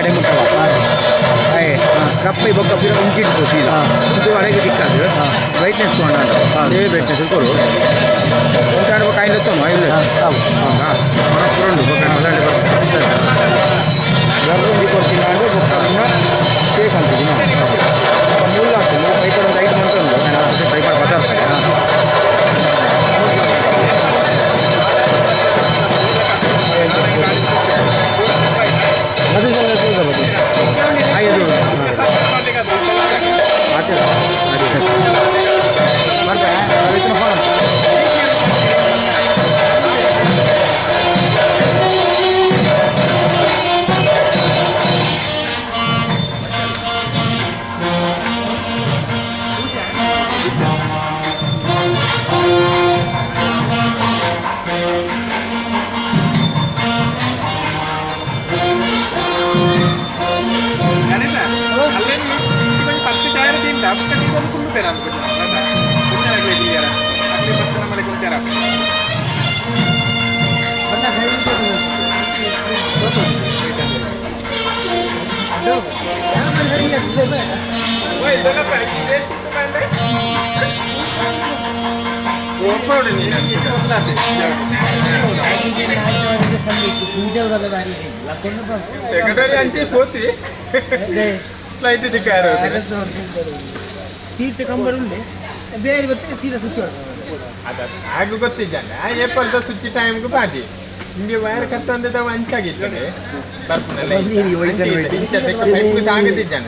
ಅಡೆ ಮುಟ್ಟವ ಆಯೆ ರಪ್ಪೈ ಬೊಕ್ಕ ಪಿರ ಉಂಚಿಟ್ಟು ಸೀದಾ ಇದು ಅಡೆಗೆ ತಿಕ್ಕಾದು ಬ್ರೈಟ್ನೆಸ್ ತೊಗೊಂಡ ಅದೇ ಬ್ರೈಟ್ನೆಸ್ ಕೊರು ಉಂಟಾಡ ಬೊಕ್ಕ ಐದು ಎತ್ತೋನು ಐದು ಹಾಂ ಪುರಂಡು ಬೊಕ್ಕ ಮಸಾಲೆ ಗರ್ರುಂಡಿ ಕೊಡ್ತೀನಿ ಅಂದ್ರೆ ಬೊಕ್ಕ ಶೇಕ್ ಅಂತಿದ್ದೀನಿ ಮುಳ್ಳು ಹಾಕ್ತೀನಿ ಪೈಪಡ್ ಒಂದು ಐದು ಮಂತ್ ಉಂಟು ಪೈಪಡ್ ಪದಾರ್ಥ. ಐದು ಫೋನ್. ಪತ್ತು ಸಾವಿರ ತಿಂದ ಅಕ್ಕ ನೀವೊಂದು ಕುಂದುತ್ತೇನೆ ಅನ್ಕೊಂಡು ಅಗ್ಲಿ ಪತ್ತು ನಮ್ಮಲ್ಲಿ ಕುಂತಾರ. ಸೆಕ್ರೆಟರಿ ಅಂಚೆ ಪೋತಿ ಫ್ಲೈಟ್ ದಿಕ್ಕಾರ. ತೀರ್ಥ ಕಂಬರುಂಡೆ ಬೇರೆ ಬರ್ತದೆ ಸೀದಾ ಸ್ವಿಚ್. ಅದ ಆಗ ಗೊತ್ತಿಜ್ಜಲ್ಲ ಏಪಲ್ದ ಸ್ವಿಚ್ ಟೈಮ್ಗೆ ಬಾದಿ ನಿಮಗೆ ವೈರ್ ಕತ್ತಂದ ಅಂಚಾಗಿರ್ತದೆ ಬರ್ಪುನಲ್ಲ ತಾಗದಿದ್ದಾನೆ.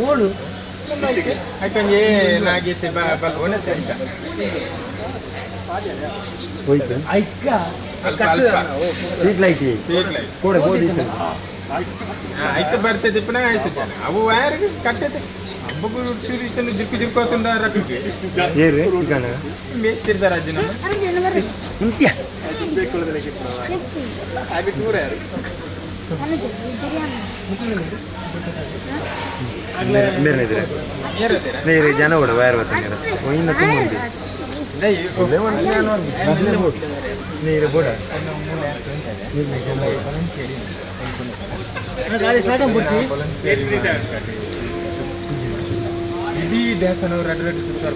ಓಡು. ಯಾಕಂದ್ರೆ ನಾಗೇಸಿ ಬಲ್ ಒಣತೆ ಅಂತ. ಹೋಯ್ತು. ಐಕ್ಕ. ಅಲ್ಪ ಅಲ್ಪ. Street light. Street light. ಕೂಡ ಬೋದಿತ್ತು. ಆಯ್ತು ಬರ್ತದೆ ಪುನಃ ಆಯ್ತು ಜನ ಅವು ವೈರ್ ಕಟ್ಟತೆ ಹಬ್ಬಕ್ಕೂ ಚೂರು ಜಿಕ್ಕು ಜಿಕ್ಕು ಆತಂದ ರಕ್ಕಿಗೆ. ಏರು ಚಿಕನ್. ಮೇಯ್ತಿರ್ತಾರೆ ಅಜ್ಜಿ ನಮ್ಮ. ಉಂತ್ಯ. ಬೇರೆ ಇದ್ರೆ ನೇರು ಜನ ಕೂಡ ವೈರ್ ಬರ್ತಾರೆ ಇನ್ನು ತುಂಬ ಉಂಟು. ನೀರು ಬೋಡ. ಗಾಡಿ ಸ್ಟಾರ್ಟ್ ಆಗ್ಬಿಡ್ತಿ. ಇಡೀ ದೇವಸ್ಥಾನ ರಡ್ಡು ರಡ್ಡು ಸುತ್ತಾರ.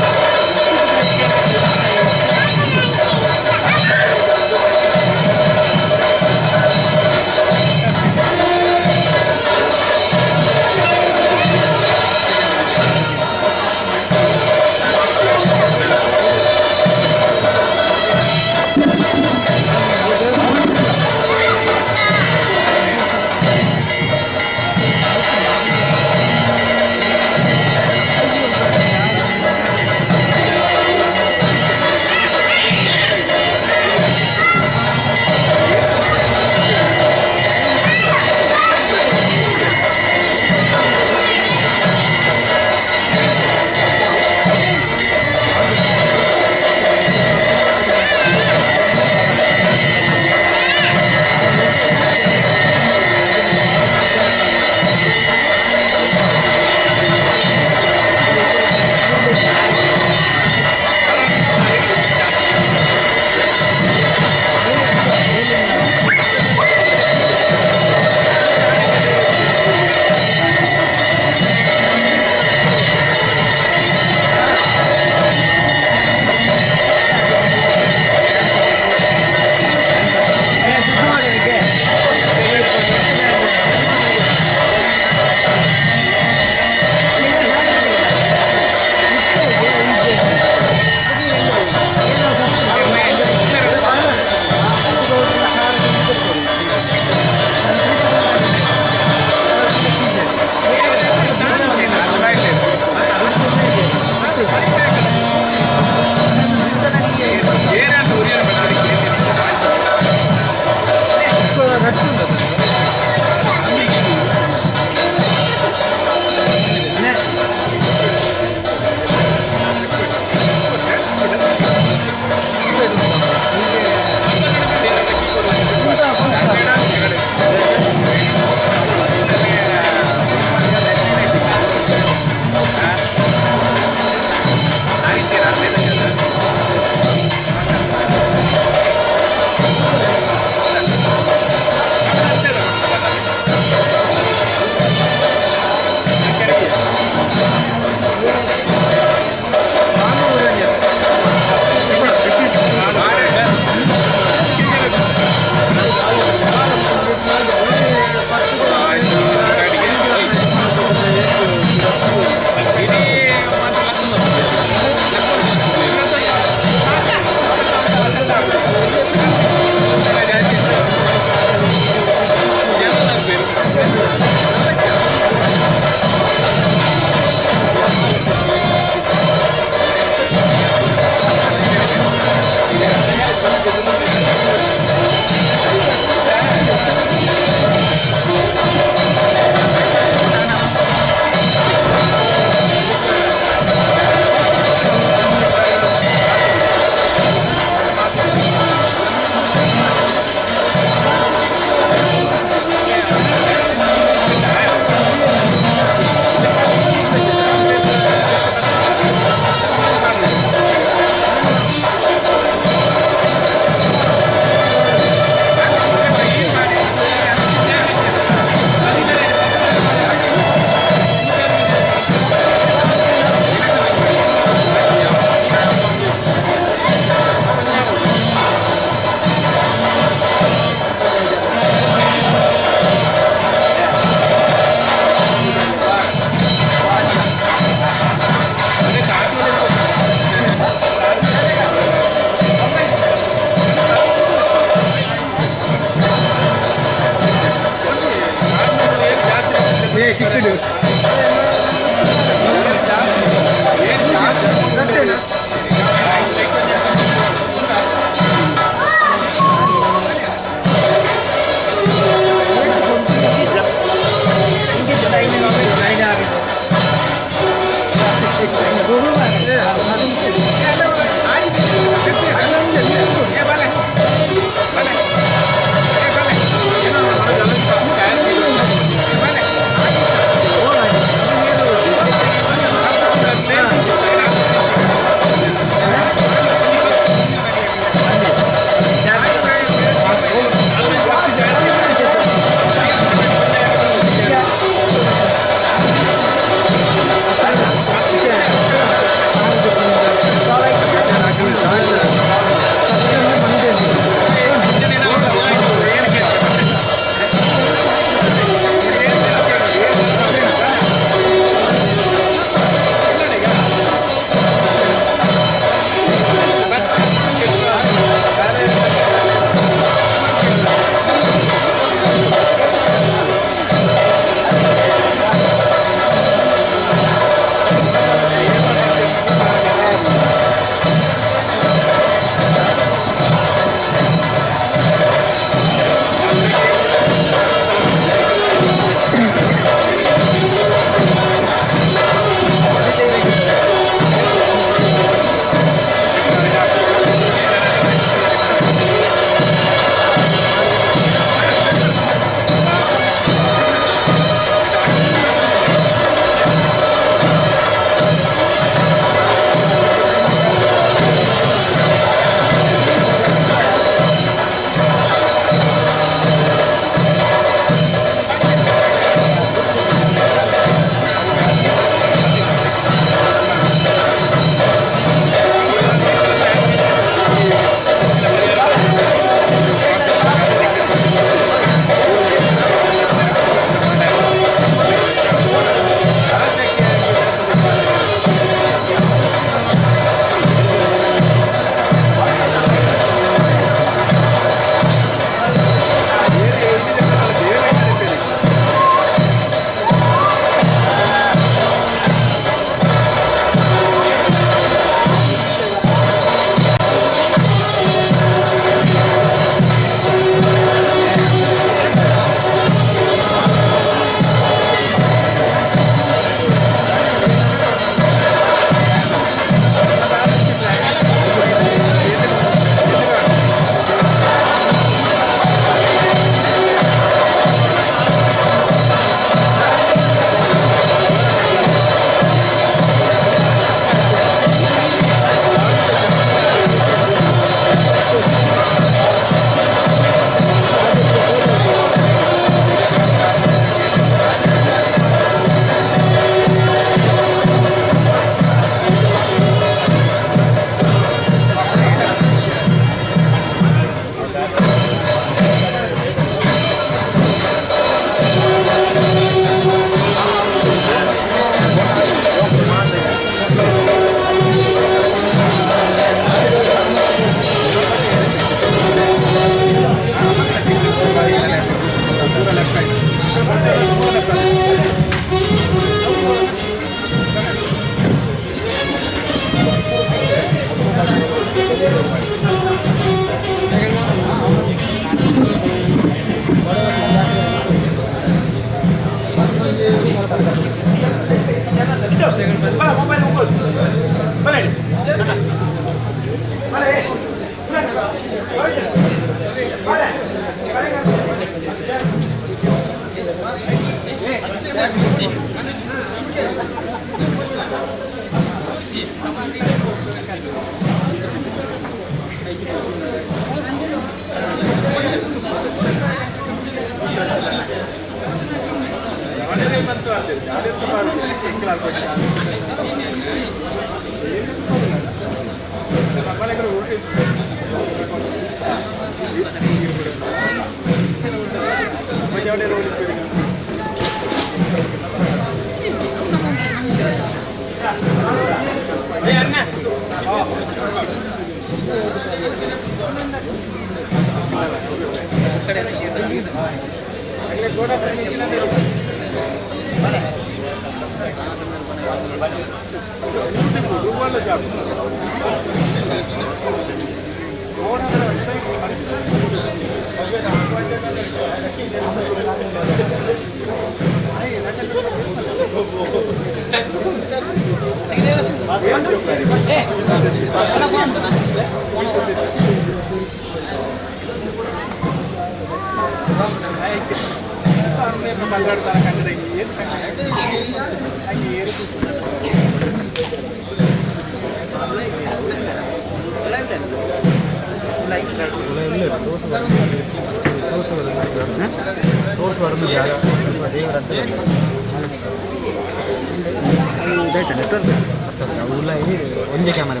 ಒಂಜೆ ಕ್ಯಾಮರಾ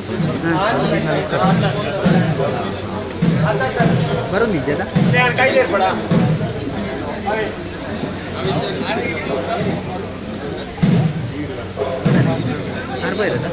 ಬರೋದಿದ್ದದ. ಇರೋದಾ?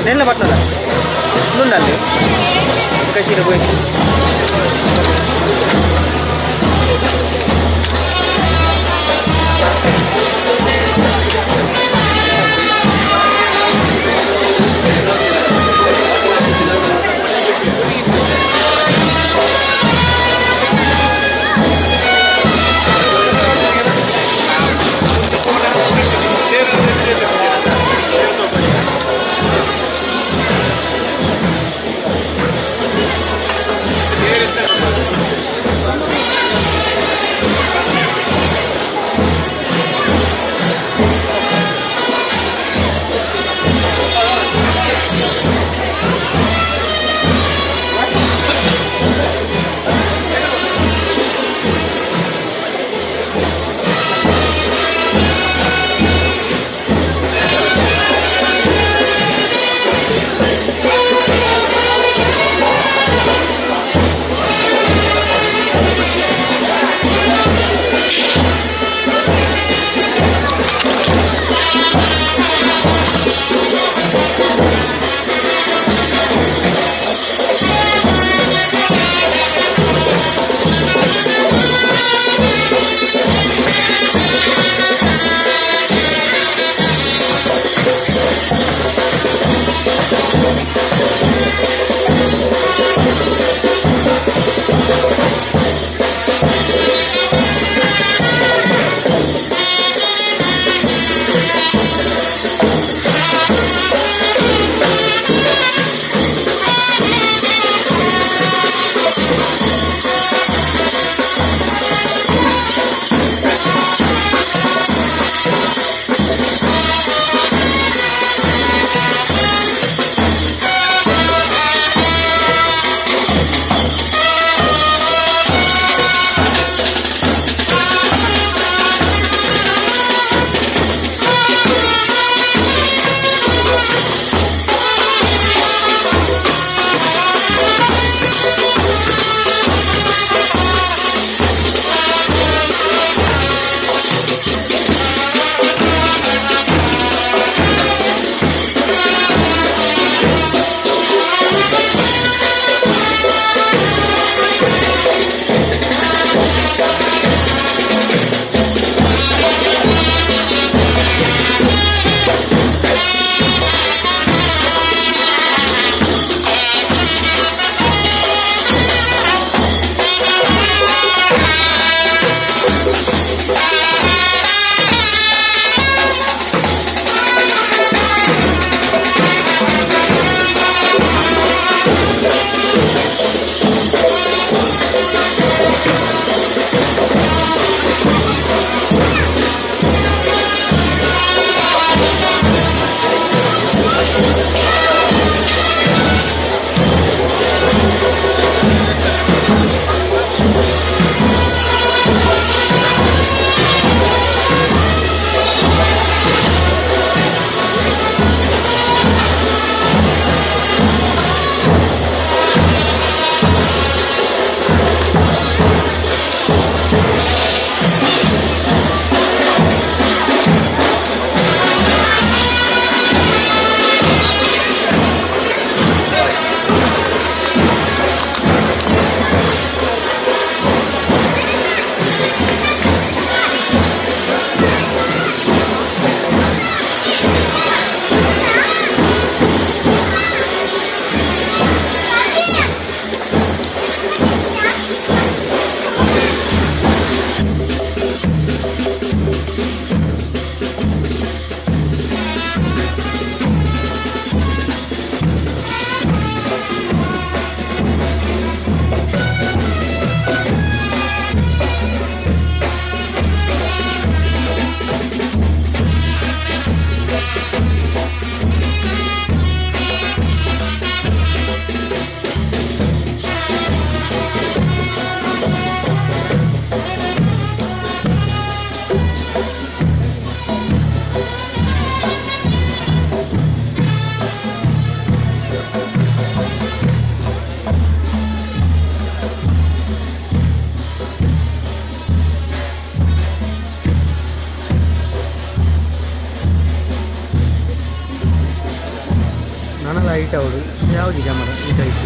ನೆಲ್ಲ ಬರ್ತದ ಉಂಡಲ್ಲಿ ಕಸಿರ ಹೋಗಿ. ನನಲ ಹೈಟ್ ಅವಡು ಯಾವುದು ಕ್ಯಾಮರಾ ಈಟ್ height.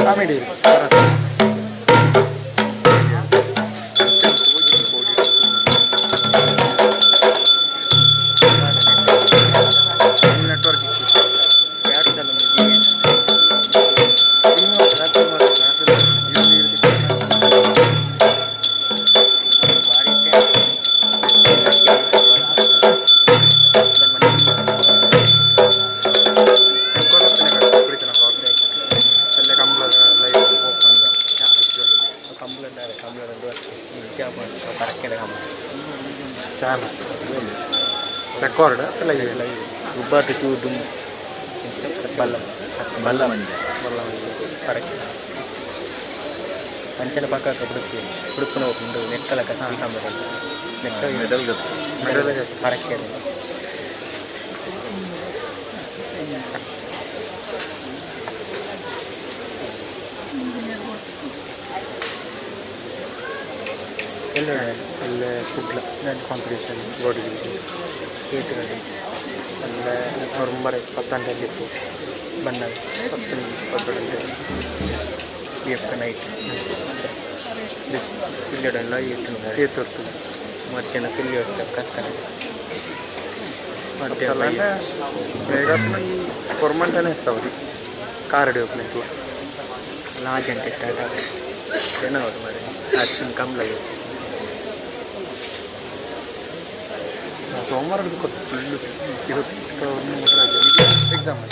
Comedy. Network. Record live live. ಗುಬ್ಬಾಟ ಚೂಡು ಬಲ್ಲ ಬಲ್ಲ ಮಂಜ ಪರಕ್ಕೆ ಅಂಚನೆ ಪಕ್ಕ ಬಿಡುತ್ತೆ ಉಡುಪುನ ಉಂಡು ನೆಟ್ಟಲ ಕತ್ತಿ ನೆಟ್ಟ ಮೆಡಲ್. ಮೆಡಲ್. ಪರಕ್ಕೆ. ಎಲ್ಲ ಅಲ್ಲೇ ಕುಡ್ಲ ಕಾಂಪಿಟೇಷನ್ ಬಾಡಿ ಬಿಲ್ಡಿಂಗ್. ಅಲ್ಲೇ ನವಂಬರ್ 10 ಗಂಟೆಗೆ ಇತ್ತು. ಬಣ್ಣದ 10, 10 ಗಂಟೆ. ಎಪ್ಪ ನೈಟ್ ಪಿಲ್ಯಡಲ್ಲ ಇಟ್ಟು. ಏತು ಇರ್ತದೆ. ಮಧ್ಯಾಹ್ನ ಪಿಲ್ಯ ಕತ್ತಲೆ ಮಧ್ಯಾಹ್ನ. ಅಲ್ಲ, ಬೇಗ ಈ ಗೌರ್ಮೆಂಟನೇ ಇರ್ತಾವ್ರಿ ಕಾರ್ ಹಿಡಿಯೋಕೆ. ಲಾಜ್ ಗಂಟೆ ಸ್ಟಾರ್ಟ್ ಆಗುತ್ತೆ ಜನ ಅವರು ಮಾರೆ ಅಷ್ಟು ಕಂಬಳ. ಸೋಮವಾರ ಫುಲ್ ಇವತ್ತು ಎಕ್ಸಾಮ್.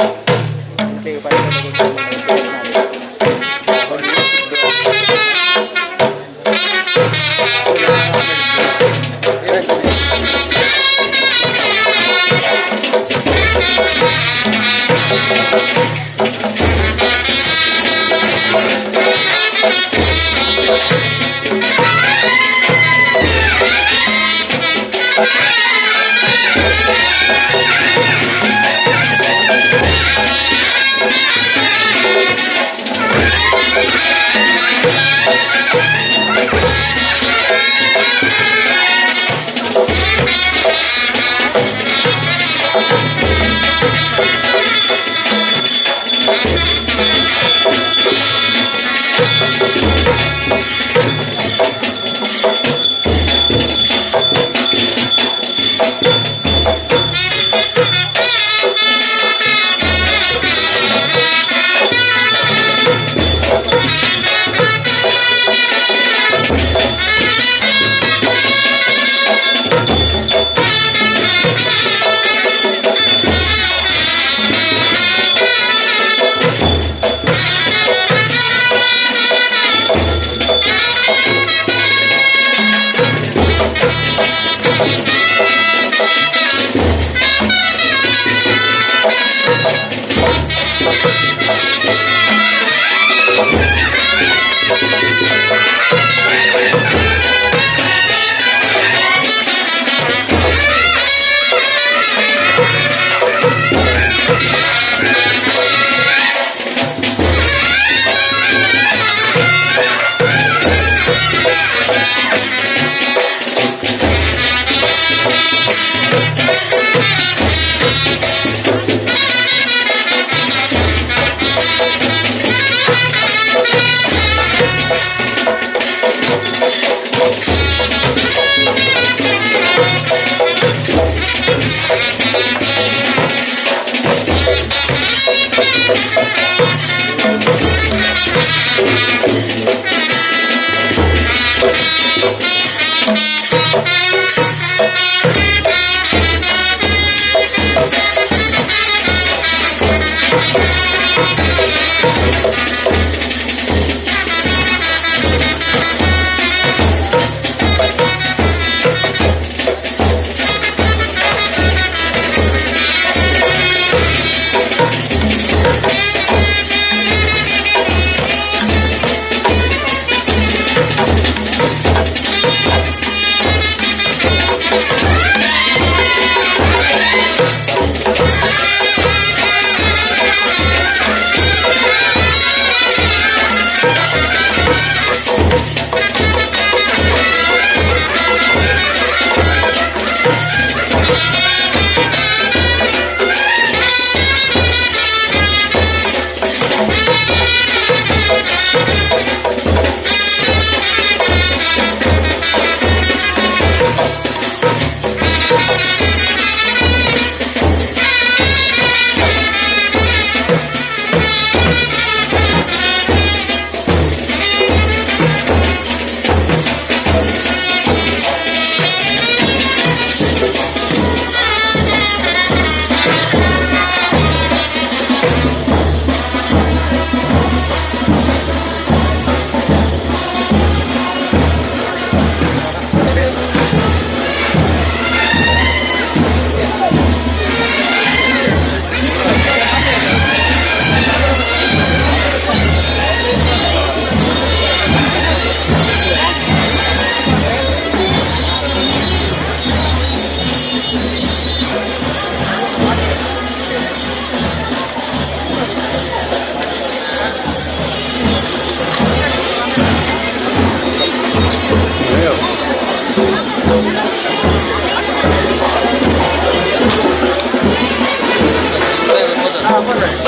Thank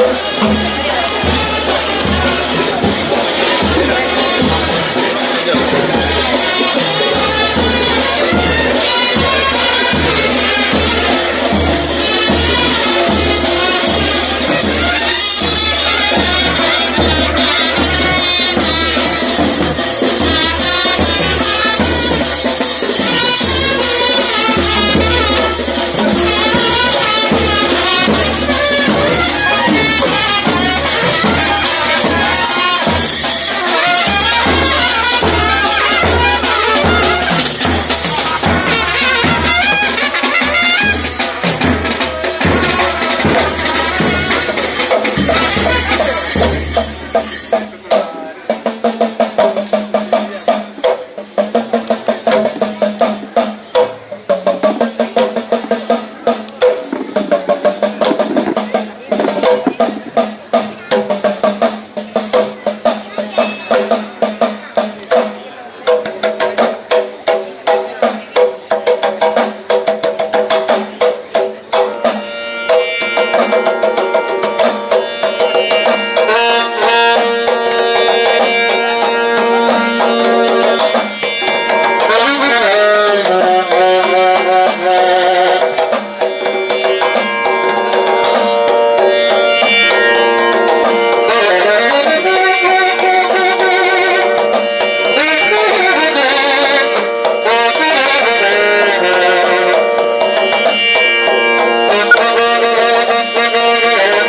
you.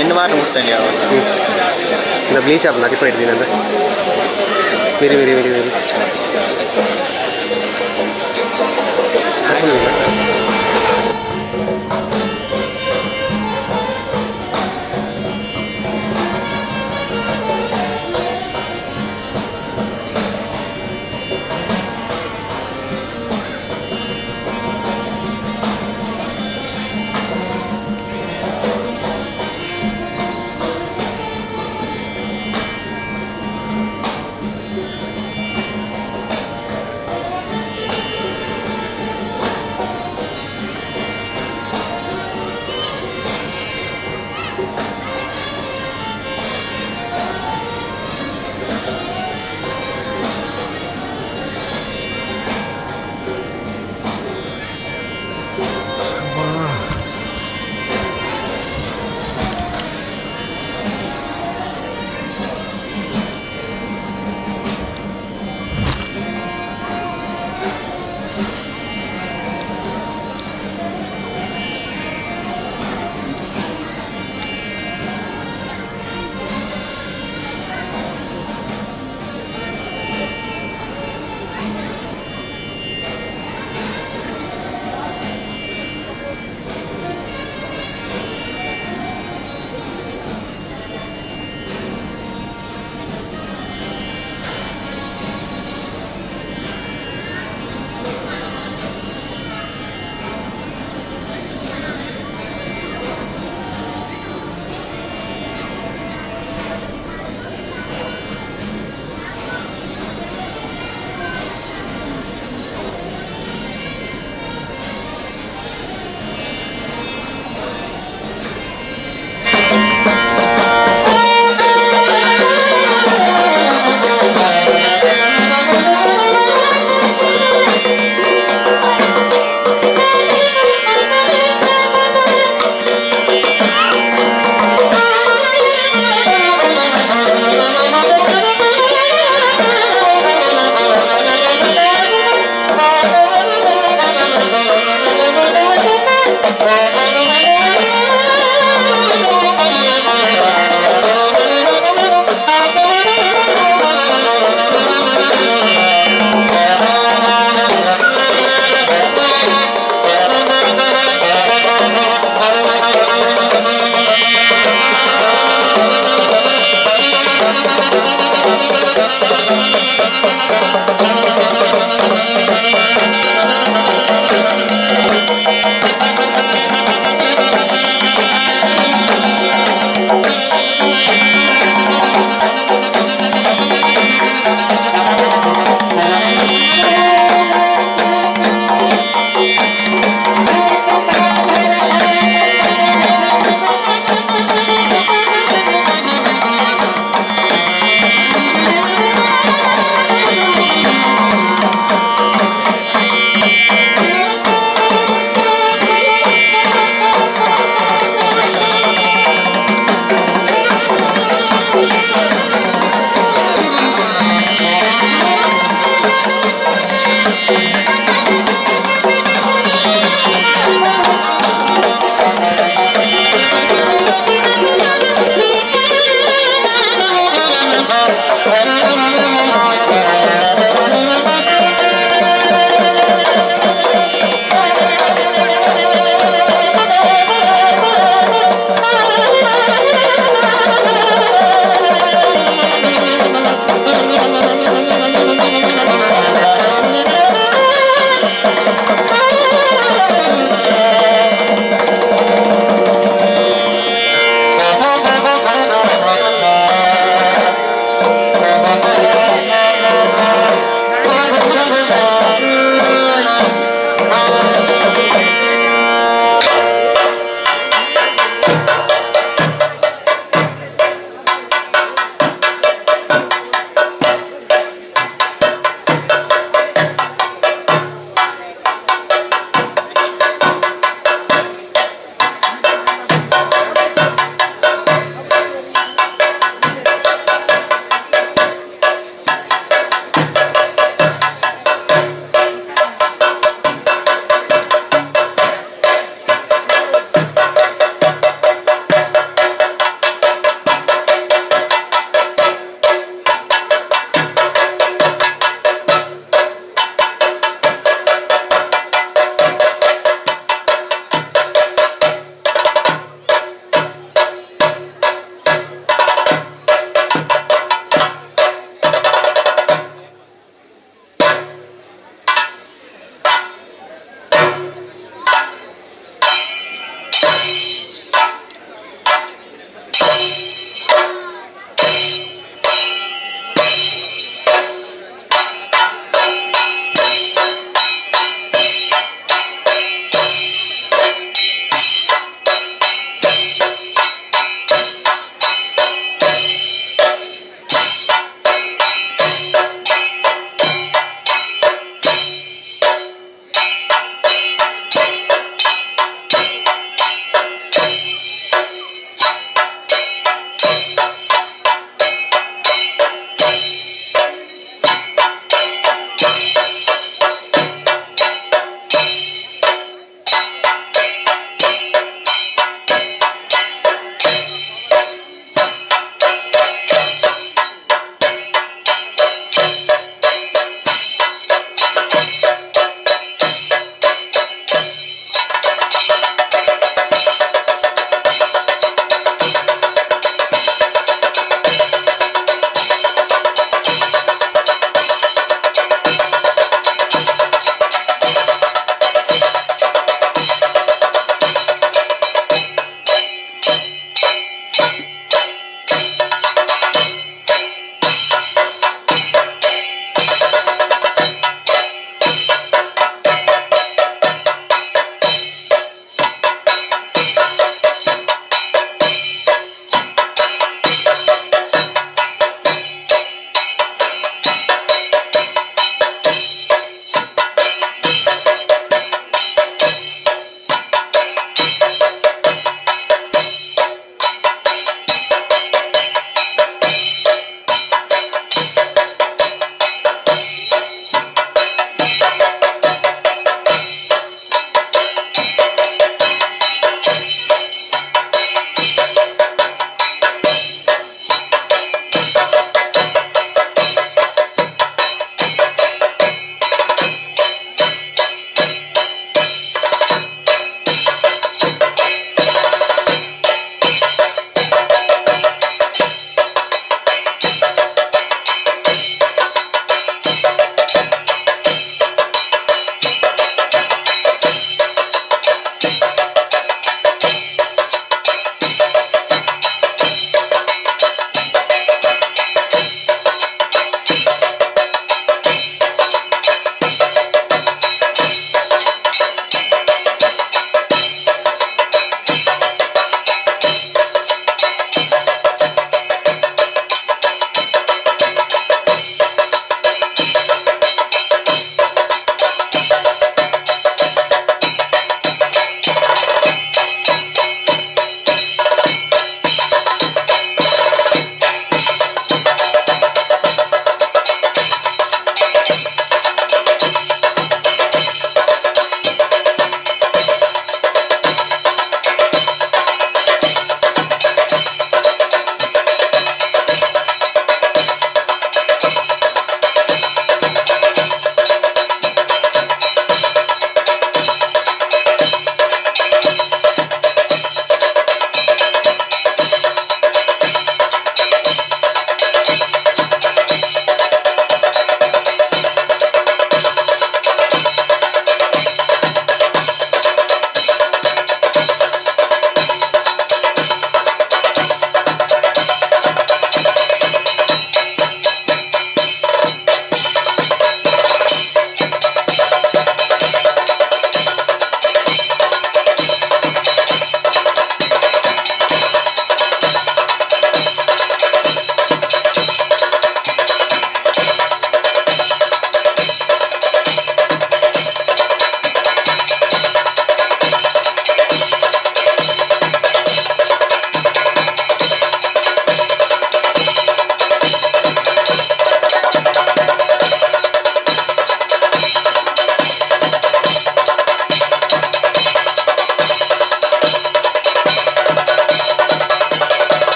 ಎನ್ನು ಮಾತ್ರ ಮುಟ್ತಾನೆ ಯಾವಾಗ ಬ್ಲೀಚ್ ಆಪುಂಡು ಅಜಿಪ ಇಡ್ತೀನಿ ಮಿರಿ ಮಿರಿ ಮಿರಿ ಮಿರಿ.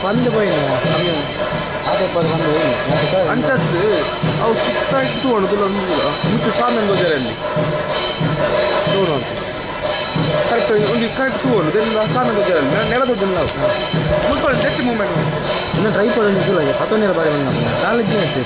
ಪಂದ್ ಪೋಯಿನ ಆತೆ ಪಂದ್ ಹೋಗಿ. ಅಂಚತ್ತು ಅವು ಸುತ್ತ ತೂವಣು ತುಲ ಮುಟ್ಟು ಸಾಮಾನು ಗೊತ್ತಿರಲ್ಲಿ ತೂವಣ ಕರೆಕ್ಟ್ ಒಂದು ಕರೆಕ್ಟ್ ತೂವಣು ದೆಲ್ಲ ಸಾಮಾನು ಗೊತ್ತಿರಲ್ಲ ನೆಲ ಗೊತ್ತಿಲ್ಲ ನಾವು ಮುಲ್ಪ ಜಸ್ಟ್ ಮೂವ್ಮೆಂಟ್. ಇನ್ನು ಟ್ರೈ ಪಡೋದು ಸುಲ ಪತ್ತೊಂದರ ಬಾರಿ ಬಂದ ನಾಲ್ಕು ದಿನ ಆಯ್ತು.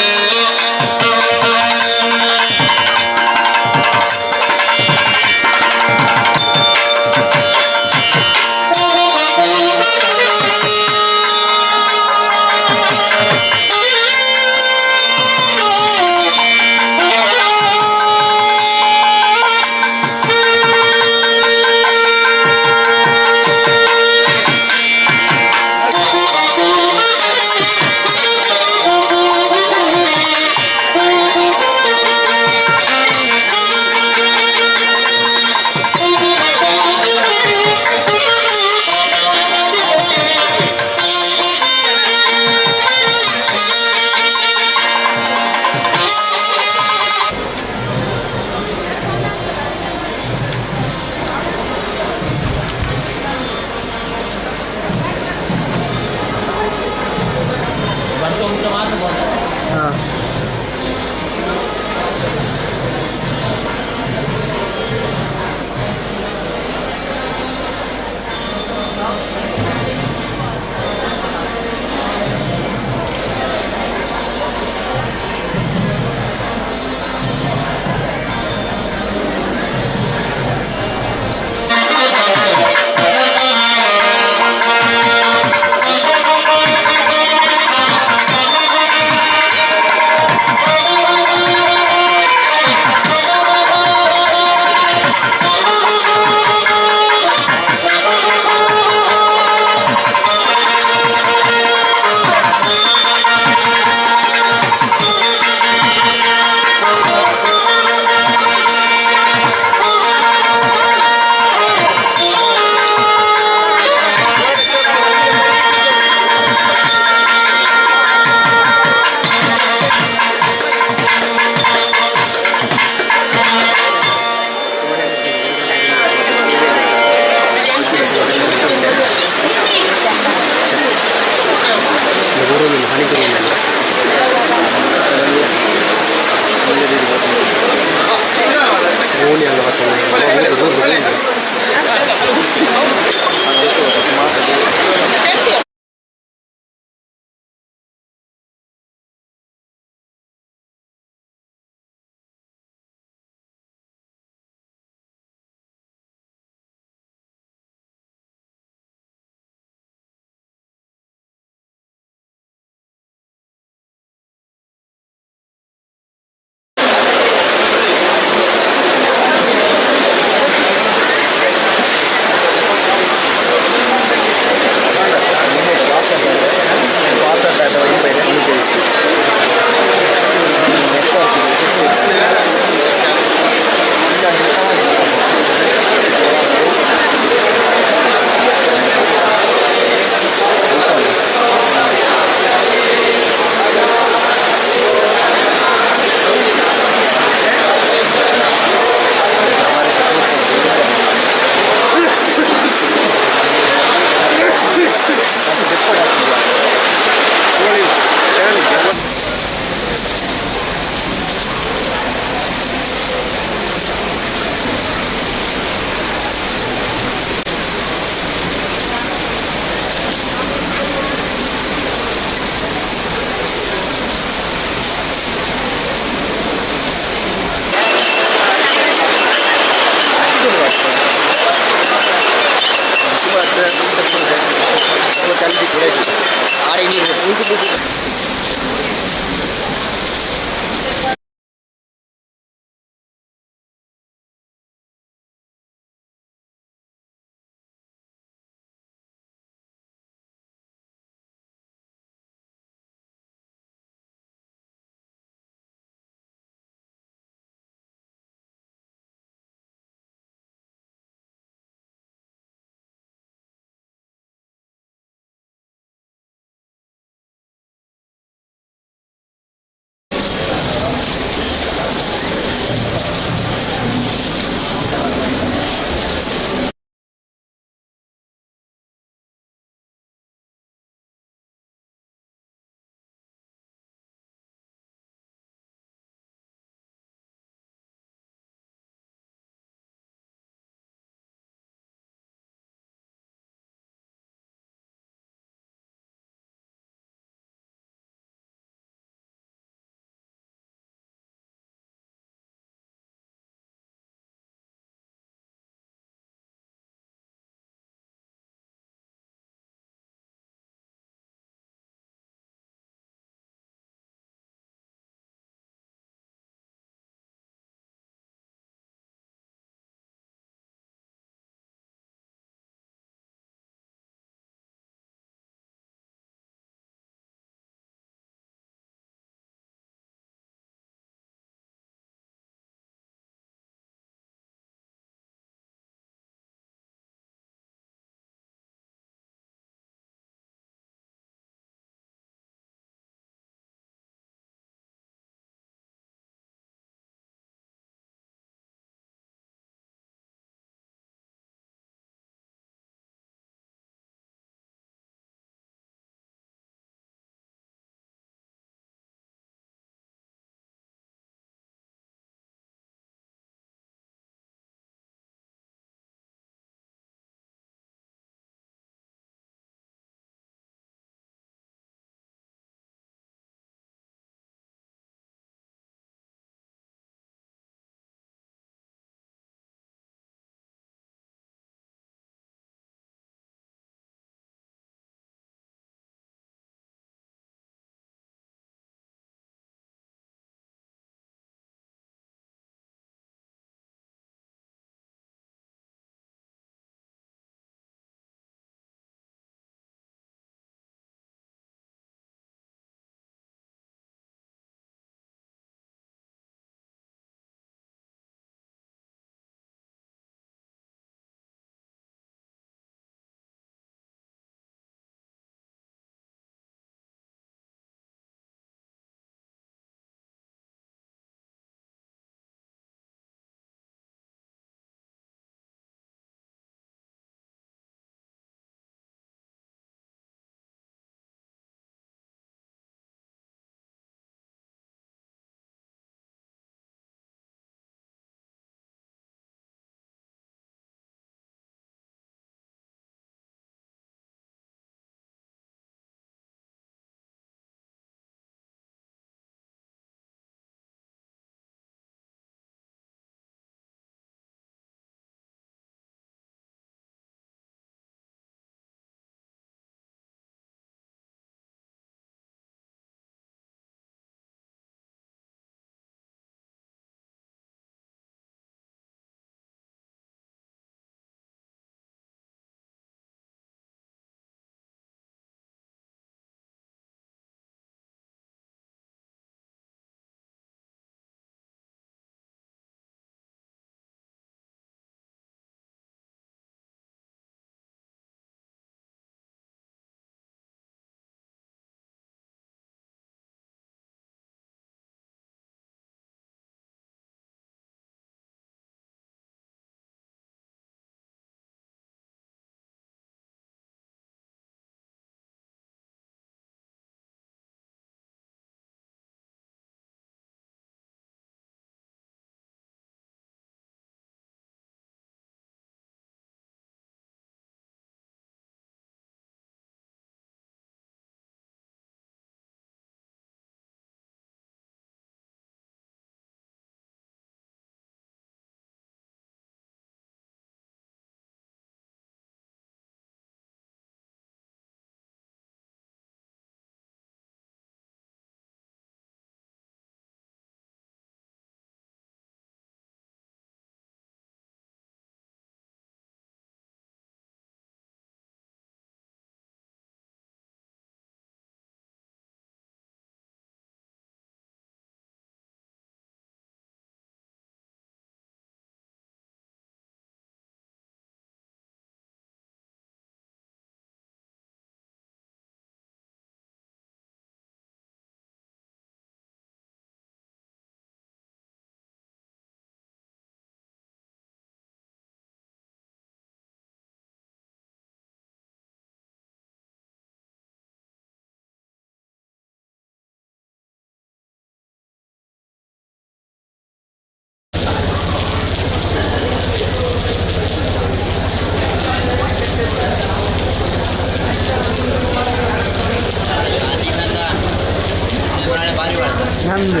ನಂದು.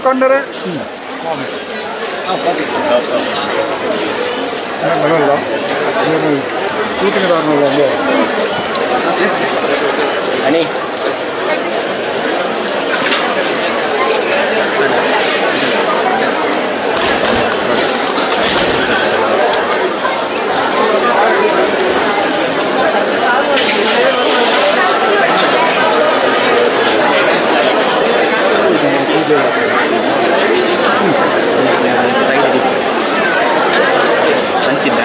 ಕಂಡರೆ ಶೂಟಿಂಗ್. ಅಣಿ. ಅಂಚಿದ್ದ.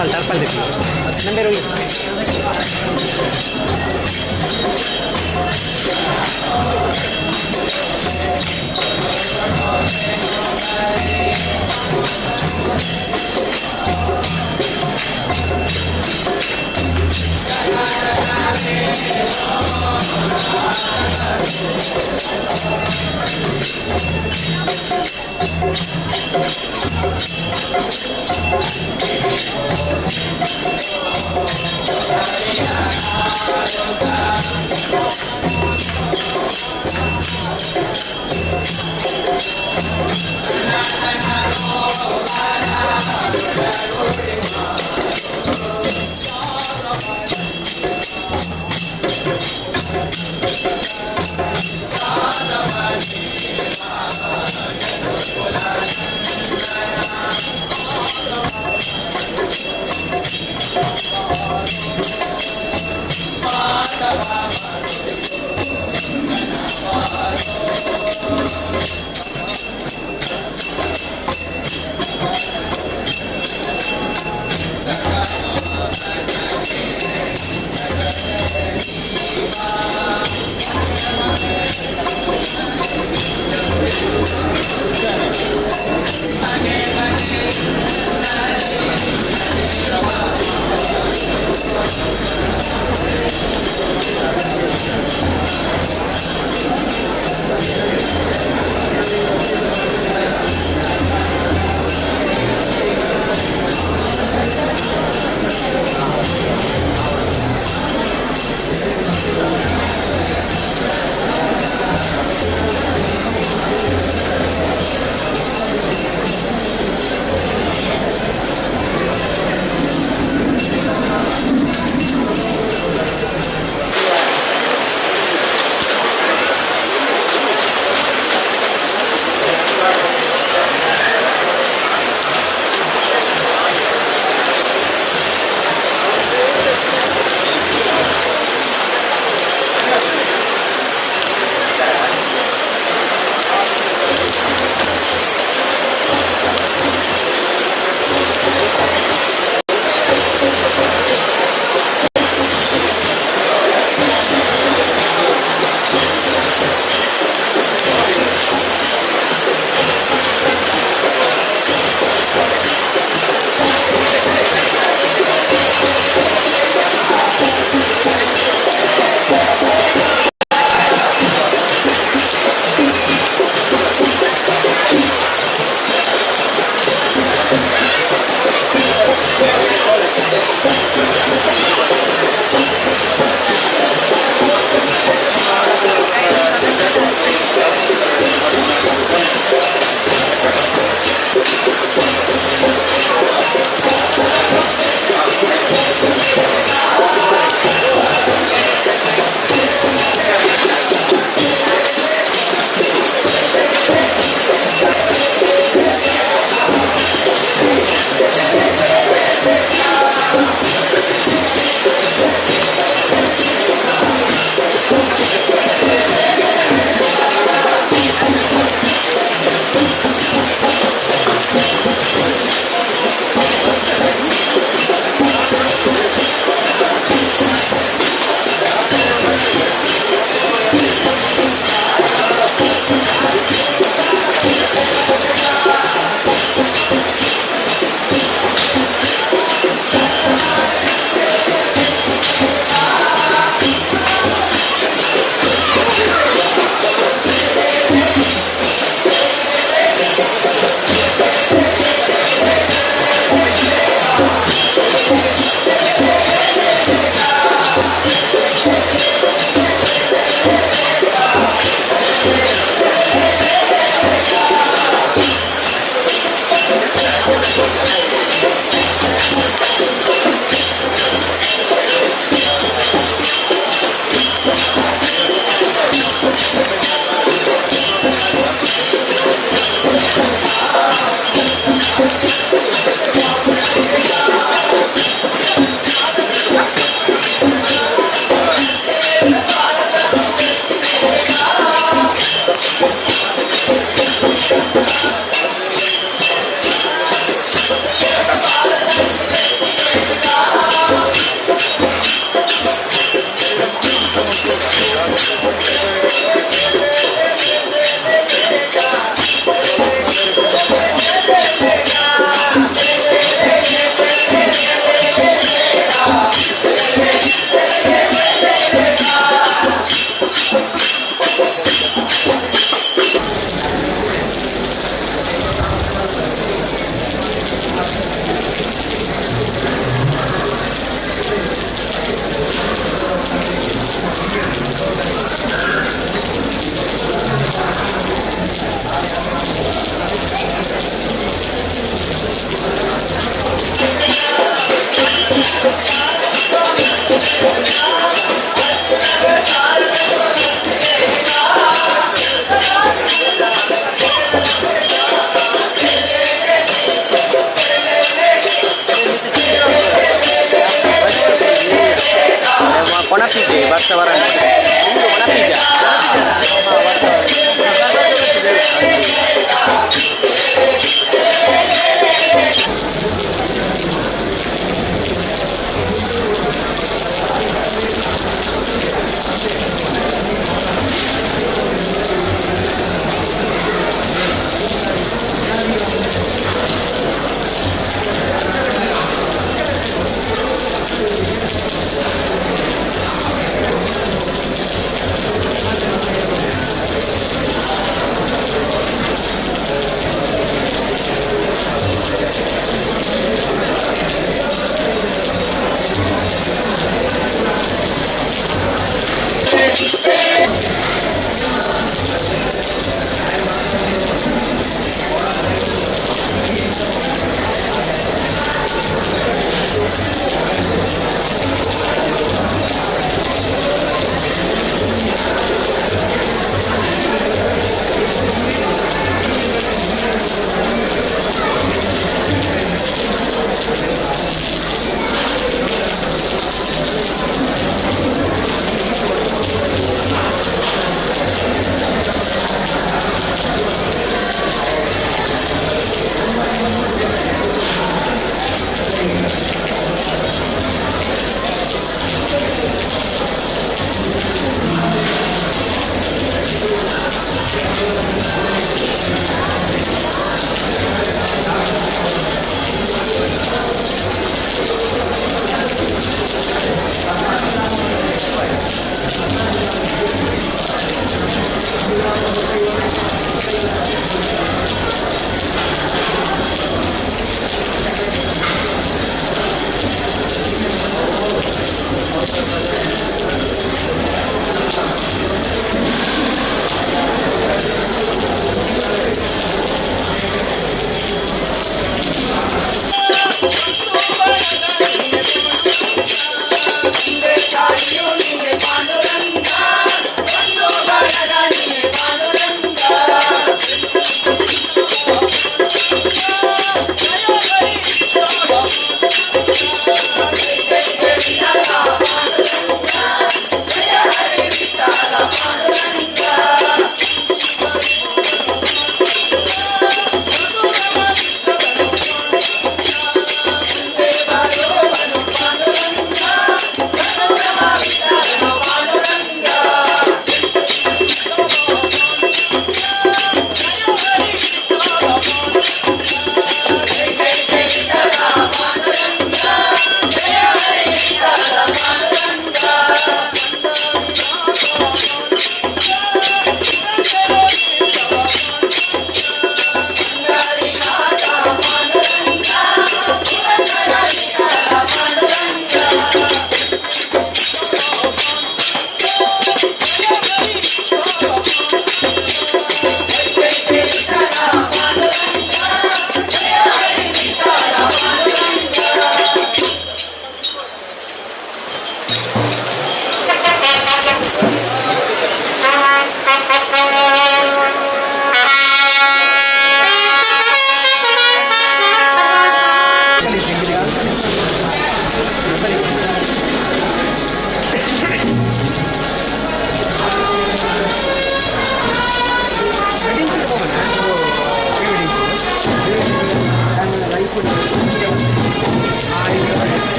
ಟರ್ಪಲ್ ಟರ್ಪಲ್ ದಿಪ್ಪು ನಂಬರ್.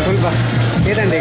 ಸ್ವಲ್ಪ ಏತಂಡಿ.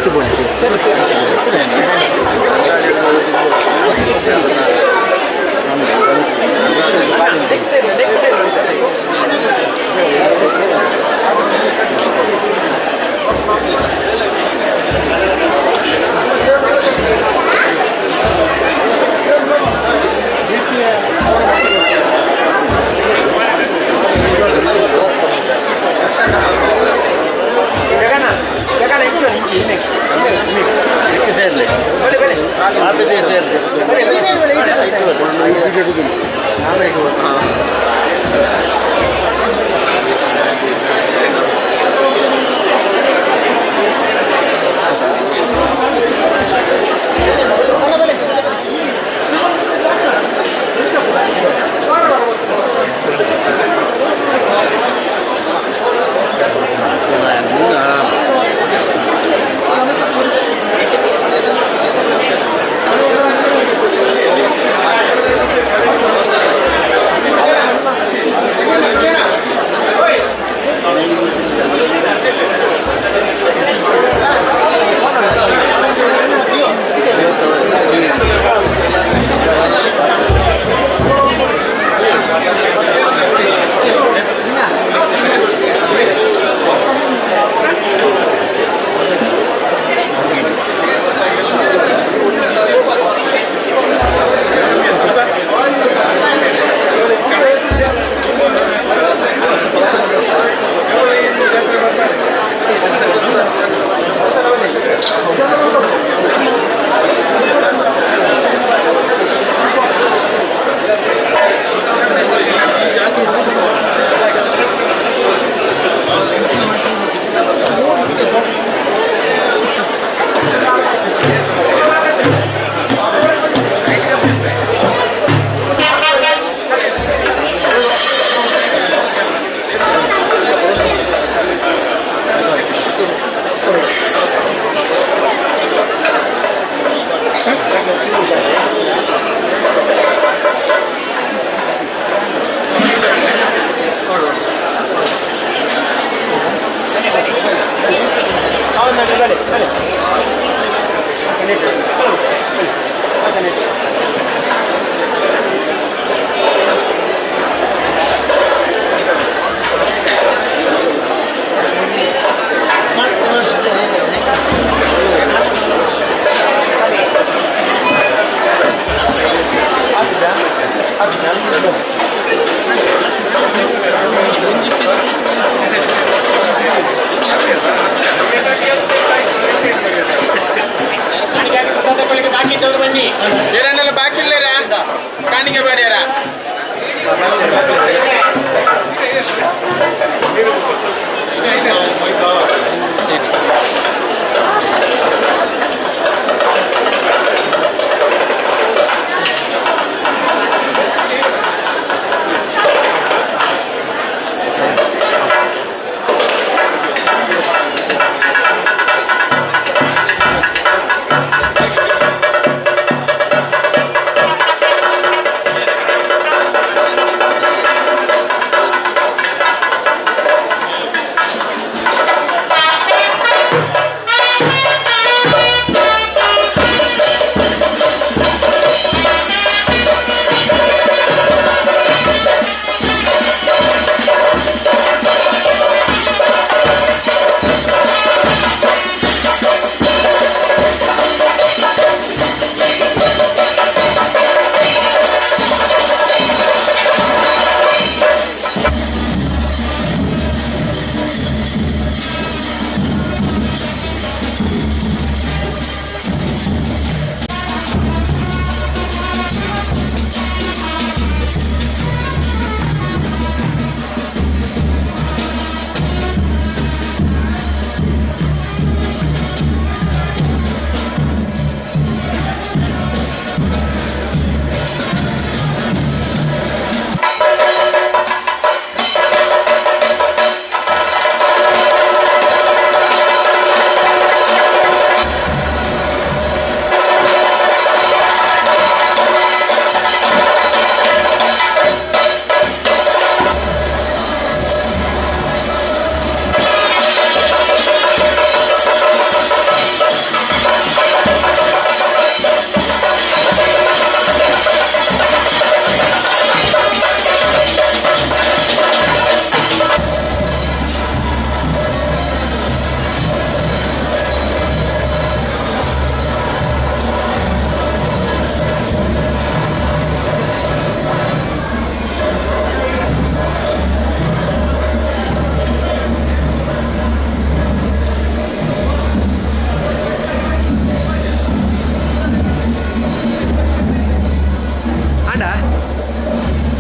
ಅಂಚು ಬೋಂಚಿ. ಬಾಕಿ ಇಲ್ಲೇರಾ ಕಾಣಿಕೆ ಬೇಡ್ಯಾರ.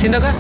ಸಿಂಧಕ.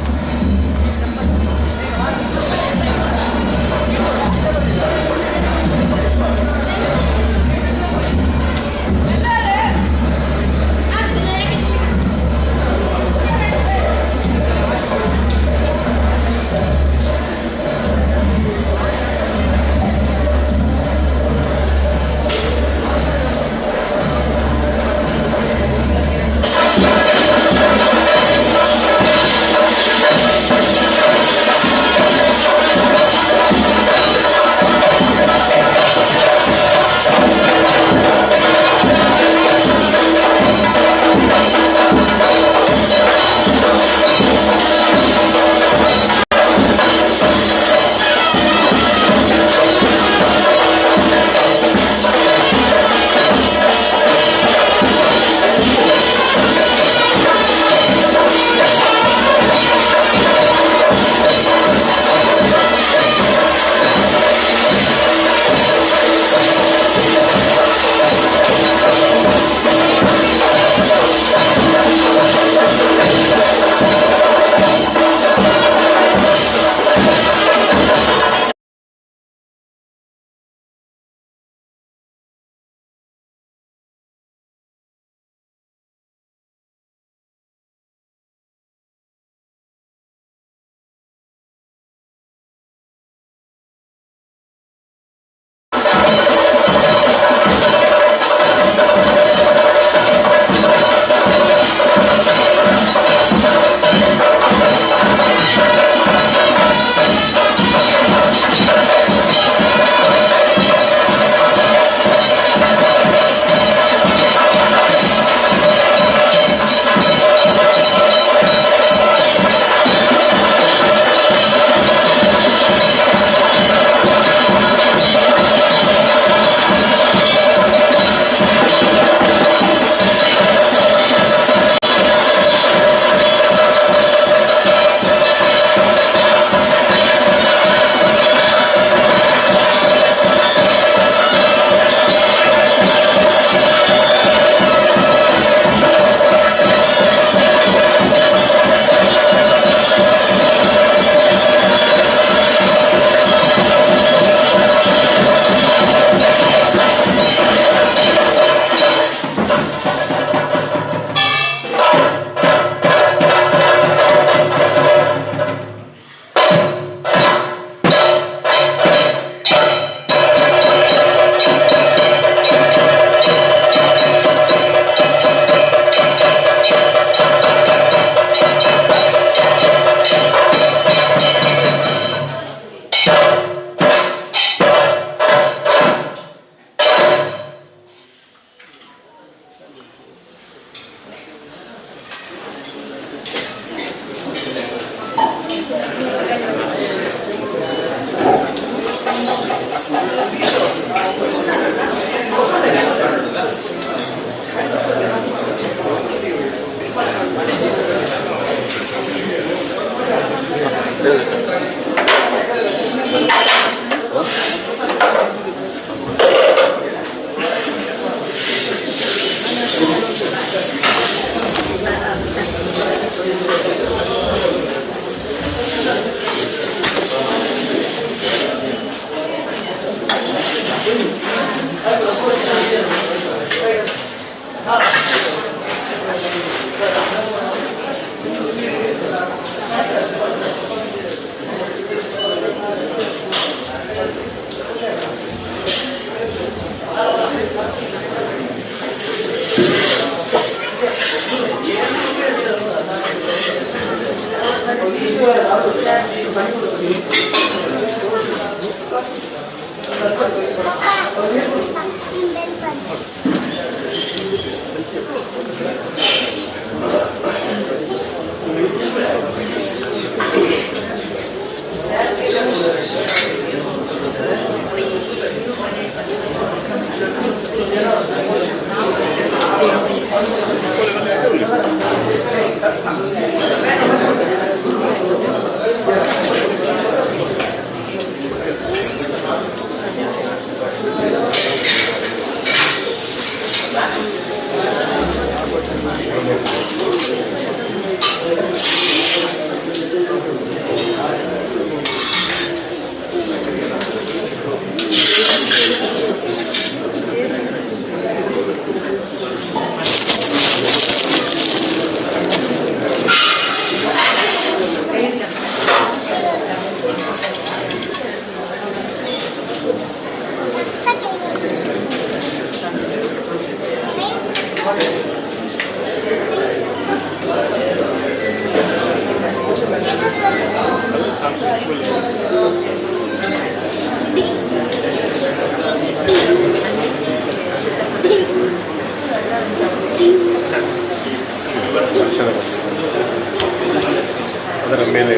ಅದರ ಮೇಲೆ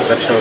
ದರ್ಶನ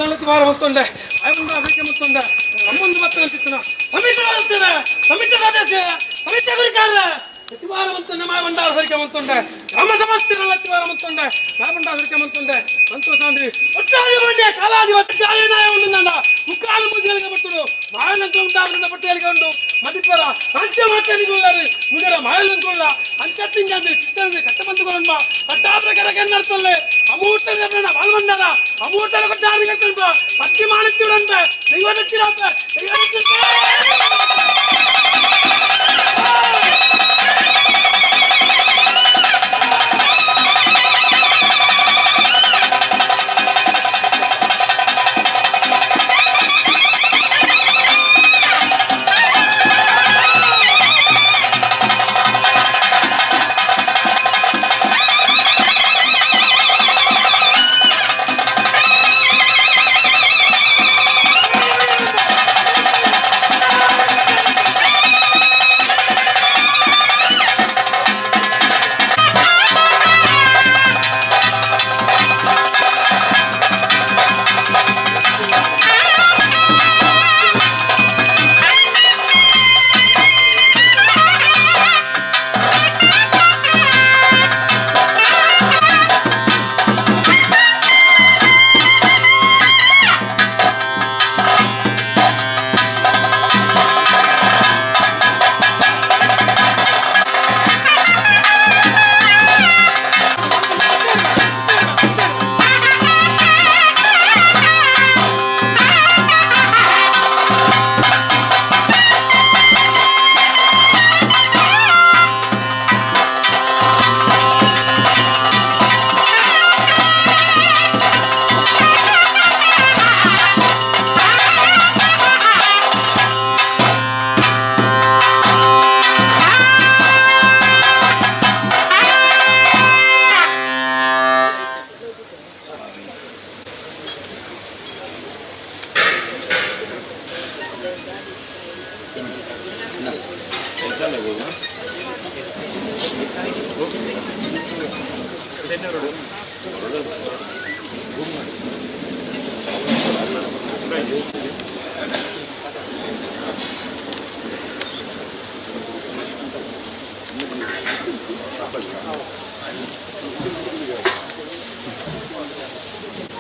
ಸಂತೋಷ ವಾರ ಮುತ್ತೊಂಡೆ ಐಮುಂಡ ಮುತ್ತೊಂಡೆ ನಮ್ಮೊಂದು ಮತ್ತೆ ಚಿತ್ತನ ಸಮಿತಿ ಸಮಿತಿ ಸದಸ್ಯ ಸಮಿತಿ ಗುರಿಕಾರ ಪ್ರತಿವಾರ ಮಂತೊಂಡೆ ಮಾಯಬಂಡಾರ ಸರಿಕೆ ಮಂತೊಂಡೆ ಗ್ರಾಮ ಸಮಸ್ತಿರಲ್ಲ ತಿವಾರ ಮಂತೊಂಡೆ ಮಾಯಬಂಡಾರ ಸರಿಕೆ ಮಂತೊಂಡೆ ಸಂತೋಷ ಅಂದ್ರಿ ಒಟ್ಟಾಗಿ ಬಂಡೆ ಕಾಲಾಧಿಪತಿ ನಾಯ ಉಂಡು ಮುಕ್ಕಾಲು ಮುದ್ದಿಗಳಿಗೆ ಬರ್ತಡು ಮಾಯನಂತರ ಉಂಟಾದ ಪಟ್ಟಿಗಳಿಗೆ ಉಂಡು ಮದಿಪರ ರಾಜ್ಯ ಮಾತಾಡಿಕೊಳ್ಳಾರು ಮುಗರ ಮಾಯಲಂಕೊಳ್ಳ ಅಂಚಟ್ಟಿಂಜಂದು ಚಿತ್ತಂದು ಕಟ್ಟಮಂತುಕೊಳ್ಳ ಪಟ್ಟಾಪ್ರಕಾರ ಕನ್ನಡತ್ತೊಲ್ಲೆ ಅಮೂರ್ತದ ಬಾಲ್ಬಂಡಾರ ಅಮೂರ್ತದ ಕೊಟ್ಟಾರ ಕಟ್ಟಲ್ಪ ಪತ್ತಿ ಮಾಡುತ್ತಿರಂತೆ ದೈವದತ್ತಿರಪ್ಪ ದೈವದತ್ತಿರಪ್ಪ.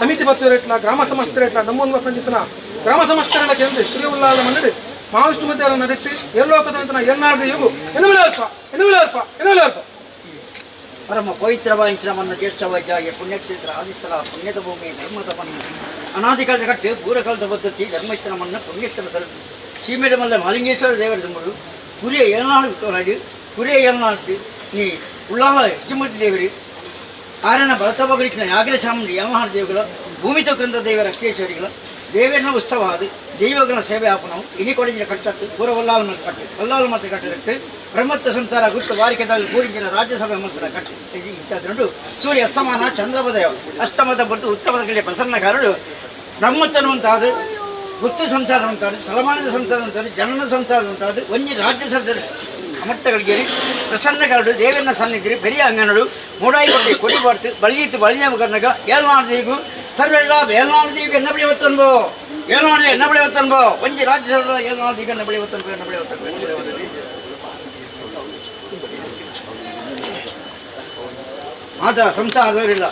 ಸಮಿತಿ ಪತ್ತು ಗ್ರಾಮ ಸಮಸ್ತ ನಮ್ಮೊಂದು ಸಂಚಿತನ ಗ್ರಾಮ ಸಮಸ್ತ ಕೇಂದ್ರ ಶ್ರೀ ಉಲ್ಲಾದ ಮಂಡಳಿ ಮಹಾವಿಷ್ಣುಮತಿಯವರ ನಡೆಸಿ ಎಲ್ಲೋಕದ ಎನ್ನಾರ್ದ ಯುಗು ಎನ್ನುವಿಲರ್ಪ ಎನ್ನುವಿಲರ್ಪ ಎನ್ನುವಿಲರ್ಪ. ಪರಮ ಪವಿತ್ರವಾದ ಮನ್ನ ಜ್ಯೇಷ್ಠ ವೈಜಾಗ್ಯ ಪುಣ್ಯಕ್ಷೇತ್ರ ಆದಿಸ್ಥಳ ಪುಣ್ಯದ ಭೂಮಿ ಧರ್ಮದ ಮಣ್ಣು ಅನಾದಿಕಾಲದ ಕಟ್ಟು ಪೂರ್ವಕಾಲದ ಪದ್ಧತಿ ಧರ್ಮಸ್ಥಳ ಮಣ್ಣ ಪುಣ್ಯಸ್ಥಳ ಸೀಮೆದ ಮಲ್ಲ ಮಹಾಲಿಂಗೇಶ್ವರ ದೇವರ ದುಂಬುಡು ಕುರಿಯ ಏಳ್ನಾಡು ಕುರಿಯ ಏಳ್ನಾಡು ನೀ ಉಳ್ಳಾಲ ವಿಷ್ಣುಮೂರ್ತಿ ದೇವರು ಆರನ ಭರತಬಗರಿನ ಯಾಗಲಶಾಮುಂಡಿ ಯಮಹಾರ ದೇವಗಳ ಭೂಮಿ ತಕ್ಕಂಥ ದೇವರ ಅಕ್ಕೇಶ್ವರಿಗಳ ದೇವರನ ಉತ್ಸವ ಅದು ದೈವಗಳ ಸೇವೆ ಆಪನವು ಇನಿ ಕೊಡಗಿನ ಕಟ್ಟತ್ತು ಪೂರ ವಲ್ಲಾಲ್ ಮತ್ತು ಕಟ್ಟು ವಲ್ಲಾಲ್ ಮತ್ತು ಕಟ್ಟದಕ್ಕೆ ಬ್ರಹ್ಮತ್ವ ಸಂಸಾರ ಗುತ್ತು ವಾರಿಕೆದಲ್ಲಿ ಕೂರಿಂಚಿನ ರಾಜ್ಯಸಭೆ ಮಂತ್ರ ಕಟ್ಟು ಇಂಥದ್ದುಂಟು. ಸೂರ್ಯ ಅಸ್ತಮಾನ ಚಂದ್ರಪದಯ ಅಸ್ತಮದ ಬಟ್ಟು ಉತ್ತಮದ ಕಡೆ ಪ್ರಸನ್ನಕಾರರು ಬ್ರಹ್ಮತ್ವನುವಂತಾದ ಗುತ್ತು ಸಂಸಾರ ಉಂಟಾದ ಸಲಮಾನದ ಸಂಸಾರ ಉಂಟಾದ ಜನನ ಸಂಸಾರ ಉಂಟಾದ ಒಂಜಿ ರಾಜ್ಯ ಸಂಸಾರ ಅಮರ್ತಗಳಿಗೆ ಪ್ರಸನ್ನಕಾರರು ದೇವರನ ಸನ್ನಿಧಿ பெரிய ಅಂಗನಡು ಮೂಡಾಯಿ ಕೊಟ್ಟೆ ಕೊಡಿ பார்த்து பள்ளியத்து பழனியாம கர்ணக ஏழாம் தேதிக்கு சர்வெல்லா ஏழாம் தேதிக்கு என்ன படி வத்தன்போ ஏழாம் என்ன படி வத்தன்போ ಒಂಜಿ ರಾಜ್ಯ ಸಭೆ ಏಳಾம் ದೇதிக்கு என்ன படி வத்தன்போ என்ன படி வத்தன்போ என்ன படி வத்தன்போ ಮಾತ ಸಂಸಾರದವರಿಲ್ಲ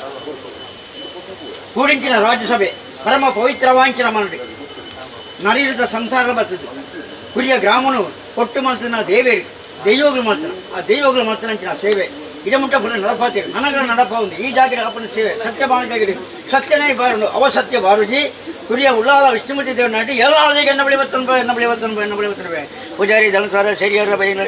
ಕೂడించిన ರಾಜ್ಯಸಭೆ ಪರಮ ಪವಿತ್ರವಾಂಚಿನ ಮನಡಿ ನರಿರದ ಸಂಸಾರ ಬರ್ತದೆ ಕುರಿಯ ಗ್ರಾಮನು ಕೊಟ್ಟು ಮಾಡ್ತಾನ ದೇವೇರಿ ದೈವಗಳು ಮಾಡ್ತಾನೆ ಆ ದೈವಗಳು ಮಾಡ್ತಾನೆ ಸೇವೆ ಇಡಮುಟ್ಟ ಪುನಃ ನಡಪಾತೀರಿ ನನಗಳ ನಡಪ ಒಂದು ಈ ಜಾಗರೆ ಅಪ್ಪನ ಸೇವೆ ಸತ್ಯಭಾನ ಜಾಗರಿ ಸತ್ಯನೇ ಬಾರು ಅವಸತ್ಯ ಬಾರುಜಿ ಕುರಿಯ ಉಳ್ಳಾಲ ವಿಷ್ಣುಮೂರ್ತಿ ದೇವರ ನಾಟಿ ಎಲ್ಲ ಎನ್ನ ಬಳಿ ಬತ್ತನ್ಬ ಎನ್ನ ಬಳಿ ಬತ್ತನ್ಬ ಎನ್ನ ಬಳಿ ಬತ್ತನ್ಬೆ ಪೂಜಾರಿ ಧನಸಾರ ಸರಿಯಾರ ಬೈನ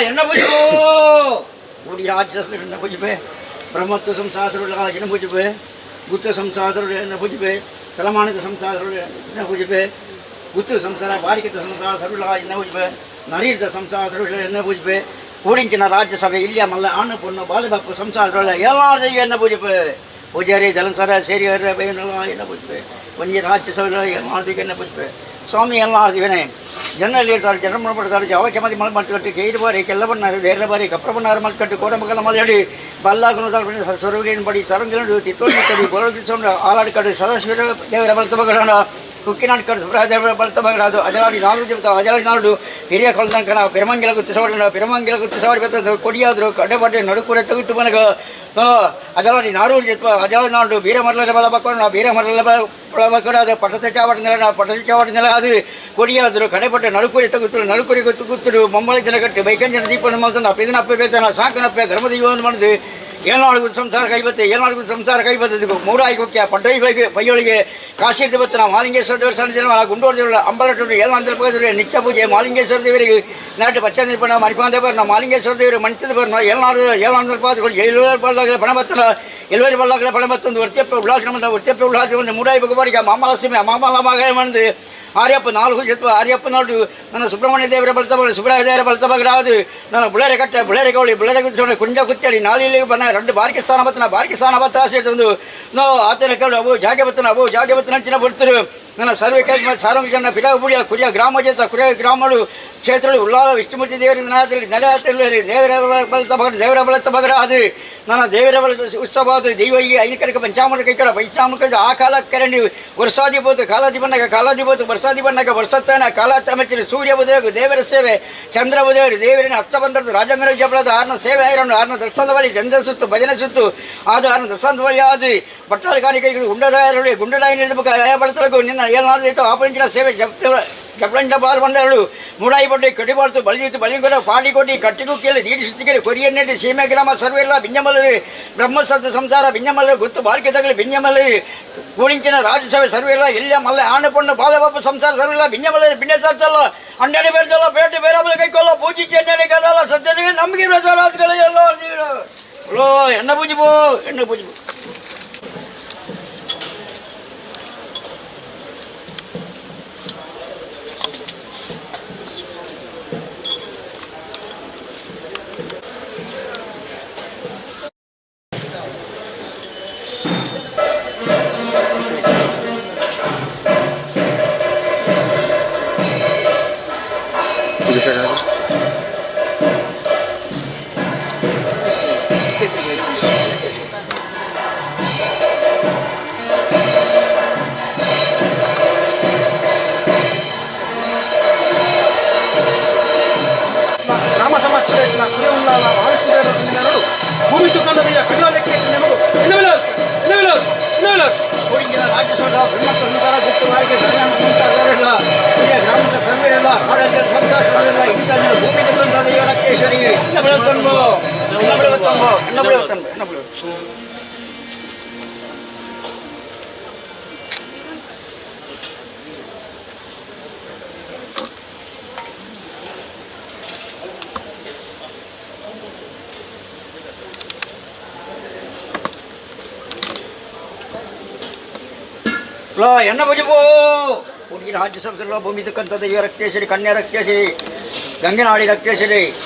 ಎಣ್ಣ ಪೂಜೆ ಊಡಿ ರಾಜ್ಯ ಎಣ್ಣ ಪೂಜೆ ಬ್ರಹ್ಮತ್ವ ಸಂಸಾರ ಎಣ್ಣ ಪೂಜೆ ಗುತ್ತ ಸಂಸಾರದೊಳಗೆ ಎನ್ನ ಪೂಜಿಪೆ ಸಲಮಾನದ ಸಂಸಾರದೊಳಗೆ ಎನ್ನ ಪೂಜಿಪೆ ಗುತ್ತ ಸಂಸಾರ ಬಾರಿಕಿತ ಸಂಸಾರ ಸರುಳ ಎನ್ನ ಪೂಜಿಪೆ ನರೀರ್ದ ಸಂಸಾರ ಸರುಳ ಎನ್ನ ಪೂಜಿಪೆ ಕೂಡಿಂಚಿನ ರಾಜ್ಯಸಭೆ ಇಲ್ಲಿಯ ಮಲ್ಲ ಆಣು ಪೊಣ್ಣು ಬಾಲಿಬಾಪು ಸಂಸಾರದೊಳಗೆ ಎಲ್ಲ ದೈವ ಎನ್ನ ಪೂಜಿಪೆ ಪೂಜಾರಿ ಜಲಸರ ಸೇರಿಯರ ಬೇನಲ್ಲ ಎನ್ನ ಪೂಜಿಪೆ ಒಂಜಿ ರಾಜ್ಯಸಭೆ ಎಲ್ಲ ಎನ್ನ ಪೂಜಿಪೆ ಸ್ವಾಮಿ ಎಲ್ಲ ಆರ್ದಿವನೇ ಜನರಲ್ಲಿ ಇರ್ತಾರೆ ಜನರ ಪಡ್ತಾರೆ ಜವಕ್ಕೆ ಮದಿ ಮಲ್ ಮಲ್ಕಟ್ಟು ಕೇರು ಬಾರಿ ಕೆಲ್ಲ ಬಣ್ಣಾರು ಬೇರೆ ಬಾರಿ ಕಪ್ರ ಬಣ್ಣಾರು ಮಲ್ಕಟ್ಟು ಕೋಡಮಗಲ ಮಲಡಿ ಬಲ್ಲಾಗುನ ಸೊರಗೇನು ಬಡಿ ಸರಂಗಿಲು ತಿತ್ತೋಡಿ ಕಡಿ ಬೋಳಗಿಸೊಂಡು ಆಲಾಡಿ ಕಡೆ ಸದಾಶಿವ ದೇವರ ಬಲ್ತ ಬಗಡೋಣ ಕುಕ್ಕಿನಾಡು ಕಡೆ ಸುಬ್ರಹ ಬಲ್ತ ಬಗಡಾದು ಅಜಲಾಡಿ ನಾಲ್ಕು ದೇವತ ಅಜಲಾಡಿ ನಾಡು ಹಿರಿಯ ಕೊಳ್ತಂಕನ ಪೆರಮಂಗಿಲ ಗುತ್ತಿ ಸವಾಡಿ ಪೆರಮಂಗಿಲ ಗುತ್ತಿ ಸವಾಡಿ ಬತ್ತ ಕೊಡಿಯಾದರು ಕಡ್ಡೆ ನಡುಕೂರೆ ತೆಗೆದು ಮನಗ ಅಜಲಾಡಿ ನಾರೂರು ಜತ್ವ ಅಜಲಾಡಿ ನಾಡು ಬೀರಮರಲ ಬಲ ಬಕ್ಕೋಣ ಬೀರಮರಲ ಬಲ ಅದು ಪಟ್ಟದ ಚಾವಡಿ ನೆಲ ಪಟ್ಟದ ಚಾವಡಿ ನೆಲ ಅದು ಕೊಡಿಯಾದರು ಕಡೆಪಟ್ಟೆ ನಡುಕುರಿ ತಗುತ್ತರು ನಡುಕುರಿ ಗೊತ್ತು ಗುತ್ತರು ಮೊಮ್ಮಳಿ ಜನ ಕಟ್ಟಿ ಬೈಕಂಜನ ದೀಪನ ಮಾಡ್ತಾನ ಪಿದನಪ್ಪೆ ಬೇತನ ಸಾಕನಪ್ಪೆ ಧರ್ಮದೈವ ಒಂದು ಮಾಡಿದ್ವಿ ಏನಾಳು ಸಂಸಾರ ಕೈಬತ್ತೆ ಏನಾಳು ಸಂಸಾರ ಕೈಬತ್ತದಕ್ಕೆ ಮೂರಾಯಿ ಕೊಕ್ಕೆ ಪಡ್ಡೈ ಪೈಯೊಳಗೆ ಕಾಶಿ ಬತ್ತನ ಮಾಲಿಂಗೇಶ್ವರ ದೇವರ ಸಣ್ಣ ಗುಂಡೋರು ದೇವರ ಅಂಬಲಟು ಏಳಾಂದ್ರ ಪಗದ್ರೆ ನಿತ್ಯ ಪೂಜೆ ಮಾಲಿಂಗೇಶ್ವರ ದೇವರಿಗೆ ನಾಟು ಪಚ್ಚ ನಿಲ್ಪಣ ಮಣಿಪಾಂದೇವರನ ಮಾಲಿಂಗೇಶ್ವರ ದೇವರು ಮಣಿತದ ಬರ್ನ ಏಳಾಳು ಏಳಾಂದ್ರ ಪಾದಗಳು ಏಳುವರೆ ಬಲ್ಲಾಗಲೆ ಪಣ ಬತ್ತನ ಎಲ್ವರಿ ಬಲ್ಲಾಗಲೆ ಪಣ ಬತ್ತೊಂದು ವೃತ್ತಿಯಪ್ಪ ಉಲ್ಲಾಸ ವೃತ್ತಿಯಪ್ಪ ಉಲ್ಲಾಸ ಒಂದು ಮೂರಾಯಿ ಬಗವಾಡಿಗೆ ಮಾಮಲಸ್ವಾಮಿ ಮಾಮಲ ಮಗ ಮಂದು ಆರ್ಯಪ್ಪ ನಾಲ್ಕು ಜತ್ವ ಆರ್ಯಪ್ಪ ನಾಡು ನನ್ನ ಸುಬ್ರಹ್ಮಣ್ಯ ದೇವರ ಬಲ್ತ ಬಗಡು ಸುಬ್ರಹ ದೇವರ ಬಲ್ತ ಬಗಡಾದು ನನ್ನ ಬುಳ್ಳರೆ ಕಟ್ಟೆ ಬುಳ್ಳರೆ ಗೌಳಿ ಬುಳ್ಳರೆ ಗುಚ್ಚಿಸೋಣ ಕುಂಜ ಕುತ್ತಡಿ ನಾಲಿಲ್ಲಿ ಬನ್ನ రెండు ಬಾರಿಕೆ ಸ್ಥಾನ ಬತ್ತನ ಬಾರಿಕೆ ಸ್ಥಾನ ಬತ್ತ ಆಸೆ ತಂದು ನೋ ಆತನ ಕಡು ಅವು ಜಾಗೆ ಬತ್ತನ ಅವು ಜಾಗೆ ಬತ್ತನ ಅಂಚಿನ ಬರ್ತಿರು ನನ್ನ ಸರ್ವೆ ಸಾರಂಗ ಜನ ಪಿರಾಗುಡಿಯ ಕುರಿಯ ಗ್ರಾಮ ಜೇತ ಕುರಿಯ ಗ್ರಾಮಡು ಕ್ಷೇತ್ರಗಳು ಉಲ್ಲಾಲ ವಿಷ್ಣುಮೂರ್ತಿ ದೇವರಿಂದ ನೆಲೆ ದೇವರ ಬಲತ ಬಗಡ ದೇವರ ಬಲತ ಬಗಡ ಅದು ನನ್ನ ದೇವರ ಬಲದ ಉತ್ಸವ ಅದು ದೈವ ಈ ಐನಕರಕ ಪಂಚಾಮೃತ ಕೈಕಡ ಪಂಚಾಮೃತ ಆ ಕಾಲ ಕರಂಡಿ ವರ್ಷಾದಿ ಬೋದು ಕಾಲಾದಿ ಬಣ್ಣಗ ಕಾಲಾದಿ ಬೋದು ವರ್ಷಾದಿ ಬಣ್ಣಗ ವರ್ಷತ್ತಾನ ಕಾಲ ತಮಚಿನ ಸೂರ್ಯ ಉದಯ ದೇವರ ಸೇವೆ ಚಂದ್ರ ಉದಯ ದೇವರಿನ ಹತ್ತ ಬಂದದ್ದು ರಾಜಂಗನ ಜಬಳದ ಆರ್ನ ಸೇವೆ ಐರನ್ನು ಆರ್ನ ದರ್ಶನದ ಬಳಿ ಚಂದ್ರ ಸುತ್ತು ಭಜನೆ ಸುತ್ತು ಅದು ಆರ್ನ ದರ್ಶನದ ಬಳಿ ಅದು ಬಟ್ಟಾದ ಕಾಣಿಕೆ ಗುಂಡದಾಯರುಳಿ ಗುಂಡದಾಯ ಹಿಡಿದ ಬಡತಲಗು ನಿನ್ನ ಏನಾದ್ರು ಆಪರಿಂಚಿನ ಸೇವೆ ಜಪ್ಲಂಡ ಬಾರ್ ಬಂದಳು ಮೂಡಾಯಿ ಬಡ್ಡಿ ಕಡಿಬಾರ್ದು ಬಲಿಜಿತ್ತು ಬಲಿಂಗಡ ಪಾಡಿಕೊಟ್ಟಿ ಕಟ್ಟಿಗೂ ಕೇಳಿ ನೀಡಿ ಸುತ್ತಿಗೆ ಕೊರಿಯನ್ನೆಟ್ಟಿ ಸೀಮೆ ಗ್ರಾಮ ಸರ್ವೆಲ್ಲ ಬಿಂಜಮಲ್ಲರಿ ಬ್ರಹ್ಮಸತ್ತು ಸಂಸಾರ ಬಿಂಜಮಲ್ಲ ಗುತ್ತು ಬಾರ್ಕೆ ತಗಲಿ ಬಿಂಜಮಲ್ಲರಿ ಕೂಡಿಂಚಿನ ರಾಜ್ಯಸಭೆ ಸರ್ವೆಲ್ಲ ಎಲ್ಲ ಮಲ್ಲ ಆಣೆ ಪೊಣ್ಣು ಬಾಲಬಾಬು ಸಂಸಾರ ಸರ್ವೆಲ್ಲ ಬಿಂಜಮಲ್ಲರಿ ಬಿಂಜ ಸರ್ತಲ್ಲ ಅಂಡಾಡಿ ಬೇಡ್ತಲ್ಲ ಬೇಟು ಬೇರೆ ಕೈಕೊಳ್ಳ ಪೂಜಿಸಿ ಎಣ್ಣೆ ಕಲ್ಲ ಸದ್ಯದಿಗೆ ನಮಗೆ ಎಲ್ಲ ಎಣ್ಣೆ ಪೂಜಿಪೋ ಎಣ್ಣೆ ಪೂಜಿಪೋ. ಗ್ರಾಮ ಸಮಾಜ ಕುರಿಯುಳ್ಳಾಲ ಮಹಾವಿಷ್ಣು ಭೂಮಿ ತುಕ್ಕಂಡದಯ್ಯ ಕಡಿಯೋದಕ್ಕೆ ನಮಗು ಎನ್ನವಿಲ್ಲ ಎನ್ನವಿಲ್ಲ ಎನ್ನವಿಲ್ಲ. ಕೂಡಿಂಚಿನ ರಾಜ್ಯಸಭಾ ಬ್ರಹ್ಮ ಸಂಸಾರ ಗುತ್ತು ಬಾರಿಕೆ ಸರ್ವ ಸಂಸಾರ ಹಿರಿಯ ಗ್ರಾಮದ ಸರ್ವೇ ಎಲ್ಲ ಆಡಳಿತ ಸಂಸಾರ ಸರ್ವೆ ಎಲ್ಲ ಇಡೀ ಭೂಮಿ ತಕ್ಕಂತ ದೇವರಕ್ಕೇಶ್ವರಿ ಎನ್ನ ಬೆಳತಂಬೋ ಎನ್ನ ಬೆಳವತ್ತಂಬೋ ಎನ್ನ ಬೆಳವತ್ತಂಬೋ ಎನ್ನ ಬೆಳವತ್ತು. ಎನ್ನ ಭುಜಬೋ ಹುಡುಗಿ ರಾಜ್ಯಸಭೆಲ್ಲ ಭೂಮಿ ತಕ್ಕಂಥ ದೈವ ರಕ್ತೇಶ್ವರಿ ಕನ್ಯಾ ರಕ್ತೇಶ್ವರಿ ಗಂಗನಾಡಿ ರಕ್ತೇಶ್ವರಿ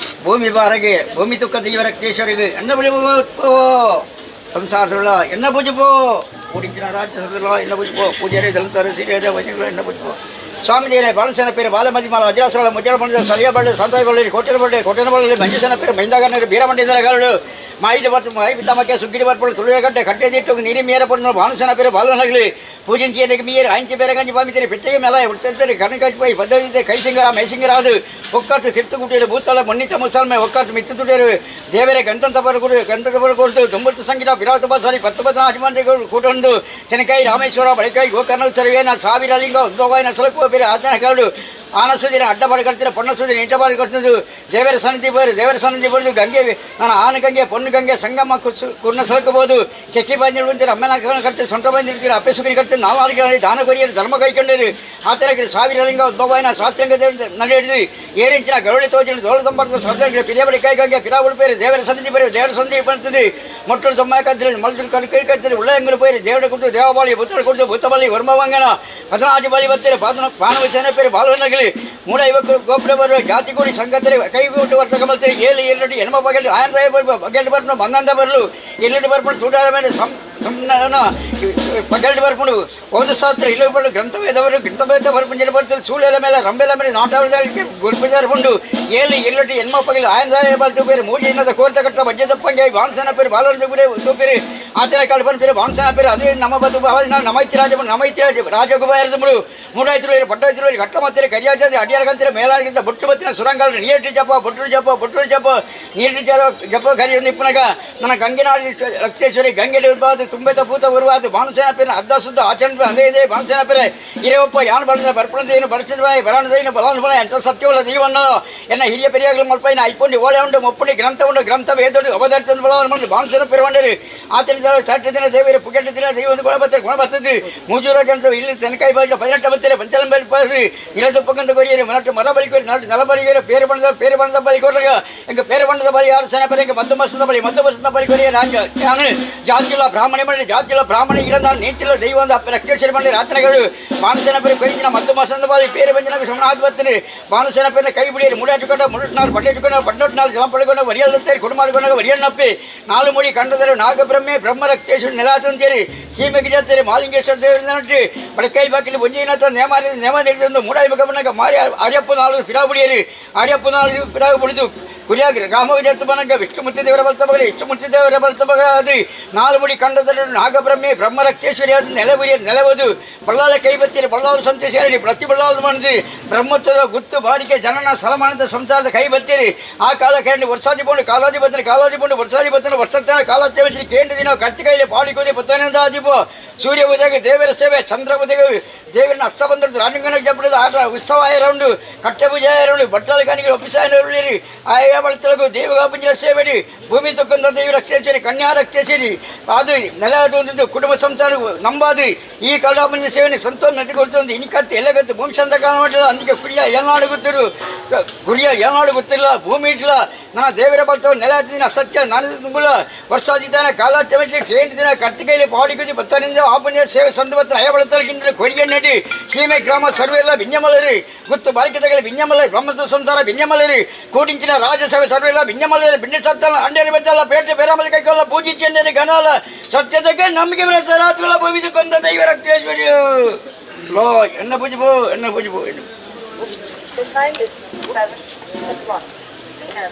ಭೂಮಿ ಬಾರಗೆ ಭೂಮಿ ತುಕ್ಕ ದೈವ ರಕ್ತೇಶ್ವರಿಗೆ ಎನ್ನ ಭುಜಬೋ ಸಂಸಾರದೊಳ ಎನ್ನ ಭುಜಬೋ ಹುಡುಗಿನ ರಾಜ್ಯಸಭೆಲ್ಲ ಎನ್ನ ಭುಜಬೋ ಪೂಜಾರಿ ದಲಿತರು ಸಿರಿಯರ ವಚನಗಳು ಎನ್ನ ಭುಜಬೋ ಸ್ವಾಮಿ ದೇವರೇ ಬಾಣಸೇನ ಪೇರು ಬಾಲಮದಿಮಾಲ ಅಜರಾಸರ ಮುಜ್ಜಲ ಮಂಡಲ ಸಲಿಯ ಬಳ್ಳಿ ಸಂತಾಯಿ ಬಳ್ಳಿ ಕೋಟೆನ ಬಳ್ಳಿ ಕೋಟೆನ ಬಳ್ಳಿ ಮಂಜಸೇನ ಪೇರು ಮೈಂದಾಗನರು ಬೀರಮಂಡಿದರಗಳು ಮಾಯಿದ ಬರ್ತು ಮಾಯಿ ಬಿದ್ದಾಮಕ್ಕೆ ಸುಗ್ಗಿರಿ ಬರ್ಪಳು ತುಳಿಯ ಗಡ್ಡೆ ಕಟ್ಟೆ ದಿಟ್ಟು ನೀರಿ ಮೇರ ಪಣ್ಣು ಭಾನುಸೇನ ಪೇರು ಬಾಲನಗಲಿ ಪೂಜಿಂಚಿ ಎನಗೆ ಮೀರು ಆಂಚಿ ಬೇರೆ ಗಂಜಿ ಬಾಮಿತಿರಿ ಪೆಟ್ಟಿಗೆ ಮೇಲೆ ಉಡ್ಸಂತರಿ ಕಣ್ಣು ಪದ್ಧತಿ ಕೈಸಿಂಗರ ಮೈಸಿಂಗರ ಅದು ಒಕ್ಕರ್ತು ತಿರ್ತು ಭೂತಲ ಮಣ್ಣಿತ ಮುಸಲ್ಮೆ ಒಕ್ಕರ್ತು ಮಿತ್ತು ತುಡಿಯರು ದೇವರೇ ಗಂಟಂತ ಬರಕೂಡು ಗಂಟಂತ ಬರಕೂಡ್ದು ತೊಂಬತ್ತು ಸಂಗೀತ ಬಿರಾತು ಬಸಾರಿ ಪತ್ತು ಬದ ಆಜಮಾನಿಗಳು ಕೂಟೊಂದು ತೆನಕಾಯಿ ರಾಮೇಶ್ವರ ಬಳಿಕಾಯಿ ಗೋಕರ್ಣ ಸರಿಯೇನ ಸಾವಿರ ಲಿಂಗ ಉದ್ಭವಾಯನ ಸಲಕುವ ಬೇರೆ ಆತನ ಕರಡು ಆನ ಸುದಿನ ಅಡ್ಡ ಬಾರಿ ಕಟ್ತಿರ ಪೊಣ್ಣ ಸುದಿನ ಇಂಟ ಬಾರಿ ಕಟ್ತದು ದೇವರ ಸನ್ನಿಧಿ ಬೋರು ದೇವರ ಸನ್ನಿಧಿ ಬರೆದು ಗಂಗೆ ನಾನು ಆನ ಗಂಗೆ ಪೊಣ್ಣು ಗಂಗೆ ಸಂಗಮ ಕುರ್ಣ ಸಲಕಬಹುದು ಕೆಕ್ಕಿ ಬಂದಿರು ಅಂತೀರ ಅಮ್ಮನ ಕಟ್ತೀರಿ ಸೊಂಟ ಬಂದಿರ್ತೀರ ಅಪ್ಪೆ ಕಟ್ತೀರಿ ನಾವು ಆರ್ಗೆ ದಾನ ಕೊರಿಯರು ಧರ್ಮ ಕೈಕೊಂಡಿರಿ ಆತರ ಸಾವಿರ ಲಿಂಗ ಉದ್ಭವನ ಸ್ವಾತಂತ್ರ್ಯ ದೇವರು ನಡೆಯಿಡಿದು ಏರಿಂಚಿನ ಗರುಡಿ ತೋಜಿನ ದೋಳ ಸಂಬರ್ದ ಸ್ವರ್ಗ ಪಿರಿಯಬಡಿ ಕೈ ಗಂಗೆ ಪಿರಾ ಉಡುಪೇರಿ ದೇವರ ಸನ್ನಿಧಿ ಬರೀ ದೇವರ ಸನ್ನಿಧಿ ಬರ್ತದೆ ಮೊಟ್ಟಲು ತಮ್ಮ ಕತ್ತಿರಿ ಮಲ್ದರು ಕೈ ಕೈ ಕಟ್ತೀರಿ ಉಳ್ಳಂಗಲು ಪೇರಿ ದೇವರ ಕುಡಿದು ದೇವಬಾಳಿ ಬುತ್ತರು ಕುಡಿದು ಭೂತಬಲಿ ವರ್ಮವಂಗನ ಪದನಾಜಿ ಬಲಿ ಬತ್ತೀರಿ ಪಾದನ ಪಾನವ ಸೇನೆ ಪೇರಿ ಬಾಲನಗಲಿ ಮೂಡ ಯುವಕರು ಗೋಪುರ ಬರುವ ಜಾತಿ ಕೂಡಿ ಸಂಗತರಿ ಕೈ ಬಿಟ್ಟು ವರ್ತಕ ಮಲ್ತೀರಿ ಏಳು ಏಳು ಎನ್ಮ ಬಗೆಲು ಆಯನ ಬಗೆಲು ಬರ್ಪಣ ಬಂದಂದ ಬರಲು ಎಲ್ಲೆಡು ಬರ್ಪಣ ತೂಟಾದ ಮೇಲೆ ಸಂ ಸಂನ ಪಗಲ್ಡು ಬರ್ಪುಂಡು ಓದು ಶಾಸ್ತ್ರ ಇಲ್ಲ ಬರಲು ಗ್ರಂಥವೇದವರು ಗ್ರಂಥವೇದ ಬರ್ಪುಂಡು ಬರ್ತದೆ ಸೂಳೆల ಮೇಲೆ ರಂಬೆಲ ಮೇಲೆ ನಾಟವರಿಗೆ ಗುರುಪುಜಾರ ಏಳು ಎಲ್ಲೆಟ್ಟು ಎನ್ಮ ಪಗಲು ಆಯನ ಬಲ್ತು ಬೇರೆ ಮೂಜಿ ಇನ್ನದ ಕೋರ್ತ ಕಟ್ಟ ವಜ್ಜೆ ತಪ್ಪಂಗೆ ಬಾಣಸನ ಪೇರು ಬಾಲನ ತೂಪಿರಿ ತೂಪಿರಿ ಆತನ ಕಲ್ಪನ ಪೇರು ಬಾಣಸನ ಪೇರು ಅದೇ ನಮ್ಮ ಬದು ನಮೈತಿ ರಾಜ ನಮೈತಿ ರಾಜ ರಾಜಗುಬಾಯರದముడు ಮೂಡಾಯ್ತಿರು ಪಟ್ಟಾಯ್ತಿರು ಘಟ್ಟ ಮತ್ತಿರ ಕರಿಯಾಚಾರಿ ಅಡಿಯಾರಗಂತಿರ ಮೇಲಾಗಿದ್ದ ಬೊಟ್ಟು ಬತ್ತಿನ ಸುರಂಗಾಲ ನೀರು ಜಪ ಬೊಟ್ಟು ಜಪ ಬೊಟ್ಟು ಜಪ ನೀರು ಜಪ ಜಪ ಕರಿಯ ನಿಪ್ಪನಗ ನನ್ನ ಗಂಗೆನಾಡಿ ರಕ್ತೇಶ್ವರಿ ಗಂಗೆ ಉದ್ಭಾದ ತುಂಬೆತ ಪೂತ ಉರುವಾದ ಬಾಣಸೇನ ಪೇರ ಅರ್ಧ ಸುದ್ದ ಆಚರಣೆ ಅದೇ ಇದೆ ಬಾಣಸೇನ ಪೇರೆ ಇರೇವಪ್ಪ ಯಾನ್ ಬಳದ ಬರ್ಪಣದೇನು ಬರಚನ ಬರಾಣದೇನು ಬಲಾನ ಬಲ ಎಂತ ಸತ್ಯವಲ್ಲ ದೀವನ್ನ ಎನ್ನ ಹಿರಿಯ ಪೆರಿಯಾಗಲು ಮಲ್ಪೈನ ಐಪೊಂಡಿ ಓಳೆ ಉಂಡು ಮುಪ್ಪುಂಡಿ ಗ್ರಂಥ ಉಂಡು ಗ್ರಂಥ ವೇದೊಡು ಅವಧರಿತ ಬಲವನ್ ಮಂದು ಬಾಣಸೇನ ಪೇರುವಂಡರು ಆತನ ತಟ್ಟು ದಿನ ದೇವಿರ ಪುಗೆಟ್ಟು ದಿನ ದೈವದ ಗುಣ ಬರ್ತದೆ ಗುಣ ಬರ್ತದೆ ಮೂಜೂರ ಜನರು ಇಲ್ಲಿ ತೆನಕಾಯಿ ಬಾಜು ಪದಿನೆಟ್ಟು ಬತ್ತಾರೆ ಪಂಚಲಂ ಬಲಿ ಪಾಸು ಇಳದು ಪಕ್ಕಂದ ಕೊಡಿಯರು ಮನಟ್ಟು ಮರ ಬಲಿ ಕೊಡಿ ನಾட்டு ನಲ ಬಲಿಗೆ பேர் பண்ணத பேர் பண்ணத பலி கொடுங்க எங்க பேர் பண்ணத பலி யார் சேன பேர் எங்க மத்து மசந்த பலி மத்து மசந்த பலி கொடிய ராஜ ஞானு ಜಾತಿಯುಳ್ಳ ಬ್ರಾಹ್ಮಣಿ ಮಾಡಿ ಜಾತಿಯುಳ್ಳ ಬ್ರಾಹ್ಮಣಿ ಇರಂದ ನೀತಿಲ್ಲ ದೈವ ಒಂದು ಅಪ್ಪ ರಕ್ತೇಶ್ವರಿ ಮಾಡಿ ರಾತ್ರಿಗಳು ಬಾಣಸೇನ ಪೇರು ಕೊರಿಜಿನ ಮದ್ದು ಮಸಂದ ಬಾಲಿ పేరు ಬಂಜಿನ ಸಮನಾದ್ ಬತ್ತೀನಿ ಬಾಣಸೇನ పేరుನ ಕೈ ಬಿಡಿಯರು ಮುಡಾಟುಕೊಂಡ ಮುಡುಟ್ನಾಳು ಪಡ್ಡೆಟ್ಟುಕೊಂಡ ಪಡ್ನೊಟ್ನಾಳು ಜಲ ಪಡ್ಕೊಂಡ ವರಿಯಲ್ಲತ್ತೇರಿ ಕುಡುಮಾಡಿಕೊಂಡ ವರಿಯಣ್ಣಪ್ಪಿ ನಾಲು ಮುಡಿ ಕಂಡದರು ನಾಗಬ್ರಹ್ಮೆ ಬ್ರಹ್ಮ ರಕ್ತೇಶ್ವರಿ ನೆಲಾತಂತೇರಿ ಸೀಮೆಗೆ ಜಾತೇರಿ ಮಾಲಿಂಗೇಶ್ವರ ದೇವರ ನಟ್ಟಿ ಬಡಕೈ ಬಾಕಿಲು ಒಂಜಿನತ ನೇಮ ನೇಮ ನೀಡಿದಂದು ಮೂಡಾಯಿ ಬಕಬನಗ ಮಾರಿ ಆರ್ಯಪ್ಪ ನಾಳು ಫಿರಾಬುಡಿಯರಿ ಆರ್ಯಪ್ಪ ನಾಳು ಫಿರಾಗು ಬುಡಿದು ಕುರಿಯಾಗಿ ರಾಮಗ ಜತ್ತು ವಿಷ್ಣುಮೂರ್ತಿ ದೇವರ ಬಲ್ತ ಮಗಳಿ ವಿಷ್ಣುಮೂರ್ತಿ ದೇವರ ಬಲ್ತ ಮಗ ಅದು ನಾಲು ಮುಡಿ ಕಂಡದರು ನಾಗಬ್ರಹ್ಮೆ ಬ್ರಹ್ಮರಕ್ತೇಶ್ವರಿ ಅದು ನೆಲಬುರಿಯ ನೆಲವುದು ಬಳ್ಳಾಲ ಕೈ ಬತ್ತೀರಿ ಬಳ್ಳಾಲ ಸಂತೆ ಸೇರಿ ಪ್ರತಿ ಬಳ್ಳಾಲ ಮಾಡಿದ್ವಿ ಬ್ರಹ್ಮತ್ವದ ಗುತ್ತು ಬಾಡಿಗೆ ಜನನ ಸಲಮಾನದ ಸಂಸಾರದ ಕೈ ಬತ್ತೀರಿ ಆ ಕಾಲ ಕೇಳಿ ವರ್ಷಾದಿ ಪೋಂಡು ಕಾಲಾದಿ ಬತ್ತನ ಕಾಲಾದಿ ಪೋಂಡು ವರ್ಷಾದಿ ಬತ್ತನ ವರ್ಷತ್ತಾನ ಕಾಲತ್ತೇವಚಿ ಕೇಂದ್ರ ದಿನ ಕರ್ತಿಕೈಲಿ ಪಾಡಿಕೋದಿ ಪತ್ತನಿಂದ ಆದಿಪೋ ಸೂರ್ಯ ಉದಯ ದೇವರ ಸೇವೆ ಚಂದ್ರ ಉದಯ ದೇವರನ್ನ ಅತ್ತ ಬಂದಿದ್ದು ರಾಜಂಗನ ಜಪ್ಪಡಿದ ಆಟ ಉತ್ಸವ ಆಯರೌಂಡು ಕಟ್ಟೆ ಪೂಜೆ ಆಯರೌಂಡು ಬಟ್ಟಲ ಕಾನಿಗೆ ಒಪ್ಪಿಸಾಯನರುಳಿರಿ ಆಯಾ ಬಳತಲಗು ದೇವಗಾಪಂಜಿನ ಸೇವೆಡಿ ಭೂಮಿ ತಕ್ಕೊಂಡ ದೇವಿ ರಕ್ಷೇಶ್ವರಿ ಕನ್ಯಾ ರಕ್ಷೇಶ್ವರಿ ಅದು ನೆಲ ಅದು ಕುಟುಂಬ ಸಂಸಾರ ನಂಬಾದು ಈ ಕಲ್ಲಾಪಂಜಿನ ಸೇವೆని ಸಂತೋಷ ನದಿ ಕೊಡ್ತಂದು ಇನಿಕತ್ತು ಎಲ್ಲಗತ್ತು ಭೂಮಿ ಚಂದ ಕಾಣ అందుకే ಕುರಿಯ ಏನಾಡು ಗೊತ್ತಿರು ಗುರಿಯ ಏನಾಡು ಗೊತ್ತಿಲ್ಲ ಭೂಮಿ ಇಟ್ಲ ನಾ ದೇವರ ಬರ್ತವ ನೆಲ ದಿನ ಸತ್ಯ ನಾನು ತುಂಬುಲ ವರ್ಷಾದಿದ್ದಾನೆ ಕಾಲ ತೆಮಚಿ ಕೇಂದ್ರ ದಿನ ಕರ್ತಿಕೈಲಿ ಪಾಡಿಕುದಿ ಬತ್ತನಿಂದ ಆಪುಣ್ಯ ಸೇವೆ ಸಂದು ಬತ್ತ ಅಯ ಬಳತಲಗಿಂದ ಕೊರಿಗೆ ನಡಿ ಸೀಮೆ ಗ್ರಾಮ ಸರ್ವೆಲ್ಲ ಬಿಂಜಮಲರಿ ಗುತ್ತು ಬಾರಿಕೆತಗಲಿ ಬಿಂಜಮಲ ಬ್ರಹ್ಮದ ಸಂಸಾರ ಬಿಂಜಮಲರಿ ಕೂಡಿಂಚಿನ ರಾಜಸೇವೆ ಸರ್ವೆಲ್ಲ ಬಿಂಜಮಲರಿ ಬಿಂಡಿ ಸತ್ತಲ ಅಂಡೇರಿ ಬೆತ್ತಲ್ಲ ಪೇಟೆ ಬೇರಾಮದ ಕೈಕೊಲ್ಲ ಪೂಜಿಚ್ಚಿ ಗಣಾಲ ಸತ್ಯದಕ್ಕೆ ನಂಬಿಕೆ ರಾತ್ರುಲ ಭೂಮಿದು ಕೊಂದ ದೈವ ರಕ್ತೇಶ್ವರಿ ಲೋ ಎಣ್ಣ ಪೂಜೆ ಪೋ ಎಣ್ಣ ಪೂಜೆ ಪೋ ಎಣ್ಣ. The time is 7 o'clock p.m.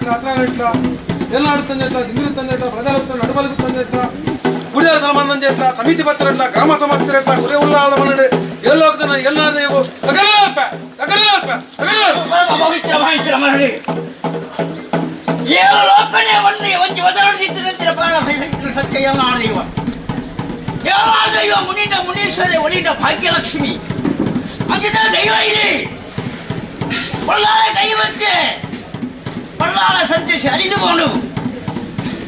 ಎಟ್ಲ ಅತ್ರಾನ ಎಟ್ಲ ಏಲ್ನಾಡು ತಂದೆಟ್ಲ ದಿಂಬಿರು ತಂದೆಟ್ಲ ಪ್ರಜಾಲ ನಡುಬಲಗು ತಂದೆಟ್ಲ ಗುಡಿಯಾರ ಸಲಮಾನಂಜೆಟ್ಲ ಸಮಿತಿ ಪತ್ರ ಗ್ರಾಮ ಸಮಸ್ತ ಗುರಿ ಉಲ್ಲಾದ ಮನ್ನಡೆ ಎಲ್ಲೋಗ್ತಾನ ಎಲ್ಲಾದ ಏಳು ಲೋಕನೇ ಒಂದು ಒಂಜಿ ಒದರಡಿಸಿದ್ದಂತಿನ ಪ್ರಾಣ ಸತ್ಯ ಎಲ್ಲ ದೈವ ಏಳು ದೈವ ಮುನಿಂಡ ಮುನೀಶ್ವರಿ ಒಳಿಂಡ ಭಾಗ್ಯಲಕ್ಷ್ಮಿ ಅಂಚಿತ ದೈವ ಇದೆ. ಬಳ್ಳಾರ ಕೈವತ್ತೆ ಬಳ್ಳಾರ ಸಂತೇಶ ಅರಿದುಕೊಂಡು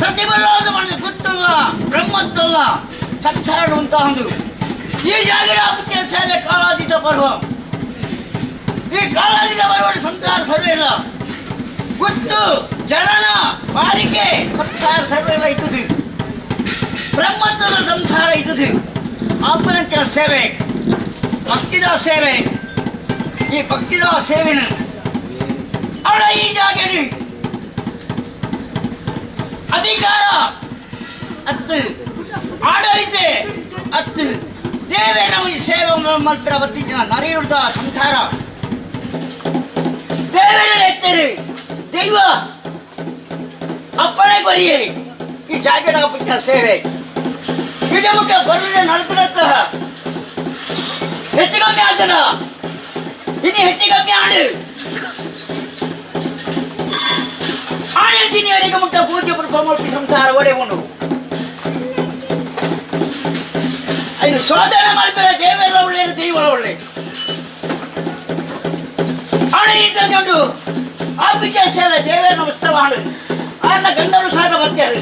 ಪ್ರತಿಬಳ್ಳಾದ ಮನದ ಗೊತ್ತಲ್ಲ ಬ್ರಹ್ಮತ್ತಲ್ಲ ಸಂಸಾರ ಉಂಟಾಂದು ಈ ಜಾಗರ ಪುತ್ತಿನ ಸೇವೆ ಕಾಲಾತೀತ ಪರ್ವ. ಈ ಕಾಲಾತೀತ ಪರ್ವ ಸಂಸಾರ ಸರ್ವೇ ಇಲ್ಲ ಗುತ್ತು ಜನನ ಬಾರಿಕೆ ಸಂಸಾರ ಸರ್ವೆಲ್ಲ ಇದ್ದದು, ಬ್ರಹ್ಮತ್ವದ ಸಂಸಾರ ಇದ್ದದು. ಆಪನಂತಿನ ಸೇವೆ ಭಕ್ತಿದ ಸೇವೆ. ಈ ಭಕ್ತಿದ ಸೇವೆನ ಅವಳ ಈ ಜಾಗಡಿ ಅಧಿಕಾರ ಅತ್ತು ಆಡಳಿತ ಅತ್ತು ದೇವೇ ನಮಗೆ ಸೇವೆ ಮಲ್ಪರ ಬತ್ತಿನ ನರಿಯುಡ್ದ ಸಂಸಾರ ದೇವರೇ ಎತ್ತರು ದೈವ ಅಪ್ಪಣೆ ಕೊರಿಯೇ ಈ ಜಾಗಡ ಪುಟ್ಟ ಸೇವೆ ಇಡಮುಖ ಬರುವೆ ನಡೆದಿರತ್ತ ಹೆಚ್ಚು ಕಮ್ಮಿ ಆತನ ಇನ್ನು ಹೆಚ್ಚು ಕಮ್ಮಿ ಆಡು ಆಡಿರ್ತೀನಿ ಅವರಿಗೆ ಮುಟ್ಟ ಪೂಜೆ ಪುಟ್ಟ ಸಂಸಾರ ಒಡೆವನು ಇನ್ನು ಶೋಧನೆ ಮಾಡ್ತಾರೆ. ದೇವೆಲ್ಲ ಒಳ್ಳೆಯದು, ದೈವ ಒಳ್ಳೆ ಆಡಳಿತ ಆಪಿಕೆ ಸೇವೆ ದೇವೇನ ಉತ್ಸವ ಹಾಡು ಆನ ಗಂಡವರು ಸಾಧ ಬರ್ತಾರೆ.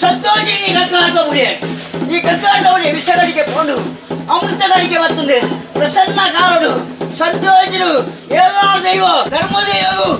ಸಂತೋಷಿನಿ ಗಂಗಾರ್ಧ ಉಳಿಯ ಈ ಗಂಗಾರ್ಧ ಉಳಿಯ ವಿಷಗಳಿಗೆ ಪೋಂಡು ಅಮೃತಗಳಿಗೆ ಬರ್ತದೆ. ಪ್ರಸನ್ನ ಕಾರಡು ಸಂತೋಷರು ಏಳು ದೈವ ಧರ್ಮದೇವರು.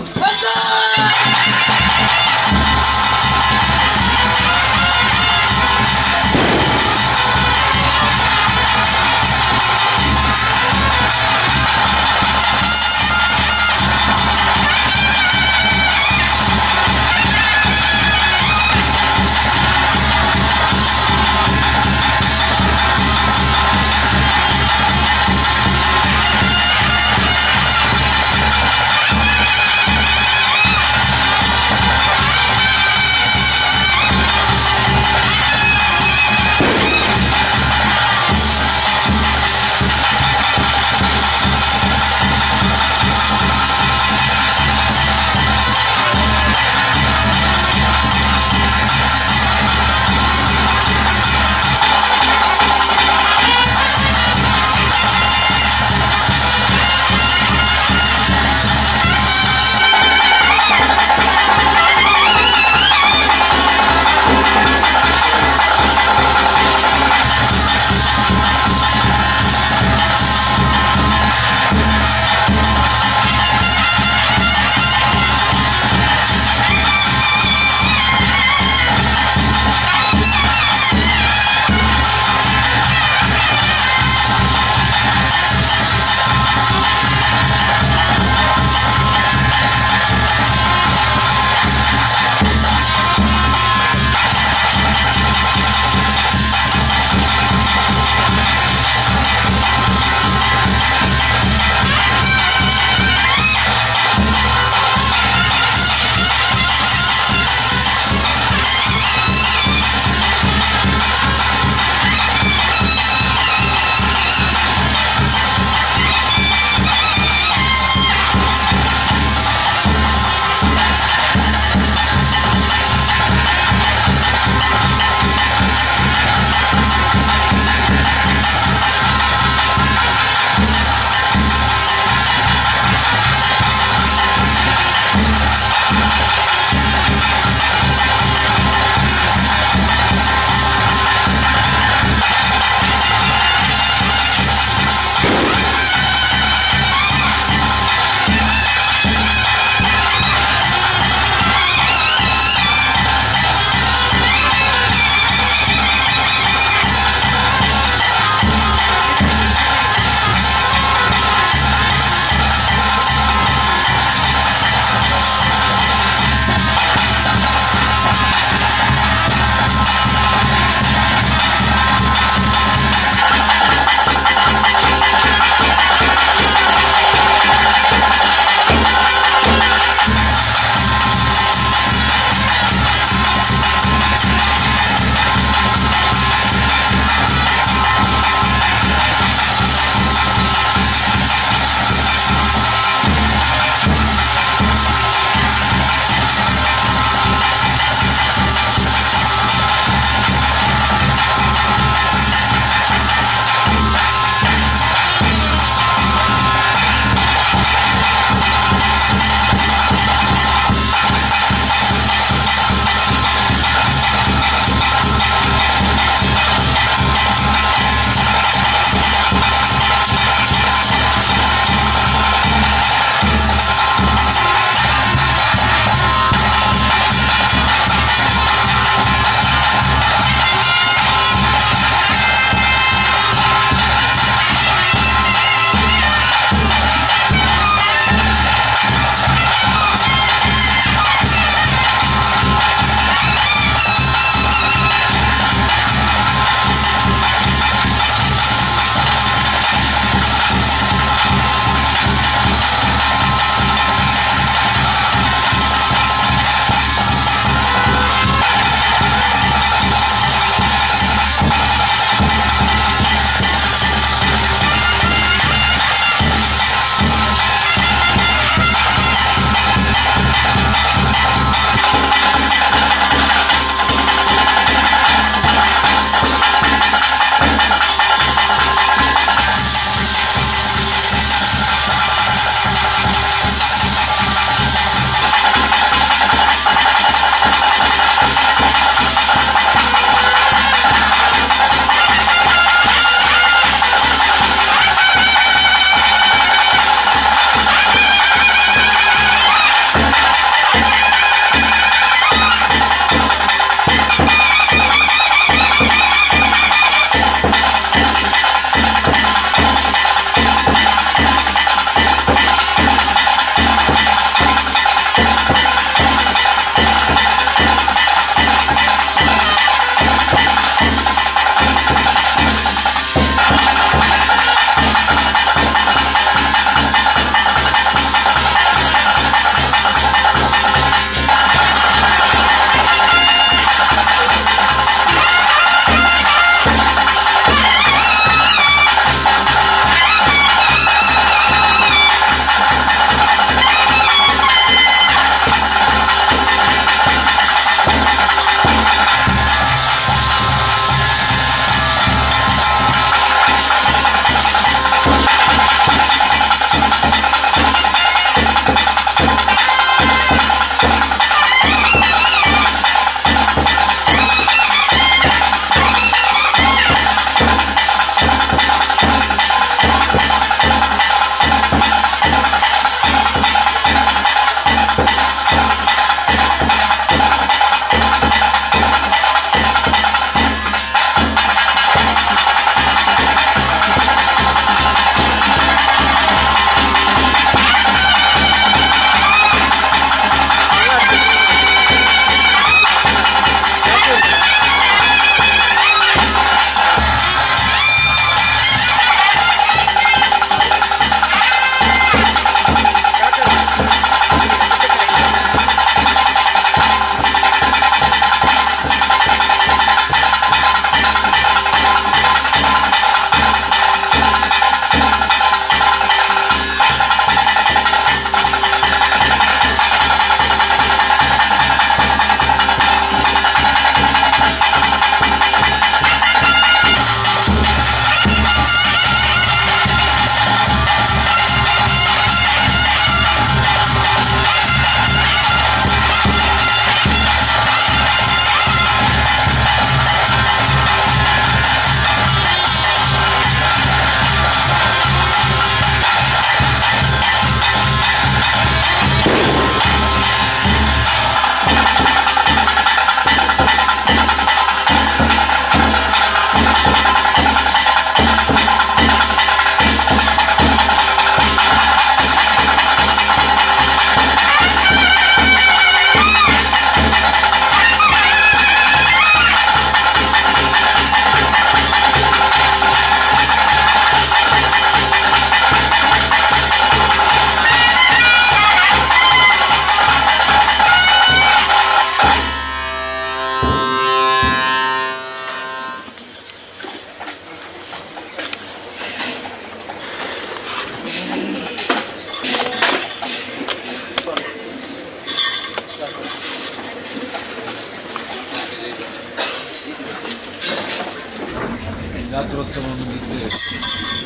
ಜಾತ್ರೋತ್ಸವ ಮುಗಿದು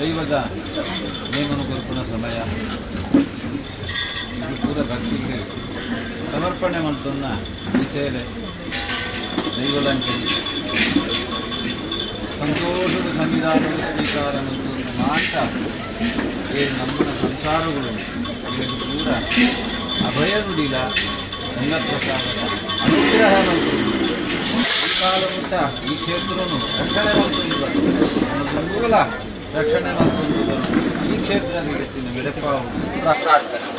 ದೈವದ ನೇಮನ ಕೊರ್ಪುನ ಸಮಯ. ಇದು ಪೂರ ಭಕ್ತಿಗೆ ಸಮರ್ಪಣೆ ಮಂತೊನ್ನ ಈ ಸೇವೆ. ದೈವಲಂಚನೆ ಸಂತೋಷದ ಸನ್ನಿಧಾನದ ಸ್ವೀಕಾರ ಮತ್ತು ಮಾಂತ ಏನು ನಮ್ಮ ಸಂಸಾರಗಳು ಇದನ್ನು ಪೂರ ಅಭಯ ನುಡಿಲ ರಂಗಪ್ರಸಾದದ ಅನುಗ್ರಹ ಮತ್ತು ಈ ಕಾಲ ಮುಟ್ಟ ಈ ಕ್ಷೇತ್ರನು ರಕ್ಷಣೆ ಮಾಡ್ಕೊಂಡು ಮೂಲ ರಕ್ಷಣೆ ಮಾಡ್ಕೊಂಡು ಈ ಕ್ಷೇತ್ರದಲ್ಲಿ ಮೆಡಪಾವು ಪ್ರಾರ್ಥನೆ.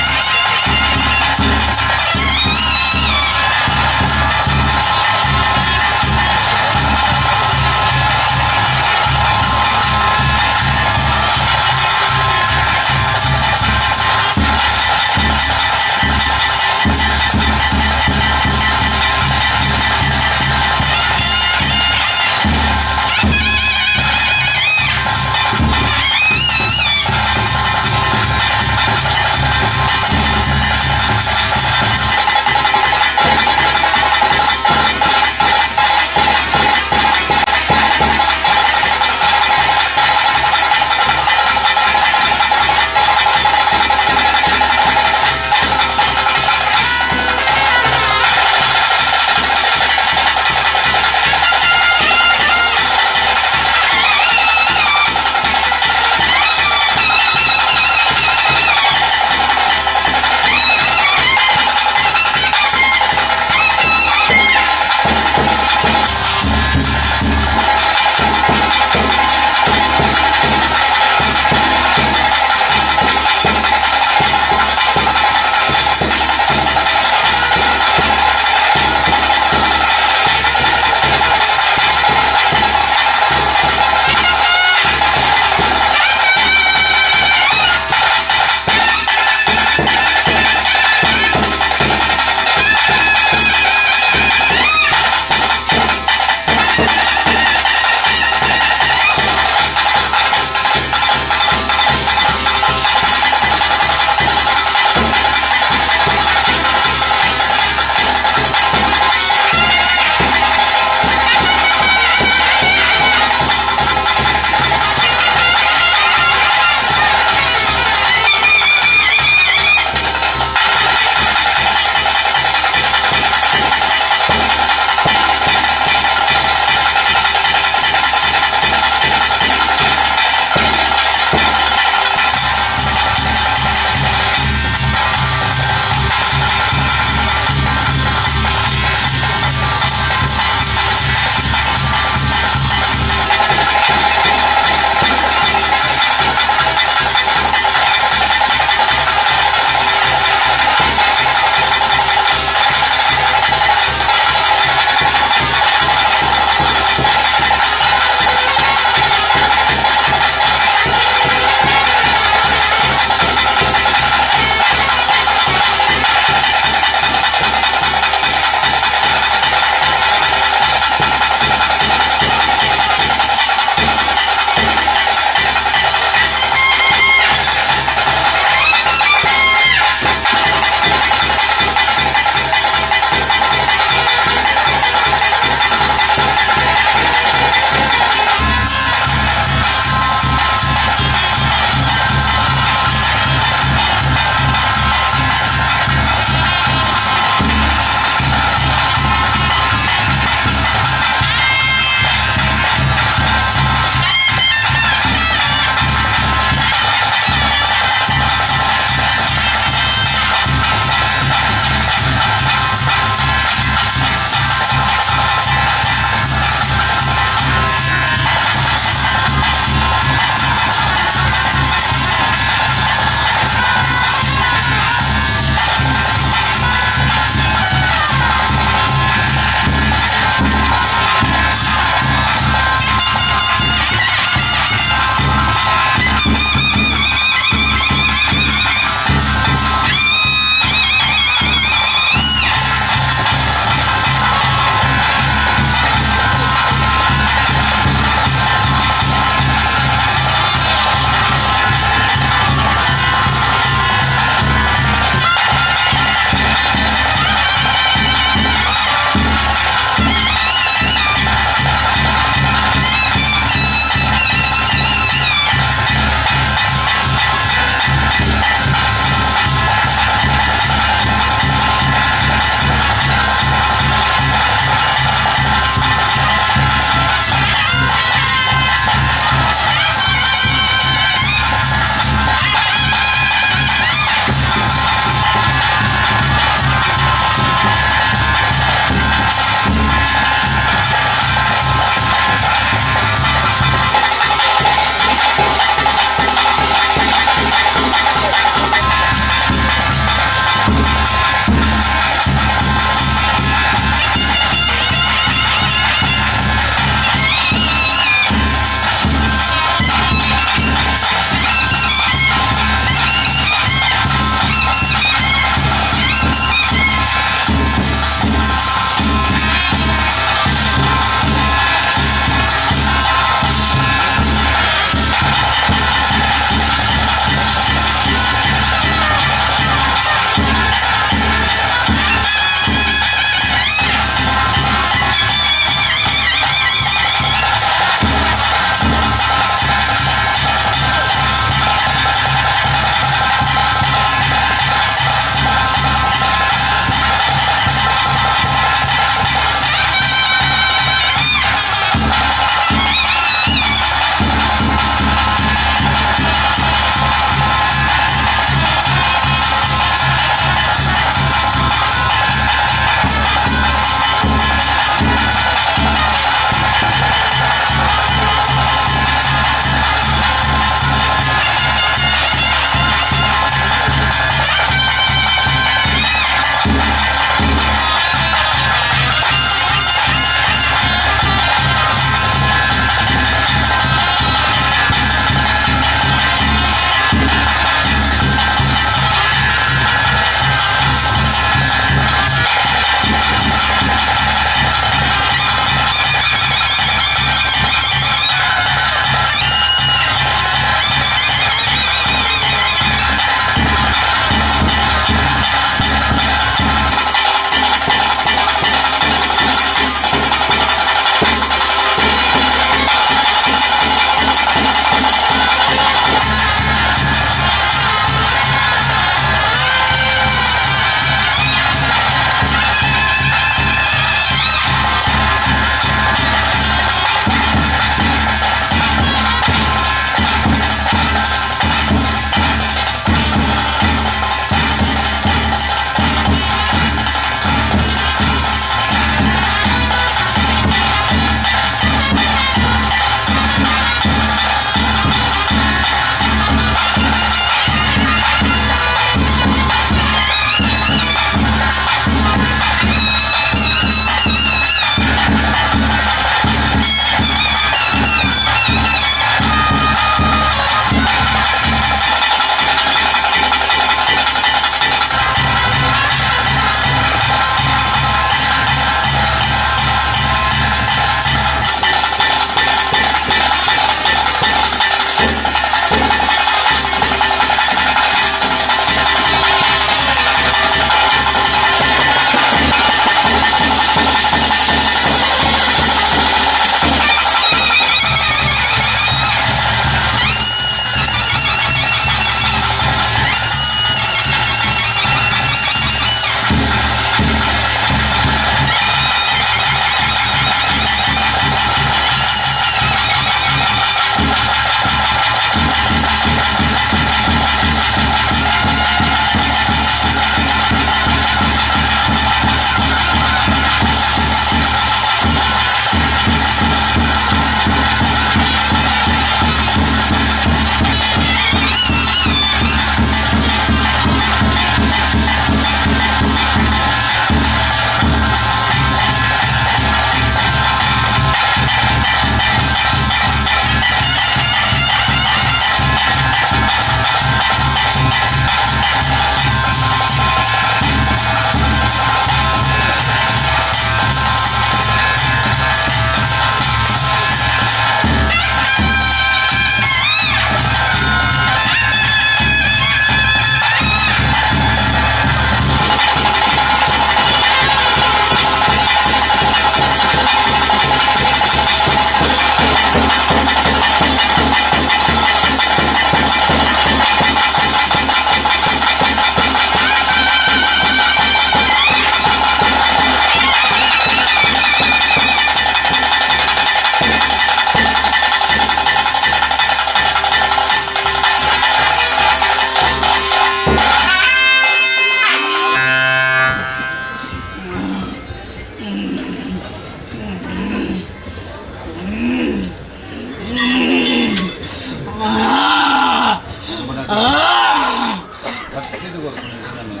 ಕಟ್ಟಿದು ಕೊರ್ಪುನ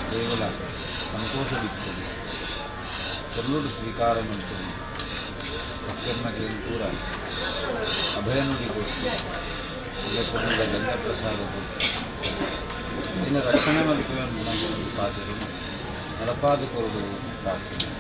ಕೇವಲ ಸಂತೋಷ ಬಿತ್ತದೆ ಕೊರ್ಲುಡು ಸ್ವೀಕಾರ ಮಾಡ್ತದೆ ಭಕ್ತರ್ನಗೇನು ಪೂರ ಅಭಯ ನುಡಿ ಕೊಡ್ತು ಕೊರ್ಲುಡ ಗಂಧ ಪ್ರಸಾದ ಕೊಡ್ತು ಇನ್ನು ರಕ್ಷಣೆ ಮಲ್ಪುವೆ ಪಾತ್ರೆ ನಡಪಾದ ಕೊರಡು ಪ್ರಾರ್ಥನೆ.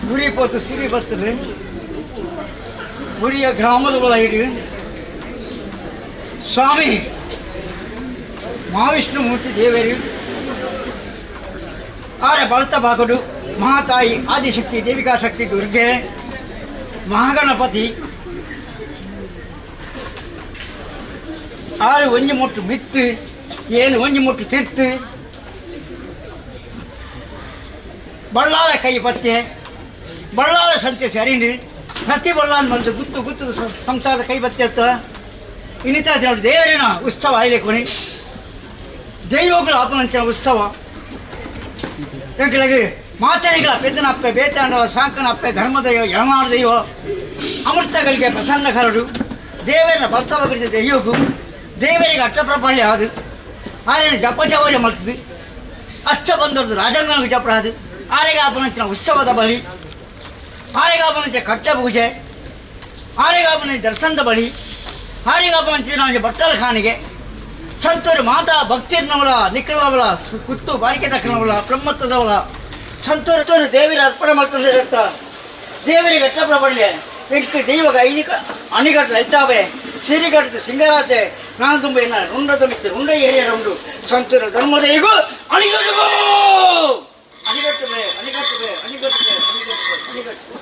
ಗುರಿ ಪೋತು ಸಿರಿ ಬರ್ತದೆ ಗುರಿಯ ಗ್ರಾಮದ ಒಳಗಡೆ ಸ್ವಾಮಿ ಮಹಾವಿಷ್ಣು ಮೂರ್ತಿ ದೇವರು ಆರೆ ಬಳತ ಬಾಗಡು ಮಹಾತಾಯಿ ಆದಿಶಕ್ತಿ ದೇವಿಕಾ ಶಕ್ತಿ ದುರ್ಗೆ ಮಹಾಗಣಪತಿ ಆರು ಒಂಜಿ ಮುಟ್ಟು ಮಿತ್ತು ಏಳು ಒಂಜಿ ಮುಟ್ಟು ತಿರ್ತು ಬಳ್ಳಾಳ ಕೈ ಪತ್ತೆ ಬಳ್ಳಾಳ ಸಂತೆ ಸರಿಂಡು ಪ್ರತಿ ಬಳ್ಳಾನ ಮನಸ್ಸು ಗುತ್ತು ಗುತ್ತು ಸಂಸಾರದ ಕೈ ಬತ್ತೆ ಅಂತ ಇನ್ನಿತರ ದಿನ ದೇವರಿನ ಉತ್ಸವ ಆಯ್ಲೆ ಕೊನಿ ದೈವಗಳ ಆಪನಂಚಿನ ಉತ್ಸವ. ಎಂಕಲೆಗ್ ಮಾತನಿಗಳ ಪೆದ್ದನಪ್ಪೆ ಬೇತಾಂಡಲ ಸಾಂಕನಪ್ಪೆ ಧರ್ಮದೈವ ಯಳಮಾಡ ದೈವ ಅಮೃತಗಳಿಗೆ ಪ್ರಸನ್ನ ಕರಡು ದೇವರ ಭರ್ತವಗರಿದ ದೈವಗು ದೇವರಿಗೆ ಅಟ್ಟಪ್ರಪಳ್ಳಿ ಆದು ಆರೆನ ಜಪ ಚವರಿ ಮಲ್ತದು ಅಷ್ಟ ಬಂದದ್ದು ರಾಜಾಂಗನಿಗೆ ಜಪ ಅದು ಆರೆಗೆ ಆಪನಂಚಿನ ಉತ್ಸವದ ಬಳಿ ಆರೆಗಾಪನಂಚ ಕಟ್ಟೆ ಪೂಜೆ ಆರೆಗಾಪನಂಚ ದರ್ಶನದ ಬಳಿ ಆರೆಗಾಪನಂಚಿನ ಬಟ್ಟಲ ಖಾನಿಗೆ ಸಂತೂರು ಮಾತಾ ಭಕ್ತಿರ್ನವಳ ನಿಕ್ಕಳವಳ ಕುತ್ತು ಬಾರಿಕೆ ತಕ್ಕನವಳ ಬ್ರಹ್ಮತ್ವದವಳ ಸಂತೂರು ತೂರು ದೇವರ ಅರ್ಪಣೆ ಮಾಡ್ಕೊಂಡಿರತ್ತ ದೇವರಿಗೆ ಅಟ್ಟಪ್ರಬಳ್ಳೆ ಎಂಟು ದೈವಗ ಐನಿಕ ಅಣಿಗಟ್ಟಲು ಐತಾವೆ ಸಿರಿಗಟ್ಟದು ಸಿಂಗರಾತೆ ನಾನು ತುಂಬ ಏನ ರುಂಡದ ಮಿತ್ತು ರುಂಡ ಏರಿಯರ ಉಂಡು ಸಂತೂರು ಧರ್ಮದೈಗೂ ಅಣಿಗಟ್ಟುಗೋ ಅಣಿಗಟ್ಟುವೆ ಅಣಿಗಟ್ಟುವೆ ಅಣಿಗಟ್ಟುವೆ ಅಣಿಗಟ್ಟುವೆ ಅಣಿಗಟ್ಟು.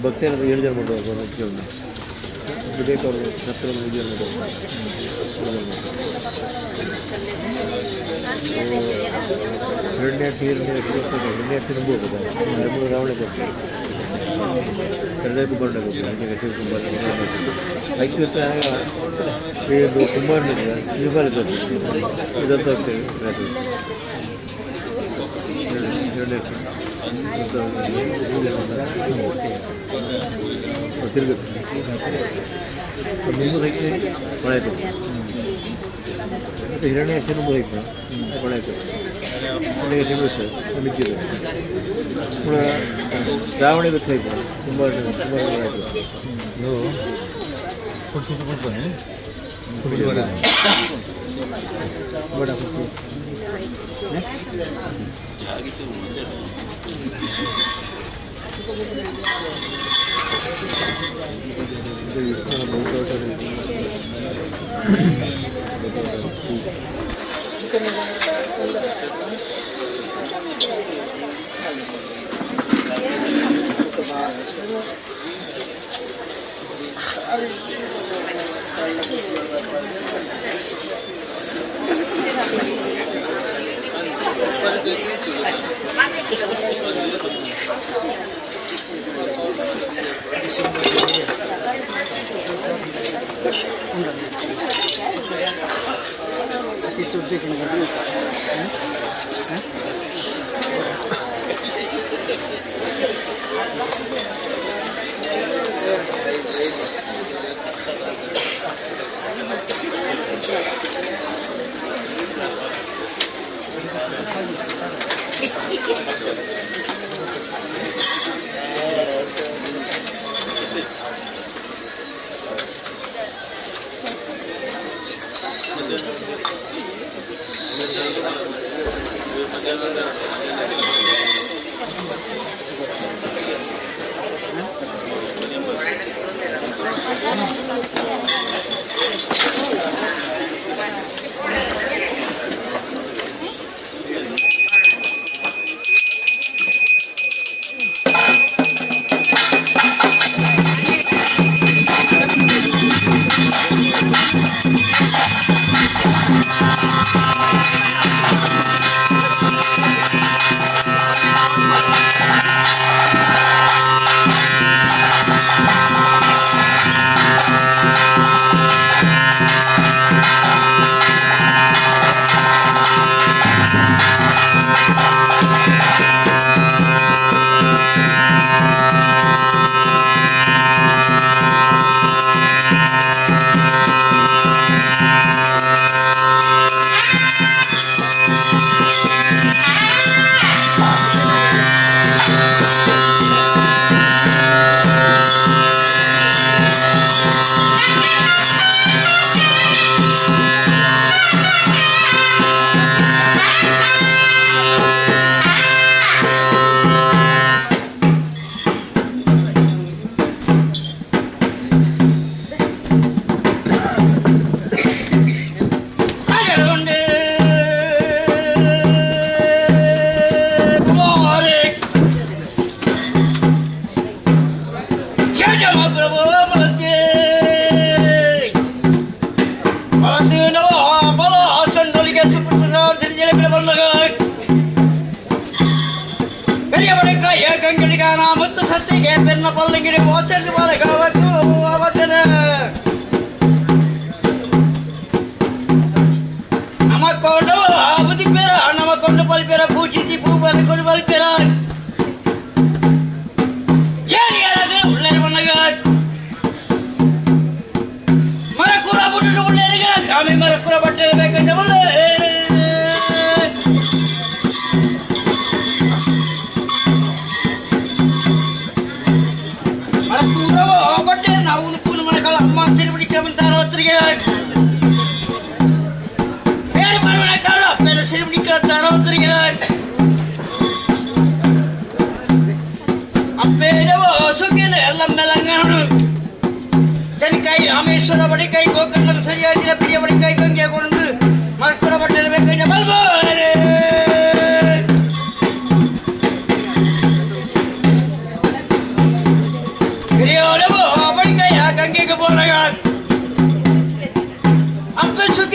ಭಕ್ತರ ಏಳು ಜನ ಮಾಡುವ ವಿವೇಕ್ ಅವರು ಹತ್ತಿರ ಮೂರು ಜನ ಎರಡನೇ ನೀರಿನ ಎರಡನೇ ತಿರುಂಬು ಹೋಗೋದು ಎರಡು ರಾವಣ ಎರಡನೇ ಕುಂಬಾರ ಶಿವಕುಮಾರ್ ಐದು ಕುಂಬಾರ ಶಿವಪಾಲ ಇದಂತ ಹೋಗ್ತೇವೆ. ಎರಡನೇ ತಿರುಗುತ್ತೆ ಮುಂಬು ಸೈಕಲ್ ಕೊಳೆತು ಮತ್ತು ಹಿರಣ್ಯ ಮುಂಬು ಸೈಕಲ್ ಕೊಳೆತು ಹಿರಣ್ಯ ಮಿಕ್ಕಿದೆ. ಪುನಃ ಶ್ರಾವಣಿ ಗೊತ್ತಾಯ್ತು, ತುಂಬ ತುಂಬ ಆಯಿತು. ಬೇಡ ಕುರ್ಚಿ.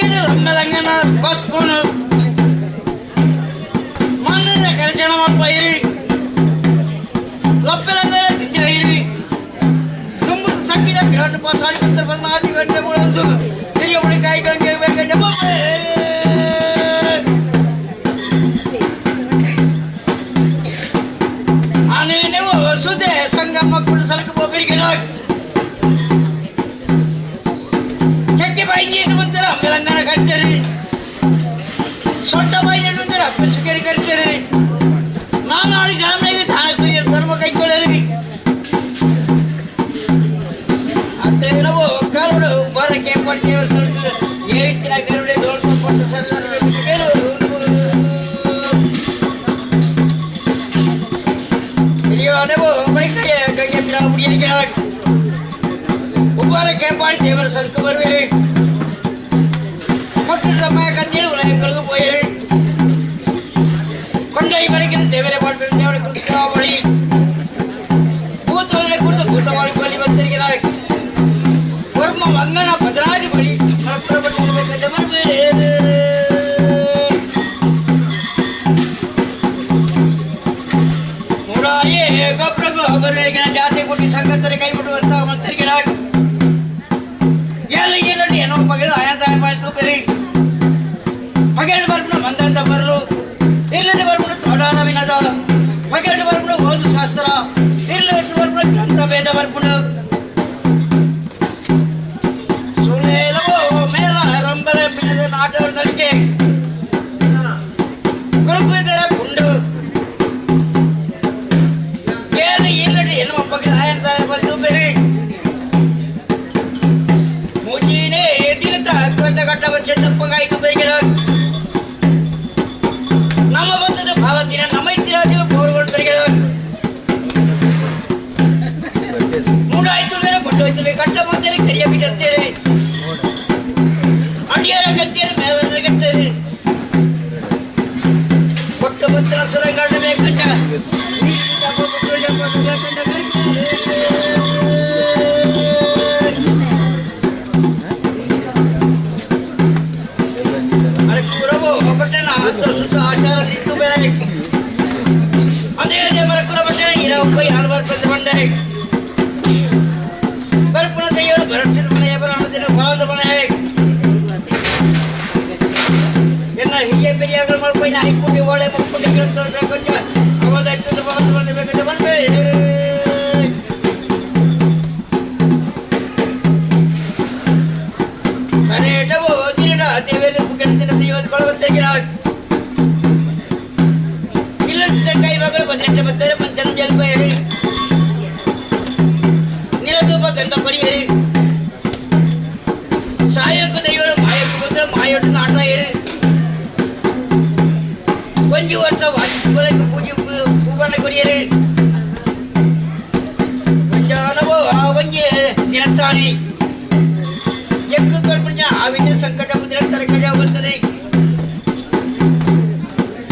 ಲಮ್ಮೆಲಂಗನ ಬಸ್ಪುನು ಮಣ್ಣಿನ ಕರಚನ ಮಲ್ಪೈರಿ ಲಪ್ಪೆಲಂಗನ ತಿಂಜೈರಿ ತುಂಬುದು ಸಕ್ಕಿದ ಗಿಡದ ಪಾಸಾಡಿ ಪತ್ರ ಬಂದು ಗಂಟೆ ಒಂದು ಹಿರಿಯ ಬಳಿ ಕಾಯಿಗಳಿಗೆ ಬೇಕಂటే ಬೊಬ್ಬೆ. ಅನೇನೆ ಸುದೆ ಸಂಗಮ ಕುಡು ಸಲಕ ಬೊಬ್ಬರಿಗೆ ಕೆಕ್ಕೆ ಬಾಯಿ ಬಂತರ ಅಮ್ಮೆಲಂಗನ ಕಟ್ತೇರಿ ಸೊಂಟ ಬಾಯಿ ಬಂತರ ಅಪ್ಪ ಸುಗರಿ ಕಟ್ತೇರಿ ನಾನು ನಾಳೆ ಗ್ರಾಮನಾಗ ಧಾನ ಧರ್ಮ ಕೈಗೊಳ್ಳರಿ ಅತ್ತೇನವೋ ಕರುಡು ಬರಕ್ಕೆ ಪಡ್ತೇವೆ ಏರಿತ್ತಿನ ಗರುಡೆ ದೊಡ್ಡ ಪಡ್ತು ಸರ್ ಉಬ್ಬಾರ ಕೇಂಪಾಡಿ ದೇವರ ಸಲ್ಕು ಬರುವಿರಿ ಕೊಟ್ಟು ಸಮಯ ಕಣ್ಣೀರು ಉಲಯங்களுக்கு போயிரு கொண்டை வரைக்கும் தேவரை பாடு தேவரை கொடுத்து பூத்தவர்களை கொடுத்து பூத்தவாளி பலி வந்திருக்கிறார் ஒரும வங்கன பதினாறு பலி ಮೂರಾಯೇ ಗೊಬ್ಬರಗು ಒಬ್ಬರಿಗೆ ಜಾತಿ ಕುಟಿ ಸಂಘತ್ತರೆ ಕೈಬಿಟ್ಟು ಅಂತ ಮಂತ್ರಿகிறார் ಏಳು ಏಳು ಏನೋ ಪಗಲು ಆಯಾ ಪಾಯ್ತು ಪೆರಿ ಪಗಲು ಬರ್ಪುಣ ಮಂದಂತ ಬರಲು ಇರ್ಲಂಡು ಬರ್ಪುಣ ತೋಡಾನ ವಿನದ ಪಗಲು ಬರ್ಪುಣ ಓದು ಶಾಸ್ತ್ರ ಇರ್ಲು ಬರ್ಪುಣ ಗ್ರಂಥ ಭೇದ ಬರ್ಪುಣ ಸುಳೇಲವೋ ಮೇಲ ರಂಬಲ ಮೇದ ನಾಟಗಳಿಗೆ குறுக்குதர குண்டு ஏழு ஏழு என்ன பகல் ஆயிரத்தாயிரம் பத்து பேரு மூச்சினே தினத்த அக்குவந்த கட்ட வச்ச தப்பங்காய்க்கு பெறுகிறார் நம்ம வந்தது பாலத்தின நம்மை திராஜு போர்கள் பெறுகிறார் மூணாயிரத்து பேரை கொண்டு வைத்து கட்ட மந்திரி தெரிய விட்டத்தேரு அடியார கத்தியது மேல கத்தது ಕೊಟ್ಟು ಬತ್ತಿನ ಸುರಂಗಣ್ಣ ಬೇಕಂಟ ಸುತ್ತ ಆಚಾರ ದಿಕ್ಕು ಬೇರೆ ಅದೇ ಮರಕುರ ಬಟ್ಟೆ ಇರಪ್ಪ ಯಾರು ಬರ್ಪಂತ ಬಂಡೆ ಬರ್ಪುಣ ದೈವರು ಬರಟ್ಟಿದ ಮನೆ ಬರೋಣ ಬಲವಂತ ಮನೆ என்ன ಹಿರಿಯ பெரியார்கள் மறுப்பை நாய்க்குட்டி ஓலை முக்குட்டி கிடந்த அவதற்கு பலந்து வந்து ಬೇಕಂತ ಬಂದೆ ಕರೇಟವೋ ದಿನಡ ದೇವೇಂದ್ರ ಪುಗೆಂತಿನ ದೈವದ ಬಳವತ್ತಿರ ಇಲ್ಲ ಕೈ ಮಗಳು 18 ಬತ್ತಾರೆ ಪಂಚನ ಜಲ್ಪಯರಿ ನಿಲದೂಪ ಗಂಧ ಕೊರಿಯರಿ ಸಾಯಕ್ಕೂ ದೈವರು ಮಾಯಕ್ಕೂ ಬಂದ್ರೆ ಮಾಯೊಟ್ಟು ನಾಟ ಏರಿ ಒಂಜಿ ವರ್ಷ ವಾಜಿಗೆ ಪೂಜೆ ಪೂವನ್ನ ಕೊರಿಯರು ಒಂಜಾನವೋ ಒಂಜಿ ದಿನತ್ತಾನಿ ಎಕ್ಕು ಕಲ್ಪಂಜ ಆವಿನ ಸಂಕಟ ಮುದ್ರ ತರಕಜ ಬರ್ತದೆ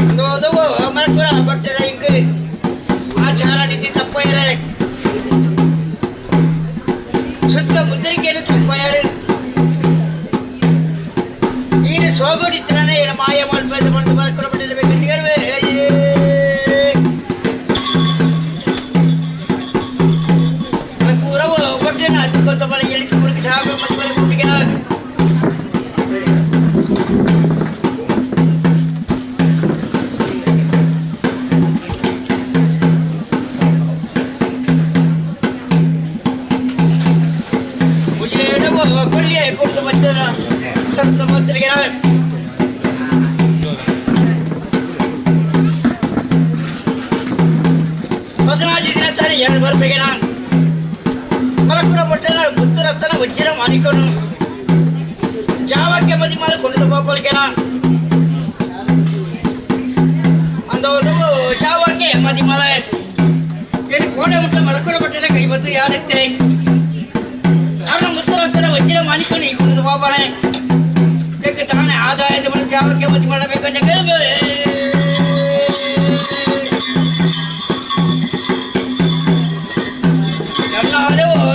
ಅಂದೋದವೋ ಮರಕುರ ಬಟ್ಟದ ಇಂಕು ಆಚಾರ ನೀತಿ ತಪ್ಪಯರೆ ಸುತ್ತ ಮುದ್ರಿಕೆಯನ್ನು ತಪ್ಪಯರು ಈರು ಸೋಗೋಡಿತ್ರನೇ ಮಾಯ ಮಲ್ಪದ ಬಂದು ಮರಕುರ ಬಟ್ಟೆ ಕೊಲ್ಲಿಯ ಕೊಡ್ತು ಮತ್ತೆ ಸಡ್ತ ಮತ್ತಿಗೆ பதினாஞ்சு தினத்தானே ஏழு பேர் மலக்குற பொட்டல புத்திரத்தன வச்சிரம் அணிக்கணும் ஜாவாக்கிய மதிமால கொண்டு போப்பலிக்கணும் அந்த ஒரு ஜாவாக்கிய மதிமால என் கோடை முட்டை மலக்குற பட்டல கைப்பத்து யாருக்கு காரணம் முத்திரத்தன வச்சிரம் அணிக்கணும் கொண்டு போப்பானே எக்கு தானே ஆதாயத்தை பண்ணி ஜாவாக்கிய மதிமால கொஞ்சம் கேள்வி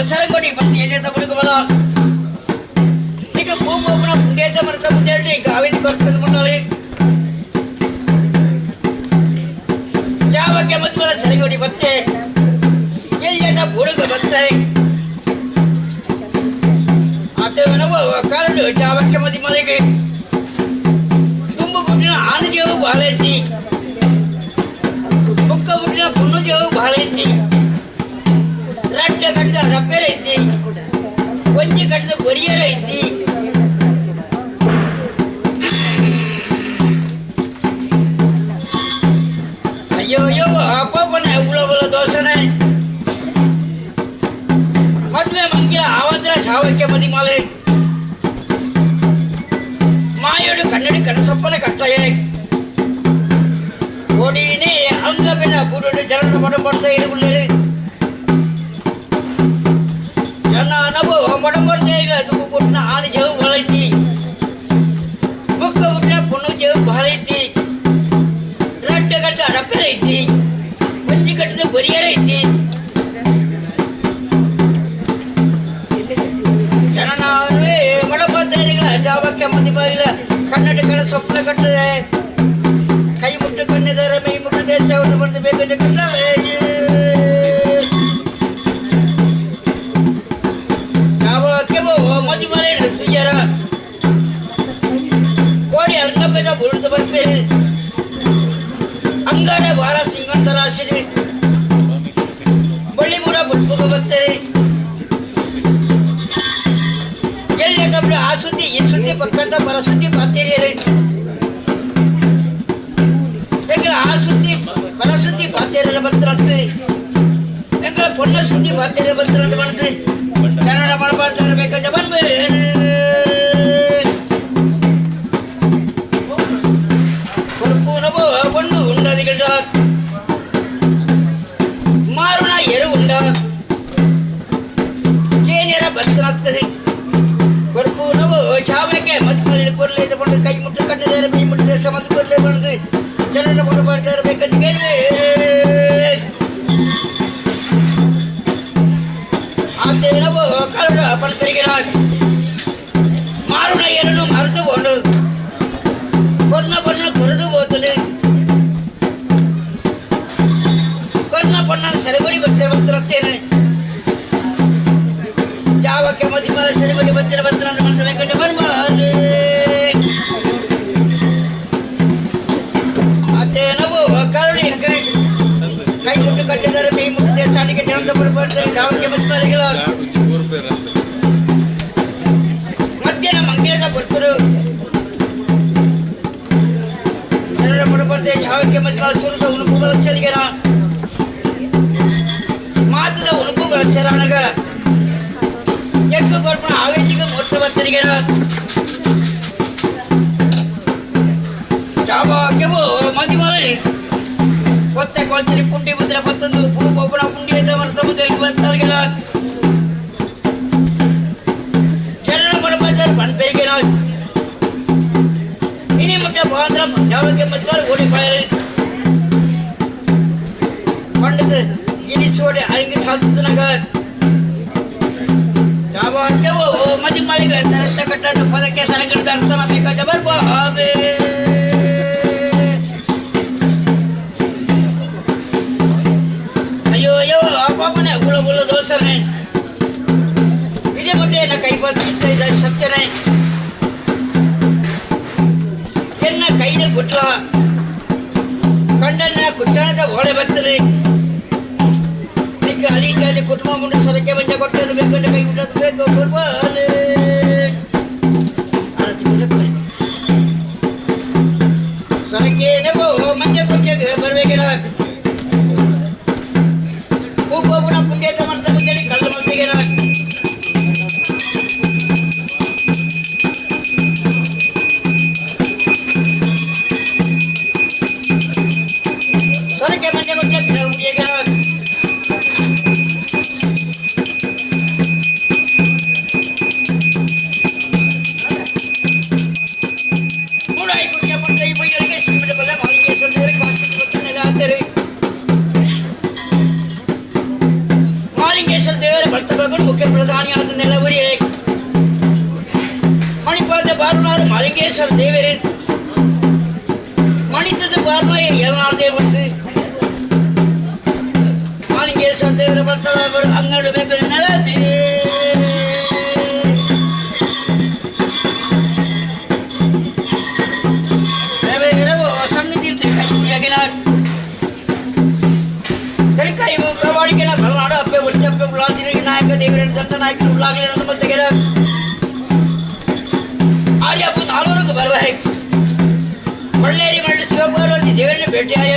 ಸರಂಗೋಡಿ ಬಂದು ಎಣ್ಣೆ ತಗೊಳ್ಳಿ ಬಲ ಈಗ ಪೂ ಪೂಪನ ಪುಣ್ಯದ ಮರದ ಮುಂದೆ ಗಾವಿನ ಕೊರ್ಪದ ಮುನ್ನಾಳಿ ಜಾವಕ್ಕೆ ಮದ್ಮಲ ಸರಿಗೊಡಿ ಬತ್ತೆ ಎಲ್ಲಿಯನ್ನ ಬುಡುಗ ಬತ್ತೆ ಆತವನವ ಕರಡು ಜಾವಕ್ಕೆ ಮದಿ ಮಲೆಗೆ ತುಂಬು ಪುಟ್ಟಿನ ಆನದೇವು ಬಹಳ ಐತಿ ಬುಕ್ಕ ಪುಟ್ಟಿನ ಪುಣ್ಣದೇವು ಬಹಳ ಐತಿ ರಡ್ಡ ಕಟ್ಟಿದ ರಪ್ಪೆರ ಐತಿ ಒಂಜಿ ಕಟ್ಟಿದ ಬೊರಿಯರ ಐತಿ ಅಯ್ಯೋ ಅಯ್ಯೋ ಅಪ್ಪನ ಉಳ ದೋಸನೆ ಮದುವೆ ಮಂಗಿಲ ಆವಂದ್ರ ಚಾವಕ್ಕೆ ಮದಿ ಮಾಲೆ ಮಾಯೋಡು ಕನ್ನಡಿ ಕನಸೊಪ್ಪನೆ ಕಟ್ಟಯೇ ಕೋಡಿನೇ ಅಂಗ ಬೆದ ಬುರುಡು ಜನರ ಮಡ ಮಡದ ಇರುಗುಳ್ಳೇರು ಜನ ನಬು ಮಡ ಮಡದೇ ಇಲ್ಲ ಅದು ಕೊಟ್ಟನ ಆನೆ ಜೇವು ಬಹಳ ಐತಿ ಬುಕ್ಕ ಹುಟ್ಟಿನ ಪೊಣ್ಣು ಜೇವು ಬಹಳ ಐತಿ ರಡ್ಡ ಕಟ್ಟಿದ ಅಡಪ್ಪೆರ ಐತಿ ಒಂಜಿ ಕಟ್ಟಿದ ಬರಿಯರ ಐತಿ ಜನನಾರು ಮಡಪತ್ರಿಗಳ ಜಾವಕ್ಕೆ ಮದಿ ಬಾಗಿಲ ಕನ್ನಡ ಕಡೆ ಸ್ವಪ್ನ ಕಟ್ಟದೆ ಕೈ ಮುಟ್ಟು ಕಣ್ಣಿದ್ದಾರೆ ಮೈ ಮುಟ್ಟು ದೇಶ ಅವ್ರದ್ದು ಬಂದು ಬೇಕಂದ್ರೆ ಕಟ್ಟಲೆ ಯಾವಕ್ಕೆ ಮದಿ ಮನೆ ಪೂಜಾರ ಕೋಡಿ ಅಲ್ಕಪ್ಪದ ಬುರುದು ಬರ್ತೀರಿ ಅಂಗಾರ ವಾರ ಸಿಂಗಂತರಾಶಿರಿ ಬಳ್ಳಿಪುರ ಬುಟ್ಬುಗ ಬರ್ತೀರಿ ಎಲ್ಲಿ ಕಬ್ಬು ಆ ಸುದ್ದಿ ಈ ಸುದ್ದಿ ಪಕ್ಕದ ಬರ ಸುದ್ದಿ ಪಾತೇರಿ ಎಂಗಳ ಆ ಸುದ್ದಿ ಬರ ಸುದ್ದಿ ಪಾತೇರ ಬರ್ತರಂತೆ ಎಂಗಳ ಪೊಣ್ಣ ಸುದ್ದಿ ಪಾತೇರ ಬರ್ತರಂತ ಬಂತು ಕನ್ನಡ ಮಾಡಬಾರ್ದು ಬೇಕಂತ ಬಂದ್ಬೇರೆ ಕೊರ್ಪೂನಬೋ பொண்ணு உண்டதிகள் மாறுனா எரு உண்டா ಕೇನಿಯರ ಬರ್ತನಾಗ್ತದೆ ಕೊರ್ಪೂನವು ಚಾವಕ್ಕೆ ಮತ್ಮಲ್ಲಿ ಕೊರಲೆ ತಗೊಂಡು ಕೈ ಮುಟ್ಟು ಕಣ್ಣದಾರೆ ಮೈ ಮುಟ್ಟು ದೇಶ ಮತ್ತು ಕೊರಲೆ ಬಂದು ಜನರ ಕೊಡು ಮಾಡ್ತಾರೆ ಬೇಕಂತ ಆತೇನವು ಕರುಡ ಪಣಸರಿಗಳ ಮಾರುಣ ಎರನು ಮರೆದು ಕೊಂಡು ಕೊರ್ನ ಬಣ್ಣ ಕೊರೆದು ಹೋತಲು ಕೊರ್ನ ಬಣ್ಣ ಸೆರಗುಡಿ ಬತ್ತೆ ಬರ್ತೇನೆ ಜಾವಕ್ಕೆ ಮದಿಮಲ ಸೆರಗುಡಿ ಬತ್ತಿರ ಬತ್ತರ ಅಂತ ಮಾಡ್ತಾರೆ ವೆಂಕಟ ಬರ್ಮಾಲೆ ಅದೇನವು ಕರುಣಿ ಕೈ ಮುಟ್ಟು ಕಟ್ಟಿದ್ದಾರೆ ಮೈ ಮುಟ್ಟು ದೇಶಾಣಿಗೆ ಜನದ ಬರ್ಬಾರ್ತಾರೆ ಜಾವಕ್ಕೆ ಮದಿಮಲಿಗಳ ಮಧ್ಯಾಹ್ನ ಮಂಗಿಳದ ಬರ್ತರು ಜನರ ಬರಬಾರ್ದೆ ಜಾವಕ್ಕೆ ಮದಿಮಲ ಸುರದ ಉಣುಪುಗಳ ಸಲಿಗೆನ ಮಾತದ ಉಣುಪುಗಳ ಚರಣಗ ಎಗ್ಗು ಕೊರ್ಪಣ ಆವೇಶಿಕ ಮೋರ್ಚ ಬರ್ತರಿಗೆನ ಜಾವಕ್ಕೆವು ಮದಿಮಲೆ ಕೊತ್ತೆ ಕೊಲ್ತಿರಿ ಪುಂಡಿ ಮುದ್ರೆ ಪತ್ತೊಂದು ಪೂ ಒಬ್ಬನ ಪುಂಡಿ ಐತೆ ಮರದ ಮುದ್ದರಿಗೆ ಬಂತಲ್ಗೆಲ್ಲ ಜನರ ಬರಬಾರ್ದಾರೆ ಬಣ್ಪೆರಿಗೆನ ಇನಿ ಮುಟ್ಟ ಬಾಂದ್ರ ಜಾವಕ್ಕೆ ಮದಿಮಲೆ ಓಡಿ ಪಾಯಲಿ ಪಂಡಿತ ಇನಿಸೋಡೆ ಅರಂಗಿ ಸಾಲ್ತನಗ ಜಾವಕ್ಕೆವು ಮದಿಮಲಿಗೆ ತರತ್ತ ಕಟ್ಟದ ಪದಕ್ಕೆ ಸರಂಗಿಡಿದ ಅರ್ಥನ ಬೇಕಾದ ಬರ್ಬಾವೆ ಅಯ್ಯೋ ಅಯ್ಯೋ ಅಪ್ಪನೇ ಉಳ ಉಳ ದೋಸನೆ ಇದೇ ಮೊಟ್ಟೆ ಕೈ ಬತ್ತಿತ್ತ ಇದೆ ಸತ್ಯನೇ ಎನ್ನ ಕೈನ ಗುಟ್ಲ ಕಂಡನ್ನ ಕುಚ್ಚಾಣದ ಓಳೆ ಬರ್ತದೆ ನಿಕ್ಕ ಅಲಿಕಾಲಿ ಕುಟುಂಬ ಮುಂದೆ ಸೊರಕೆ ಮಂಜ ಕೊಟ್ಟದು ಬೇಕಂದ್ರೆ ಕೈ ಬಿಟ್ಟದು ಬೇಕು ಕುರ್ಬಾನೆ ಸೊರಕೆ ಮಂಜ ಕೊಟ್ಟಿಗೆ ಬರ್ಬೇಕಿಲ್ಲ ಹೂಗೋಬುನ ಪುಣ್ಯದ ಮರದ ಮುಂದೆ ಕಳ್ಳ ಮತ್ತಿಗೆ ಸೊರಕೆ ಮಂಜ ಕೊಟ್ಟೆ ಉಡಿಯಗೆ ಬಾರ್ನಾರು ಮಾಲಿಂಗೇಶ್ವರ ದೇವರೇ ಮಣಿತದ ಬಾರ್ಮ ಏನಾರ್ದೇ ಬಂದು ಮಾಲಿಂಗೇಶ್ವರ ದೇವರ ಬರ್ತಾರ ಅಂಗಡಿ ಬೇಕು ನೆಲದಿ ನಾಯಕ ದೇವರ ದಂಡ ನಾಯಕರು ಉಳ್ಳಾಗಲಿ ನಮ್ಮ ತೆಗೆದ ಆರ್ಯಪ್ಪ ನಾಲ್ವರಿಗೆ ಬರಬೇಕು ಬಳ್ಳೇರಿ ಮಂಡಿ ಶಿವಪಾರ್ವತಿ ದೇವರನ್ನ ಭೇಟಿಯಾಯ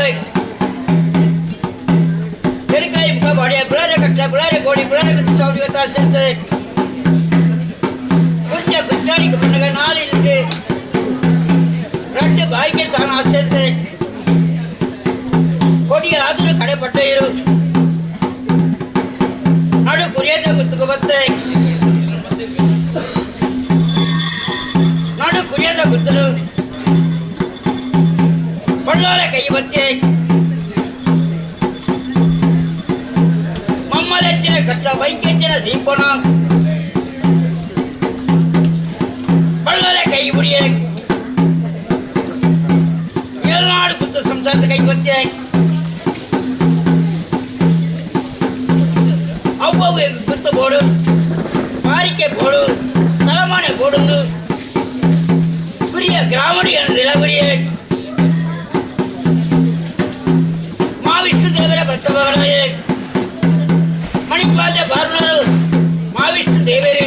ತೆರಿಕಾಯಿ ಮುಖ ಬಾಡಿಯ ಬುಳಾರೆ ಕಟ್ಟೆ ಬುಳಾರೆ ಗೋಡಿ ಬುಳಾರೆ ಕತ್ತಿ ಸಾವಿರ ತಾಸಿರ್ತದೆ ಕುರ್ಚ ಕುಚ್ಚಾಡಿಗೆ ಬಂದಾಗ ನಾಳೆ ಇರುತ್ತೆ ரெண்டு பாய்க்கு தான் ஆசிரியத்தை கொடி ஆதரவு கடைப்பட்ட இரு நடு குரியத குத்துக்கு பத்து நடு குரியத குத்துரு பಳ್ಳோல கை பத்தி மம்மலச்சின கட்ட வைக்கச்சின தீபனம் பள்ளோல கை முடிய ಏಳ್ನಾಡು ಕುತ್ತ ಸಂಸಾರದ ಕೈ ಬತ್ತೆ ಅವ್ವವು ಗುತ್ತ ಬೋಡು ಬಾರಿಕೆ ಬೋಡು ಸ್ಥಳಮಾನೆ ಬೋಡುಂದು ಕುರಿಯ ಗ್ರಾಮಡಿ ನಿಲಗುರಿಯ ಮಾವಿಷ್ಣು ದೇವರ ಭರ್ತಮಗಳೇ ಮಣಿಪಾದ ಬಾರ್ನರು ಮಾವಿಷ್ಣು ದೇವರು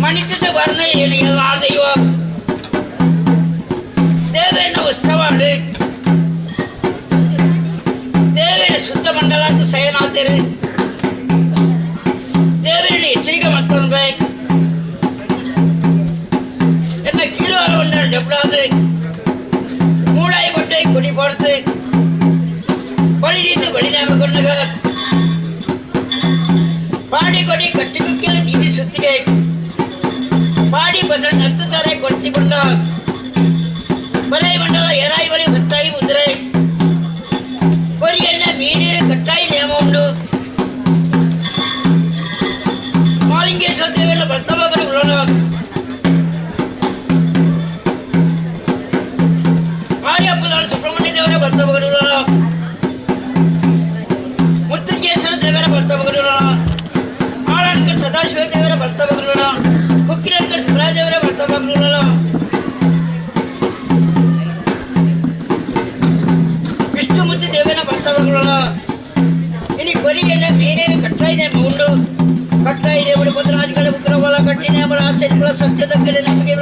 ಮಣಿತದ ವರ್ಣ ಏನು ದೈವ ದೇವರನ್ನ ಉತ್ಸವ ದೇವರ ಶುದ್ಧ ಮಂಡಲ ಅಂತ ಶಯನಾತರು ದೇವರನ್ನ ಎಚ್ಚರಿಕೆ ಮಾಡ್ಕೊಂಡು என்ன கீழ்வார ஒன்று எப்படாது மூடாய் கொட்டை கொடி போடுத்து பழி தீர்த்து வழிநாம கொண்டுக பாடி கொடி கட்டுக்கு கீழே தீவி சுத்திகை பாடி பசல் நடத்துத்தாரே கொடுத்தி கொண்டார் ಬಲೈ ಮಂಡಲ ಏರಾಯಿ ಬಲಿ ಕಟ್ಟಾಯಿ ಮುದ್ರೆ ಕೊರಿಯಣ್ಣ ಮೀನೀರು ಕಟ್ಟಾಯಿ ನೇಮ ಉಂಡು ಮಾಲಿಂಗೇಶ್ವರ ದೇವರ ಭಕ್ತಮಗನು ಉಳ್ಳೋಣ ಆರ್ಯಪ್ಪನಾಳು ಸುಬ್ರಹ್ಮಣ್ಯ ದೇವರ ಭಕ್ತಮಗನು ಉಳ್ಳೋಣ ಮೃತ್ಯುಂಜೇಶ್ವರ ದೇವರ ಭಕ್ತಮಗನು ಉಳ್ಳೋಣ ಆಳಡ್ಕ ಸದಾಶಿವ ದೇವರ ಭಕ್ತಮಗನು ಉಳ್ಳೋಣ ಹುಕ್ಕಿನಡ್ಕ ಸುಬ್ರಾಯ ದೇವರ ಭಕ್ತಮಗನು ಉಳ್ಳೋಣ ವಿಷ್ಣುಮೂರ್ತಿ ದೇವನ ಭಕ್ತಮಗಳುಳ್ಳ ಇನಿ ಕೊರಿಗೆಣ್ಣ ಮೀನೇನು ಕಟ್ಟಾಯಿನೇ ಉಂಡು ಕಟ್ಟಾಯಿ దేవుడు పొద్దురాజుగల ఉగ్రవల కట్టినేమల ఆశీర్వల సత్య దగ్గర నమ్మకి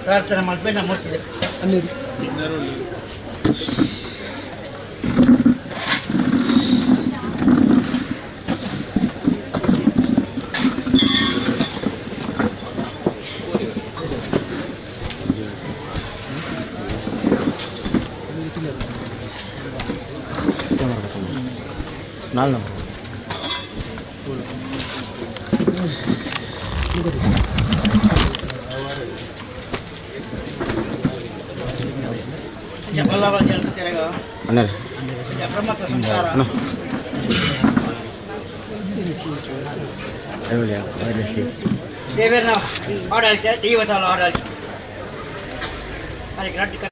ಪ್ರಾರ್ಥನೆ ಮಾಡ್ಬೇಕು ನಮ್ಮ ನಾಲ್ ನಂಬರ್ ದೇವೇರ್ನ ಆಡಳಿತ ದೈವತಾಲ ಆಡಳಿತ ಅದಕ್ಕೆ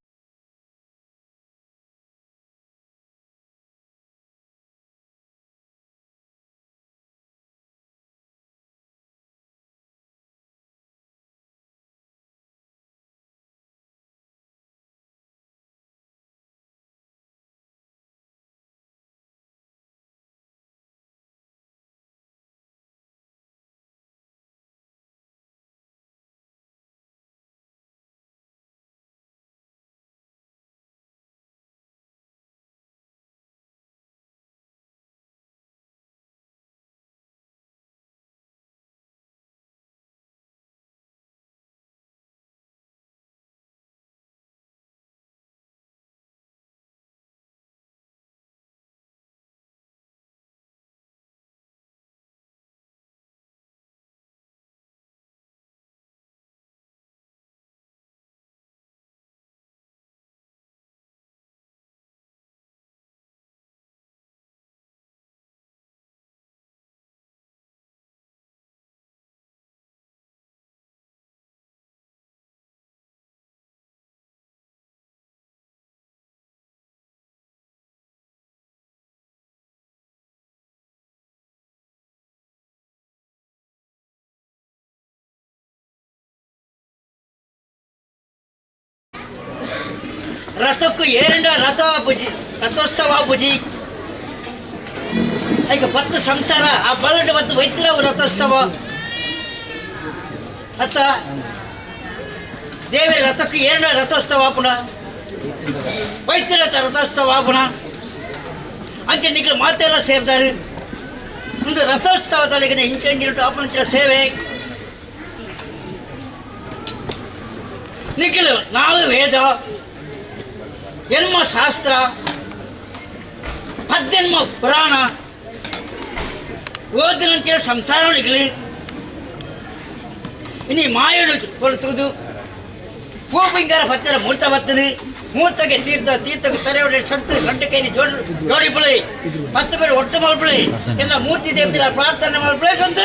ರಥಕ್ಕೂ ಏರಂಡ ರಥ ಆಪುಜಿ, ರಥೋತ್ಸವ ಆಪುಜಿ. ಈಗ ಪತ್ತು ಸಂಸಾರ ಆ ಬಲಟ ಮತ್ತು ವೈದ್ಯರ ರಥೋತ್ಸವ ಅತ್ತ ದೇವರ ರಥಕ್ಕೂ ಏರಂಡ ರಥೋತ್ಸವ ಆಪುಣ, ವೈದ್ಯರ ರಥೋತ್ಸವ ಆಪುಣ ಅಂಚೆ ನಿಖಲು ಮಾತೆಲ್ಲ ಸೇರ್ತಾರೆ. ಒಂದು ರಥೋತ್ಸವ ತಲೆಗೆ ಇಂಚಂಜಿರುಟ್ಟು ಆಪನಂಚಿನ ಸೇವೆ ನಿಖಲು ನಾಲ್ಕು ವೇದ, ಜನ್ಮ ಶಾಸ್ತ್ರ, ಪದ್ಜನ್ಮ ಪುರಾಣ ಓದಿನಂಚಿನ ಸಂಸಾರ ನಿಖಲು ಇನಿ ಮಾಯಡು ಕೊಡ್ತುದು ಪೂಪಿಂಗಾರ ಪತ್ತರ ಮೂರ್ತ ಬತ್ತನು ಮೂರ್ತಗೆ ತೀರ್ಥ, ತೀರ್ಥಕ್ಕೆ ತಲೆ ಸಂತು ಗಂಟೆಕೈನಿ ಜೋಡಿ ಜೋಡಿಪುಳಿ ಪತ್ತು ಬೇರೆ ಒಟ್ಟು ಮಲ್ಪುಳಿ ಎಲ್ಲ ಮೂರ್ತಿ ದೇವತೆರ ಪ್ರಾರ್ಥನೆ ಮಲ್ಪುಳಿ ಸಂತ.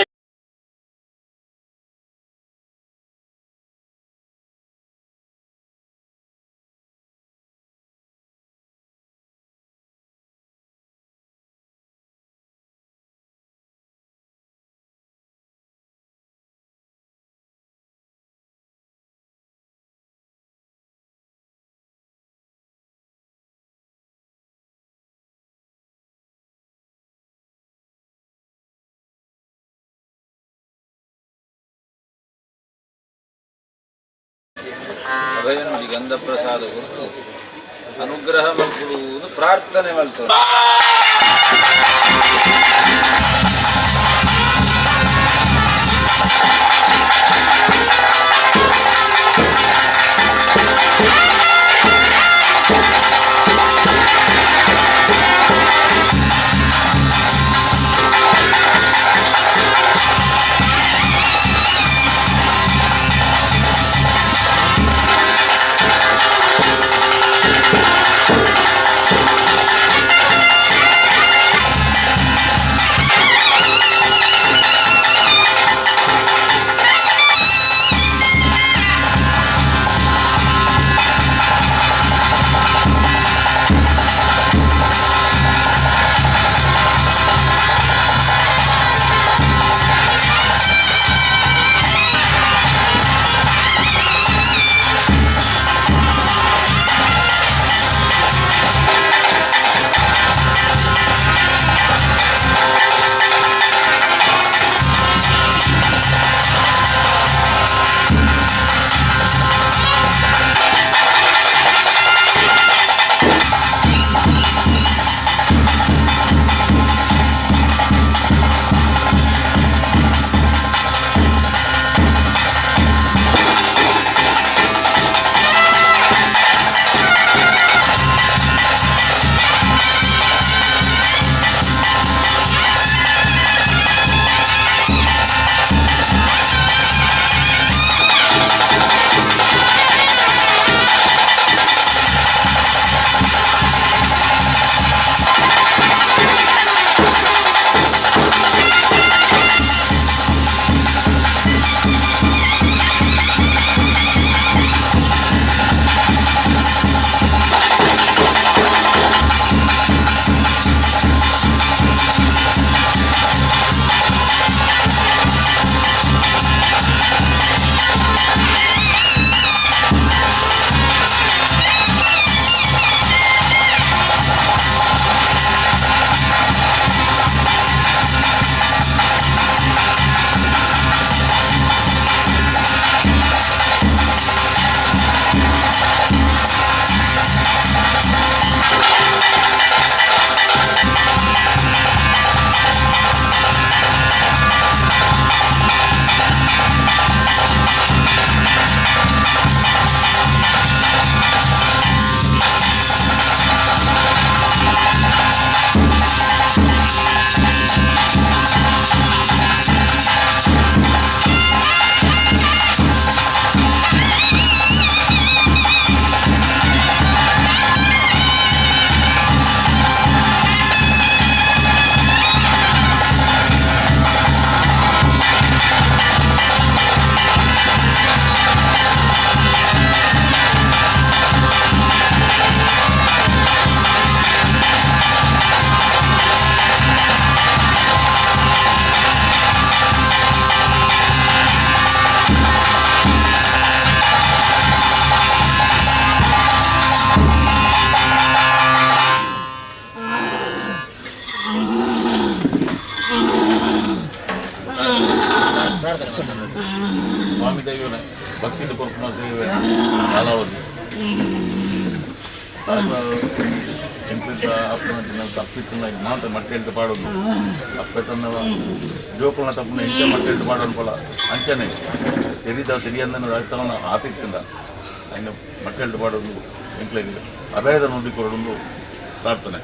ಅಭಯನುಡಿ ಗಂಧ ಪ್ರಸಾದ ಕೊಟ್ಟು ಅನುಗ್ರಹ ಮಲ್ಪುವುದು ಪ್ರಾರ್ಥನೆ ಮಲ್ತು. ಪ್ರಾರ್ಥನೆ ಮಾಡ್ತಾರೆ. ಸ್ವಾಮಿ ದೈವನ ಭಕ್ತಿನ ಕೊರ್ಪುನ ಸೇವೆ ಕಾಲಾವಧಿ ಎಂಕ್ಲಿಂತ ಅಪ್ಪನ ತಪ್ಪಿತ್ತನ್ನ ಮಾತ ಮಟ್ಟೆಲ್ಟ್ ಪಾಡೋದು ಅಪ್ಪೆ ತನ್ನ ಜೋಕುಲ್ನ ತಪ್ಪುನ ಎಂಚ ಮಟ್ಟೆಲ್ಟ್ ಪಾಡೋದು ಪಲ ಅಂಚನೆ ತೆರಿದ ತೆರಿಯಂದನ ತವನ ಆತಿತ್ತಂದ ಅಯ್ನ ಮಟ್ಟೆಲ್ಟ್ ಪಾಡೋದು ಎಂಕ್ಲೆಗ್ ಅಭಯದ ನುಡಿ ಕೊರಡೊಂದು ಪ್ರಾರ್ಥನೆ.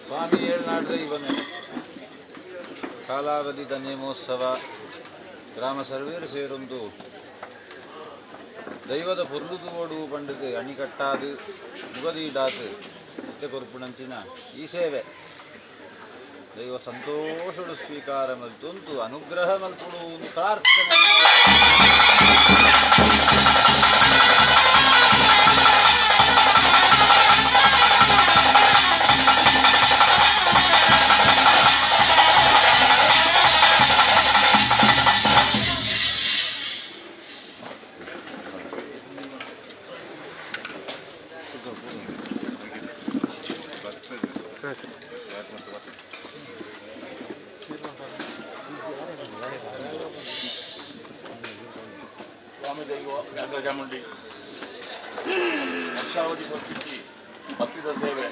ಸ್ವಾಮಿ ಏಳ್ನಾಡ್ರೆ ಇವನೇ ಕಾಲಾವಧಿದ ನೇಮೋತ್ಸವ ಗ್ರಾಮ ಸರ್ವೇರು ಸೇರೊಂದು ದೈವದ ಪೊರ್ಲುದು ಓಡು ಪಂಡದು ಅಣಿಕಟ್ಟಾದು ಮುಗದೀಡಾದು ಇತ್ತೆ ಕೊರ್ಪುಣಂಚಿನ ಈ ಸೇವೆ ದೈವ ಸಂತೋಷಡು ಸ್ವೀಕಾರ ಮಲ್ತೊಂದು ಅನುಗ್ರಹ ಮಲ್ಪುಡು ಪ್ರಾರ್ಥನೆ. ಸ್ವಾಮಿ ದೈವ ವ್ಯಾಘ್ರ ಚಾಮುಂಡಿ ವರ್ಷಾವಧಿ ಕೊರ್ಪಿಚ್ಚಿ ಭಕ್ತಿದ ಸೇವೆ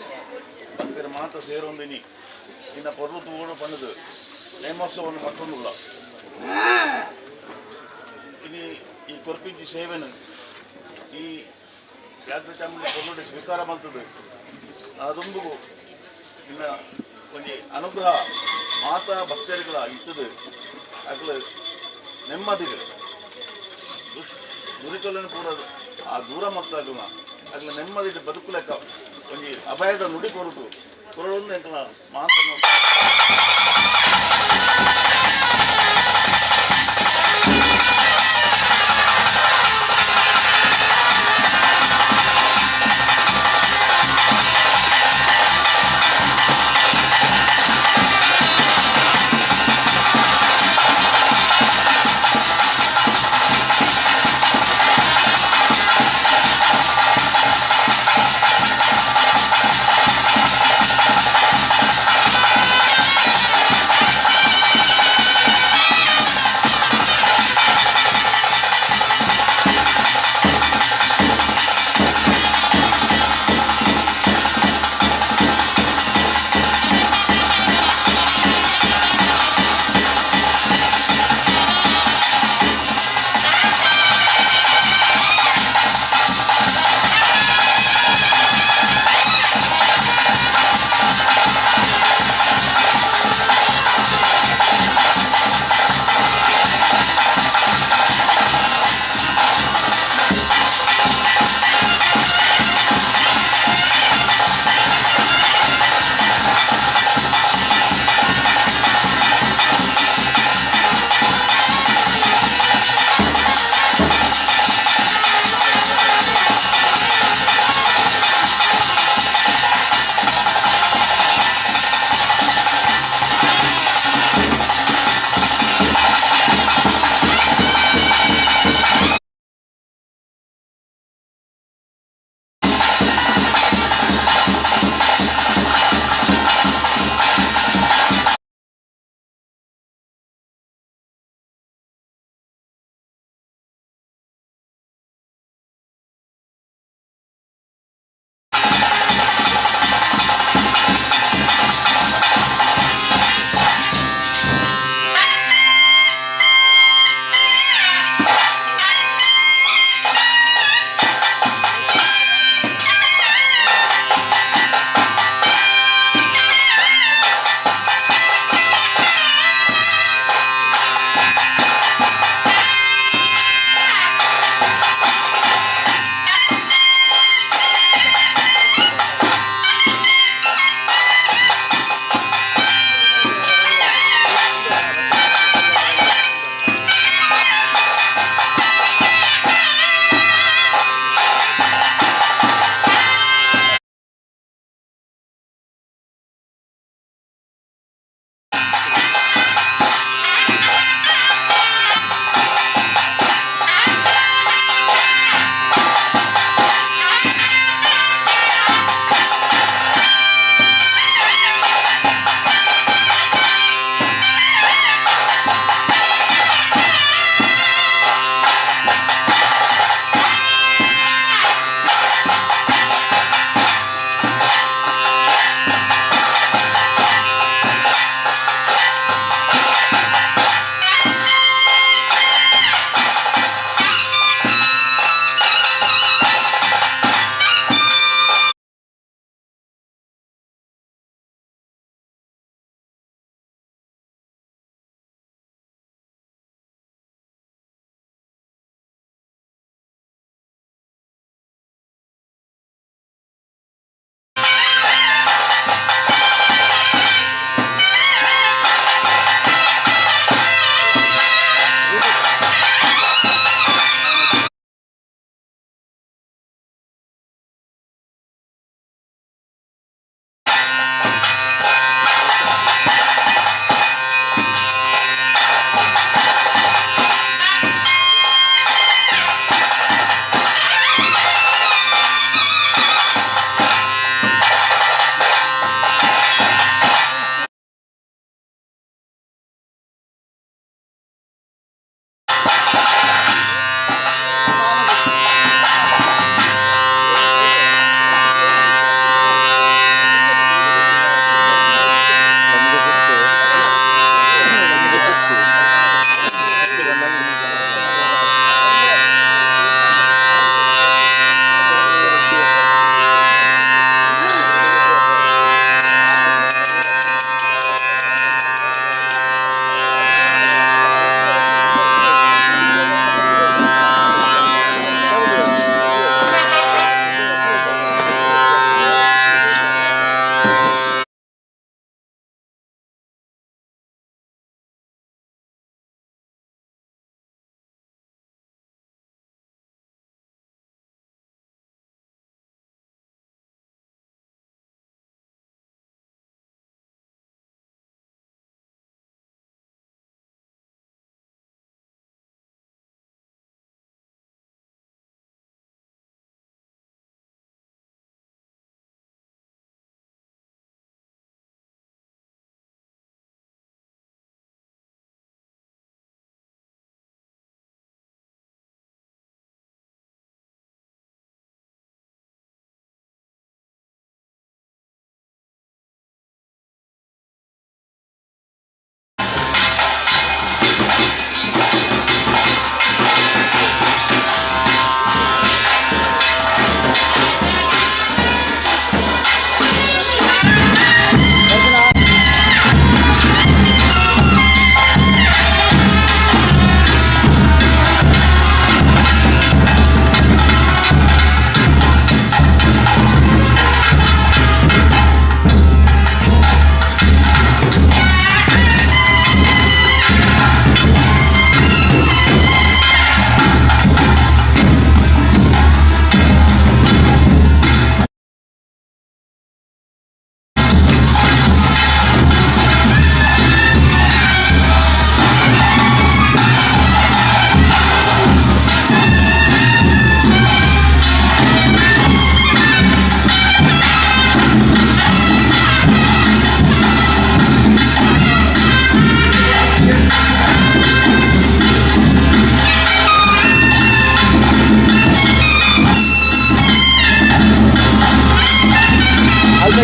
ಭಕ್ತರ ಮಾತ ಸೇರೊಂದಿನಿ ಇನ್ನ ಪೊರ್ಲು ತೂಡು ಪಂಡದು ನೇಮೋತ್ಸವವನ್ನು ಮತ್ತೊಂದುಲ್ಲ. ಇನಿ ಈ ಕೊರ್ಪಿಂಚಿ ಸೇವೆನು ಈ ವ್ಯಾಘ್ರ ಚಾಮುಂಡಿ ಪೊರ್ಲುಡೆ ಸ್ವೀಕಾರ ಮಲ್ತದು ಅದೊಂದು ಇನ್ನ ಒಂಜಿ ಅನುಗ್ರಹ ಮಾತಾ ಭಕ್ತರುಗಳ ಇತ್ತದು ಅಕ್ಲು ನೆಮ್ಮದಿಗೆ ದುರಿಕలను ಪೂರ ಆ ದೂರ ಮತ್ತಾಗುನ ಅಗ್ಲ ನೆಮ್ಮದಿ ಬದುಕು ಲೆಕ್ಕ ಒಂಜಿ ಅಭಯದ ನುಡಿ ಕೊರತು ಕೊರಳೊಂದು ಎಂಕಲ ಮಾತನ್ನು.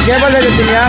ಕೇಬಲ್ ಎತ್ತಿನಿಯಾ?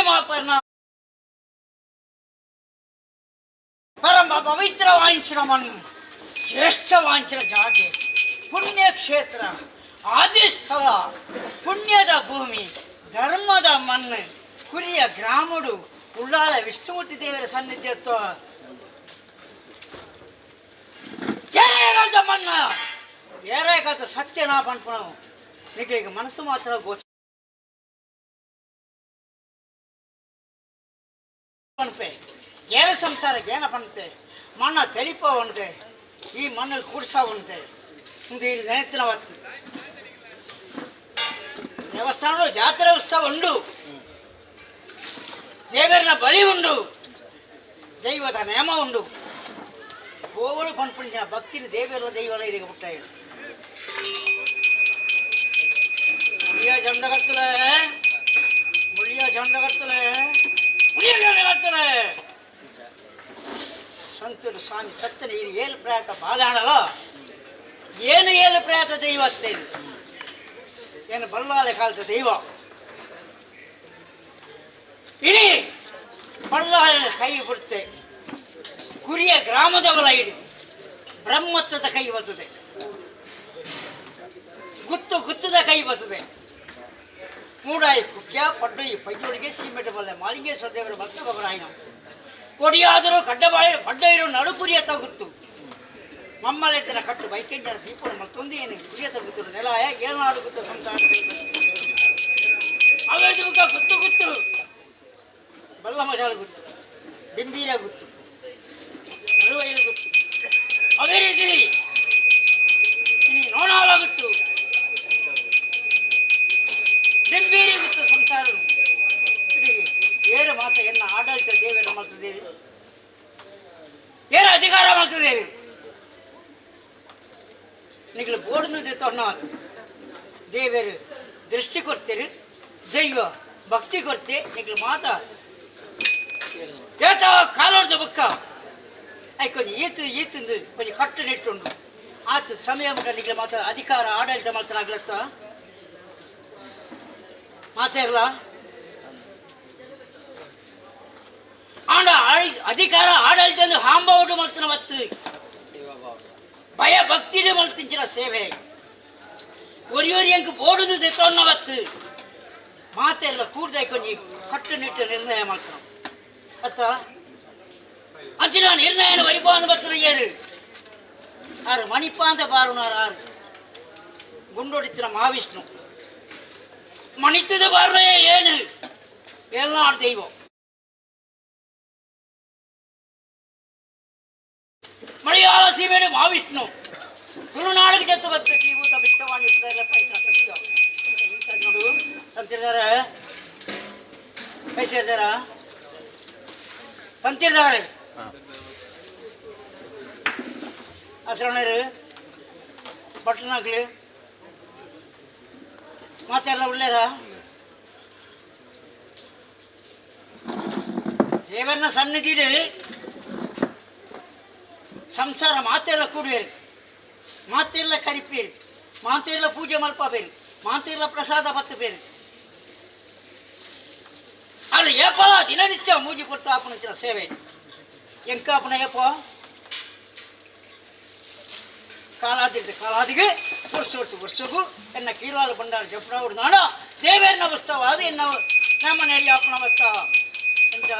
ಮಾಪನ ಪರಮ ಪವಿತ್ರ ವಾಂಛನ ಮಣ್ಣು ಶ್ರೇಷ್ಠ ವಾಂಛನ ಜಾಗೆ ಪುಣ್ಯಕ್ಷೇತ್ರ ಆದಿಸ್ಥಳ ಪುಣ್ಯದ ಭೂಮಿ ಧರ್ಮದ ಮಣ್ಣು ಕುರಿಯ ಗ್ರಾಮಡು ಉಳ್ಳಾಲ ವಿಷ್ಣುಮೂರ್ತಿ ದೇವರ ಸಾನ್ನಿಧ್ಯತ್ವ ಏರೇ ಮಣ್ಣ ಏರೇ ಕಾಲದ ಸತ್ಯನಾ ಪನ್ಪುಣವು ಈಗ ಮನಸ್ಸು ಮಾತ್ರ ಗೋಚ ಪನ್ಪೆ ಏರ ಸಂಸಾರ ಏನ ಪನ್ತೆ ಮಣ್ಣ ತೆಲಿಪ ಉಂಟೆ ಈ ಮಣ್ಣಲ್ಲಿ ಕೂಡ್ಸ ಉಂಟೆ ಇಂದು ಈ ನೆನಪಿನ ಹೊತ್ತು ದೇವಸ್ಥಾನಗಳು ಜಾತ್ರೆ ಉತ್ಸವ ಉಂಡು ದೇವರನ ಬಳಿ ಉಂಡು ದೈವದ ನೇಮ ಉಂಡು ಗೋವರು ಪನ್ಪುಂಚಿನ ಭಕ್ತಿನ ದೇವರ ದೈವರ ಇದಕ್ಕೆ ಪುಟ್ಟಾಯಿರು ಮುಳಿಯ ಜಂಡಗತ್ತಲೆ ಮುಳಿಯ ಜಂಡಗತ್ತಲೆ ಮುಳಿಯ ಜಂಡಗತ್ತಲೆ ಸಂತೂರು ಸ್ವಾಮಿ ಸತ್ತನ ಈ ಏಳು ಪ್ರಯಾತ ಬಾದಾಣಲ ಏನು ಏಳು ಪ್ರಯಾತ ದೈವತ್ತೇನು ಏನು ಬಲ್ಲಾಲೆ ಕಾಲದ ದೈವ ಇನಿ ಬಲ್ಲಾಲೆ ಕೈ ಬಿಡುತ್ತೆ ಕುರಿಯ ಗ್ರಾಮದವರ ಇಡಿ ಬ್ರಹ್ಮತ್ವದ ಕೈ ಬರ್ತದೆ ಗುತ್ತು ಗುತ್ತದ ಕೈ ಬರ್ತದೆ ಮೂಡಾಯಿ ಕುಕ್ಯ ಪಡ್ಡೊಯಿ ಪಯ್ಯೋಳಿಗೆ ಸೀಮೆಟ ಬಲ್ಲೆ ಮಾಲಿಂಗೇಶ್ವರ ದೇವರ ಭಕ್ತ ಬಬರಾಯನ ಕೊಡಿಯಾದರೂ ಕಡ್ಡಬಾಳೆ ಪಡ್ಡೈರು ನಡು ಕುರಿಯ ತಗುತ್ತು ಮಮ್ಮಲೆತ್ತಿನ ಕಟ್ಟು ಬೈಕೆಂಜನ ದೀಪನ ಮತ್ತೊಂದು ಏನು ಕುರಿಯ ತಗುತ್ತು ನೆಲಾಯ ಏನಾಡು ಗುತ್ತ ಸಂತಾನ ಅವೇದು ಗುತ್ತು ಗುತ್ತು ಬಲ್ಲ ಮಜಾಲ ಗುತ್ತು ಬಿಂಬೀರ ಗುತ್ತು ನಡುವೈಲು ಗುತ್ತು ಅದೇ ರೀತಿ ನೋಣಾಲ ಗುತ್ತು ಬಿಂಬೀರಿ ಗುತ್ತು ಸಂಸಾರ ಇಡೀ ಏರು ಮಾತ ಎನ್ನ ಆಡಳಿತ ದೇವರ ಮಾಡ್ತಿದ್ದೇವೆ ಏರು ಅಧಿಕಾರ ಮಾಡ್ತಿದ್ದೇವೆ ನಿಗಲು ಬೋರ್ಡ್ ತೊಣ್ಣ ದೇವರು ದೃಷ್ಟಿ ಕೊಡ್ತೀರಿ ದೈವ ಭಕ್ತಿ ಕೊಡ್ತೆ ನಿಗಲು ಮಾತ ಏತ ಕಾಲೋಡ್ದ ಬುಕ್ಕ I ಕೊಂಚ ಈತು ಈತಂದು ಕೊಂಚ ಕಟ್ಟುನಿಟ್ಟುಂಡು ಆತ ಸಮಯ ಮುಟ ನಿಗಲು ಮಾತ ಅಧಿಕಾರ ಆಡಳಿತ ಮಾಡ್ತಾನಾಗ್ಲತ್ತ ಮಾತಾಡಲ್ಲ ಆಂಡ ಅಧಿಕಾರ ಆಡಳಿತ ಹಾಂಬವಡು ಮಲ್ತನ ಮತ್ತು ಭಯ ಭಕ್ತಿಡು ಮಲ್ತಿಂಚಿನ ಸೇವೆ ಒರಿಯೊರಿ ಅಂಕ ಬೋಡುದು ದೆತ್ತೊನ್ನ ಬತ್ತು ಮಾತೆಲ್ಲ ಕೂಡ್ದಾಯ್ ಕೊಂಚ ಕಟ್ಟುನಿಟ್ಟು ನಿರ್ಣಯ ಮಾಡ್ತಾನ ಅತ್ತ ಅಂಚಿನ ನಿರ್ಣಯ ವೈಭವ ಬರ್ತನ ಏರು ಆರು ಮಣಿಪಾಂತ ಬಾರುನಾರು ಆರು ಗುಂಡೊಡಿತ್ತಿನ ಮಹಾವಿಷ್ಣು ಮಣಿತದ ಬಾರುನೇ ಏನು ಏಳ್ನಾಡು ದೈವ ಮಲಯಾಳ ಸೀಮೆಡು ಮಹಾವಿಷ್ಣು ತುಳುನಾಡಿಗೆ ಜೊತೆ ಬತ್ತ ಜೀವೂತ ಭಿಕ್ಷವಾಣಿ ಸತ್ಯ ನೋಡು ತಂತಿರ್ದಾರೆ ಪೈಸೆ ಇದ್ದಾರ ತಂತಿರ್ದಾರೆ ಅಸರಣರು ಬಟ್ಲನಾಗ್ಲಿ ಮಾತೆಲ್ಲ ಉಳ್ಳೇರ ದೇವರನ್ನ ಸನ್ನಿಧಿಲಿ ಸಂಸಾರ ಮಾತೆಲ್ಲ ಕೂಡುವೇರು ಮಾತೆಲ್ಲ ಕರಿಪೇರು ಮಾತೆಲ್ಲ ಪೂಜೆ ಮಲ್ಪಬೇರು ಮಾತೆಲ್ಲ ಪ್ರಸಾದ ಬತ್ತಬೇರು ಅದು ಏಪಲ ದಿನನಿತ್ಯ ಮೂಜಿ ಪೊರ್ತು ಆಪನ ಸೇವೆ ಎಂಕಾಪನ ಏಪ ಕಾಲಾದಿರ್ದು ಕಾಲಾದಿಗೆ ವರ್ಷ ವರ್ಷಗೂ ಎನ್ನ ಕೀಲಾಲ ಬಂಡಾರ ಜಪ್ಪಡಾవుడు ನಾಡ ದೇವೇರ್ನ ಉತ್ಸವ ಅದು ಎನ್ನ ನಮ್ಮ ನೆಡಿ ಆಪನ ಮತ್ತ ಎಂಚ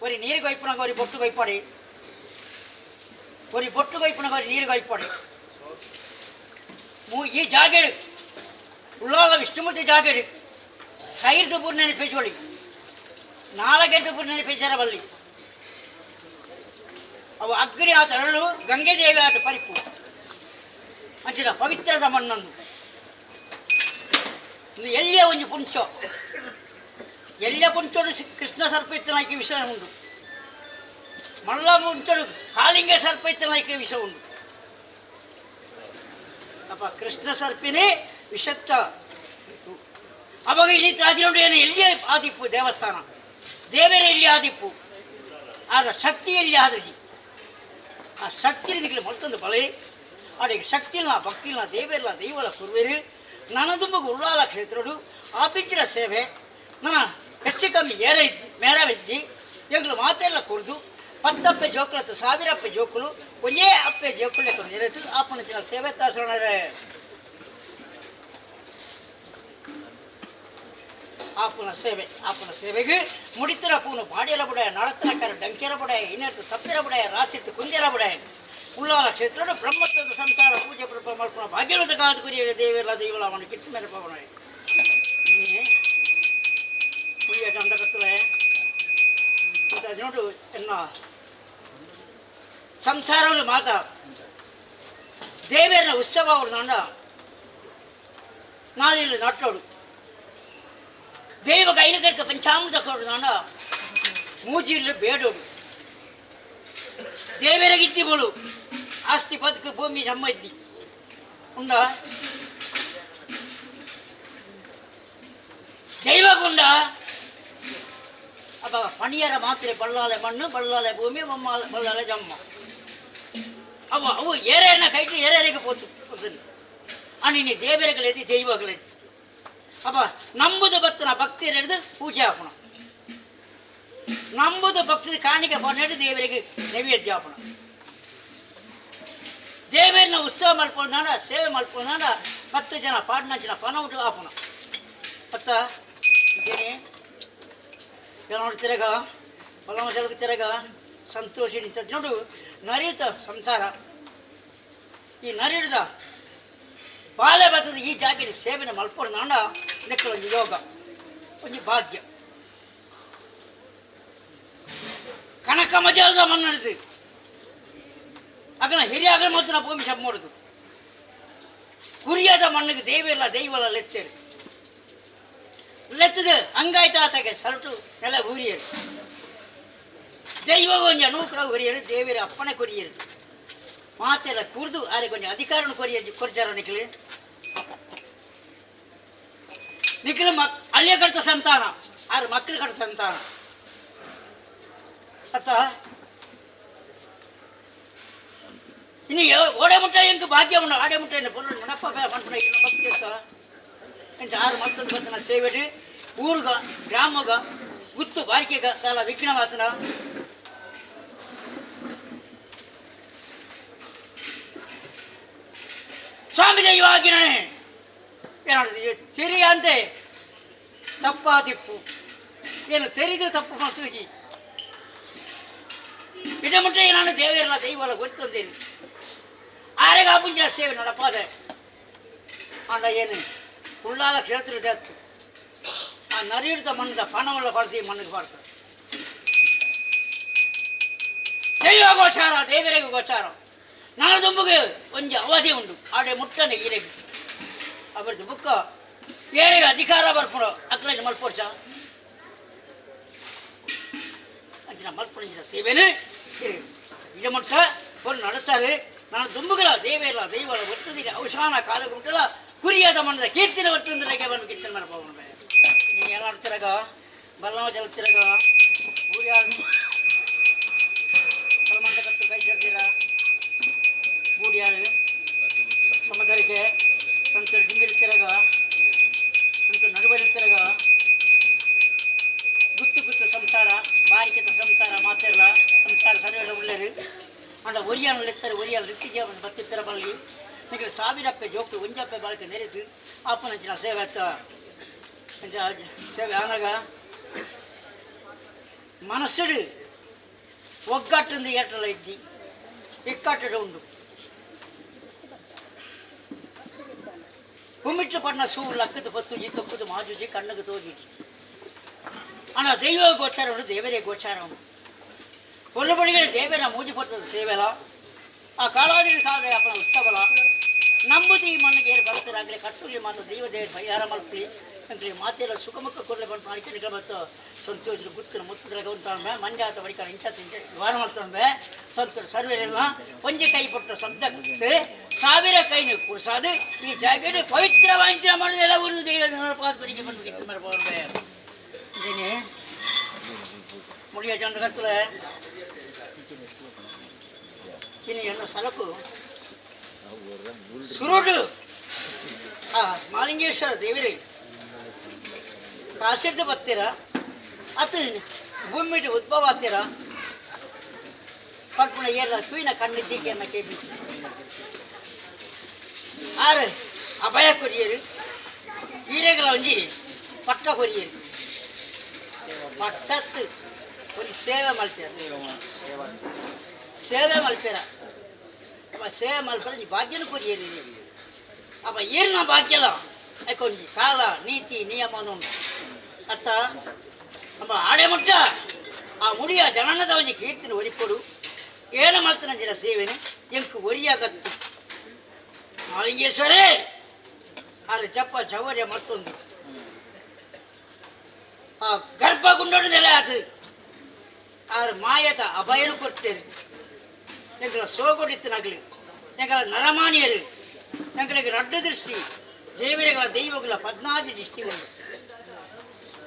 ಒರಿ ನೀರು ಕೊಯ್ಪುನಾಗ ಒರಿ ಬೊಟ್ಟು ಕೊಯ್ಪಾಡಿ ಒರಿ ಬೊಟ್ಟು ಕೊಯ್ಪುನಾಗ ಒರಿ ನೀರು ಕೊಯ್ಪಾಡಿ ಈ ಜಾಗೆಡು ಉಳ್ಳಾಲ ವಿಷ್ಣುಮೂರ್ತಿ ಜಾಗೆಡು ಕೈರ್ದು ಬೂರ್ನೆನೆ ಪೇಚೋಳಿ ನಾಲಗೆಡ್ದು ಬೂರ್ನೆನೆ ಪೇಚಾರ ಬಲ್ಲಿ ಅವು ಅಗ್ನಿ ಆತ ಅರಳು ಗಂಗೆ ದೇವಿ ಆತ ಪರಿಪು ಅಂಚಿನ ಪವಿತ್ರದ ಮಣ್ಣೊಂದು ಎಲ್ಲಿಯ ಒಂಜಿ ಪುಂಚೋ ಎಲ್ಲಿಯ ಪುಂಚೋಡು ಕೃಷ್ಣ ಸರ್ಪ ಇತ್ತನಾಯ್ಕೆ ವಿಷಯ ಉಂಟು ಮಲ್ಲ ಮುಂಚೋಡು ಕಾಳಿಂಗ ಸರ್ಪ ಇತ್ತನಾಯ್ಕೆ ವಿಷ ಉಂಟು ಅಪ್ಪ ಕೃಷ್ಣ ಸರ್ಪಿನೇ ವಿಷತ್ತ ಅವಾಗ ಇಲ್ಲಿ ತಾದಿನೋಡು ಏನು ಎಲ್ಲಿಯೇ ಆದಿಪ್ಪು ದೇವಸ್ಥಾನ ದೇವರೇ ಎಲ್ಲಿ ಆದಿಪ್ಪು ಆದ ಶಕ್ತಿ ಎಲ್ಲಿ ಆದಜಿ ಆ ಶಕ್ತಿ ದಿಕ್ಲು ಮತ್ತೊಂದು ಬಳೆ ಆಡಿಗೆ ಶಕ್ತಿ ಇಲ್ಲ ಭಕ್ತಿ ಇಲ್ಲ ದೇವರಿಲ್ಲ ದೈವಲ ಕುರುವೇರು ನನದುಂಬಗು ಉಳ್ಳಾಲ ಕ್ಷೇತ್ರಡು ಆ ಬಿಜ್ಜರ ಸೇವೆ ನನ್ನ ಹೆಚ್ಚು ಕಮ್ಮಿ ಏರ ಮೇರವಿದ್ದಿ ಎಂಗ್ಲು ಮಾತೆಲ್ಲ ಕುರ್ದು ಪತ್ತಪ್ಪೆ ಜೋಕುಲತ್ತು ಸಾವಿರಪ್ಪೆ ಜೋಕುಲು ಒಂಜೇ ಅಪ್ಪೆ ಜೋಕುಲೆ ನೆರೆತು ಆಪನ ದಿನ ಸೇವೆ ತಾಸರಣರೆ ಆಪುನ ಸೇವೆ ಆಪುನ ಸೇವೆಗೆ ಮುಡಿತರ ಪೂನು ಬಾಡಿಯಲ ಬುಡ ನಳತ್ತನ ಕರ ಡಂಕೆರ ಬುಡ ಇನ್ನೆತ್ತು ತಪ್ಪಿರ ಬುಡ ರಾಸಿಟ್ಟು ಕುಂದೆರ ಬುಡ ಉಳ್ಳಾಲ ಕ್ಷೇತ್ರದ ಬ್ರಹ್ಮತ್ವದ ಸಂಸಾರ ಪೂಜೆ ಪ್ರಭ ಮಲ್ಪುನ ಭಾಗ್ಯದ ಕಾದು ಕುರಿಯ ದೇವೆಲ್ಲ ದೈವಲ ಅವನು ಕಿಟ್ಟು ಮೇಲೆ ಪವನ ಕುರಿಯ ಚಂದಕತ್ತಲೆ ನೋಡು ಎನ್ನ ಸಂಸಾರವನ್ನು ಮಾತ ದೇವೇರನ ಉತ್ಸವ ಅವರು ನಾಂಡ ನಾನಿಲ್ಲಿ ನಟ್ಟೋಡು ದೈವ ಕೈನಕರ್ಕ ಪಂಚಾಮೃತ ಕೊಡು ನಾಂಡ ಮೂಜಿಲ್ಲ ಬೇಡೋಡು ದೇವರಗಿದ್ದಿ ಬೋಳು ಆಸ್ತಿ ಬದುಕು ಭೂಮಿ ಸಮ್ಮ ಇದ್ದಿ ಉಂಡ ದೈವಗುಂಡ ಅಪ್ಪ ಪಣಿಯರ ಮಾತ್ರೆ ಬಳ್ಳಾಲೆ ಮಣ್ಣು ಬಳ್ಳಾಲೆ ಭೂಮಿ ಬೊಮ್ಮಾಲೆ ಬಳ್ಳಾಲೆ ಜಮ್ಮ ಅವ ಅವು ಏರೇನ ಕೈಟಿ ಏರೇರಿಗೆ ಪೋತು ಅಣ್ಣಿನಿ ದೇವರುಗಳೆದ್ದಿ ದೈವಗಳೆದ್ದಿ ಅಪ್ಪ ನಂಬುದು ಭಕ್ತನ ಭಕ್ತಿಯರೆಡ್ದು ಪೂಜೆ ಹಾಕೋಣ ನಂಬುದು ಭಕ್ತಿ ಕಾಣಿಕೆ ಪಡೆದು ದೇವರಿಗೆ ನೈವೇದ್ಯ ಹಾಕೋಣ ದೇವರನ್ನ ಉತ್ಸವ ಮಲ್ಪೊಂದಾಂಡ ಸೇವೆ ಮಲ್ಪೊಂದಾಂಡ 10 ಜನ ಪಾಡ್ನ ಜನ ಪಣ ಉಂಟು ಹಾಕೋಣ ಅತ್ತ ಇದೇನೆ ನೋಡು ತಿರಗ ಬಲಮ ಜಲಕ್ಕೆ ತಿರಗ ಸಂತೋಷ ನಿಂತ ನೋಡು ನರಿಯುತ್ತ ಸಂಸಾರ ಈ ನರಿಯುದ ಬಾಳೆ ಬರ್ತದೆ ಈ ಜಾಗೆಗೆ ಸೇವನೆ ಮಲ್ಪೊಂದಾಂಡ ಇದಕ್ಕೆ ಒಂದು ಯೋಗ ಒಂದು ಭಾಗ್ಯ ಕನಕ ಮಜಾಲದ ಮನ್ನಡಿದು ಅಗನ ಹಿರಿಯಾಗ ಮಾತ್ರ ಭೂಮಿ ಸಮ್ಮೋಡುದು ಕುರಿಯಾದ ಮಣ್ಣಿಗೆ ದೇವಿಲ್ಲ ದೈವಲ್ಲ ಲೆತ್ತೇರು ಲೆತ್ತದು ಹಂಗಾಯ್ತು ಆತಗೆ ಸರಟು ನೆಲ ಊರಿಯರು ದೈವ ಕೊಂಚ ನೂಕರ ಉರಿಯರು ದೇವಿರ ಅಪ್ಪನೆ ಕೊರಿಯರು ಮಾತೆಲ್ಲ ಕುರ್ದು ಆರೆ ಕೊಂಚ ಅಧಿಕಾರನ ಕೊರಿಯ ಕೊರ್ಚಾರ ನಿಖಲು ನಿಖಲು ಮಕ್ ಅಲ್ಲಿಯ ಕಡ್ತ ಸಂತಾನ ಆರು ಮಕ್ಕಳು ಕಡ್ತ ಸಂತಾನ ಅತ್ತ ಇನ್ನು ಓಡೆ ಮುಟ್ಟ ಎಂಕ್ ಭಾಗ್ಯ ಉಂಡು ಆಡೆ ಮುಟ್ಟ ಇನ್ನು ಪೊರ್ಲು ನಡಪ್ಪ ಪನ್ಪುನ ಇನ್ನು ಭಕ್ತಿ ಎಂಚ ಆರು ಮಲ್ತದ ಬತ್ತನ ಸೇವೆಡ್ ಊರುಗ ಗ್ರಾಮಗ ಗುತ್ತು ಬಾರಿಕೆಗ ದಾಲ ವಿಘ್ನ ಮಾತನ ಸ್ವಾಮಿ ದೈವಾಗಿನೇ ಏನಾಡುದು ತೆರಿಯಂತೆ ತಪ್ಪಾದಿಪ್ಪು ಏನು ತೆರಿದು ತಪ್ಪು ಮಾಡ್ತೀವಿ ಇದ ಮುಟ್ಟ ನಾನು ದೇವರಲ್ಲ ದೈವಲ್ಲ ಗೊತ್ತೊಂದೇನು ಆರೆಗ ಪುಂಜ ಸೇವೆ ನಡಪಾದೆ ಆಂಡ ಏನು ಉಳ್ಳಾಲ ಕ್ಷೇತ್ರ ದೇತ್ತು ಆ ನರಿಯುಡ್ದ ಮಣ್ಣದ ಪಣವಲ್ಲ ಪಡ್ತೀವಿ ಮಣ್ಣಿಗೆ ಪಾಡ್ತಾರೆ ದೈವ ಗೋಚಾರ ದೇವರಿಗೆ ಗೋಚಾರ ನಾನು ದುಂಬುಗೆ ಒಂಜಿ ಅವಧಿ ಉಂಟು ಆಡೆ ಮುಟ್ಟನೆ ಈರೆಗೆ ಅವರದ್ದು ಬುಕ್ಕ ಏರೆಗೆ ಅಧಿಕಾರ ಬರ್ಪುಣ ಅಕ್ಲೈನ್ ಮಲ್ಪೋಡ್ಚ ಅಂಚಿನ ಮಲ್ಪುಣಿಂಚಿನ ಸೇವೆನು ಇಡ ಮುಟ್ಟ பொருள் நடத்தாரு ನಾನು ದುಂಬುಗಲ ದೇವೇಲ ದೈವಲ ಒತ್ತದಿರಿ ಅವಸಾನ ಕಾಲ ಮುಟ್ಟಲ ಕುರಿಯಾದ ಮನದ ಕೀರ್ತಿನ ಒತ್ತಂದ್ರೆ ಬಂದು ಕೀರ್ತನೆ ಮಾಡ್ಬೋದು ನೀನು ಎಲ್ಲ ಆಡ್ತಿರಾಗ ಬಲ್ಲವ ಜಲತಿರಾಗ ಊರ್ಯಾರು ಕಲ್ಮಂಡಕತ್ತು ಕೈ ಸೇರ್ದಿರ ಬೂಡಿಯಾರು ಸಮತರಿಕೆ ಸಂತರು ಡಿಂಬಿರ್ತಿರಾಗ ಸಂತರು ನಡುವರಿರ್ತಿರಾಗ ಗುತ್ತು ಗುತ್ತು ಸಂಸಾರ ಬಾರಿಕೆತ ಸಂಸಾರ ಮಾತೆಲ್ಲ ಸಂಸಾರ ಸರಿಯಾದ ಉಳ್ಳರು ಅಂಡ ಒರಿಯಾನು ಲೆತ್ತರು ಒರಿಯಾನು ರಿತ್ತಿ ಜೀವನ ಬತ್ತಿ ಪೆರಬಲ್ಲಿ ನಿಮಗೆ ಸಾವಿರಪ್ಪೆ ಜೋಕು ಒಂಜಪ್ಪೆ ಬಾಳಕೆ ನೆರೆದು ಅಪ್ಪನಂಚಿನ ಸೇವೆ ಆತ ಅಂಚ ಸೇವೆ ಆನಾಗ ಮನಸ್ಸುಡು ಒಗ್ಗಟ್ಟಿಂದ ಏಟಲ ಇದ್ದಿ ಇಕ್ಕಟ್ಟಡು ಉಂಡು ಕುಮ್ಮಿಟ್ಟು ಪಣ್ಣ ಸೂ ಲಕ್ಕದ ಪತ್ತುಜಿ ತೊಕ್ಕದು ಮಾಜುಜಿ ಕಣ್ಣಗೆ ತೋಜುಜಿ ಅಣ್ಣ ದೈವ ಗೋಚಾರ ಉಂಟು ದೇವರೇ ಗೋಚಾರ ಉಂಟು ಕೊಲ್ಲಬಡಿಗೆ ದೇವರ ಮೂಜಿ ಪಡ್ತದ ಸೇವೆಲ ಆ ಕಾಲಾದಿ ಕಾಲದ ಅಪ್ಪನ ಉತ್ಸವಲ ನಂಬುದು ಈ ಮಣ್ಣಿಗೆ ಏರು ಬರ್ತಾರಾಗಲಿ ಕಟ್ಟುಲಿ ಮಾತ್ರ ದೈವ ದೇವ ಪರಿಹಾರ ಮಲ್ಪಲಿ ಅಂಕಲಿ ಮಾತೆಲ್ಲ ಸುಖಮುಖ ಕೊಡಲೆ ಬಂದು ಮಾಡಿಕೆ ಮತ್ತು ಸಂತೋಷ ಗುತ್ತಿನ ಮುತ್ತದ್ರಾಗ ಉಂಟಾಂಬೆ ಮಂಜಾತ ಬಡಿಕ ಇಂಚ ಇಂಚ ವ್ಯವಹಾರ ಮಾಡ್ತಾಂಬೆ ಸಂತೋಷ ಸರ್ವೇರೆಲ್ಲ ಒಂಜಿ ಕೈ ಪುಟ್ಟ ಶಬ್ದಕ್ಕೆ ಸಾವಿರ ಕೈನು ಕುರ್ಸಾದು ಈ ಜಾಗೇಡು ಪವಿತ್ರ ವಾಂಚನ ಮಾಡೋದೆಲ್ಲ ಒಂದು ದೈವ ಬಡಿಕೆ ಬಂದು ಕಿತ್ತು ಮಾಡ್ಬೋಂಬೆ ಇದೇನೆ ಮುಡಿಯ ಚಂದ್ರಕತ್ತಲೆ ಇನ್ನು ಎಲ್ಲ ಸಲಕು ಸುರುಟು ಆ ಮಾಲಿಂಗೇಶ್ವರ ದೇವರೇ ಕಾಶಿಡ್ದು ಬರ್ತೀರ ಅತ್ ಭೂಮಿಡ್ ಉದ್ಭವ ಆತೀರ ಪಡ್ಪುಣ ಏರ್ಲ ತೂಯಿನ ಕಣ್ಣಿದ್ದೀಕೆನ್ನ ಕೇಪಿ ಆರು ಅಭಯ ಕೊರಿಯರು ಈರೆಗಳ ಒಂಜಿ ಪಟ್ಟ ಕೊರಿಯರು ಪಟ್ಟತ್ತು ಒಂಜಿ ಸೇವೆ ಮಲ್ಪೇರ ಸೇವೆ ಮಲ್ಪೇರ ಅಪ್ಪ ಸೇವೆ ಮಲ್ಪರ ಒಂಜಿ ಭಾಗ್ಯನ ಕೊರಿಯರು. ಅಪ್ಪ ಏರ್ನ ಭಾಗ್ಯಲ ಒಂಜಿ ಕಾಲ ನೀತಿ ನಿಯಮ ಉಂಟು ಅತ್ತ ನಮ್ಮ ಆಡೆ ಮುಟ್ಟ ಆ ಮುಡಿಯ ಜನನದ ಒಂಜಿ ಕೀರ್ತಿನ ಒರಿಪೊಡು ಏನ ಮಲ್ತನ ಸೇವೆನೆ ಎಂಕ್ ಒರಿಯಾಗತ್ತು ಮಾಲಿಂಗೇಶ್ವರೇ ಆರು ಜಪ್ಪ ಚವರ್ಯ ಮತ್ತೊಂದು ಆ ಗರ್ಭಗುಂಡೋಡು ನೆಲೆ ಅದು ಆರು ಮಾಯದ ಅಭಯನು ಕೊಡ್ತೇನೆ ಎಂಕಲ ಸೋಗೊಡಿತ್ತನಾಗಲಿ ಎಂಕಲ ನರಮಾನಿಯರು ಎಂಕಲಿಗೆ ರಡ್ಡು ದೃಷ್ಟಿ ದೇವರಿಗಳ ದೈವಗಳ ಪದ್ನಾದಿ ದೃಷ್ಟಿ ಉಂಟು.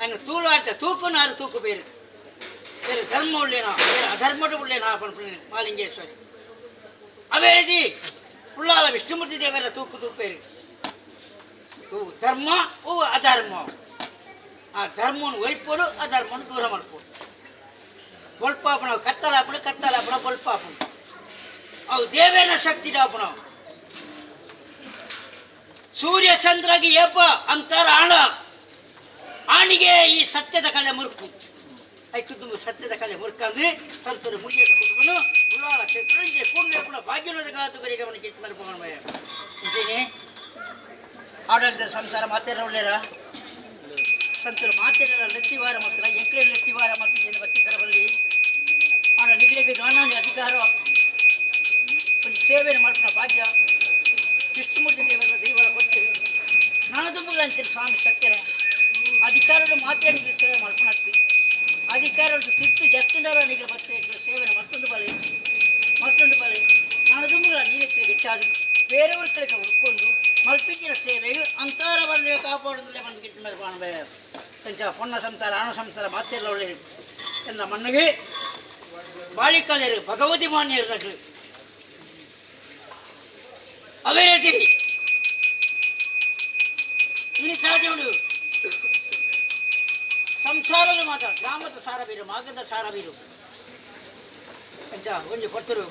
ಅನ್ನು ತೂಳಾಡ್ತ ತೂಕುನಾರು ತೂಕು ಬೇರೆ ಬೇರೆ ಧರ್ಮ ಉಳ್ಳೇನಾ ಬೇರೆ ಅಧರ್ಮಡು ಉಳ್ಳೇನಾ ಪನ್ಪುನ ಮಾಲಿಂಗೇಶ್ವರಿ. ಅವೇ ರೀತಿ ಉಳ್ಳಾಲ ವಿಷ್ಣುಮೂರ್ತಿ ದೇವರ ತೂಕು ತೂಪೇರು ಧರ್ಮ ಓ ಅಧರ್ಮ. ಆ ಧರ್ಮವನ್ನು ಒರಿಪೋಡು ಅಧರ್ಮವನ್ನು ದೂರ ಮಾಡ್ಬೋದು. ಬೊಲ್ಪಾಪಣ ಕತ್ತಲಾಪಣ ಕತ್ತಲಾಪಣ ಬೊಲ್ಪಾಪಣ ಅವು ದೇವೇನ ಶಕ್ತಿ ದಾಪಣ ಸೂರ್ಯ ಚಂದ್ರಗೆ ಏಪ ಅಂತಾರ ಆಣ ಆಣಿಗೆ ಈ ಸತ್ಯದ ಕಲೆ ಮುರುಕು ಐತು ತುಂಬ ಸತ್ಯದ ಕಲೆ ಮುರುಕಂದು ಸಂತರು ಮುಡಿಯದ ಕುಟುಂಬನು ಉಳ್ಳಾಲ ಕ್ಷೇತ್ರ ಕೂಡಲೇ ಕೂಡ ಭಾಗ್ಯದ ಗಾತು ಗಮನ ಕಿಟ್ ಮೇಲೆ ಹೋಗೋಣ ಇದೇನೆ ಆಡಳಿತ ಸಂಸಾರ ಮಾತೇರ ಒಳ್ಳೆಯ ಸಂತರು ಮಾತೇರ ಲತ್ತಿವಾರ ಮತ್ತು ಎಂಕ್ಲೆ ಲತ್ತಿವಾರ ಮತ್ತು ಏನು ಬತ್ತಿತರ ಬಲ್ಲಿ ಆಡ ನಿಗ್ಲಿಗೆ ದಾನಾನಿ ಅಧಿಕಾರ ಒಂದು ಸೇವೆಯನ್ನು ಮಾಡ್ಕೊಳ ಭಾಗ್ಯ ವಿಷ್ಣುಮೂರ್ತಿ ದೇವರ ದೈವರ ಕೊಡ್ತೀರಿ. ನಾನು ದುಂಬುಗಳ ಅಂತೀನಿ ಸ್ವಾಮಿ ಸತ್ಯನೇ ಅಧಿಕಾರದ ಮಾತೇ ಸೇವೆ ಮಾಡ್ಕೊಳತ್ತಿ ಅಧಿಕಾರದ ತಿತ್ತು ಜತ್ತುಂಡರ ನಿಗಲ ಬತ್ತೆ ಸೇವೆನ ಮತ್ತೊಂದು ಬಲೆ ಮತ್ತೊಂದು ಬಲೆ ನಾನು ದುಂಬುಗಳ ನೀರೆತ್ತಿಗೆ ಹೆಚ್ಚಾದು ಬೇರೆಯವ್ರ ಕಡೆಗೆ ಹುಡ್ಕೊಂಡು ಮಲ್ಪಿಂಚಿನ ಸೇವೆಗೆ ಅಂತಾರ ಬಂದ ಕಾಪಾಡುವುದಿಲ್ಲ ಬಂದು ಕಿಟ್ಟ ಮೇಲೆ ಕಾಣಬೇ ಕೊಂಚ ಪೊನ್ನ ಸಂಸಾರ ಆಣ ಸಂಸಾರ ಮಾತೆಲ್ಲ ಒಳ್ಳೆ ಎಲ್ಲ ಮಣ್ಣಿಗೆ ಬಾಳಿಕಾಲೇರು ಭಗವತಿ ಮಾನ್ಯರು ಅವೇ ರೀತಿ ಇಲ್ಲಿ ಸಾಧ್ಯವುಂಡು ಸಂಸಾರದ ಮಾತ ಗ್ರಾಮದ ಸಾರಬೀರು ಮಾಗದ ಸಾರಬೀರು ಅಂಚ ಒಂಜಿ ಕೊಡ್ತರು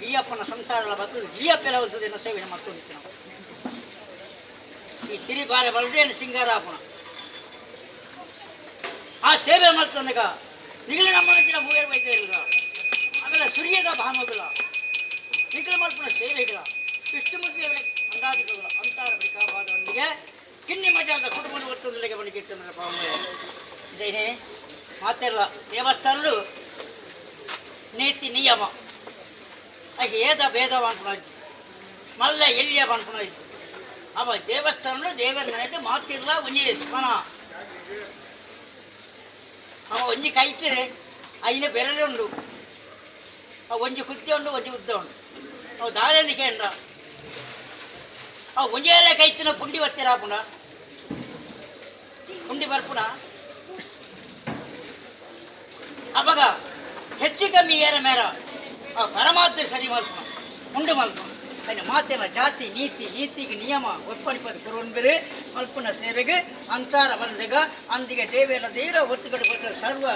ಗಿಯ್ಯಪ್ಪನ ಸಂಸಾರ ಬತ್ತು ಗಿಯ್ಯಪ್ಪೆಲ್ಲ ಒಂದು ಸೇವೆ ಮಾಡ್ಕೊಂಡಿತ್ತು ನಾವು. ಈ ಸಿರಿ ಬಾರೆ ಬರದೆ ಸಿಂಗಾರಾಪಣ ಆ ಸೇವೆ ಮಾಡ್ತಂದಾಗ ನಿಗಲ ನಮ್ಮ ಮೂವೇರು ವೈದ್ಯರಿಲ್ಲ ಆಮೇಲೆ ಸುರಿಯದ ಭಾಮಗಳ ನಿಗಲ ಮಲ್ಪನ ಸೇವೆಗಳ ವಿಷ್ಣುಮೂರ್ತಿಯವರ ಅಂದಾಜುಗಳ ಅಂತಾರ ಬಿಕಾಬಾದೊಂದಿಗೆ ಕಿನ್ನಿ ಮಜಾದ ಕುಟುಂಬದ ಒತ್ತೊಂದಿಗೆ ಬನ್ನಿ ಕೀರ್ತನೆ ಭಾವನೆ ಇದೇನೆ ಮಾತೆಲ್ಲ ದೇವಸ್ಥಾನಗಳು ನೀತಿ ನಿಯಮ ಹಾಗೆ ಏದ ಭೇದ ಅನ್ಕೊಂಡು ಮಲ್ಲ ಎಲ್ಲಿಯ ಅನ್ಕೊಂಡು ಅವ ದೇವಸ್ಥಾನಗಳು ದೇವರ ಮನೆಗೆ ಮಾತಿಲ್ಲ ಒಂಜಿ ಸ್ಮನ ಅವ ಒಂಜಿ ಕೈಟ್ ಐನ ಬೆರಳೆ ಉಂಡು ಅವು ಒಂಜಿ ಕುದ್ದೆ ಉಂಡು ಒಂಜಿ ಉದ್ದ ಉಂಡು ಅವು ದಾಳೆಂದು ಕೇಂದ್ರ ಅವು ಒಂಜೇಲೆ ಕೈತಿನ ಪುಂಡಿ ಒತ್ತಿರಾಪುಣ ಪುಂಡಿ ಬರ್ಪುಣ ಅವಾಗ ಹೆಚ್ಚು ಕಮ್ಮಿ ಏರ ಮೇರ ಆ ಪರಮಾತ್ಮ ಸರಿ ಮಲ್ಪುಣ ಉಂಡು ಮಲ್ಪುಣ ಅಯ್ಯ ಮಾತೆಲ್ಲ ಜಾತಿ ನೀತಿ ನೀತಿಗೆ ನಿಯಮ ಒಪ್ಪಣಿಪದ ಕುರುವನ್ಬೇರು ಮಲ್ಪುನ ಸೇವೆಗೆ ಅಂತಾರ ಬಲದಿಗ ಅಂದಿಗೆ ದೇವೇರ ದೇವರ ಒತ್ತುಗಡೆ ಕೊಡ್ತಾರೆ ಸರ್ವ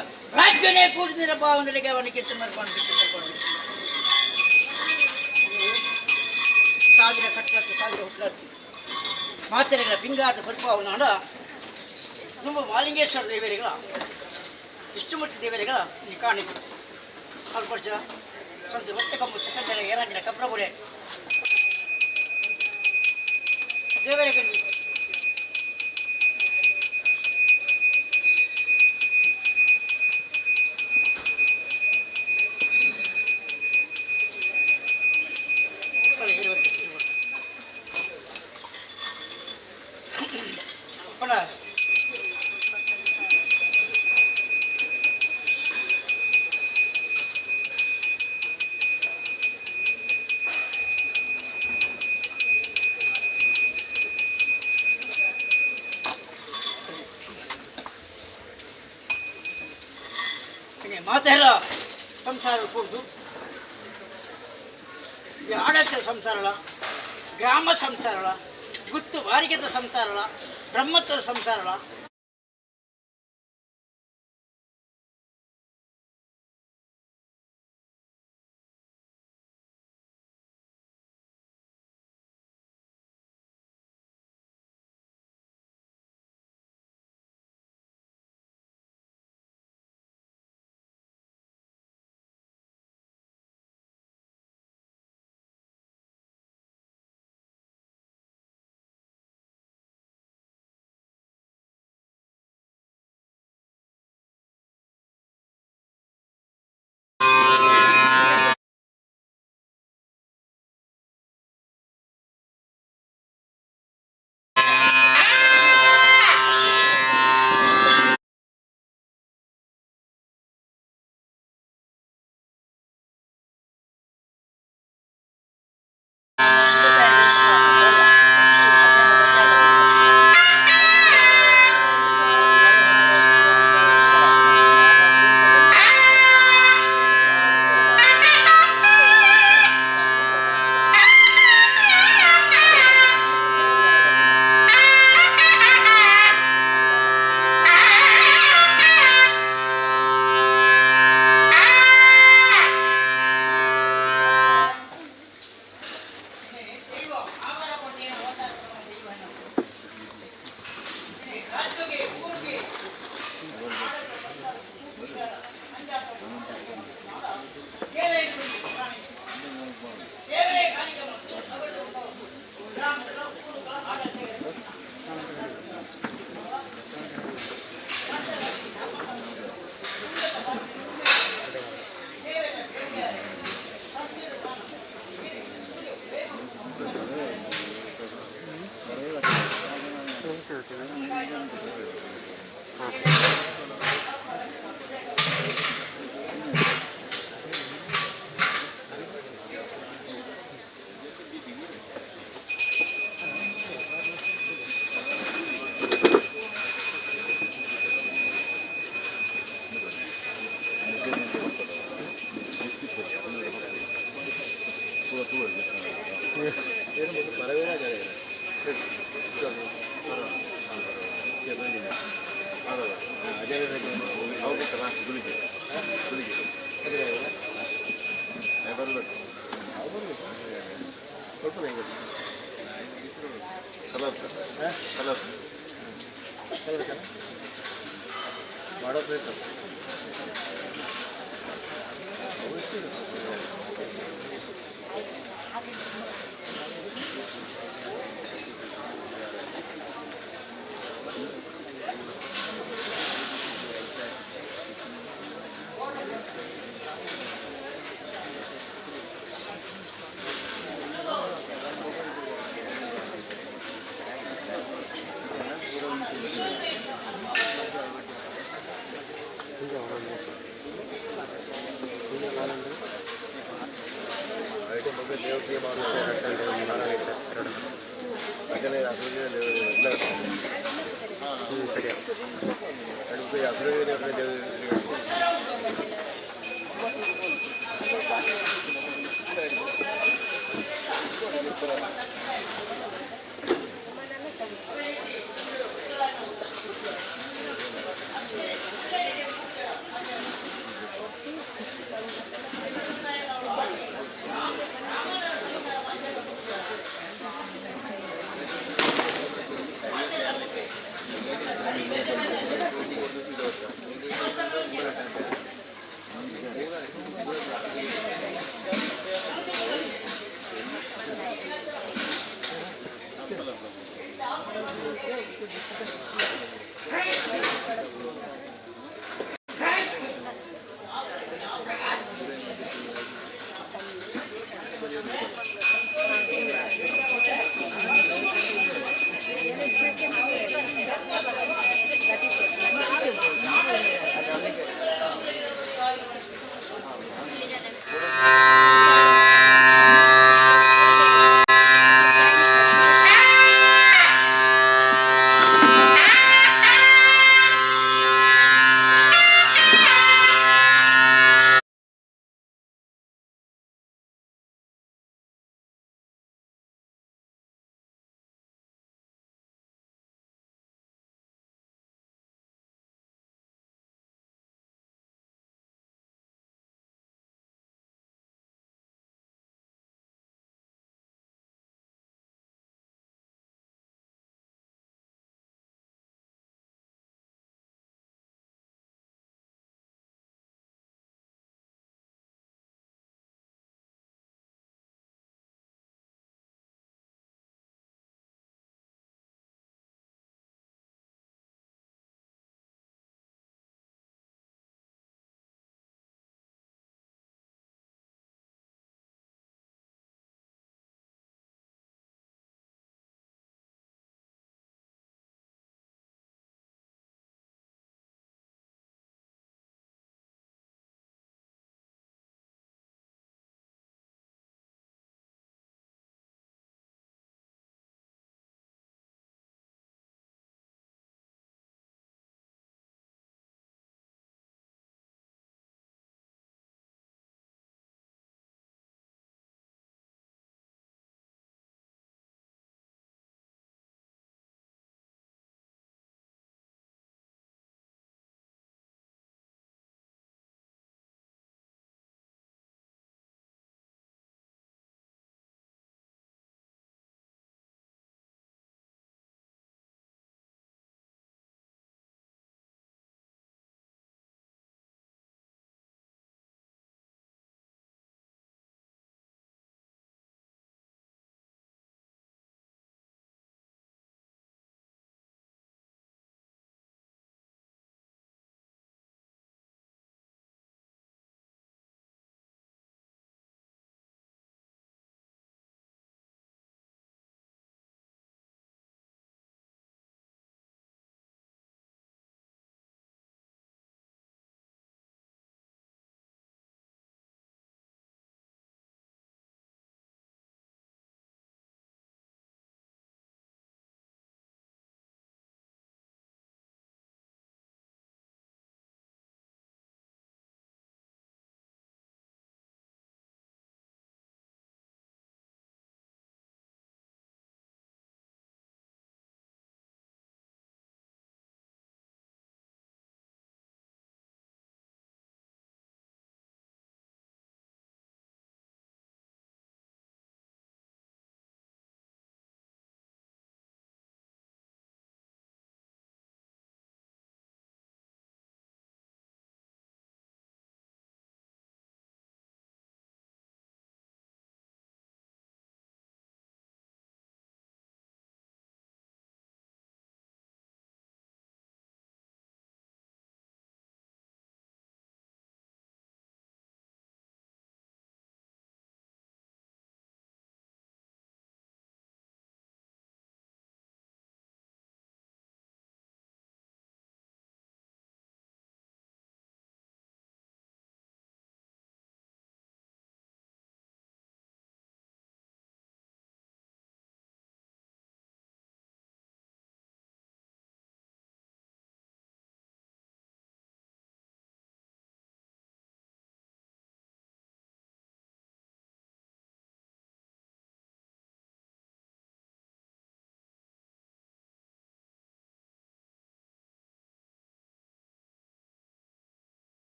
ರಾಜ್ಯನೇ ಕೂಡಿದಿರ ಭಾವನೆಗೆ ಅವನಿಗೆ ಕೀರ್ತನೆ ಮಾಡ್ಕೊಂಡು ಕೀರ್ತನೆ ಮಾಡ್ಕೊಂಡು ಸಾವಿರ ಕಟ್ಟಲತ್ತು ಸಾವಿರ ಹುಟ್ಟಲತ್ತು ಮಾತೆರೆಗಳ ಪಿಂಗಾದ ಪರ್ಪಾವನಾಡ ತುಂಬ ಮಾಲಿಂಗೇಶ್ವರ ದೇವರಿಗಳ ವಿಷ್ಣುಮೂರ್ತಿ ದೇವರಿಗಳ ಈ ಕಾಣಿಕೆ ಅಲ್ಪಡ್ಚ ಸ್ವಂತ ಒತ್ತೆ ಕಂಬು ಸೆಕೆಂಡ್ ಏನಾಗಿನ ಕಬ್ರಗುಡೆ ದೇವರ ಗಂಜಿ ಪಣ ಮಾತೆಲ್ಲ ಸಂಸಾರ ಕೂಡ್ದು ಈ ಆಡಳಿತ ಸಂಸಾರಳ ಗ್ರಾಮ ಸಂಸಾರಳ ಗುತ್ತು ಬಾರಿಗೆದ ಸಂಸಾರಳ ಬ್ರಹ್ಮತ್ವದ ಸಂಸಾರಳ.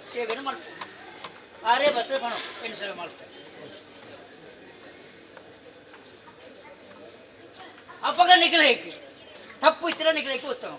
ಸೇವೆಯನ್ನು ಮಾಡ್ತಾರೆ ಆರೇ ಬರ್ತದೆ ಪಣ ಏನು ಸೇವೆ ಮಾಡ್ತಾರೆ ಅಪ್ಪಗ ನಿಖಲೈಕಿ ತಪ್ಪು ಇತ್ತರ ನಿಖಲೈಕಿ ಉತ್ತಮ.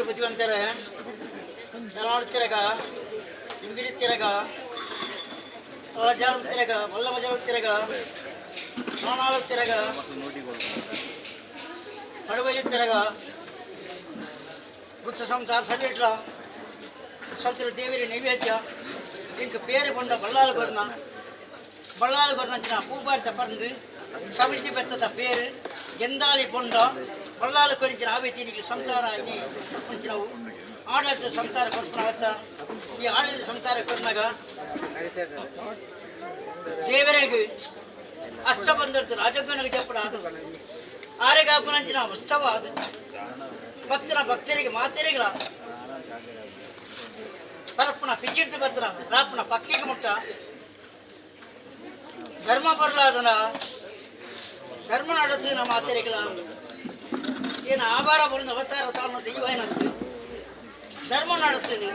ಬುದ್ಧಿವಂತರೆ ತಿರಗ ಇಂಬಿರಿ ತಿರಗ ಜಾಲ ತಿರಗ ಮಲ್ಲ ಮಜಲು ತಿರಗ ನಾನಾಳು ತಿರಗ ಪಡವಲಿ ತಿರಗ ಗುಚ್ಚ ಸಂಸಾರ ಸರಿಟ್ಲ ಸಂತರ ದೇವಿರಿ ನೈವೇದ್ಯ ಇಂಕ ಪೇರು ಬಂಡ ಬಲ್ಲಾಲ ಬರ್ನ ಬಳ್ಳಾಲ ಕೊರ್ನಂಚಿನ ಪೂಬಾರಿತ ಪರಂದು ಸಮಿತಿ ಬೆತ್ತದ ಪೇರು ಗೆಂದಾಲಿ ಬೊಂಡ ಬಳ್ಳಾಲ ಕೊರಿಂಚಿನ ಆವೇತಿ ಸಂಸಾರ ಇನಿ ಮುಂಚಿನವು ಆಡಳಿತ ಸಂಸಾರ ಕೊರ್ಪುನ ಈ ಆಡಳಿತ ಸಂಸಾರ ಕೊರ್ನಾಗ ದೇವರಿಗೆ ಅಷ್ಟಬಂಧರ್ದು ರಾಜಜ್ಞನಿಗೆ ಜಪ್ಪಡ ಅದು ಆರೆಗಾಪನಂಚಿನ ಉತ್ಸವ ಅದು ಭಕ್ತನ ಭಕ್ತರಿಗೆ ಮಾತೆರಿಗಳ ಪರಪ್ಪನ ಪಿಜಿಡ್ದು ಬತ್ತನ ರಾಪನ ಪಕ್ಕಿಗೆ ಮುಟ್ಟ ಧರ್ಮ ಬರ್ಲಾದನ ಧರ್ಮ ನಡೆದು ನಮ್ಮ ಮಾತೆರಿಗಳ ಏನು ಆಭಾರ ಬರುന്ന ಅವತಾರ ತಾನು ದೈವ ಏನಂತ ಧರ್ಮ ನಡತೀನಿ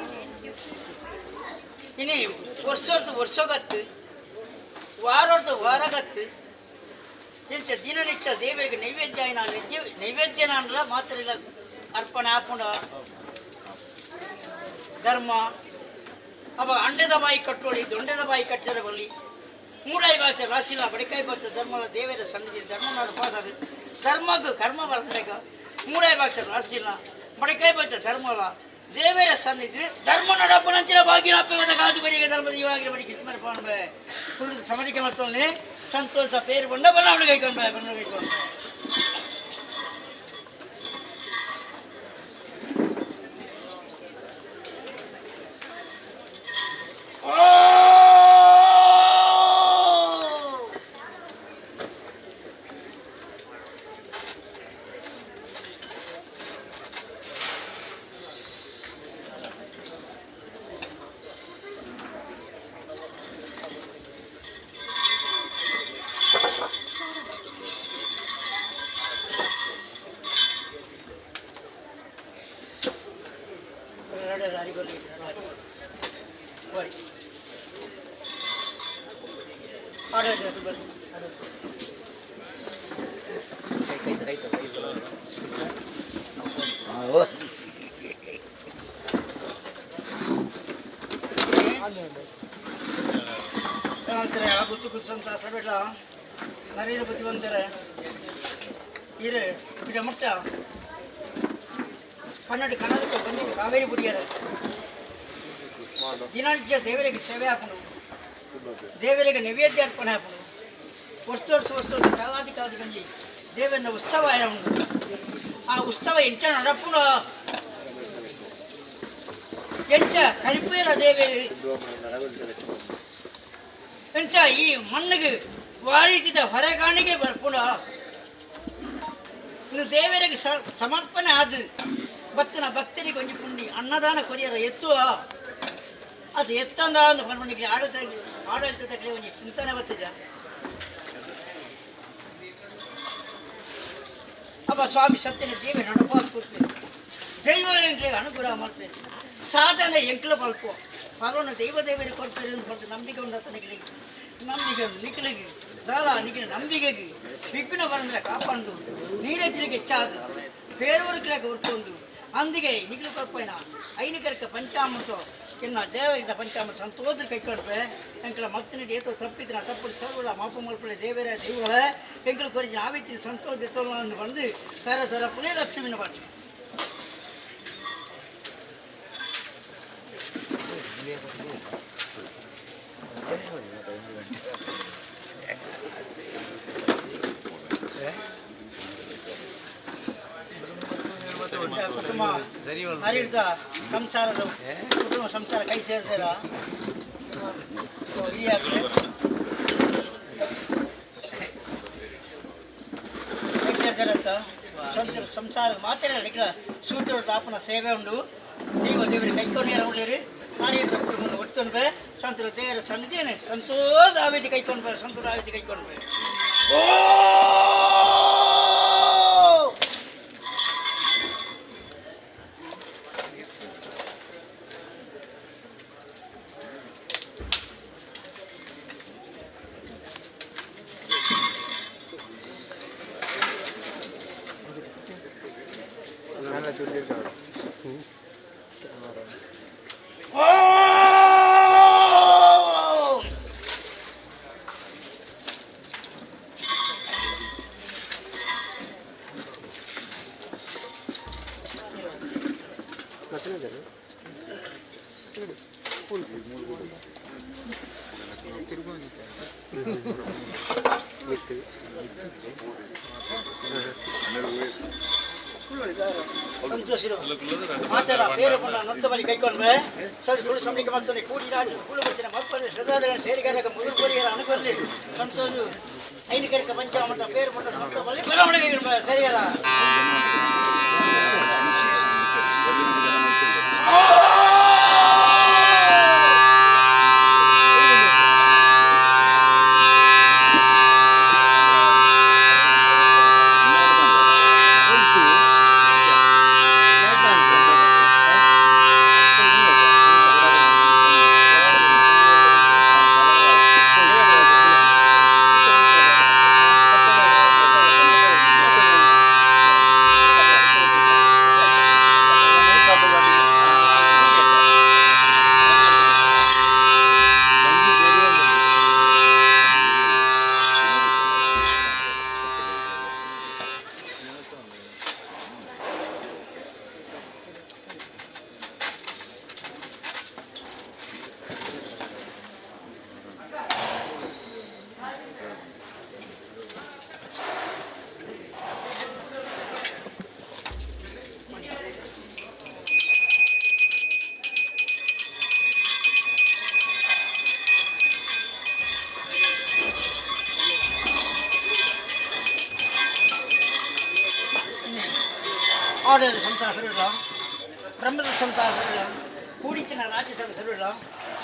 ಇನಿ ವರ್ಷರ್ದು ವರ್ಷಗತ್ತು ವಾರರ್ದು ವಾರಗತ್ತು ಇಂಚ ದಿನನಿತ್ಯ ದೇವರಿಗೆ ನೈವೇದ್ಯ ನೈವೇದ್ಯ ಮಾತ್ರ ಇಲ್ಲ ಅರ್ಪಣೆ ಆಪುಂಡ ಧರ್ಮ ಅವ ಅಂಡದ ಬಾಯಿ ಕಟ್ಟೋಡಿ ದೊಂಡದ ಬಾಯಿ ಕಟ್ಟಿದ ಬಲ್ಲಿ ಮೂಡಾಯಿ ಬಾತ ರಾಶಿಲ ಬಡಿಕಾಯಿ ಬಾತ ಧರ್ಮಲ ದೇವರ ಸನ್ನಿಧಿ ಧರ್ಮ ಪಾದ ಧರ್ಮಕ್ಕೆ ಕರ್ಮ ಬರ್ಬೇಕು ಮೂಡಾಯಿ ಬಾತ ರಾಶಿಲ ಬಡಿಕಾಯಿ ಬಾತ ಧರ್ಮಲ ದೇವರ ಸನ್ನಿಧಿ ಧರ್ಮ ನಡಪನಂಚಿನ ಬಾಗಿನ ಕಾದು ಬರಿಗೆ ಧರ್ಮದ ಇವಾಗಿನ ಬಡಿ ಕಿತ್ಮರ ಪಾಂಬೆ ಕುಳಿತು ಸಮರಿಕೆ ಮತ್ತೊಂದು ಸಂತೋಷ ಪೇರು ಬಂಡ ಬಣ್ಣ ಕೈಕೊಂಡು ಬಣ್ಣ ಕೈಕೊಂಡು ಗುತ್ತು ಕುತ್ಸಂತ ಸಬೇಟ ನರೇಂದ್ರ ಬುದ್ಧಿವಂತರ ಇರು ಇಡ ಮುಟ್ಟ 12 ಕನ್ನಡಕ್ಕೆ ಬಂದಿದ್ದು ಕಾವೇರಿ ಬುಡಿಯರ ದಿನನಿತ್ಯ ದೇವರಿಗೆ ಸೇವೆ ಹಾಕೊಂಡು ದೇವರಿಗೆ ನೈವೇದ್ಯ ಅರ್ಪಣೆ ಹಾಕೊಂಡು ವರ್ಷ ವರ್ಷ ವರ್ಷ ವರ್ಷ ಕಾಲಾದಿ ಕಾಲದ ಗಂಜಿ ದೇವರನ್ನ ಉತ್ಸವ ಉಂಟು. ಆ ಉತ್ಸವ ಎಂಚ ನಡಪುಣ ಎಂಚ ಕಲಿಪೇರ ದೇವೇರಿ ಎಂಚ ಈ ಮಣ್ಣಿಗೆ ವಾರೀತಿದ ಹೊರಗಾಣಿಗೆ ಬರ್ಪುಣ ಇನ್ನು ದೇವರಿಗೆ ಸಮರ್ಪಣೆ ಆದ ಭಕ್ತನ ಭಕ್ತರಿಗೆ ಒಂಜಿ ಪುಂಡಿ ಅನ್ನದಾನ ಕೊರಿಯರ ಎತ್ತುವ ಅದು ಎತ್ತಂದ ಅಂದ್ ಪನ್ಪುನಿಗೆ ಆಡಳಿತ ಆಡಳಿತದ ಕಡೆ ಒಂಜಿ ಚಿಂತನೆ ಬತ್ತಿದ. ಅಪ್ಪ ಸ್ವಾಮಿ ಸತ್ಯನ ದೇವ ನಡಪಾಲ್ ಕೂರ್ತೀನಿ ದೈವ ಎಂಕ್ಲಿಗೆ ಅನುಗ್ರಹ ಮಾಡ್ತೇನೆ ಸಾಧನೆ ಎಂಕ್ಲ ಬಲ್ಪು ಫಲವನ್ನು ದೈವ ದೇವರಿಗೆ ಕೊಡ್ತೀರಿ ಅಂತ ಬರ್ತು ನಂಬಿಕೆ ಉಂಟು ನಿಕ್ಲಿಗೆ ನಂಬಿಕೆ ನಿಕ್ಲಿಗೆ ದಾದ ನಿಕ್ಲಿ ನಂಬಿಕೆಗೆ ವಿಘ್ನ ಬಂದ್ರೆ ಕಾಪಾಂದು ನೀರಜ್ಜನಿಗೆ ಹೆಚ್ಚಾದ ಬೇರೂರುಕ್ಲಾಗ ಉರ್ಕೊಂಡು ಅಂದಿಗೆ ನಿಕ್ಲು ಕೊರ್ಪೈನ ಐನಿಕರಕ್ಕೆ ಪಂಚಾಮೃತ ಇನ್ನ ದೇವಗಿದ್ದ ಪಂಚಾಮೃತ ಸಂತೋದ್ರ ಕೈಕೊಂಡ್ರೆ ಎಂಕಲ ಮತ್ತಿನ ಏತೋ ತಪ್ಪಿದ್ನ ತಪ್ಪು ಸರ್ವಲ ಮಾಪು ಮಲ್ಪಳೆ ದೇವರೇ ದೈವಗಳೇ ಎಂಕಲು ಕೊರಿಜಿನ ಆವಿತ್ತಿನ ಸಂತೋಷ ಅಂದು ಬಂದು ಸರ ಸರ ಪುನೇ ಲಕ್ಷ್ಮಿನ ಬನ್ನಿ. ಕುಟುಂಬ ಹರಿದ ಸಂಸಾರ ಕುಟುಂಬ ಸಂಸಾರ ಕೈ ಸೇರ್ತಾರ ಹಿರಿಯಾಗ್ರೆ ಕೈ ಸೇರ್ತಾರಂತ ಸಂಸಾರ ಸಂಸಾರ ಮಾತ್ರ ನಿಖಿಲ ಸೂತ್ರ ಆಪನ ಸೇವೆ ಉಂಡು ದೈವ ದೇವರಿಗೆ ಕೈಕೊಂಡು ಉಳ್ಳೀರಿ ಹರಿದ ಕುಟುಂಬ ಒಟ್ಕೊಂಡು ಬೇ ಸಂತರ ದೇವರ ಸನ್ನಿಧಿನೇ ಸಂತೋಷ ಆವೇದಿ ಕೈಕೊಂಡು ಬೇ ಸಂತೋಷ ಆವೇದಿ ಕೈಕೊಂಡು ಬೇ. ಓ ಮಿತ್ತು. ಸಂತೋಷಿರು ಮಾತರ ಬೇರೆ ಪುನಃ ನೊತ್ತ ಬಲಿ ಕೈಕೊಂಡ್ರೆ ಸರಿ ಕುಳು ಸಂಬಿಕೆ ಮತ್ತೊಂದು ಕೂಡಿ ರಾಜ ಕುಳು ಬಚ್ಚಿನ ಮಕ್ಕಳ ಶ್ರದ್ಧಾದರ ಸೇರಿಗಾರಕ ಮುದುರು ಕೋರಿಯರ ಅನುಕೂಲ ಸಂತೋಷ ಐನಿಕರಿಕ ಪಂಚಾಮೃತ ಬೇರೆ ಪುನಃ ನೊತ್ತ ಬಲಿ ಬರವಣಿಗೆ ಸರಿಯಾರ. ಆಡಳಿತ ಸಂತಾಸರುಳ ಬ್ರಹ್ಮದ ಸಂತಾಸರುಳ ಕೂಡಿಕಿನ ರಾಜ್ಯಸಭೆ ಸರುಳ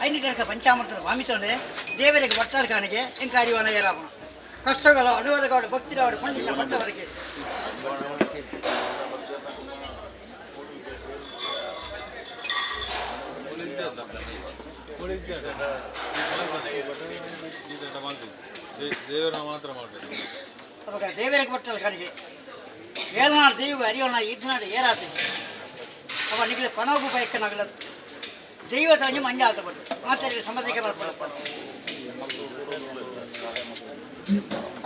ಐನಿಕರಕ ಪಂಚಾಮೃತದ ವಾಮಿತೋನೆ ದೇವರಿಗೆ ಭಟ್ಟಾರ್ಕಾನಿಗೆ ಎಂಕಾರಿವಾನ ಏರಾಮನ ಕಷ್ಟಗಳ ಅಡುವರಗಾಡು ಭಕ್ತಿರಾಡು ಪಂಡಿತ ಪಟ್ಟವರಿಗೆ. ದೇವರ ಮಾತ್ರ ಮಾಡ್ಬೇಕು. ಅವಾಗ ದೇವರಿಗೆ ಭಟ್ಟರ್ಕಾನಿಗೆ ಏಳ್ನಾಡು ದೈವ ಅರಿಯೋಣ ಇದ್ನಾಡು ಏರಾತಿ ಅವ ನಿಗಲೆ ಪಣೋಗು ಬಯಕನಾಗಲ ದೈವದ ಒಂಜಿ ಮಂಜಾತ ಬಟ್ಟು ಮಾತರಿಗೆ ಸಮಧಿಕೆ ಬರ್ಪಡಪ್ಪ.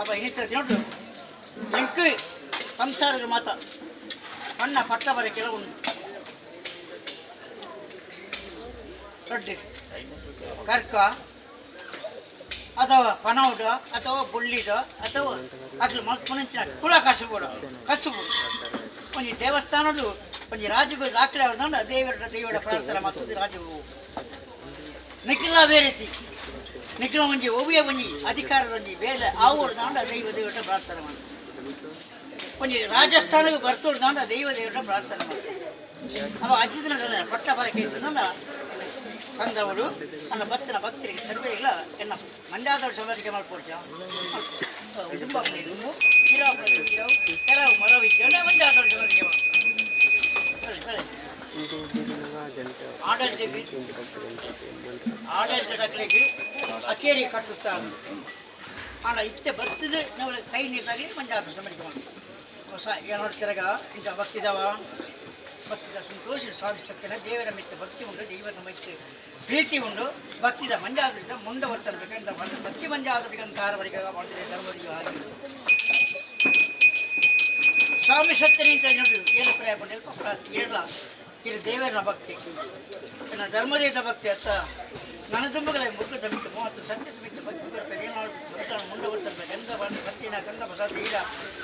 ಅಪ್ಪ ಇನ್ನಿತ್ತ ದಿನೊಟ್ಟು ಎಂಕ್ ಸಂಸಾರದ ಮಾತ ಅಣ್ಣ ಪಟ್ಟ ಬರ ಕೆಲವು ದೊಡ್ಡ ಕರ್ಕ ಅಥವಾ ಪನೌಡ ಅಥವಾ ಬುಳ್ಳಿಡ ಅಥವಾ ಅಗ್ಲು ಮಲ್ಪುನಂಚಿನ ಕುಲ ಕಸುಬುಡ ಕಸುಬು ಒಂಜಿ ದೇವಸ್ಥಾನಡು ಒಂಜಿ ರಾಜಗೂ ದಾಖಲೆ ಅವ್ರನ್ನ ದೇವರ ದೇವರ ಪ್ರಾರ್ಥನೆ ಮತ್ತು ರಾಜಗೂ ನಿಖಿಲ ಬೇರೆ ನಿಖಿಲ ಒಂಜಿ ಒವ್ವೇ ಒಂಜಿ ಅಧಿಕಾರದ ಒಂಜಿ ಬೇಲೆ ಆವೋಡು ದಾಂಡ ದೈವ ದೇವರ ಪ್ರಾರ್ಥನೆ ಮಾಡಿ ಒಂಜಿ ರಾಜಸ್ಥಾನಕ್ಕೆ ಬರ್ತೋಡು ದಾಂಡ ದೈವ ದೇವರ ಪ್ರಾರ್ಥನೆ ಮಾಡಿ ಅವ ಅಜ್ಜಿದಿನ ಪಟ್ಟ ಬರಕೆ ಸಂದವರು ನನ್ನ ಭಕ್ತನ ಭಕ್ತರಿಗೆ ಸರ್ವೇಗಳ ಎನ್ನ ಮಂಡ್ಯದ ಸಮಾಜಕ್ಕೆ ಮಲ್ಪೊಡ್ಚ ದುಂಬ ದುಂಬು ಕಿರಾವು ಕಿರಾವು ಕೆಲವು ಮರವಿದ್ಯ ಮಂಡ್ಯದ ಸಮಾಜಕ್ಕೆ ಬಲೆ ಆಡಳಿತಕ್ಕೆ ಆಡಳಿತದಕ್ಲೆಗ್ ಅಕೇರಿ ಕಟ್ಟುತ್ತಾರೆ. ಆಂಡ ಇತ್ತೆ ಬರ್ತದೆ ನಾವು ಕೈ ನೀಟಾಗಿ ಮಂಜಾತ ಸಮಾಜಕ್ಕೆ ಮಾಡ್ತೀವಿ. ಹೊಸ ಏನು ನೋಡ್ತಿರಾಗ ಇಂಥ ಭಕ್ತಿದವ ಭಕ್ತಿದ ಸಂತೋಷ ಸ್ವಾಮಿ ಸತ್ಯನ ದೇವರ ಮೆತ್ತ ಭಕ್ತಿ ಉಂಟು, ದೈವದ ಮೆತ್ತ ಪ್ರೀತಿ ಉಂಟು. ಭಕ್ತಿದ ಮಂಜಾದ್ರಿದ ಮುಂಡ ಬರ್ತರ್ಬೇಕಂತ ಒಂದು ಭಕ್ತಿ ಮಂಜಾದ್ರಿಗಂತಾರವರಿಗೆ ಮಾಡಿದ್ರೆ ಧರ್ಮದಿಯು ಹಾಗೆ ಸ್ವಾಮಿ ಸತ್ಯನಿಂತ ನೋಡಿ ಏನು ಪ್ರಾಯ ಪಂಡ ಏಳ ಇದು ದೇವರನ ಭಕ್ತಿ, ನನ್ನ ಧರ್ಮದೇವದ ಭಕ್ತಿ ಅತ್ತ ನನ್ನ ತುಂಬಗಳ ಮುಖದ ಬಿಟ್ಟು 30 ಸತ್ಯದ ಬಿಟ್ಟು ಭಕ್ತಿ ಬರಬೇಕು. ಏನು ಸಂತಾನ ಮುಂಡ ಬರ್ತಿರ್ಬೇಕು ಎಂದ ಭಕ್ತಿನ ಕಂದ ಪ್ರಸಾದ ಈಗ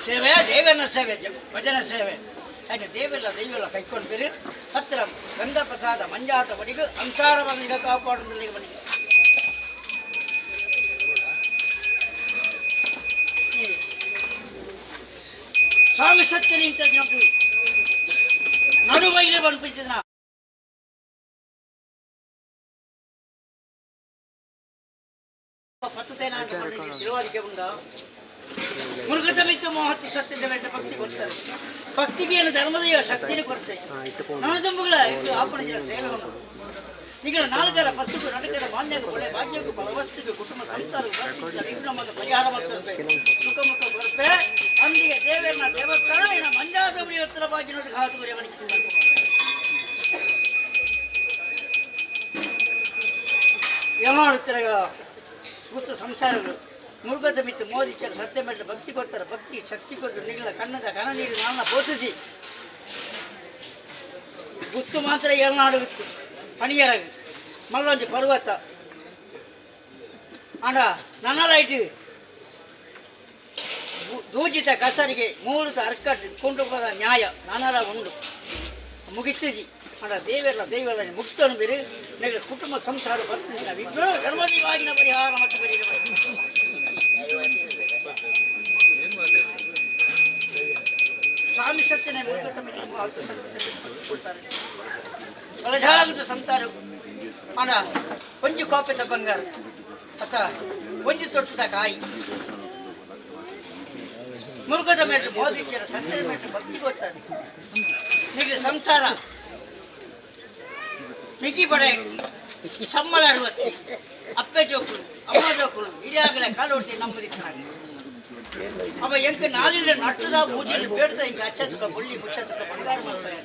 ಸೇವೆ ದೇವರನ ಸೇವೆ ಭಜನ ಸೇವೆ ಹಾಗೆ ದೇವೆಲ್ಲ ದೈವೆಲ್ಲ ಕೈಕೊಂಡು ಬೇರೆ ಹತ್ತಿರ ಗಂಧ ಪ್ರಸಾದ ಮಂಜಾತ ಬಡಿಗು ಅಂತಾರವನ್ನು ಈಗ ಕಾಪಾಡುವುದಿಲ್ಲ ಬನ್ನಿ. ಸ್ವಾಮಿ ಸತ್ಯನಿಂತ ನಡುವೈಲೆ ಬಂದ್ಬಿಟ್ಟಿದ್ನ ತಿಳುವಳಿಕೆ ಉಂಡ ಮುರುಘದ ಮಿತ್ತ ಮೋಹತ್ತಿ ಸತ್ಯದ ಬೆಟ್ಟ ಭಕ್ತಿ ಕೊಡ್ತಾರೆ. ಭಕ್ತಿಗೆ ಏನು ಧರ್ಮದ ಶಕ್ತಿನ ಕೊಡ್ತೆ ನಾನು ತುಂಬುಗಳ ಇದು ಆಪಣ ಜನ ಸೇವೆ ಉಂಟು. ಈಗ ನಾಲ್ಕರ ಪಸುಗು ನಡುಕರ ಮಾನ್ಯಗ ಒಳ್ಳೆ ಭಾಗ್ಯಕ್ಕೂ ಫಲವಸ್ತಿಗೆ ಕುಟುಂಬ ಸಂಸಾರ ವಿಘ್ನ ಪರಿಹಾರ ಮಾಡ್ತಾರೆ ಸುಖ ಮುಖ ಬರುತ್ತೆ ಅಂದಿಗೆ ದೇವರನ್ನ ದೇವಸ್ಥಾನ ಇನ್ನ ಮಂಜಾದ ಹತ್ತಿರ ಬಾಗಿನೋದಕ್ಕೆ ಹಾತು ಮನೆಗೆ ಏಮಾಡುತ್ತಾರೆ ಗುತ್ತು ಸಂಸಾರಗಳು ಮುರುಘದ ಮಿತ್ತು ಮೋದಿಚಾರ ಸತ್ಯ ಮೇಲೆ ಭಕ್ತಿ ಕೊಡ್ತಾರೆ. ಭಕ್ತಿ ಶಕ್ತಿ ಕೊಡ್ತಾರೆ. ನಿಗಳ ಕಣ್ಣದ ಕಣ ನೀರು ನನ್ನ ಬೋಧಿಸಿ ಗುತ್ತು ಮಾತ್ರ ಏಳ್ನಾಡು ಗುತ್ತು ಪಣಿಯರಾಗಿ ಮಲ್ಲೊಂಜಿ ಪರ್ವತ. ಆಂಡ ನನಲೈಟ್ ದೂಜಿತ ಕಸರಿಗೆ ಮೂಡುದ ಅರ್ಕ ಕುಟುಂಬದ ನ್ಯಾಯ ನನಲ ಉಂಡು ಮುಗಿತಿಜಿ ಆಂಡ ದೇವೆಲ್ಲ ದೈವೆಲ್ಲ ಮುಕ್ತನು ಬೇರೆ ನೆಗೆ ಕುಟುಂಬ ಸಂಸಾರ ಬರ್ತೀನಿ ವಿಘ್ನ ಧರ್ಮದೇವಾಗಿನ ಪರಿಹಾರ ಮತ್ತು ಸ್ವಾಮಿ ಸತ್ಯನೇ ಕೊಡ್ತಾರೆ ಬಲಜಾಲದ ಸಂತಾರ ಆಂಡ ಒಂಜಿ ಕೋಪೆದ ಬಂಗಾರ ಅಥ ಒಂಜಿ ತೊಟ್ಟದ ಕಾಯಿ ಮುರುಗದ ಮೇಲೆ ಮೋದಿಕ್ಕಿರ ಸತ್ಯದ ಮೇಲೆ ಭಕ್ತಿ ಕೊಡ್ತಾರೆ ನಿಮಗೆ ಸಂಸಾರ ಮಿಗಿ ಬಡೆ ಸಮ್ಮಳ ಅರವತ್ತಿ ಅಪ್ಪೆ ಜೋಕುಲು ಅಮ್ಮ ಜೋಕುಲು ಹಿರಿಯಾಗಲೇ ಕಾಲು ಹೊಡ್ತಿ ನಮ್ಮದಿಕ್ಕ ಅವ ಎಂಕ ನಾಲಿಲ್ಲ ನಟ್ಟದ ಮೂಜಿಲ್ ಬೇಡ್ದ ಹಿಂಗೆ ಅಚ್ಚತಕ ಬುಳ್ಳಿ ಮುಚ್ಚತಕ ಬಂಗಾರ ಮಾಡ್ತಾರೆ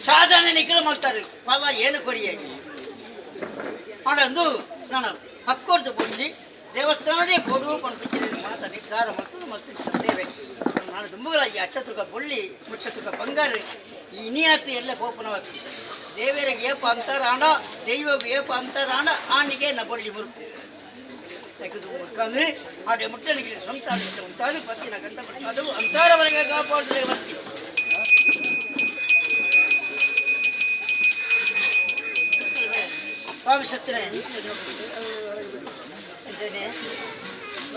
ಸಾಧನೆ ನಿಖಲ ಮಾಡ್ತಾರೆ ಫಲ ಏನು ಕೊರಿಯೇ ಆಂಡ ನಾನು ಪಕ್ಕೊರ್ದು ಬೊಂಜಿ ದೇವಸ್ಥಾನದೇ ಕೊಡು ಪನ್ಪಿಂಚಿನ ಮಾತ ನಿರ್ಧಾರ ಮತ್ತು ಮತ್ತು ಸೇವೆ ನಾನು ದುಂಬುಗಳ ಈ ಅಚ್ಚತುಕ ಬೊಳ್ಳಿ ಮುಚ್ಚತುಕ ಬಂಗಾರ ಈ ಇನಿಯಾತು ಎಲ್ಲ ಗೋಪನವಾಗ್ತದೆ ದೇವರಿಗೆ ಏಪ ಅಂತಾರಾಣ ದೈವಗೆ ಏಪ ಅಂತಾರಾಣ ಆಣಿಗೆ ನ ಬೊಳ್ಳಿ ಮುರುಕು ಮುರ್ಕಂದ್ರೆ ಆಡೆ ಮುಟ್ಟನಿಗೆ ಸಂಸಾರ ಉಂಟಾದ ಪತ್ತಿನ ಗಂಧ ಅದು ಅಂತಾರವರೆಗೆ ಕಾಪಾಡಿದ್ರೆ ಬರ್ತೀವಿ ಸ್ವಾಮಿ ಸತ್ಯನೇ ಅಂತೇನೆ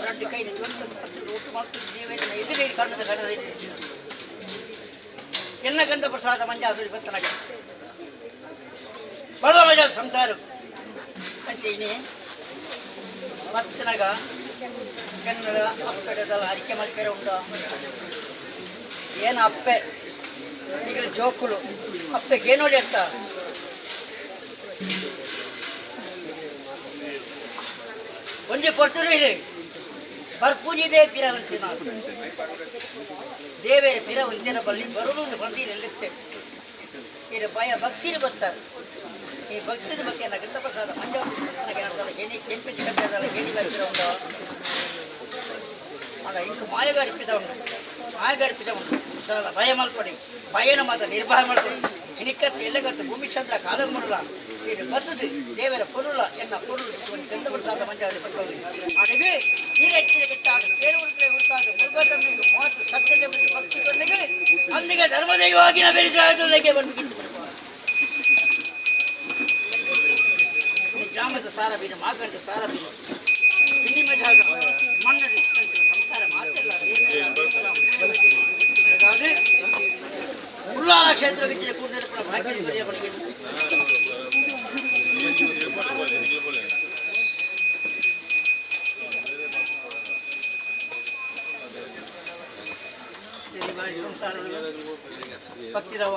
ಎರಡು ಕೈ ಜೋಡಿಸೋದು ಪತ್ರ ಒಟ್ಟು ಮಾಡ್ತಿದ್ದು ದೇವೇನ ಎದುರೇ ಕಣ್ಣದ ಕಣ್ಣದ ಎನ್ನ ಗಂಧ ಪ್ರಸಾದ ಮಂಜಾಸುರಿ ಬತ್ತನಾಗ ಬಲ್ಲ ಮಜಾ ಸಂಸಾರ ಅಂಚೆನೆ ಬತ್ತನಾಗ ಕನ್ನಡ ಅಪ್ಪೆಡದಲ್ಲ ಅರಿಕೆ ಮಲ್ಪೆರೆ ಉಂಡ ಏನ ಅಪ್ಪೆ ಈಗ ಜೋಕುಲು ಅಪ್ಪೆಗೆ ನೋಡಿ ಅಂತ ಒಂಜಿ ಪೊರ್ತುಡು ಇದೆ ಬರ್ಪೂಜಿದೆ ಪಿರವಂತಿನ ದೇವೇರ ಪಿರವಂತಿನ ಬಲ್ಲಿ ಬರುವುದು ಬಂದಿ ನಿಲ್ಲುತ್ತೆ ಇದು ಭಯ ಭಕ್ತಿರು ಬರ್ತಾರೆ ಈ ಭಕ್ತಿದ ಬಗ್ಗೆ ಗಂಧ ಪ್ರಸಾದ ಮಂಜಾವತಿ ಏನಿ ಕೆಂಪಿ ಕಟ್ಟದಲ್ಲ ಏನಿ ಬರ್ತಿರ ಉಂಡು ಅಲ್ಲ ಇಂಕ ಮಾಯಗಾರ್ಪಿತ ಉಂಟು ಮಾಯಗಾರ್ಪಿತ ಉಂಟು ದಾಲ ಭಯ ಮಲ್ಪಡಿ ಭಯನ ಮಾತ್ರ ನಿರ್ಭಯ ಮಲ್ಪಡಿ ಇನಿಕತ್ತು ಎಲ್ಲಗತ್ತು ಭೂಮಿಚಂದ್ರ ಕಾಲ ಮಾಡಲ ಇದು ಬತ್ತದು ದೇವರ ಪೊರುಳ ಎನ್ನ ಪೊರುಳು ಗಂಧ ಪ್ರಸಾದ ಮಂಜಾವತಿ ಬರ್ತವೆ ಅಡಿಗೆ ನೀರೆಚ್ಚಿದ ಗಿಟ್ಟಾದ ಬೇರೆ ಉರುಕಾದ ಮುರುಘಾತಮ್ಮಿಗೆ ಮಾತು ಸತ್ಯದ ಮತ್ತು ಭಕ್ತಿ ಕೊಂದಿಗೆ ಅಂದಿಗೆ ಧರ್ಮದೈವಾಗಿನ ಬೆಳೆಸಾಯದೊಳಗೆ ಬಂದು ಗ್ರಾಮದ ಸಾರ ಬೀರು ಮಾಕಂಡ ಸಾರ ಬೀರು ಪಿಂಡಿ ಮಜಾದ ಮಣ್ಣು ಸಂಸಾರ ಮಾತಿಲ್ಲ அதாவது ಉಳ್ಳಾಲ ಕ್ಷೇತ್ರಕ್ಕೆ ಕೂಡಿದ ಭಾಗ್ಯ ಭಕ್ತಿದವ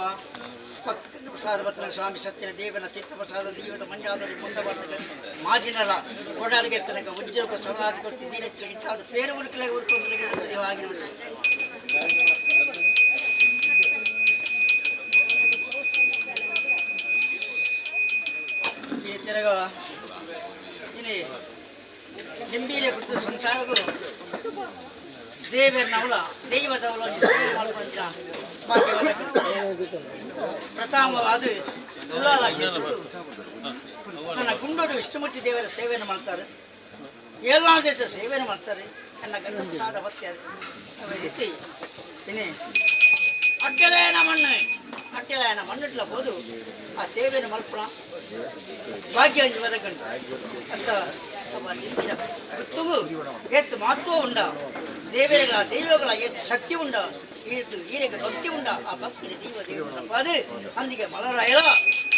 ಭಕ್ತಿ ಪ್ರಸಾದ ಭದ್ರ ಸ್ವಾಮಿ ಸತ್ಯನ ದೇವನ ತೀರ್ಥ ಪ್ರಸಾದ ದೈವದ ಮಂಜಾದಲ್ಲಿ ಮುಂದವಾದ ಮಾಜಿನಲ ಕೊಡಾಲಿಗೆ ತನಕ ಉಜ್ಜಕ ಸವಲಾದ ಕೊಟ್ಟು ನೀರಕ್ಕೆ ಪೇರು ಉರುಕಲೆ ಉರುಕೊಂದು ಆಗಿ ಈ ತಿರಗ ಇಲ್ಲಿ ನಿಂಬಿಲೆ ಕುರಿತು ಸಂಸಾರಗೂ ದೇವರನವಳ ದೈವದವಳ ಸೇವೆ ಮಾಡ್ಕೊಂಡ ಪ್ರಥಮವಾದ ತುಳಾಲ ಕ್ಷೇತ್ರಗಳು ನನ್ನ ಗುಂಡೋಡು ವಿಷ್ಣುಮೂರ್ತಿ ದೇವರ ಸೇವೆಯನ್ನು ಮಾಡ್ತಾರೆ, ಏಳಾದ ಸೇವೆಯನ್ನು ಮಾಡ್ತಾರೆ. ನನ್ನ ಗಂಡ ಪ್ರಸಾದ ಭಕ್ತಿಯಾದ ಅದೇ ರೀತಿ ಇನ್ನೇ ಅಡ್ಡಲಾಯನ ಮಣ್ಣು ಅಡ್ಡಲಾಯನ ಮಣ್ಣಿಟ್ಲ ಹೋದು ಆ ಸೇವೆಯನ್ನು ಮಲ್ಪಣ ಭಾಗ್ಯ ಬದಕಂಡು ಅಂತ ನಿಂಬಿನ ಗುತ್ತುಗು ಏತ್ತು ಮಹತ್ವ ಉಂಡ ದೇವರಿಗ ದೈವಗಳ ಏತ್ತು ಶಕ್ತಿ ಉಂಡ ಏತು ಈರೆಗೆ ಭಕ್ತಿ ಉಂಡ ಆ ಭಕ್ತಿ ದೈವ ದೇವ ಅದು ಅಂದಿಗೆ ಮಲರಾಯಲ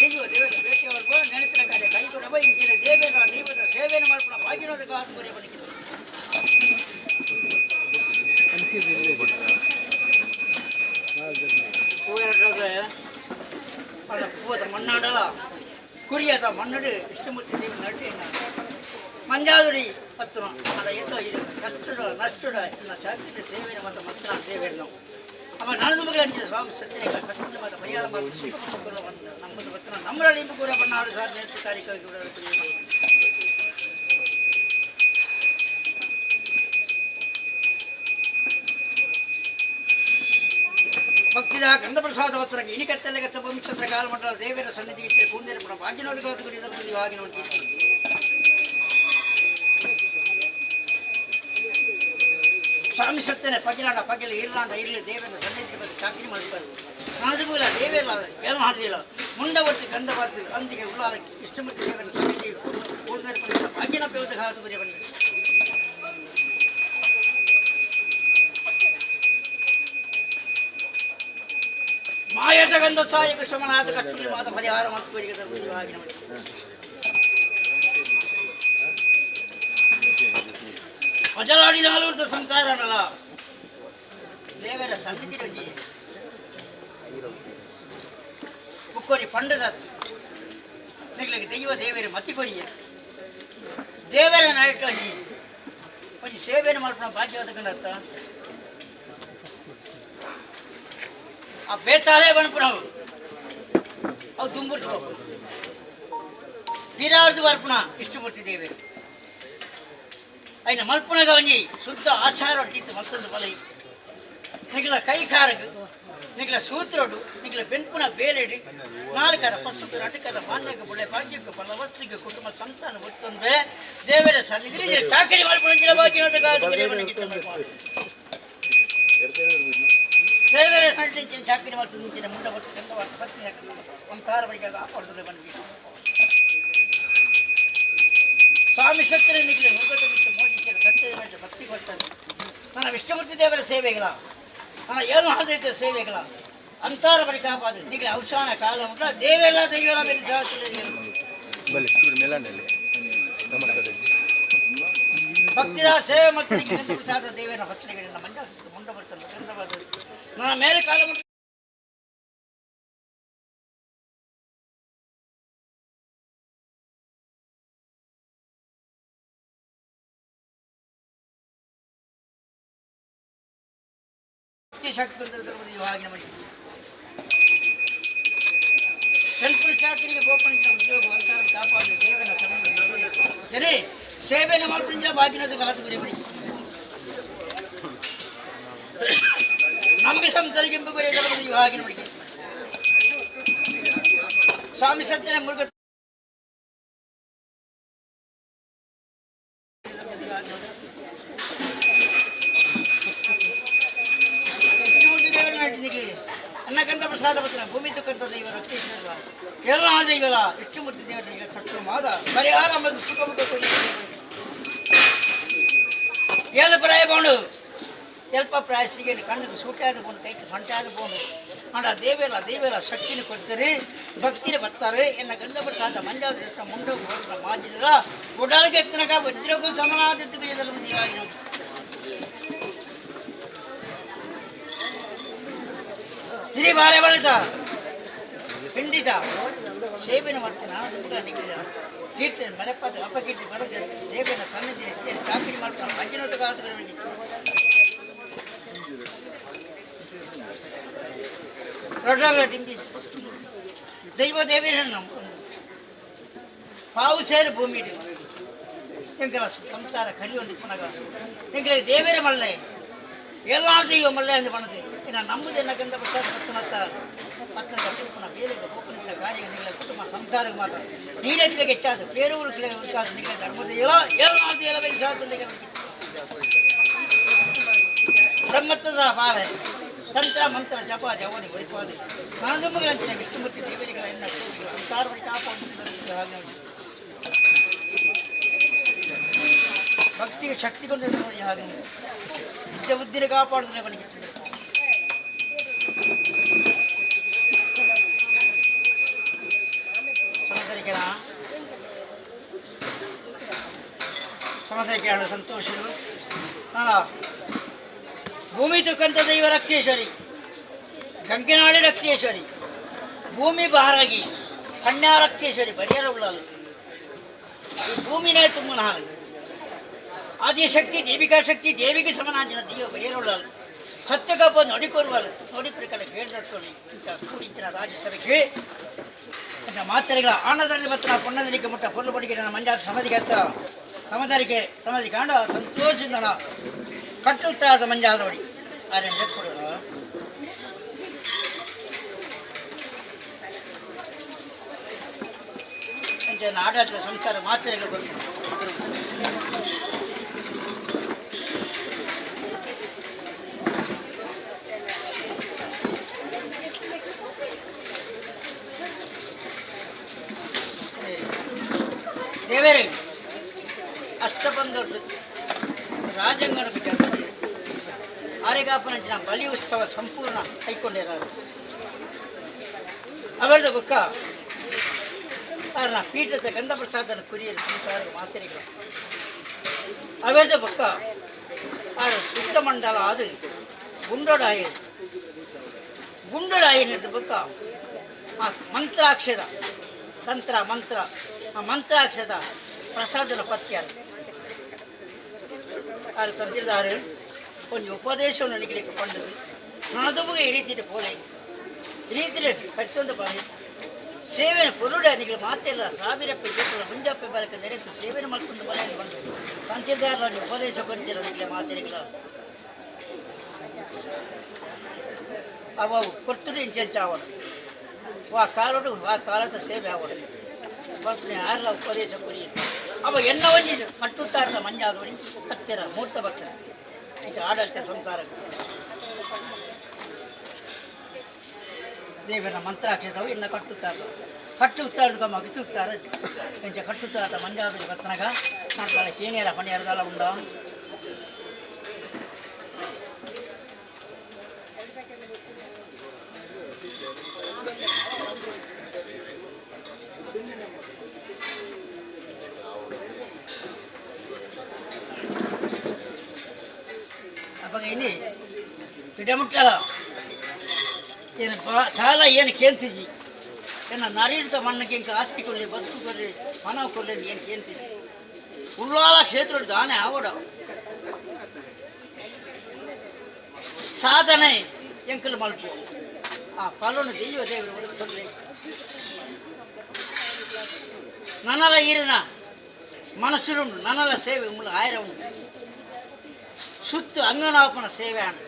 ದೈವ ದೇವರ ಭೇಟಿಯವರೆಗೂ ನೆನಪಿನ ಕಾರ್ಯ ಕೈಗೊಡಬ ಇಂಚಿನ ದೇವೇಂದ್ರ ದೈವದ ಸೇವೆಯನ್ನು ಮಾಡ್ಕೊಳ ಭಾಗ್ಯನೋದ ಕಾದು ಬಣಿಕೆ ಪೂವದ ಮಣ್ಣಾಡಲ ಕುರಿಯದ ಮಣ್ಣಡು ವಿಷ್ಣುಮೂರ್ತಿ ದೇವ ನಡು ಮಂಜಾದುರಿ ಪತ್ತು ಅಡ ಎತ್ತೋ ಇದು ಕಷ್ಟಡ ನಷ್ಟಡ ಎನ್ನ ಚಾರಿತ್ರ್ಯ ಸೇವೆಯನ್ನು ಮತ್ತು ಮತ್ತನ ಸೇವೆಯನ್ನು ಅವ ನಡೆದ ಮಗ ಸ್ವಾಮಿ ಸತ್ಯನ ಕಷ್ಟ ಮಾತ ಪರಿಹಾರ ಮಾಡಿ ನಮ್ಮದು ಬತ್ತನ ನಮ್ಮರಲ್ಲಿ ಕೂಡ ಬಣ್ಣಾಡು ಸಾಧನೆ ಕಾರ್ಯಕ್ರಮ ಭಕ್ತಿ ಭಕ್ತಿದ ಗಂಧಪ್ರಸಾದ ವತ್ಸರಕ್ಕೆ ಇನಿಕತ್ತಲೆಗತ್ತ ಭೂಮಿಕ್ಷತ್ರ ಕಾಲಮಂಡಲ ದೇವರ ಸನ್ನಿಧಿಗೆ ಕೂಂದೇರ ಭಾಗ್ಯನೋದ ಕಾತುಗುರಿ ವಾಗಿನ ಸ್ವಾಮಿ ಸತ್ತನೆ ಪಗಿಲಾಂಡ ಪಗಿಲು ಇರ್ಲಾಂಡ ಇರ್ಲಿ ದೇವರ ಸನ್ನಿಧಿ ಬಂದು ಚಾಕರಿ ಮಾಡ್ತಾರೆ ನಾದಬೂಲ ದೇವೇರ ಏನು ಮಾಡಿಲ್ಲ ಮುಂಡ ಒಟ್ಟು ಗಂಧ ಬರ್ತು ಅಂದಿಗೆ ಉಳ್ಳಾಲ ಇಷ್ಟಮೂರ್ತಿ ದೇವರ ಸನ್ನಿಧಿ ಕೂಂದೇರ ಭಾಗ್ಯನ ಪೇವದ ಕಾತುಗುರಿ ಬನ್ನಿ. ಮಾಯದ ಗಂಧ ಸಾಯಕ ಸಮನಾದ ಕಟ್ಟುವಾದ ಪರಿಹಾರ ಮತ್ತು ಅಜಲಾಡಿ ನಾಲ್ವರ್ದ ಸಂಸಾರನಲ್ಲ ದೇವರ ಸನ್ನಿಧಿ ರಂಜಿ ಮುಕ್ಕೋರಿ ಪಂಡದ ನಿಗ್ಲಿಗೆ ದೈವ ದೇವರ ಮತಿ ಕೊರಿಯ ದೇವರ ನಾಯಕ ಅಂಜಿ ಒಂಜಿ ಸೇವೆಯನ್ನು ಮಲ್ಪುನ ಭಾಗ್ಯವಾದ ಕಂಡತ್ತ ಆ ಬೇತಾಳೆ ಬಣ್ಪುನವು ಅವು ದುಂಬುರ್ದು ವೀರಾರ್ದು ಬರ್ಪುಣ ಇಷ್ಟಮೂರ್ತಿ ದೇವರು అయిన ಮಲ್ಪುನಗ ಒಂಜಿ ಶುದ್ಧ ಆಚಾರ ಇತ್ತು ಮಲ್ತೊಂದು ಬಲ ನಿಗಲ ಕೈ ಕಾರಗ್ ನಿಗಲ ಸೂತ್ರಡು ನಿಗಲ ಬೆನ್ಪುನ ಬೇಲೆಡಿ ನಾಲ್ಕರ ಪಸುಕು ನಟಕರ ಮಾನ್ಯಕ್ಕೆ ಬುಳೆ ಭಾಗ್ಯಕ್ಕೆ ಬಲ ವಸ್ತಿಗೆ ಕುಟುಂಬ ಸಂತಾನ ಒತ್ತೊಂದ್ರೆ ದೇವರ ಸನ್ನಿಧಿ ಚಾಕರಿ ಮಲ್ಪುನ ಬಾಕಿ ದೇವರ ನಡ್ಲಿಂಚಿನ ಚಾಕರಿ ಮಾಡ್ತು ನಿಂಚಿನ ಮುಂಡ ಒಟ್ಟು ಕಂದ ಪತ್ನಿ ಒಂತಾರ ಬಳಿಕ ಕಾಪಾಡುತ್ತದೆ ಬಂದ್ವಿ. ಸ್ವಾಮಿ ಸತ್ಯರ ನಿಗಲಿ ಮುಖದ ಬಿಟ್ಟು ಮೋದಿಸಿದ ಸತ್ಯದ ಮೇಲೆ ಭಕ್ತಿ ಕೊಡ್ತಾರೆ. ನನ್ನ ವಿಷ್ಣುಮೂರ್ತಿ ದೇವರ ಸೇವೆಗಳ ನನ್ನ ಏನು ಹಾಡಿದ ಸೇವೆಗಳ ಅಂತಾರ ಬಳಿ ಕಾಪಾದ ನಿಗಲಿ ಔಷಾನ ಕಾಲ ಉಂಟ ದೇವೆಲ್ಲ ದೈವರ ಮೇಲೆ ಭಕ್ತಿದ ಸೇವೆ ಮತ್ತು ಪ್ರಸಾದ ದೇವರ ಭಕ್ತಿಗಳಿಂದ ಮಂಜ ಮುಂಡ ಬರ್ತಾನೆ ಚಂದ ಬರ್ತದೆ ನನ್ನ ಮೇಲೆ ಕಾಲ ಭಕ್ತಿ ಶಕ್ತಿ ಇವಾಗಿನ ಮನೆ ಗಣಪತಿ ಚಾಕರಿಗೆ ಗೋಪನಿಂದ ಉದ್ಯೋಗ ಅಂತಾರ ಕಾಪಾಡಿ ದೇವನ ಸನ್ನಿಧಿ ಸರಿ ಸೇವೆಯನ್ನು ಮಾಡ್ಕೊಂಡಿಲ್ಲ ಬಾಗಿನದ ಕಾದು ಗುರಿ ಬಿಡಿ ನಂಬಿ ಸಂಸರಿಗೆಂಬ ಗುರಿ ಇವಾಗಿನ ಮಡಿಕೆ ಸ್ವಾಮಿ ಸತ್ಯನ ಮುರುಘ ಅನ್ನಕಂತ ಪ್ರಸಾದ ಪತ್ರ ಭೂಮಿ ತುಕ್ಕಂತ ದೈವ ರಕ್ತೇಶ್ವರ ಎಲ್ಲ ದೈವಲ ವಿಷ್ಣುಮೂರ್ತಿ ದೇವರಿಗೆ ಕಟ್ಟು ಮಾದ ಪರಿಹಾರ ಮತ್ತು ಸುಖ ಮುಖ ಏಳು ಪ್ರಾಯ ಬೋಂಡು ಎಲ್ಪ ಪ್ರಾಯ ಸಿಗೇನು ಕಣ್ಣಿಗೆ ಸೂಟಾದ ಬೋಂಡು ಕೈಗೆ ಸೊಂಟಾದ ಬೋಂಡು ಆಂಡ ದೇವೆಲ್ಲ ದೇವೆಲ್ಲ ಶಕ್ತಿನ ಕೊಡ್ತಾರೆ ಭಕ್ತಿನ ಬರ್ತಾರೆ ಎನ್ನ ಗಂಧ ಪ್ರಸಾದ ಮಂಜಾದ ಮುಂಡು ಮಾಜಿರ ಉಡಲಿಗೆ ಎತ್ತನಕ ವಜ್ರಕ್ಕೂ ಸಮನಾದ ಶ್ರೀ ಬಾಳೆಬಳಿತ ಖಂಡಿತ ಸೇವೆನ ಮಾಡ್ತೀನಿ ನಾನು ದುಃಖ ನಿಕ್ಕಿಲ್ಲ ಕೀರ್ತನೆ ಮಲೆಪಾದ ಅಪಕೀರ್ತಿ ಬರೋದು ದೇವನ ಸನ್ನಿಧಿ ಚಾಕರಿ ಮಾಡ್ತಾನೆ ಮಂಜುನಾಥ ರೊಡ್ಡಲ್ಲ ಡಿಂಬಿ ದೈವ ದೇವಿನ ಪಾವು ಸೇರಿ ಭೂಮಿ ಎಂಕಲ ಸಂಸಾರ ಕರಿಯೊಂದು ಪುನಗ ಎಂಕಲ ದೇವರೇ ಮಲ್ಲೆ ಎಲ್ಲ ದೈವ ಮಲ್ಲೆ ಅಂದು ಬಣ್ಣದು ಇನ್ನು ನಂಬುದು ಎನ್ನ ಗಂಧ ಪ್ರಸಾದ ಪತ್ತನತ್ತ ಪತ್ತನ ತಿರುಪುನ ಬೇಲೆಗೆ ಗೋಪನಿನ ಕಾರ್ಯ ನಿಗಳ ಕುಟುಂಬ ಸಂಸಾರಕ್ಕೆ ಮಾತ್ರ ನೀರೆತ್ತಿಗೆ ಹೆಚ್ಚಾದ ಬೇರೂರು ಕಿಳೆ ಉರ್ಕಾದ ನಿಗಳ ಧರ್ಮದ ಎಲ್ಲ ಎಲ್ಲ ಎಲ್ಲ ಬೇರೆ ಸಾಧುಲಿಗೆ ಬ್ರಹ್ಮತ್ವದ ಬಾಳೆ ತಂತ್ರ ಮಂತ್ರ ಜಪ ಜವನಿ ಒರಿಪಾದ ನಾನದುಮ್ಮಗಳಂಚಿನ ವಿಷ್ಣುಮೂರ್ತಿ ದೇವರಿಗಳ ಎನ್ನ ಸೇವೆಗಳ ಅಂತಾರವಳಿ ಕಾಪಾಡು ಹಾಗೆ ಭಕ್ತಿಗೆ ಶಕ್ತಿ ಕೊಂಡು ನೋಡಿ ಹಾಗೆ ವಿದ್ಯೆ ಬುದ್ಧಿನ ಕಾಪಾಡಿದ್ರೆ ಮನೆಗೆ ಸಮತರಿಕೆನ ಸಮತರಿಕೆ ಸಂತೋಷರು ನಾನು ಭೂಮಿ ತುಕ್ಕಂತ ದೈವ ರಕ್ತೇಶ್ವರಿ ಗಂಗೆನಾಡಿ ರಕ್ತೇಶ್ವರಿ ಭೂಮಿ ಬಹಾರಾಗಿ ಕನ್ಯಾ ರಕ್ತೇಶ್ವರಿ ಪರಿಹಾರ ಉಳ್ಳಾಲು ಈ ಭೂಮಿನೇ ತುಂಬನ ಹಾಲು ಆದಿಶಕ್ತಿ ದೇವಿಕಾ ಶಕ್ತಿ ದೇವಿಗೆ ಸಮನಾಂಜಿನ ದೈವ ಪರಿಹಾರ ಉಳ್ಳಾಲು ಸತ್ಯಕಪ್ಪ ನಡಿಕೊರುವರು ನೋಡಿ ಪ್ರಕಾರ ಕೇಳಿದತ್ತೋಳಿ ಇಂಥ ಕೂಡಿಂಚಿನ ರಾಜ್ಯಸಭೆಗೆ ಇಂಥ ಮಾತರೆಗಳ ಆನಂದದಲ್ಲಿ ಮತ್ತು ನಾವು ಪೊನ್ನದನಿಗೆ ಮುಟ್ಟ ಪೊರ್ಲು ಬಡಿಗೆ ನನ್ನ ಮಂಜಾತ ಸಮಾಧಿಗೆ ಅತ್ತ ಸಮದಾರಿಕೆ ಸಮಾಧಿ ಕಾಂಡ ಸಂತೋಷದಿಂದ ಕಟ್ಟುತ್ತಾದ ಮಂಜಾದವಡಿ ಆರೆ ನೆಪ್ಪುಡು. ಅಂಚನೆ ಆಡಳಿತ ಸಂಸಾರ ಮಾತ್ರೆಗಳು ಕೊರ್ಪುಂಡು. ದೇವರೇ ಅಷ್ಟಬಂಧೊಡ್ದು ರಾಜಂಗಣದ ಜಗತ್ತು ಆರೆಗಾಪನಂಚಿನ ಬಲಿ ಉತ್ಸವ ಸಂಪೂರ್ಣ ಕೈಕೊಂಡಿರಾರು. ಅವರದ ಬೊಕ್ಕ ಆರ್ನ ಪೀಠದ ಗಂಧಪ್ರಸಾದನ ಕುರಿಯರು ಸಂಸಾರ ಮಾತೆರೆಗಳು. ಅವರದ ಬೊಕ್ಕ ಆರ ಶುದ್ಧ ಮಂಡಲ ಅದು ಗುಂಡೊಡಾಯ ಗುಂಡೊಡಾಯಿನದ ಬೊಕ್ಕ ಆ ಮಂತ್ರಾಕ್ಷರ ತಂತ್ರ ಮಂತ್ರ ಆ ಮಂತ್ರಾಕ್ಷದ ಪ್ರಸಾದನ ಪತ್ಯಾರು ಆರು ತಂತಿರ್ದಾರು. ಒಂಜಿ ಉಪದೇಶವನ್ನು ನಿಗಲಿಕ್ಕೆ ಪಂಡದು ನನದುಬುಗೆ ಈ ರೀತಿ ಪೋಲೆ, ಈ ರೀತಿ ಕಟ್ಟೊಂದು ಬಾರಿ ಸೇವೆನ ಪೊರುಡ ನಿಗಲು ಮಾತೆಲ್ಲ ಸಾವಿರಪ್ಪೆ ಜೋಕುಲ ಮುಂಜಾಪೆ ಬರಕ ನೆರೆತು ಸೇವೆನ ಮಲ್ಕೊಂಡು ಬರ ಬಂದು ತಂತಿರ್ದಾರ ಒಂಜಿ ಉಪದೇಶ ಕೊರ್ತಿರ ನಿಗಲೆ ಮಾತೆರೆಗಳ. ಅವು ಕೊರ್ತುಡು ಇಂಚೆಂಚ ಆವಡು ವಾ ಕಾಲಡು ಆ ಕಾಲದ ಸೇವೆ ಆವಡು ಬರ್ಪುನೆ ಆರ್ಲ ಉಪದೇಶ ಕೊರಿ. ಅವ ಎನ್ನ ಒಂಜಿ ಕಟ್ಟುತ್ತಾರದ ಮಂಜಾದೋಡಿ ಹತ್ತಿರ ಮೂರ್ತ ಬರ್ತಾರೆ ಇದು ಆಡಳಿತ ಸಂಸಾರ ದೇವರ ಮಂತ್ರಾಕ್ಷದವು ಇನ್ನು ಕಟ್ಟುತ್ತಾರ ಕಟ್ಟುತ್ತಾರದ ಮಗಿತುತ್ತಾರೆ ಇಂಚ ಕಟ್ಟುತ್ತಾರ ಮಂಜಾದ ಬತ್ತನಗ ಮಾಡ್ತಾಳೆ ಕೇನಿಯರ ಪಣಿಯರದಲ್ಲ ಉಂಡ. ಅವಾಗ ಇನಿ ಪಿಡಮುಟ್ಟಲ ಏನು ಕಾಲ ಏನು ಕೇಂತಿಜಿ ಎನ್ನ ನರೀರ್ದ ಮಣ್ಣಗೆ ಇಂಕ ಆಸ್ತಿ ಕೊಡ್ಲಿ, ಬದುಕು ಕೊಡ್ಲಿ, ಮನವ ಕೊಡ್ಲಿ ಅಂತ ಏನು ಕೇಂತಿಜಿ. ಉಳ್ಳಾಲ ಕ್ಷೇತ್ರ ದಾನೆ ಆವಡ ಸಾಧನೆ ಎಂಕಲ್ ಮಲ್ಪು ಆ ಫಲನು ದೈವ ದೇವರು ಕೊಡ್ಲಿ. ನನಲ ಈರಿನ ಮನಸ್ಸುರುಂಡು ನನಲ ಸೇವೆ ಮುಳ್ಳು ಆಯರ ಉಂಟು ಸುತ್ತು ಅಂಗನಾಪನ ಸೇವೆ ಅಣ್ಣ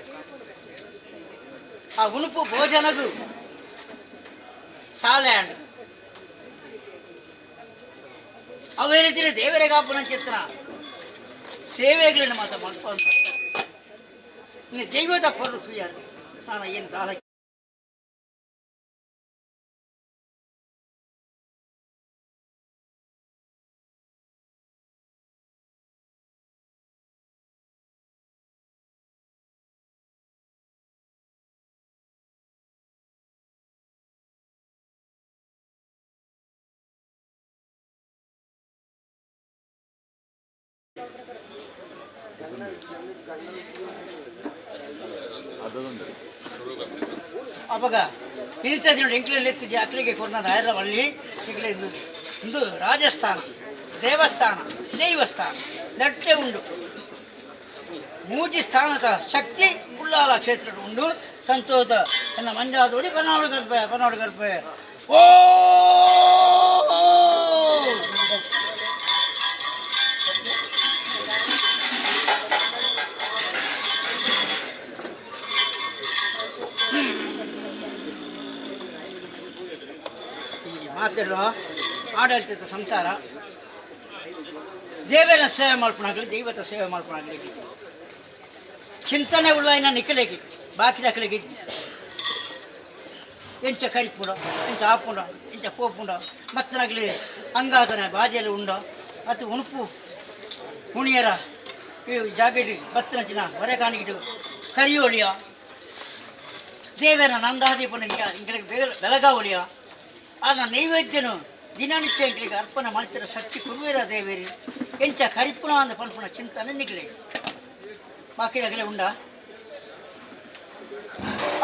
ಆ ಉಣುಪು ಭೋಜನಗು ಸಾಲೆ ಅಂಡು ಅವೇ ರೀತಿಯಲ್ಲಿ ದೇವರಿಗಾಪನ ಚಿತ್ರ ಸೇವೆಗಳನ್ನ ಮಾತ್ರ ಮಲ್ಪ ಇನ್ನು ದೈವದ ಪೊರ್ಲು ತುಯ್ಯಾರು ನಾನು ಏನು ದಾಲ. ಅವಾಗ ಇಳಿತದೆ ನೋಡಿ. ಎಂಕ್ಲೆಲ್ಲಿ ಎತ್ತಿದ್ದೆ ಅಕ್ಲಿಗೆ ಕೊರ್ನದ ಐರವಳ್ಳಿ ಇಂಕ್ಲೆ ಇಂದು ರಾಜಸ್ಥಾನ ದೇವಸ್ಥಾನ ದೈವಸ್ಥಾನ ನಟ್ಟೆ ಉಂಡು. ಮೂಜಿ ಸ್ಥಾನದ ಶಕ್ತಿ ಉಳ್ಳಾಲ ಕ್ಷೇತ್ರ ಉಂಡು. ಸಂತೋಷ ಎನ್ನ ಮಂಜಾದೋಡಿ ಬನಾವಡು ಗರ್ಭ ಬನಾವಡು ಗರ್ಭ ಓ. ಈ ಮಾತೆಲ್ಲ ಆಡಳಿತದ ಸಂಸಾರ ದೇವರ ಸೇವೆ ಮಾಡ್ಕೊಳಾಗಲಿ, ದೈವದ ಸೇವೆ ಮಾಡ್ಕೊಳಾಗಲಿ, ಚಿಂತನೆ ಉಳ್ಳಾಯಿನ ನಿಕ್ಕಲೆಗಿ ಬಾಕಿ ದಾಖಲೆಗೆ ಎಂಚ ಕರಿಪುಂಡ, ಎಂಚ ಆಪುಂಡ, ಎಂಚ ಪೋಪುಂಡ ಮತ್ತನಾಗಲಿ ಅಂಗಾದನ ಬಾಜೆಯಲ್ಲಿ ಉಂಡ ಮತ್ತು ಉಣುಪು ಉಣಿಯರ ಈ ಜಾಗಡಿ ಬತ್ತನಚಿನ ಹೊರೆಕಾಣಿಗಿಟ್ಟು ಕರಿಯೋಳಿಯ ದೇವರ ನಂದಾದೀಪನ ಇಂಗಳಿಗೆ ಬೆಳಗಾವಳಿಯ ಆನ ನೈವೇದ್ಯನು ದಿನನಿತ್ಯ ಎಂಕ್ಲಿಗೆ ಅರ್ಪಣೆ ಮಲ್ಪಿರ ಶಕ್ತಿ ಕುರುವಿರ ದೇವೇರಿ ಎಂಚ ಕರಿಪುಣ ಅಂದ ಪನ್ಪುಣ ಚಿಂತನೆ ನಿಗ್ಲೆ ಬಾಕಿ ಆಗಲೇ ಉಂಡ.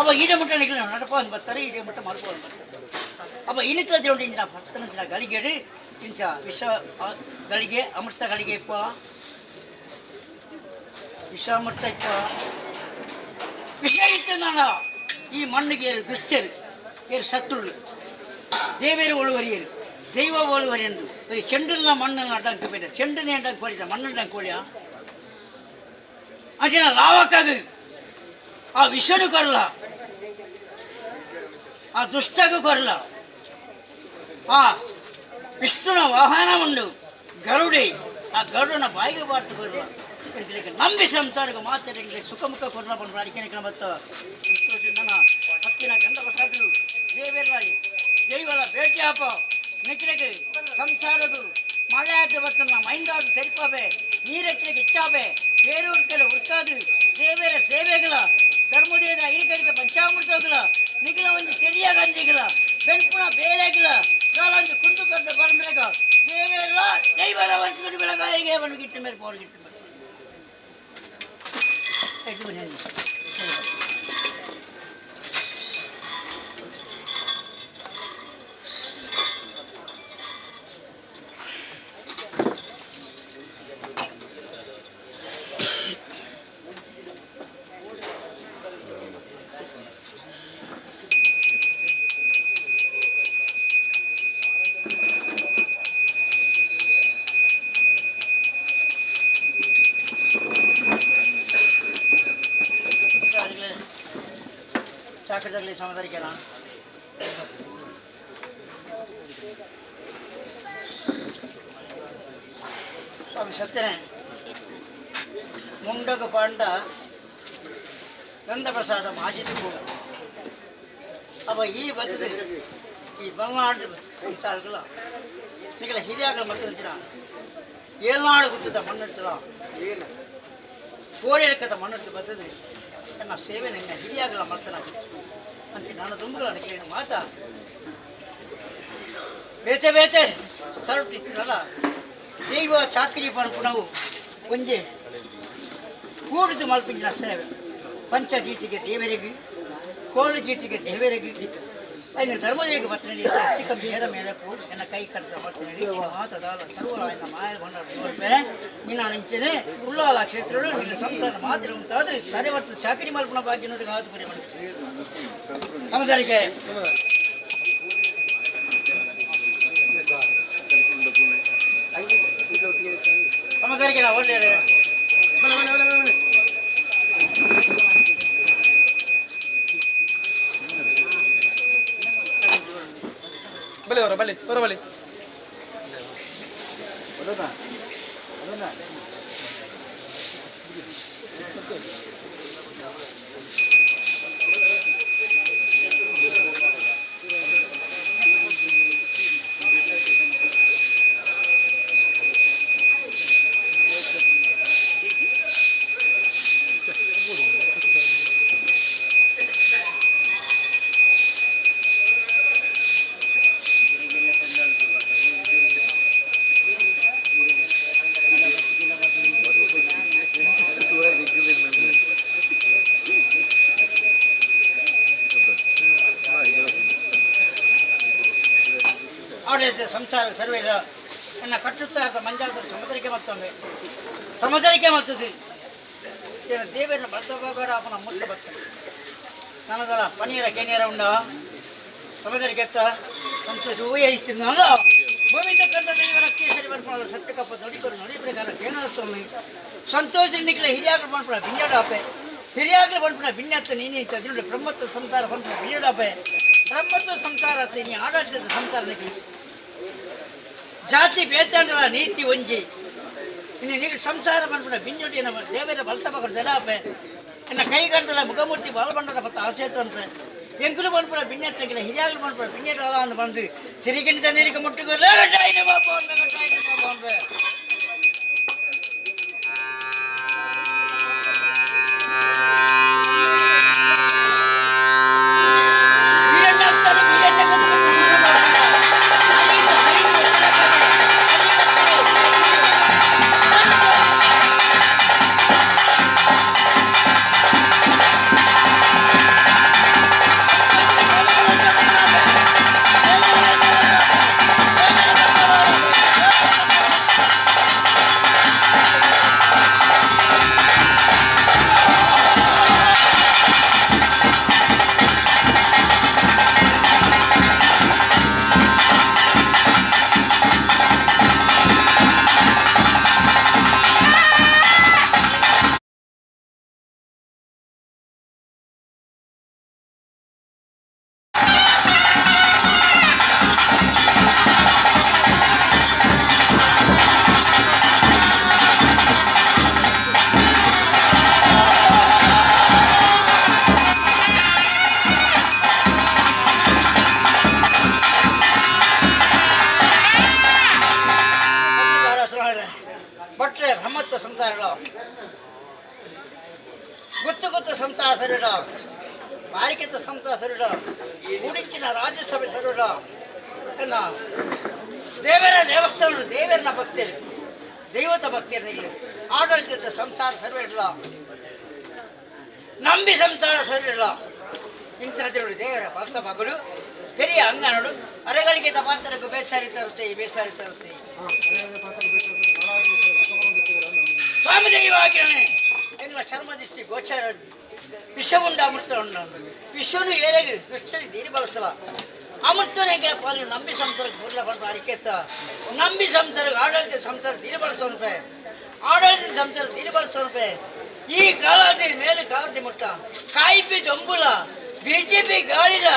ಅವ ಈಡೆ ಮುಟ್ಟ ನಿಗ್ಲೆ ನಡ್ಕೊಂಡು ಬರ್ತಾರೆ, ಈಡೆ ಮುಟ್ಟ ಮಲ್ಕೊಂಡು ಬರ್ತಾರೆ. ಅವ ಇನಿತ ದೇವಂಡು ಇಂಚಿನ ಭಕ್ತನಂಚಿನ ಗಳಿಗೆಡು ಇಂಚ ವಿಷ ಗಳಿಗೆ ಅಮೃತ ಗಳಿಗೆ ಇಪ್ಪ ವಿಷ ಅಮೃತ ಇಪ್ಪ ವಿಷ ಇತ್ತು. ನಾಡ ಈ ಮಣ್ಣಿಗೆ ಏರು ದುಷ್ಟರು ಏರು ಶತ್ರುಳು ದೇವೇರು ಒಳುವರಿಯರು ದೈವ ಒಳುವರಿ ಎಂದು ಬರೀ ಚೆಂಡನ್ನ ಮಣ್ಣನ್ನು ಅಡ್ಡಂಕ ಬೇಡ ಚೆಂಡನೇ ಅಡ್ಡಂಕ ಹೊಡಿತ ಮಣ್ಣು ಕೋಳಿಯ ಅಂಚಿನ ಲಾವಕ್ಕಾಗ ಆ ವಿಷನು ಕೊರಲ, ಆ ದುಷ್ಟಗೂ ಕೊರಲ, ಆ ವಿಷ್ಣುನ ವಾಹನ ಉಂಡು ಗರುಡೆ. ಆ ಗರುಡನ ಬಾಯಿಗೆ ಬಾರ್ತು ಕೊರ್ರ ನಂಬಿ ಸಂಸಾರಕ್ಕೆ ಮಾತ್ರ ಸುಖಮುಖ ಕೊರ್ರ ಪನ್ಪ ಅಡಿಕೆ ಮತ್ತು ನನ್ನ ಹತ್ತಿನ ಗಂಧ ಪ್ರಸಾದರು ದೇವೆಲ್ಲ ದೈವಲ ಭೇಟಿ ಆಪ ನಿಖಿಲಗೆ ಸಂಸಾರದು ಮಳೆ ಆದ ಬತ್ತನ ಮೈಂದಾದ ತೆರಿಪಾಬೆ ನೀರೆಟ್ಟಿಗೆ ಇಚ್ಚಾಬೆ ಬೇರೂರ್ಕೆಲ್ಲ ಉರ್ಕಾದು ದೇವರ ಸೇವೆಗಳ ಧರ್ಮದೇದ ಐರಿಕರಿಕ ಪಂಚಾಮೃತಗಳ ನಿಖಿಲ ಒಂದು ತಿಳಿಯ ಗಂಜಿಗಳ ಬೆನ್ಪುನ ಬೇಲೆಗಳ ನಾಲೊಂದು ಕುಂದು ಕಡ್ದ ಪರಂಪರೆಗ ದೇವೆಲ್ಲ ದೈವದ ವರ್ಷ ಬೆಳಗಾಯಿಗೆ ಅವನು ಗಿಟ್ಟ ಮೇಲೆ ಪೋರು ಗಿಟ್ಟ ಮೇಲೆ. ಚಾಕರದಾಗಲಿ ಸಮದಾರಿಕೆನಾ ಸ್ವಾಮಿ ಸತ್ಯನೇ ಮುಂಡಗ ಪಾಂಡ ಗಂಧಪ್ರಸಾದ ಮಾಜಿತು ಅವ ಈ ಬದ್ಧದ ಈ ಬಲ್ನಾಡು ಸಂಸಾರಗಳ ನಿಗಲ ಹಿರಿಯಾಗಲ ಮಕ್ಕಳ ಏಳ್ನಾಡು ಗುತ್ತದ ಮಣ್ಣೆತ್ತಲ ಕೋರಿಯಕದ ಮಣ್ಣೆತ್ತು ಬರ್ತದೆ ನನ್ನ ಸೇವೆ ನಿನ್ನ ಹಿರಿಯಾಗಲ ಮರ್ತನ ಅಂತ ನಾನು ತುಂಬುಗಳ ಕೇಳಿ ಮಾತಾ ಬೇತೆ ಬೇತೆ ಸ್ಥಳಟ್ಟಿತ್ತಿರಲ್ಲ ದೈವ ಚಾಕರಿ ಪಣಪುಣವು ಒಂಜೆ ಕೂಡಿದು ಮಲ್ಪಿಂಜಿನ ಸೇವೆ. ಪಂಚಜೀಟಿಗೆ ದೇವರಿಗೆ, ಕೋಳು ಜೀಟಿಗೆ ದೇವರಿಗೆ, ಅಯ್ಯ ಧರ್ಮದೇಗ ಬತ್ತನಡಿ ಚಿಕ್ಕ ಬೇರ ಮೇಲೆ ಪೂ ಎನ್ನ ಕೈ ಕಡ್ದ ಬತ್ತನಡಿ ಮಾತದಾಲ ಸರ್ವ ಎನ್ನ ಮಾಯ ಬಂಡ ನಿನ್ನ ಅಂಚನೆ ಉಳ್ಳಾಲ ಕ್ಷೇತ್ರಗಳು ನಿನ್ನ ಸಂತಾನ ಮಾತ್ರ ಉಂಟಾದ ತರೆವರ್ತ ಚಾಕರಿ ಮಲ್ಪುಣ ಭಾಗ್ಯನೋದಕ್ಕೆ ಆತು ಪರಿ ನಮದಾರಿಕೆ. ನಮದಾರಿಕೆ ನಾ ಒಳ್ಳೆಯ ಬಲಿ ಅವರ ಬಲಿ ಹೊರ ಬಲಿ. ಆಡಳಿತ ಸಂಸಾರ ಸರ್ವೇರ ನನ್ನ ಕಟ್ಟುತ್ತಾ ಮಂಜಾದರು ಸಮುದ್ರಕ್ಕೆ ಮತ್ತೊಂದು ಸಮುದ್ರಕ್ಕೆ ಮತ್ತದು ಏನು ದೇವರ ಬರ್ತಭಾಗರ ಅವನ ಮುಟ್ಟ ಬರ್ತದೆ ನನ್ನದಲ್ಲ ಪನೀರ ಕೆನೀರ ಉಂಡ ಸಮುದ್ರಕ್ಕೆ ಎತ್ತ ಸಂತೋಷ ಊಹಿಸ್ತಿದ್ನಲ್ಲ ಭೂಮಿ ತಕ್ಕಂಥ ದೇವರ ಕೇಸರಿ ಬರ್ಪಣ ಸತ್ಯಕಪ್ಪ ನುಡಿಕೊಡು ನುಡಿ ಪ್ರಕಾರ ಕೇನಾಸ್ವಾಮಿ ಸಂತೋಷ ನಿಕ್ಲೆ ಹಿರಿಯಾಗಲು ಬಂದ್ಪುಣ ಬಿನ್ನಡಾಪೆ ಹಿರಿಯಾಗಲು ಬಂದ್ಪುಣ ಬಿನ್ನತ್ತ ನೀನಿ ಅಂತ ಬ್ರಹ್ಮತ್ವ ಸಂಸಾರ ಬಂದ್ಪುಣ ಬಿನ್ನಡಾಪೆ ಬ್ರಹ್ಮತ್ವ ಸಂಸಾರ ನೀ ಆಡಳಿತದ ಸಂಸಾರ ನಿಕ್ಲಿ ಜಾತಿ ಬೇತಾಂಡಲ ನೀತಿ ಒಂಜಿ ಇನ್ನು ನೀವು ಸಂಸಾರ ಬಂದ್ಬಿಡ ಬಿಂಜುಡಿ ನಮ್ಮ ದೇವರ ಬಲ್ತ ಬಗಡ್ದೆಲ್ಲ ಅಪ್ಪೆ ಎನ್ನ ಕೈಗಡ್ದಲ್ಲ ಮುಖಮೂರ್ತಿ ಬಾಲ್ಬಂಡರ ಬತ್ತ ಆಸೆ ತಂಪೆ ಎಂಕುಲು ಬಂದ್ಬಿಡ ಬಿಣ್ಣೆತ್ತಂಗಿಲ್ಲ ಹಿರಿಯಾಗಲು ಬಂದ್ಬಿಡ ಬಿಣ್ಣೆಡಲ್ಲ ಅಂತ ಬಂದು ಸಿರಿಗಿಂತ ನೀರಿಗೆ ಮುಟ್ಟಿಗೆ. ಗುತ್ತು ಸಂಸಾರಗಳು ಗುತ್ತು ಗುತ್ತು ಸಂಸಾರ ಸರಿಡ ಬಾರಿಕೆತ್ತ ಸಂಸಾರ ಸರಿಡ ಉಡುಕಿನ ರಾಜ್ಯಸಭೆ ಸರಿಡ ಎನ್ನ ದೇವರ ದೇವಸ್ಥಾನ ದೇವರನ ಭಕ್ತರು ದೈವದ ಭಕ್ತರು ಇಲ್ಲಿ ಆಡಳಿತದ ಸಂಸಾರ ಸರ್ವ ನಂಬಿ ಸಂಸಾರ ಸರಿಲ್ಲ ಇಂಥದ್ರಲ್ಲಿ ದೇವರ ಭಕ್ತ ಮಗಳು ಪೆರಿಯ ಅಂಗನಡು ಅರೆಗಳಿಗೆ ಪಾತ್ರಕ್ಕೂ ಬೇಸಾರಿ ತರುತ್ತೆ ಬೇಸಾರಿ ತರುತ್ತೆ. ಸ್ವಾಮಿ ದೈವಾಗಿರಣೆ ಎಂಗಳ ಚರ್ಮದೃಷ್ಟಿ ಗೋಚಾರ ವಿಷವುಂಡ ಅಮೃತ ಉಂಡ ವಿಶ್ವನು ಏರಾಗಿ ದುಷ್ಟರಿ ದೀರಿ ಬಳಸಲ ಅಮೃತನ ಎಂಕಲ ಪಾಲು ನಂಬಿ ಸಂಸಾರ ಕೂಡಲ ಪಂಪ ಅರಿಕೆತ್ತ ನಂಬಿ ಸಂಸಾರ ಆಡಳಿತ ಸಂಸಾರ ದೀರಿ ಬಳಸೋನ್ಪೆ ಆಡಳಿತ ಸಂಸಾರ ದೀರಿ ಬಳಸೋನ್ಪೆ ಈ ಕಾಲದಿ ಮೇಲೆ ಕಾಲದಿ ಮುಟ್ಟ ಕಾಯಿಪಿ ದೊಂಬುಲ ಬಿಜೆಪಿ ಗಾಳಿಲ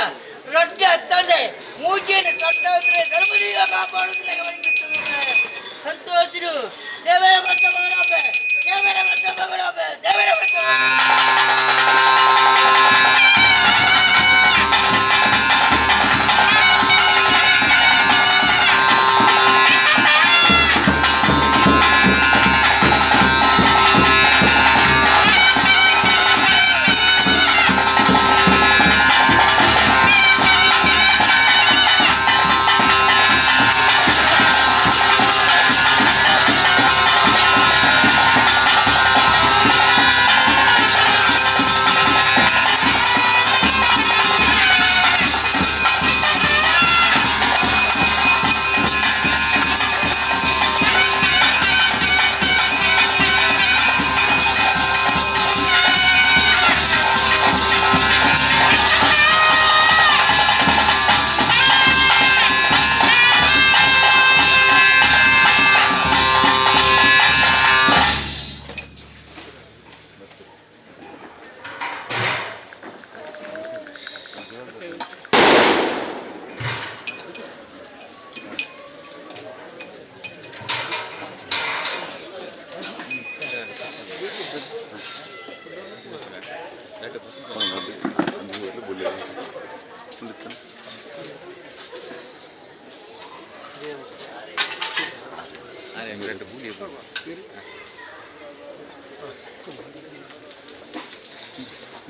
ರೊಟ್ಟಿ ಹತ್ತಂದೆ ಮೂಜಿಯನ್ನು ಕಟ್ಟಾದ್ರೆ ಧರ್ಮದೀಗ ಕಾಪಾಡುದ್ರೆ ಸಂತೋಷರು ದೇವರ ಮತ್ತ ಮಗನೊಬ್ಬೆ ದೇವರ ಮತ್ತ ಮಗನೊಬ್ಬೆ ದೇವರ ಮತ್ತ.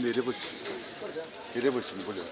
ಎರೆ ಎರೆ ಬಚ್ಚಿ ಬೊಳ್ಳಿ.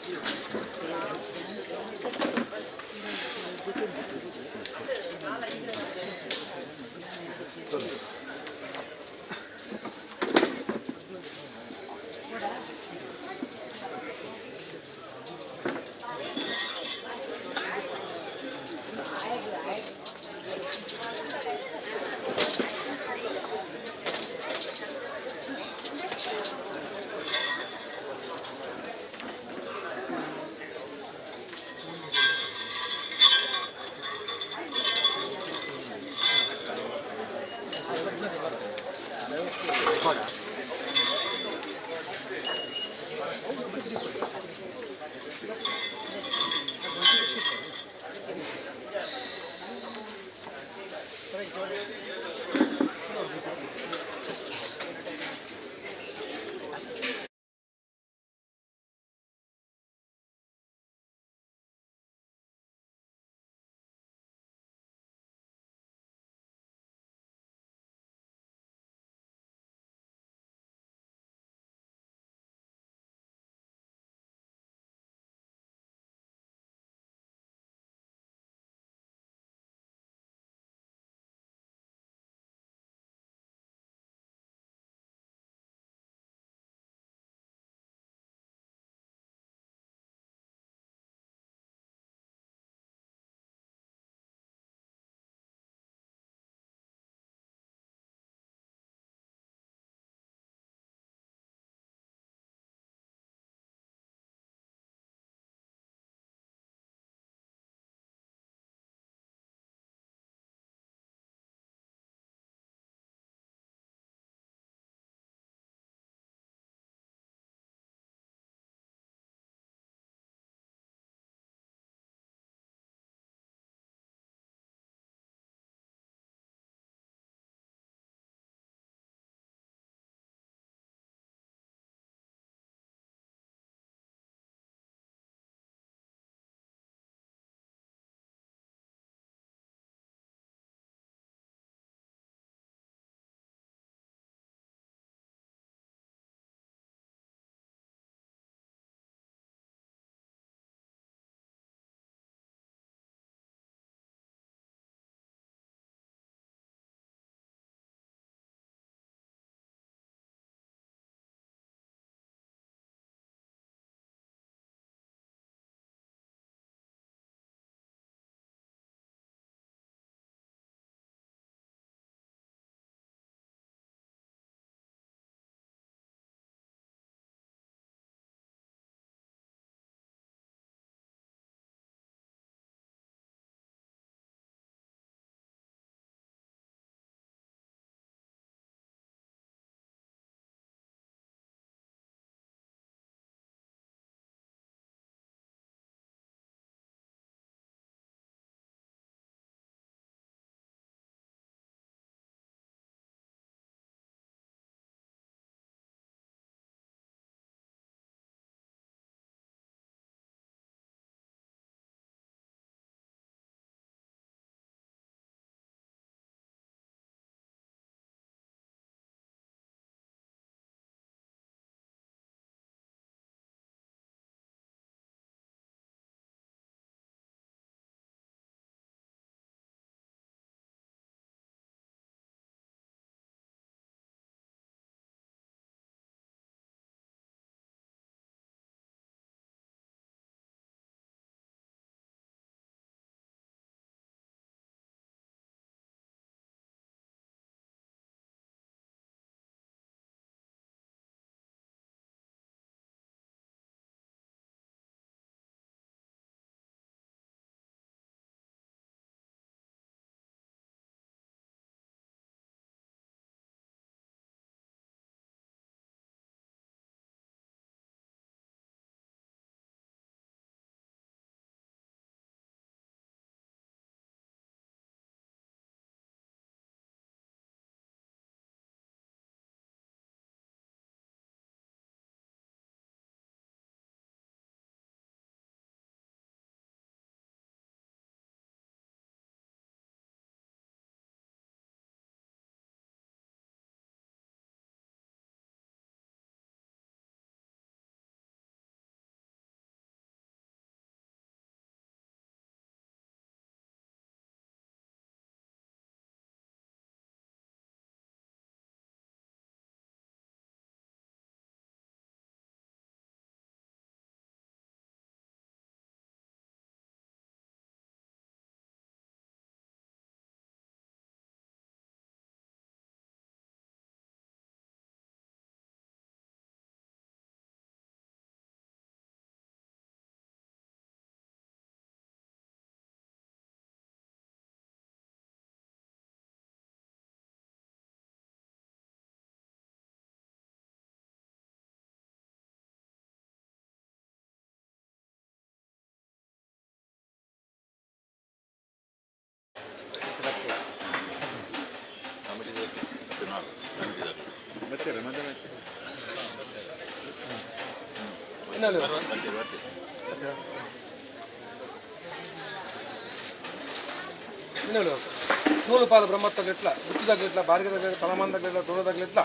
ನೂಲು ಪಾಲು ಬ್ರಹ್ಮತ್ತಗ್ಲೆಟ್ಲ, ಗುತ್ತುದಾಗ್ಲೆಟ್ಲ, ಬಾರಿಗೆದಾಗ್ಲೆಟ್ಲ, ತಲಮಾನ್ದಾಗ್ಲೆಟ್ಲ, ದೂರದಾಗ್ಲೆಟ್ಲ,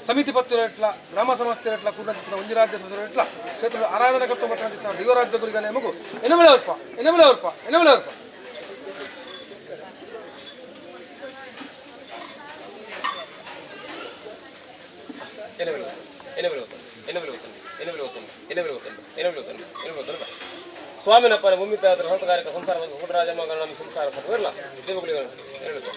ಸಮಿತಿ ಪತ್ತು ಎಟ್ಲ, ಗ್ರಾಮ ಸಮಸ್ಯೆ ಎಟ್ಲ, ಕೂಡಂತಿತ್ತಿನ ಒಂಜಿ ರಾಜ್ಯ ಸದಸ್ಯರು ಎಟ್ಲ, ಕ್ಷೇತ್ರದ ಆರಾಧನೆ ಕರ್ತವ್ಯ ದೈವರಾಜ್ಯ ಗುರಿಗ ನೇಮಗು ಎನಮಲೆ ಅವ್ರಪ್ಪ, ಎನಮಲೆ ಅವ್ರಪ್ಪ, ಎನಮಲೆ ಅವ್ರಪ್ಪ. ಸ್ವಾಮಿನಪ್ಪನ ಭೂಮಿ ತಾತರ ಹೊರತುಗಾರಿಕೆ ಸಂಸಾರ ಹುಡುರಾಜ ಮಗನ ಸಂಸಾರ ಇರಲ್ಲ ದೇವಗಳಿಗೆ ಹೇಳುತ್ತೆ.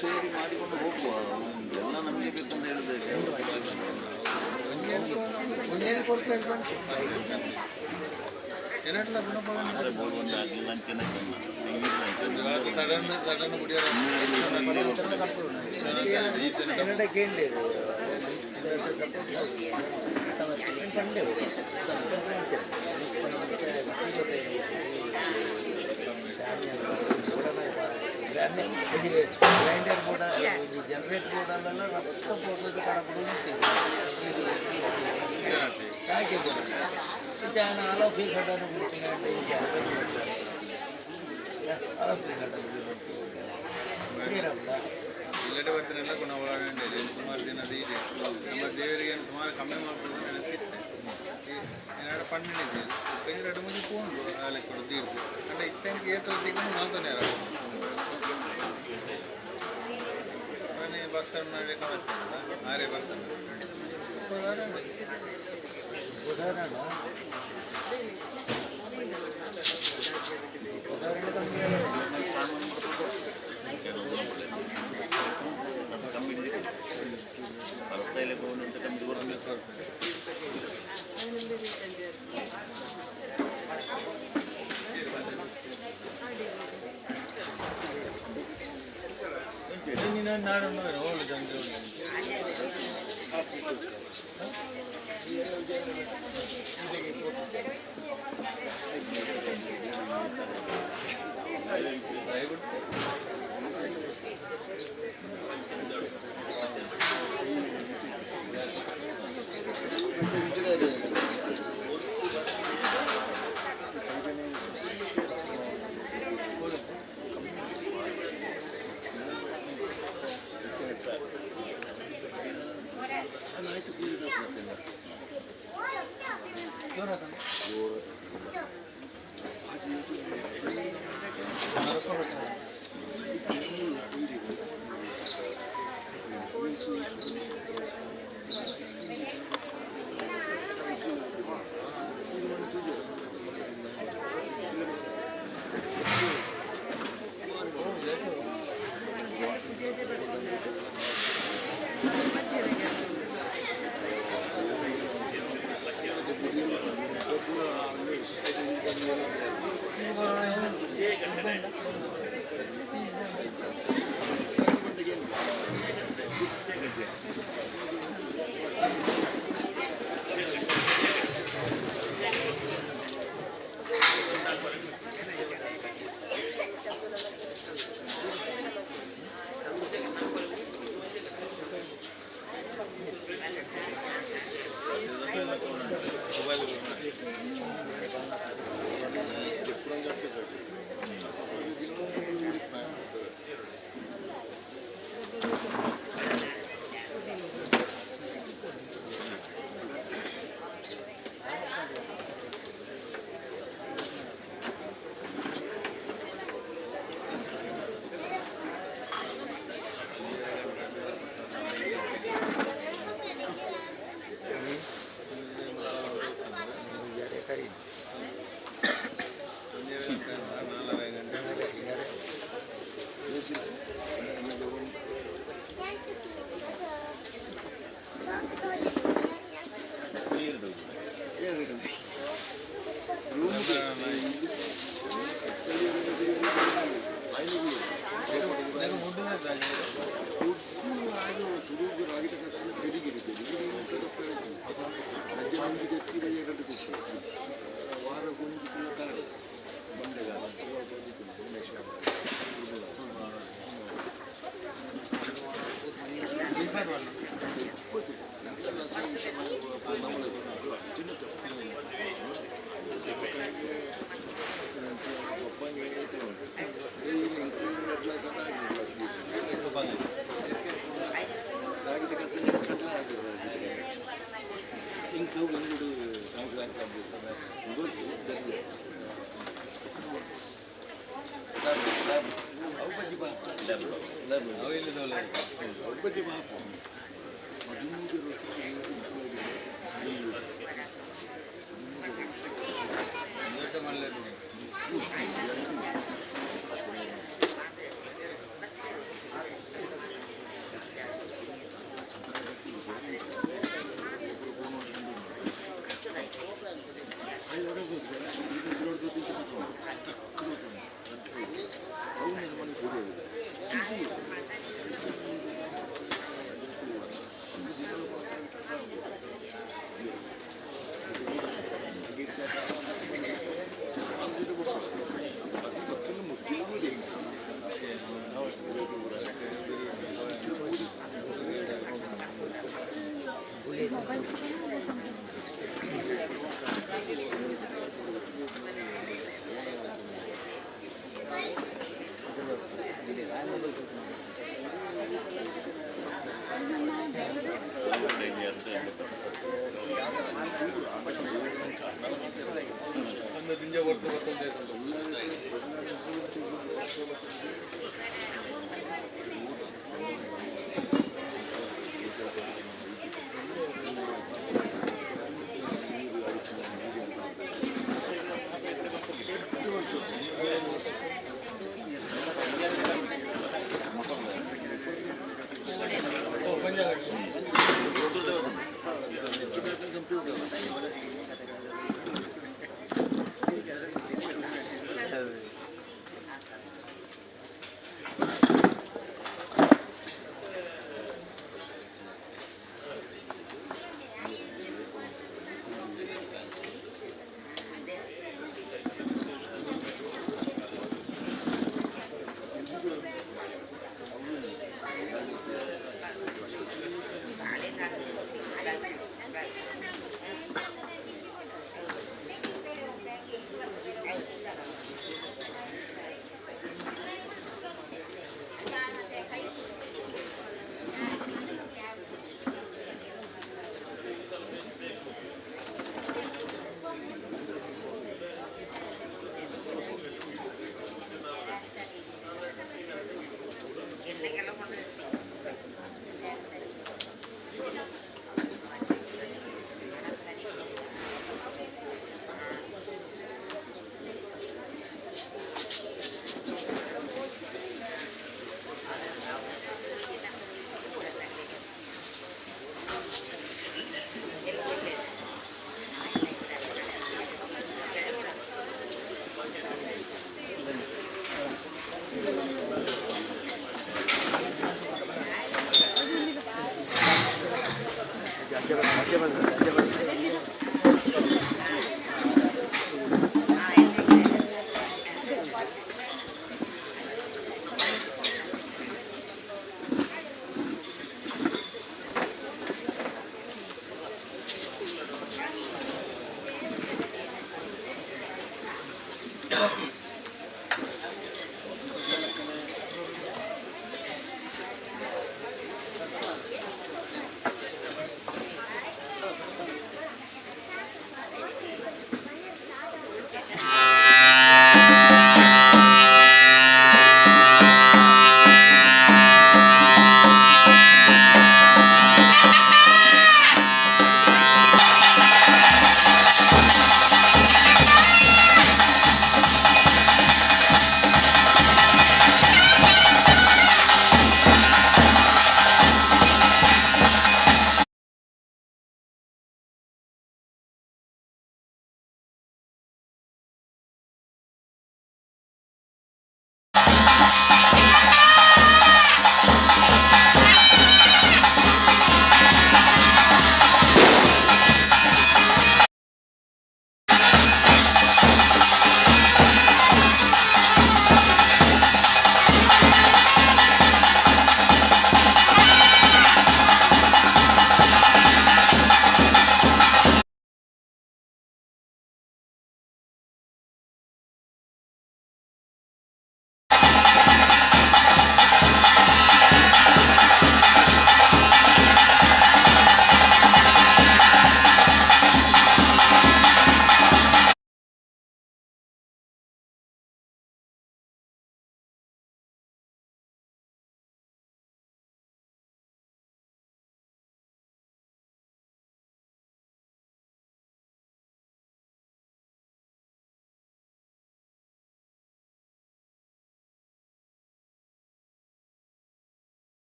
ಸೇರಿ ಮಾಡಿಕೊಂಡು ಹೋಗುವ, ಎಲ್ಲ ನಮಗೆ ಬೇಕಂತ ಹೇಳಿದ್ರೆ sudden sudden grinder board, generate ಬೋರ್ಡಲ್ಲೆಲ್ಲ ರಕ್ತ ಬೋರ್ಡ್ ಕಡಪಡು ಹಾಗೆ ಬೋರ್ಡ್ ಆಲೋಫಿ ಸಡನ್ ಇಲ್ಲಡೆ ಬರ್ತಾನೆಲ್ಲ ಗುಣ ಒಳಗಂಡೆ ಸುಮಾರು ದಿನ ಇದೆ. ನಮ್ಮ ದೇವರಿಗೆ ಸುಮಾರು ಕಮ್ಮಿ ಮಾಡ್ಬೋದು ನೆನಪಿತ್ತೆ. ಏನಾರು ಪಣ್ಣೆ ಎರಡು ಮುಂದೆ ಪೋಂಡು ಆಲೆ ಕೊಡು ತೀರ್ಪು ಅಂದ್ರೆ ಇತ್ತಂಗೆ ಏತೋ ದಿಕ್ಕನ್ನು ಮಾತಾನೆ ಮನೆ ಬರ್ತಾನೆ ಕಾಣಿಸ್ತಾನೆ ಆರೆ ಬರ್ತಾನೆ.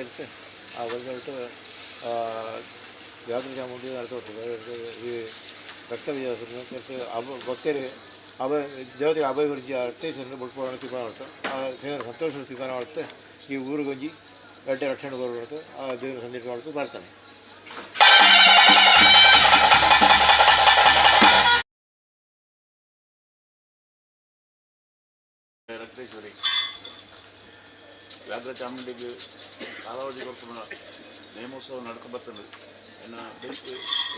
ಇರುತ್ತೆ. ಆ ಬಂದೊಟ್ಟು ವ್ಯಾಘ್ರ ಚಾಮುಂಡಿ ನಡತೊಟ್ಟು ಈ ರಕ್ತ ಭಕ್ತರಿಗೆ ಅಭಯ ದೇವತೆಗೆ ಅಭಯ ಗುರುಜಿ ಅರ್ಥೇಶ್ವರನ ಬುಡ್ಪೋಣ ತೀರ್ಮಾನ ಮಾಡ್ತು. ಆ ದೇವರ ಸಂತೋಷ ತೀರ್ಮಾನ ಮಾಡುತ್ತೆ. ಈ ಊರಿಗೊಂಜಿ ಗಡ್ಡೆ ರಕ್ಷಣೆ ಕೊಡೋದು ಆ ದೇವರ ಸಂದೇಶ ಮಾಡ್ತು ಬರ್ತಾನೆ. ರಕ್ತೇಶ್ವರಿ ವ್ಯಾಘ್ರ ಚಾಮುಂಡಿಗೆ ಕಾಲಾವಧಿ ಕೊಡ್ಪುನ ನೇಮೋತ್ಸವ ನಡ್ಕ ಬರ್ತದೆ. ಎನ್ನ ಬೈಕ್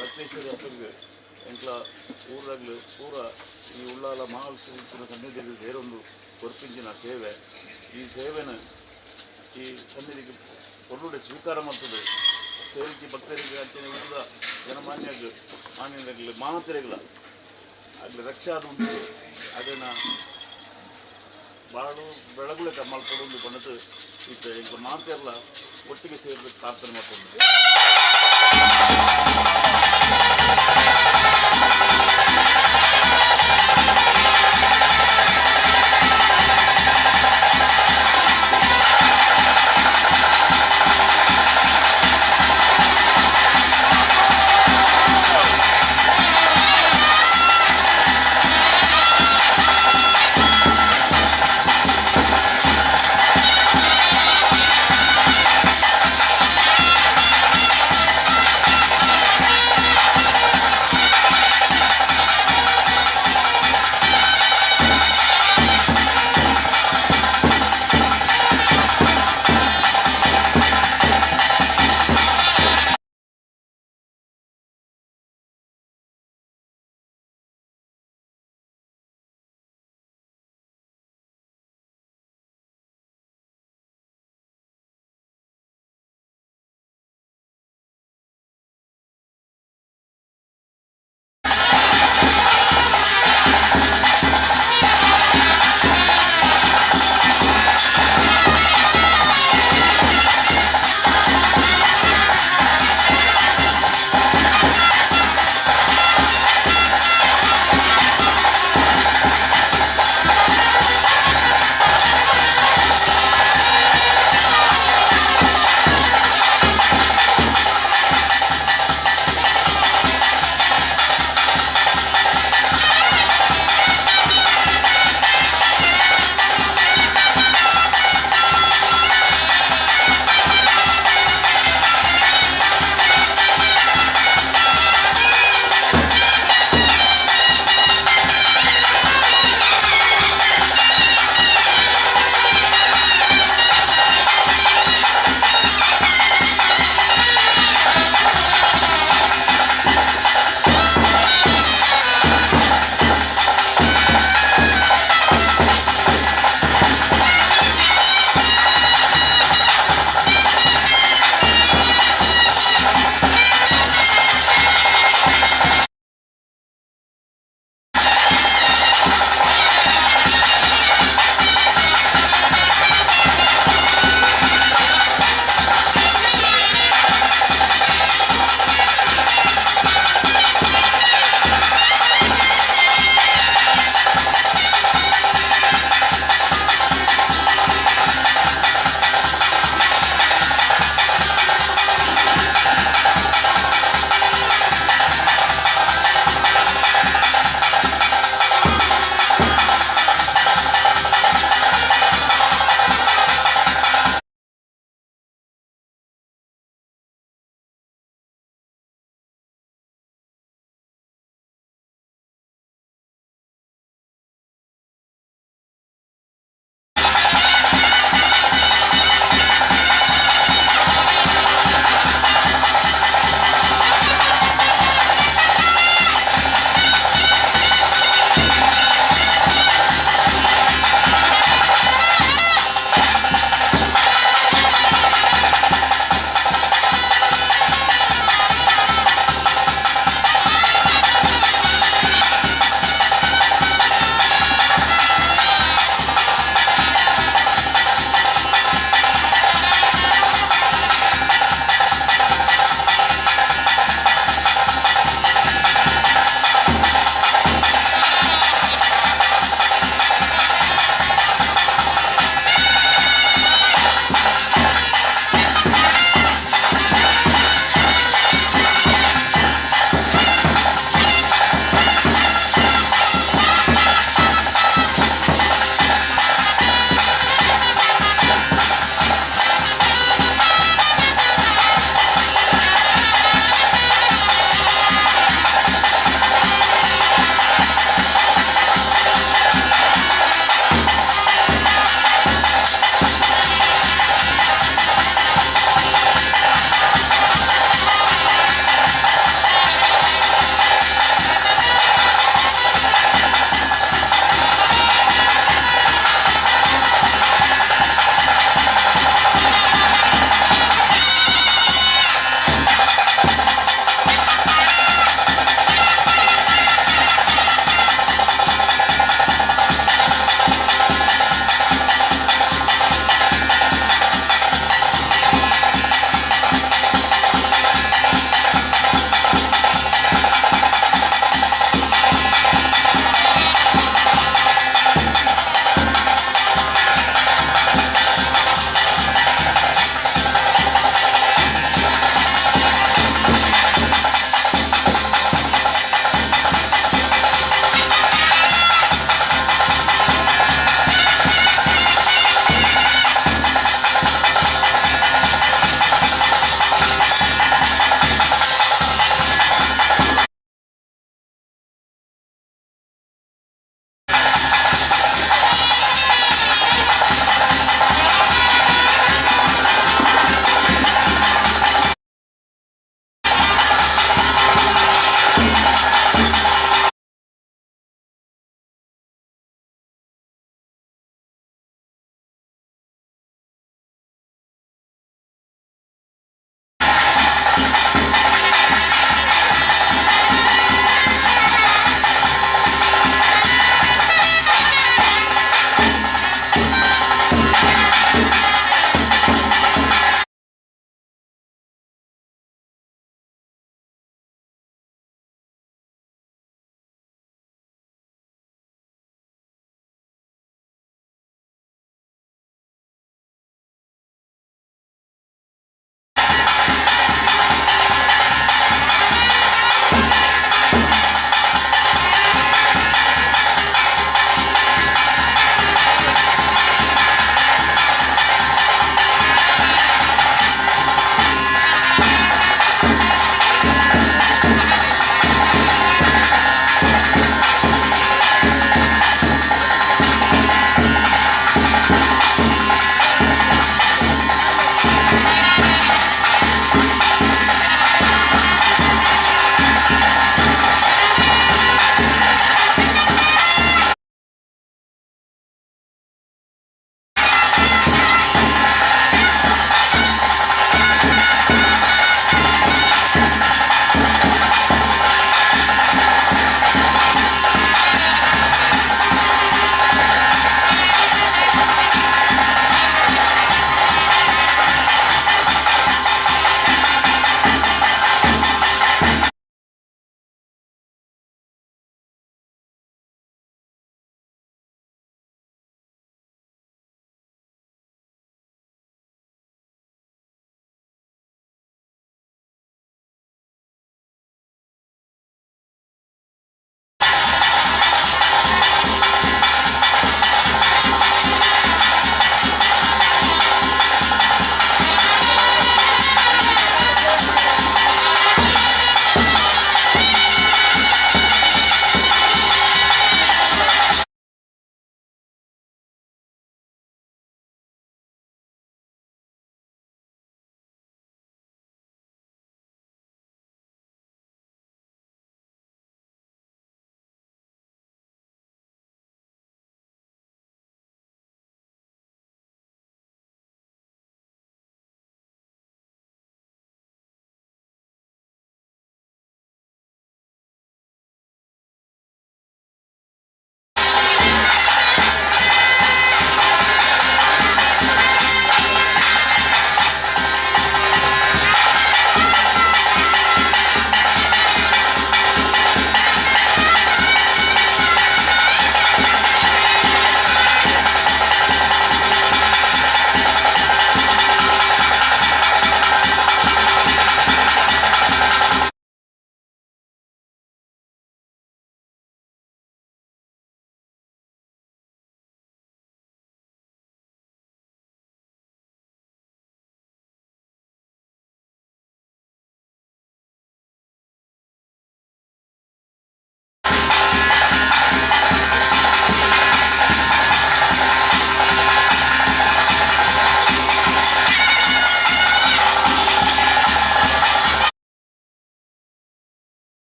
ರಕ್ತೇಶ್ವರಿ ಅಪ್ಪಗೆ ಎಂಕ್ಲ ಊರಾಗ್ಲು ಪೂರ ಈ ಉಳ್ಳಾಲ ಮಹಾವಿಷ್ಣು ಸನ್ನಿಧಿಗೆ ಸೇರೊಂದು ಕೊರ್ಪಿಂಚಿನ ಸೇವೆ. ಈ ಸೇವೆನ ಈ ಸನ್ನಿಧಿಗೆ ಪೊರ್ಲುಡೆ ಸ್ವೀಕಾರ ಮಾಡ್ತದೆ. ಸೇರಿಸಿ ಭಕ್ತರಿಗೆ ಅಂಚನೆ ಊರದ ಜನಮಾನ್ಯಗ್ ಮಾನ್ಯರಾಗಲಿ ಮಾತೆರೆಗ್ಲ ಆಗಲಿ ರಕ್ಷಾ ಅದು ಉಂಟು. ಅದನ್ನು ಬಾಳು ಬೆಳಗುಲೆ ಮಲ್ಪಡೊಂದು ಪಂಡತು ಇತ್ತೆ ಎಂಕ್ಲ ಮಾತೆರ್ಲ ಒಟ್ಟಿಗೆ ಸೇರಿದ ಪ್ರಾರ್ಥನೆ ಮಾಡ್ಕೊಂಡು.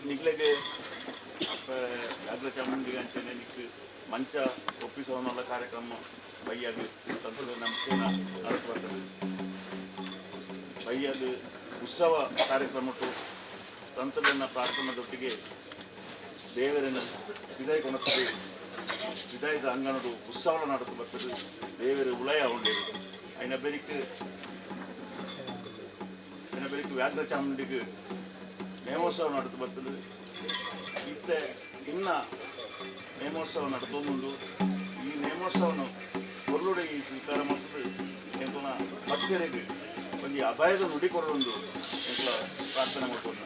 ನಿಕ್ಲೆಗೆ ಅಗ್ರ ಚಾಮುಂಡಿಗೆ ಅಂಚನೆ ನಿಕ್ ಮಂಚ ಒಪ್ಪಿಸೋನಲ್ಲ ಕಾರ್ಯಕ್ರಮ ಬಯ್ಯಾಗ ತಂತ್ರದ ನಮಕೇನ ನಡತ್ ಬರ್ತದೆ. ಬಯ್ಯಾಗ ಉತ್ಸವ ಕಾರ್ಯಕ್ರಮಟ್ಟು ತಂತ್ರನ ಪ್ರಾರ್ಥನೆದೊಟ್ಟಿಗೆ ದೇವರನ್ನು ವಿದಾಯ ಕೊಣತ್ತದೆ. ವಿದಾಯದ ಅಂಗನಡು ಉತ್ಸವ ನಡತು ಬರ್ತದೆ. ದೇವರ ಉಳಯ ಉಂಡೇರು ಐನ ಬೆರಿಕ್ ಐನ ಬೆರಿಕ್ ವ್ಯಾಘ್ರ ಚಾಮುಂಡಿಗೆ ನೇಮೋತ್ಸವ ನಡತು ಬರ್ತದೆ. ಇತ್ತೆ ಇನ್ನ ನೇಮೋತ್ಸವ ನಡತೊಂದುಂಡು. ಈ ನೇಮೋತ್ಸವನು ಕೊರ್ಲುಡೆ ಈ ಸ್ವೀಕಾರ ಮಾಡ್ತದೆ. ಎಂಕುಲ ಭಕ್ತರಿಗೆ ಒಂಜಿ ಅಭಯದ ನುಡಿ ಕೊರೊಂದು ಎಂಕುಲ ಪ್ರಾರ್ಥನೆ ಮಾಡ್ಕೊಂಡು.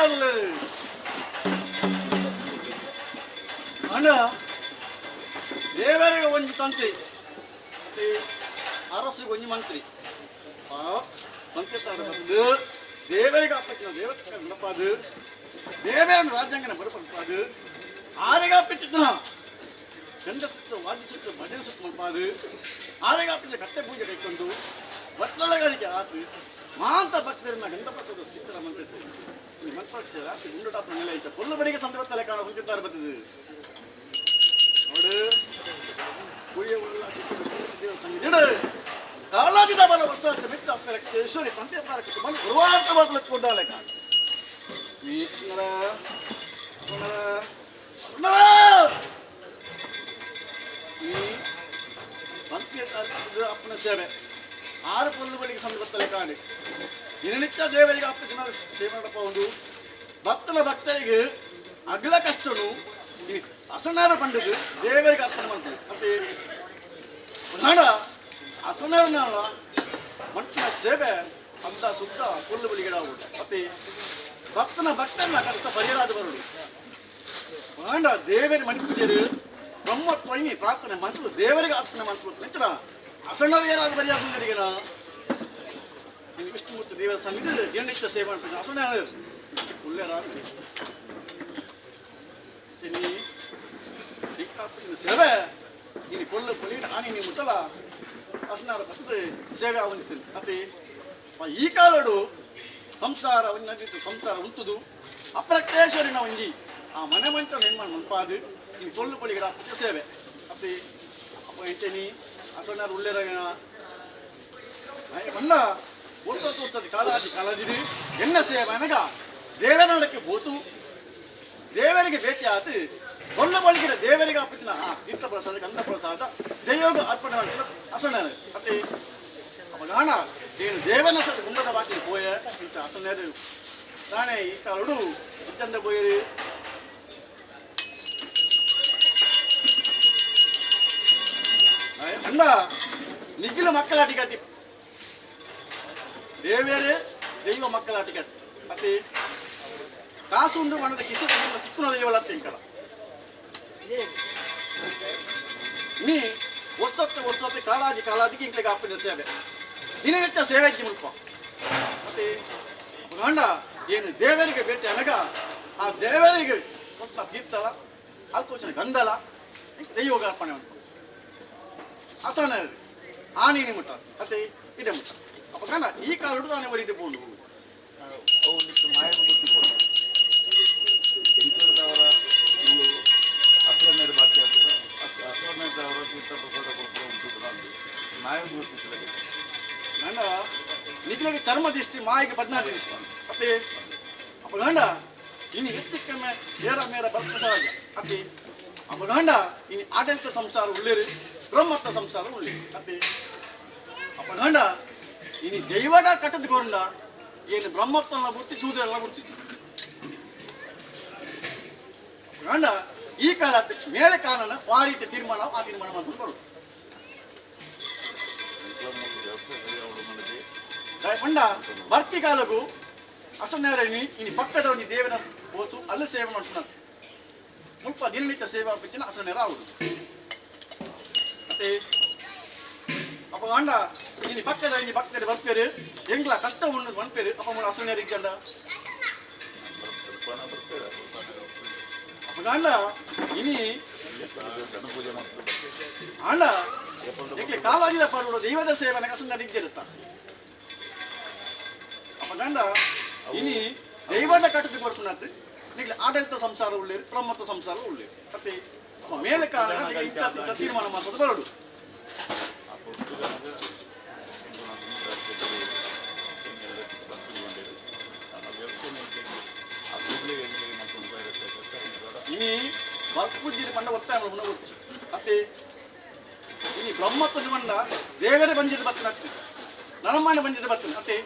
ಆಗುಲ್ಲೇರು ಅಣ್ಣ ದೇವರಿಗೆ ಒಂಜಿ ತಂತ್ರಿ ಅರಸಿಗೆ ಒಂಜಿ ಮಂತ್ರಿ ಆ ಸಂಕೇತ ಬಂದು ದೇವರಿಗೆ ಅಪ್ಪಚ್ಚಿನ ದೇವತೆ ನಡಪಾದು ದೇವರನ್ನು ರಾಜ್ಯಾಂಗನ ಬರಪಡಿಪಾದು ಆರೆಗ ಅಪ್ಪಿಟ್ಟಿದ್ದನ ಚಂಡ ಸುತ್ತ ವಾದ್ಯ ಸುತ್ತ ಭಜನೆ ಸುತ್ತ ಮಲ್ಪಾದು ಆರೆಗ ಅಪ್ಪಿದ್ದ ಕಟ್ಟೆ ಪೂಜೆ ಕೈಕೊಂಡು ಬಟ್ಲಗಾರಿಕೆ ಆತು ಮಾಂತ ಭಕ್ತರನ್ನ ಗಂಧಪ್ರಸಾದ ಸ್ವೀಕಾರ ಮಂತ್ರಿತ್ತು ಈ ಮಂತ್ರಾಕ್ಷ ರಾತ್ರಿ ಗುಂಡು ನೆಲೆ ಇತ್ತ ಕೊಲ್ಲು ಬಡಿಗೆ ಸಂದರ್ಭ ತಲೆ ಕಾಣ ಹೊಂದಿದ್ದಾರೆ ಬರ್ತದೆ ನೋಡು ಕುರಿಯ ಉಳ್ಳ ದೇವರ ಸಂಗೀತ ಕಾಲಾದಿದ ಬಲ ವರ್ಷ ಮಿತ್ರ ಅಪ್ಪರಕ್ಕೆ ತಂದೆ ತಾರಕ್ಕೆ ಬಂದು ಗುರುವಾರ ಬಾಗಿಲು ಕಾಣ ಈ ನರ ನರ ನರ ಈ ಅಪ್ಪನ ಸೇವೆ ಆರು ಪೊಲ್ಲು ಬಳಿಗೆ ಸಂದರ್ಭ ಕಾಣಿ ದಿನನಿತ್ಯ ದೇವರಿಗೆ ಅಪ್ಪನ ಸೇವೆ ಮಾಡಪ್ಪ ಒಂದು ಭಕ್ತನ ಭಕ್ತರಿಗೆ ಅಗಲ ಕಷ್ಟನು ಈ ಅಸನಾರ ಪಂಡಿತು ದೇವರಿಗೆ ಅರ್ಪಣೆ ಮಾಡ್ತಾರೆ ಮತ್ತೆ ಪುನಃ ಅಸನಾರನ ಮನುಷ್ಯನ ಸೇವೆ ಅಂತ ಸುತ್ತ ಪೊಲ್ಲು ಬಳಿಗೆ ಮತ್ತೆ ಭಕ್ತನ ಭಕ್ತನ ಕಷ್ಟ ಪರಿಹಾರ ಬರೋದು ಪುನಃ ದೇವರ ಮನುಷ್ಯರು ಬ್ರಹ್ಮ ತ್ವಯಿ ಪ್ರಾರ್ಥನೆ ಮಂತ್ರ ದೇವರಿಗೆ ಅರ್ಪಣೆ ಮಾಡ್ತಾರೆ ನಿಚ್ಚಡ ಅಸಣ್ಣರು ಏನಾದ್ರು ಬರಿಯಾಗುವುದರಿಗೆನ ನೀವು ವಿಷ್ಣುಮೂರ್ತಿ ದೇವರ ಸನ್ನಿಧಿ ದಿನನಿತ್ಯ ಸೇವೆ ಮಾಡ್ತಾರೆ ಅಸಣ್ಣ ಉಳ್ಳೇರಾದ್ರೆ ಸೇವೆ ಇನಿ ಕೊಲ್ಲ ಕೊಲ್ಲಿ ಹಾನಿ ನೀ ಮುಟ್ಟಲ ಅಸನಾರ ಬರ್ತದೆ ಸೇವೆ ಅವನಿತ್ತು ಅತಿ ಈ ಕಾಲಡು ಸಂಸಾರ ಒಂದಿತ್ತು ಸಂಸಾರ ಉಂಟುದು ಅಪ್ರಕ್ತೇಶ್ವರಿನ ಒಂಜಿ ಆ ಮನೆ ಮಂತ್ರ ನಿರ್ಮಾಣ ಮನ್ಪಾದು ಈ ಕೊಲ್ಲು ಪೊಲಿಗಡ ಸೇವೆ ಅತಿ ಅಪ್ಪ ಎಂಚನಿ ಅಸನಾರ ಉಳ್ಳೇರಗಣ ಮಣ್ಣ ಒತ್ತ ತೋರ್ತದೆ ಕಾಲಾಜಿ ಕಾಲಾಜಿಡಿ ಎನ್ನ ಸೇವೆ ಅನಗ ದೇವನಡಕ್ಕೆ ಬೋತು ದೇವರಿಗೆ ಭೇಟಿ ಆತು ಕೊಲ್ಲ ಬಳಿಗಿಡ ದೇವರಿಗೆ ಅಪ್ಪಿನ ಆ ತೀರ್ಥ ಪ್ರಸಾದ ಗಂಧ ಪ್ರಸಾದ ದೈವಗ ಅರ್ಪಣೆ ಮಾಡ್ಕೊಂಡು ಅಸಣ್ಣ ಅತಿ ಅವಾಗ ಹಣ ಏನು ದೇವನ ಸಹ ಗುಂಡದ ಬಾಕಿ ಪೋಯ ಇಂಚ ಅಸಣ್ಣರು ತಾನೇ ಈ ಕಾಲುಡು ಇಚ್ಚಂದ ಪೋಯರು ಅಣ್ಣ ನಿಖಿಲ ಮಕ್ಕಳಾಟಿಗಾತಿ ದೇವೇರೇ ದೈವ ಮಕ್ಕಳಾಟಿಗಾತಿ ಅತಿ ಕಾಸು ಉಂಡು ಮನದ ಕಿಸೆ ತಿಕ್ಕುನ ದೈವಳ ತಿಂಕಳ ನೀ ವರ್ಷಕ್ಕೆ ವರ್ಷಕ್ಕೆ ಕಾಲಾಜಿ ಕಾಲಾಜಿಗೆ ಇಂಕ್ಲಿಗೆ ಆಪಿನ ಸೇವೆ ದಿನನಿತ್ಯ ಸೇವೆ ಮುಲ್ಪ ಮತ್ತೆ ಗಂಡ ಏನು ದೇವರಿಗೆ ಭೇಟಿ ಅನಗ ಆ ದೇವರಿಗೆ ಕೊಟ್ಟ ತೀರ್ಥಲ ಅಲ್ಕೋಚನ ಗಂಧಲ ದೈವಗ ಅರ್ಪಣೆ ಉಂಟು ಅಸಣ ಆನಿ ಮುಟ್ಟ ಅತ್ತೆ ಇದೆ ಮುಟ್ಟ ಅಪ್ಪ ಗಂಡ ಈ ಕಾಲಡು ತಾನೇ ಒರಿದು ಪೋಂಡು ಅವು ನಿಕ್ಕು ಮಾಯ ಗೊತ್ತಿಪ್ಪು ಎಂಕಲ್ದವರ ಇವು ಅಸುರನೇರು ಬಾಕಿ ಆಗ್ತದೆ ಅಸುರನೇರದವರ ತೀರ್ಥ ಪ್ರಸಾದ ಕೊಡ್ತಾರೆ ಉಂಟು ಮಾಯ ಗೊತ್ತಿಲ್ಲ. ಗಂಡ ನಿಖಿಲಗೆ ಚರ್ಮ ದೃಷ್ಟಿ ಮಾಯಿಗೆ ಬದನಾದಿ ದೃಷ್ಟಿ ಅತ್ತೆ ಅಪ್ಪ ಗಂಡ ಇನ್ನು ಹೆಚ್ಚಿಕ್ಕಮ್ಮೆ ಏರ ಮೇರ ಬರ್ಪಸಾದ ಅತ್ತೆ ಅಪ್ಪ ಗಂಡ ಇನ್ನು ಆಡಳಿತ ಸಂಸಾರ ಉಳ್ಳೇರು ಬ್ರಹ್ಮತ್ವ ಸಂಸಾರ ಉಳ್ಳೇರು ಅತ್ತೆ ಅಪ್ಪ ಗಂಡ ಇನ್ನು ದೈವಡ ಕಟ್ಟದ ಗೊಂಡ ಏನು ಬ್ರಹ್ಮತ್ವನ ಗುರ್ತಿ ಸೂದ್ರೆಲ್ಲ ಗುರ್ತಿತ್ತು ಗಂಡ ಈ ಕಾಲ ಮೇಲೆ ಕಾಲನ ಆ ರೀತಿ ತೀರ್ಮಾನ ಆ ತೀರ್ಮಾನ ಮಾಡ್ಕೊಂಡು ಬರುದು ಪಂಡ ಬರ್ತಿ ಕಾಲಗು ಅಸನೇರಣಿ ಇನಿ ಪಕ್ಕದ ಒಂಜಿ ದೇವನ ಪೋತು ಅಲ್ಲಿ ಸೇವೆ ಮಾಡ್తున్నారు ಮುಲ್ಪ ದಿನನಿತ್ಯ ಸೇವೆ ಆಪಿಚ್ಚಿನ ಅಸನೇರ ಆవుಡು ಮತ್ತೆ ಅಪ್ಪ ಗಂಡ ಇನಿ ಪಕ್ಕದ ಒಂಜಿ ಭಕ್ತರು ಬರ್ಪೇರು ಎಂಗ್ಲ ಕಷ್ಟ ಉಂಡು ಮನ್ಪೇರು ಅಪ್ಪ ಮೂಲ ಅಸನೇರ ಇಜ್ಜಂಡ ಅಪ್ಪ ಗಂಡ ಇನಿ ಆಂಡ ಎಂಕ್ಲೆ ಕಾಲಾಜಿದ ಪರುಡು ದೈವದ ಸೇವನ ಕಸನ ಇಜ್ಜಿರುತ್ತ ಅಪ್ಪ ಗಂಡ ಇನಿ ದೈವನ ಕಟ್ಟದ ಬರ್ಪುನತ್ತು ನಿಗ್ಲೆ ಆಡಳಿತ ಸಂಸಾರ ಉಳ್ಳೇರು ಬ್ರಹ್ಮತ್ವ ಸಂಸಾರ ಉಳ್ಳೇರು ಮತ್ತೆ ಅಪ್ಪ ಮೇಲೆ ಕಾಲ ಇಂಥ ಇಂಥ ತೀರ್ಮಾನ ಮಾಡ್ತದೆ ಬರೋಡು ಇನಿ ಬರ್ಪುಜ್ಜಿನ ಪಂಡ ಒತ್ತಾಯ ಮುನ್ನ ಗೊತ್ತು ಮತ್ತೆ ಇನಿ ಬ್ರಹ್ಮತ್ವದ ಪಂಡ ದೇವರೇ ಬಂಜಿದ ಬರ್ತನ ನರಮಾನ ಬಂಜಿದ ಬರ್ತನ ಮತ್ತೆ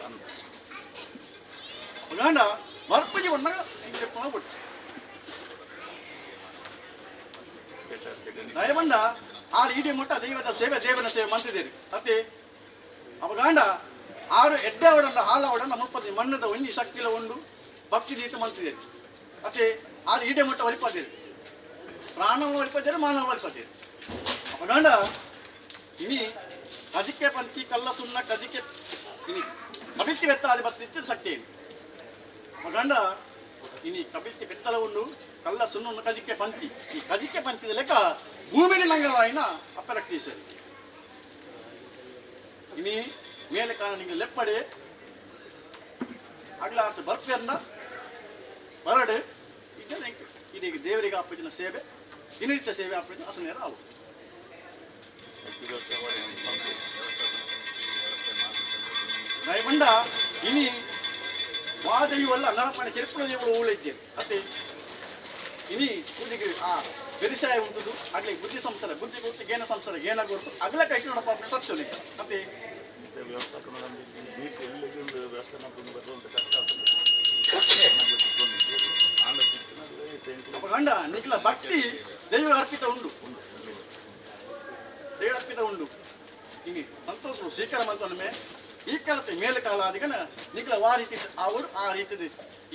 ಗಂಡ ಬರ್ಪುಜಿ ಬಂದಾಗ ಹಿಂಗೆ ಕೊಟ್ಟು ದಯಬಂಡ ಆರು ಇಡೀ ಮುಟ್ಟ ದೈವದ ಸೇವೆ ದೇವನ ಸೇವೆ ಮಂತಿದ್ದೀರಿ ಅತ್ತೆ ಅವ ಗಂಡ ಆರು ಎಡ್ಡೆ ಅವಡಂಡ ಹಾಲ ಅವಡಂಡ ಮುಪ್ಪದಿ ಮಣ್ಣದ ಒಂಜಿ ಶಕ್ತಿಲ ಉಂಡು. ಭಕ್ತಿ ದೀತ ಮಲ್ತಿದೆ ಅತ್ತೆ ಆರು ಈಡೆ ಮಟ್ಟ ಒಲಿಪದಿರು ಪ್ರಾಣವನ್ನು ಒಲಿಪದಿರು ಮಾನವ ಒಲಿಪದಿರು ಅಪಗಂಡ ಇನಿ ಕದಿಕೆ ಪಂತಿ ಕಲ್ಲ ಸುಣ್ಣ ಕದಿಕೆ ಇನಿ ಕಬಿತಿ ಬೆತ್ತ ಬತ್ತಿತ್ತು ಸಟ್ಟಿ ಅಪಗಂಡ ಇನಿ ಕಬಿತಿ ಬೆತ್ತಲ ಉಂಡು ಕಲ್ಲ ಸುಣ್ಣನ್ನು ಕದಿಕೆ ಪಂತಿ ಈ ಕದಿಕೆ ಪಂತಿದ ಲೆಕ್ಕ ಭೂಮಿని ನಂಗಲಾಯಿನ ಅಪ್ಪರಕ್ತೀಶ್ವರಿ ಇನಿ ಮೇಲೆ ಕಾಣ ನಿಂಗೆ ಲೆಪ್ಪಡೆ ಅಗ್ಲ ಆತ ಬರ್ಪೆರ್ನ ಬರಡು ಇದನ್ನ ಇದೀಗ ದೇವರಿಗೆ ಅಪ್ಪಜಿನ ಸೇವೆ ದಿನನಿತ್ಯ ಸೇವೆ ಅಪ್ಪಜಿನ ಅಸನೇರ ಅವು ದಯಬಂಡ ಇನಿ ವಾದೆಯುವಲ್ಲ ನರಪಣೆ ಕೆರ್ಪುಣ ದೇವರು ಊಳಿದ್ದೆ ಅತ್ತೆ ಇನಿ ಕೂಲಿಗೆ ಆ ಬೆರಿಸಾಯ ಉಂಟುದು ಅಗ್ಲಿ ಬುದ್ಧಿ ಸಂಸಾರ ಬುದ್ಧಿ ಗುರ್ತು ಗೇನ ಸಂಸಾರ ಗೇನ ಗುರ್ತು ಅಗ್ಲ ಕೈ ನೋಡಪ್ಪ ಸತ್ಯ ಅತ್ತೆ ವ್ಯವಸ್ಥಾಪನೆ ಎಲ್ಲಿಗೆ ವ್ಯವಸ್ಥೆ ಮಾಡ್ಕೊಂಡು ಬರುವಂತ ಕಷ್ಟ ಆಗ್ತದೆ. ಅಪ್ಪ ಗಂಡ ನಿಖಿಲ ಭಕ್ತಿ ದೈವ ಅರ್ಪಿತ ಉಂಡು ದೈವ ಅರ್ಪಿತ ಉಂಡು ಹಿಂಗೆ ಸಂತೋಷ ಸ್ವೀಕಾರ ಮಂತೊಮ್ಮೆ ಈ ಕಾಲത്തെ ಮೇಲೆ ಕಾಲ ಅದಿಗನ ನಿಖಿಲ ವಾ ರೀತಿ ಅವರು ಆ ರೀತಿದ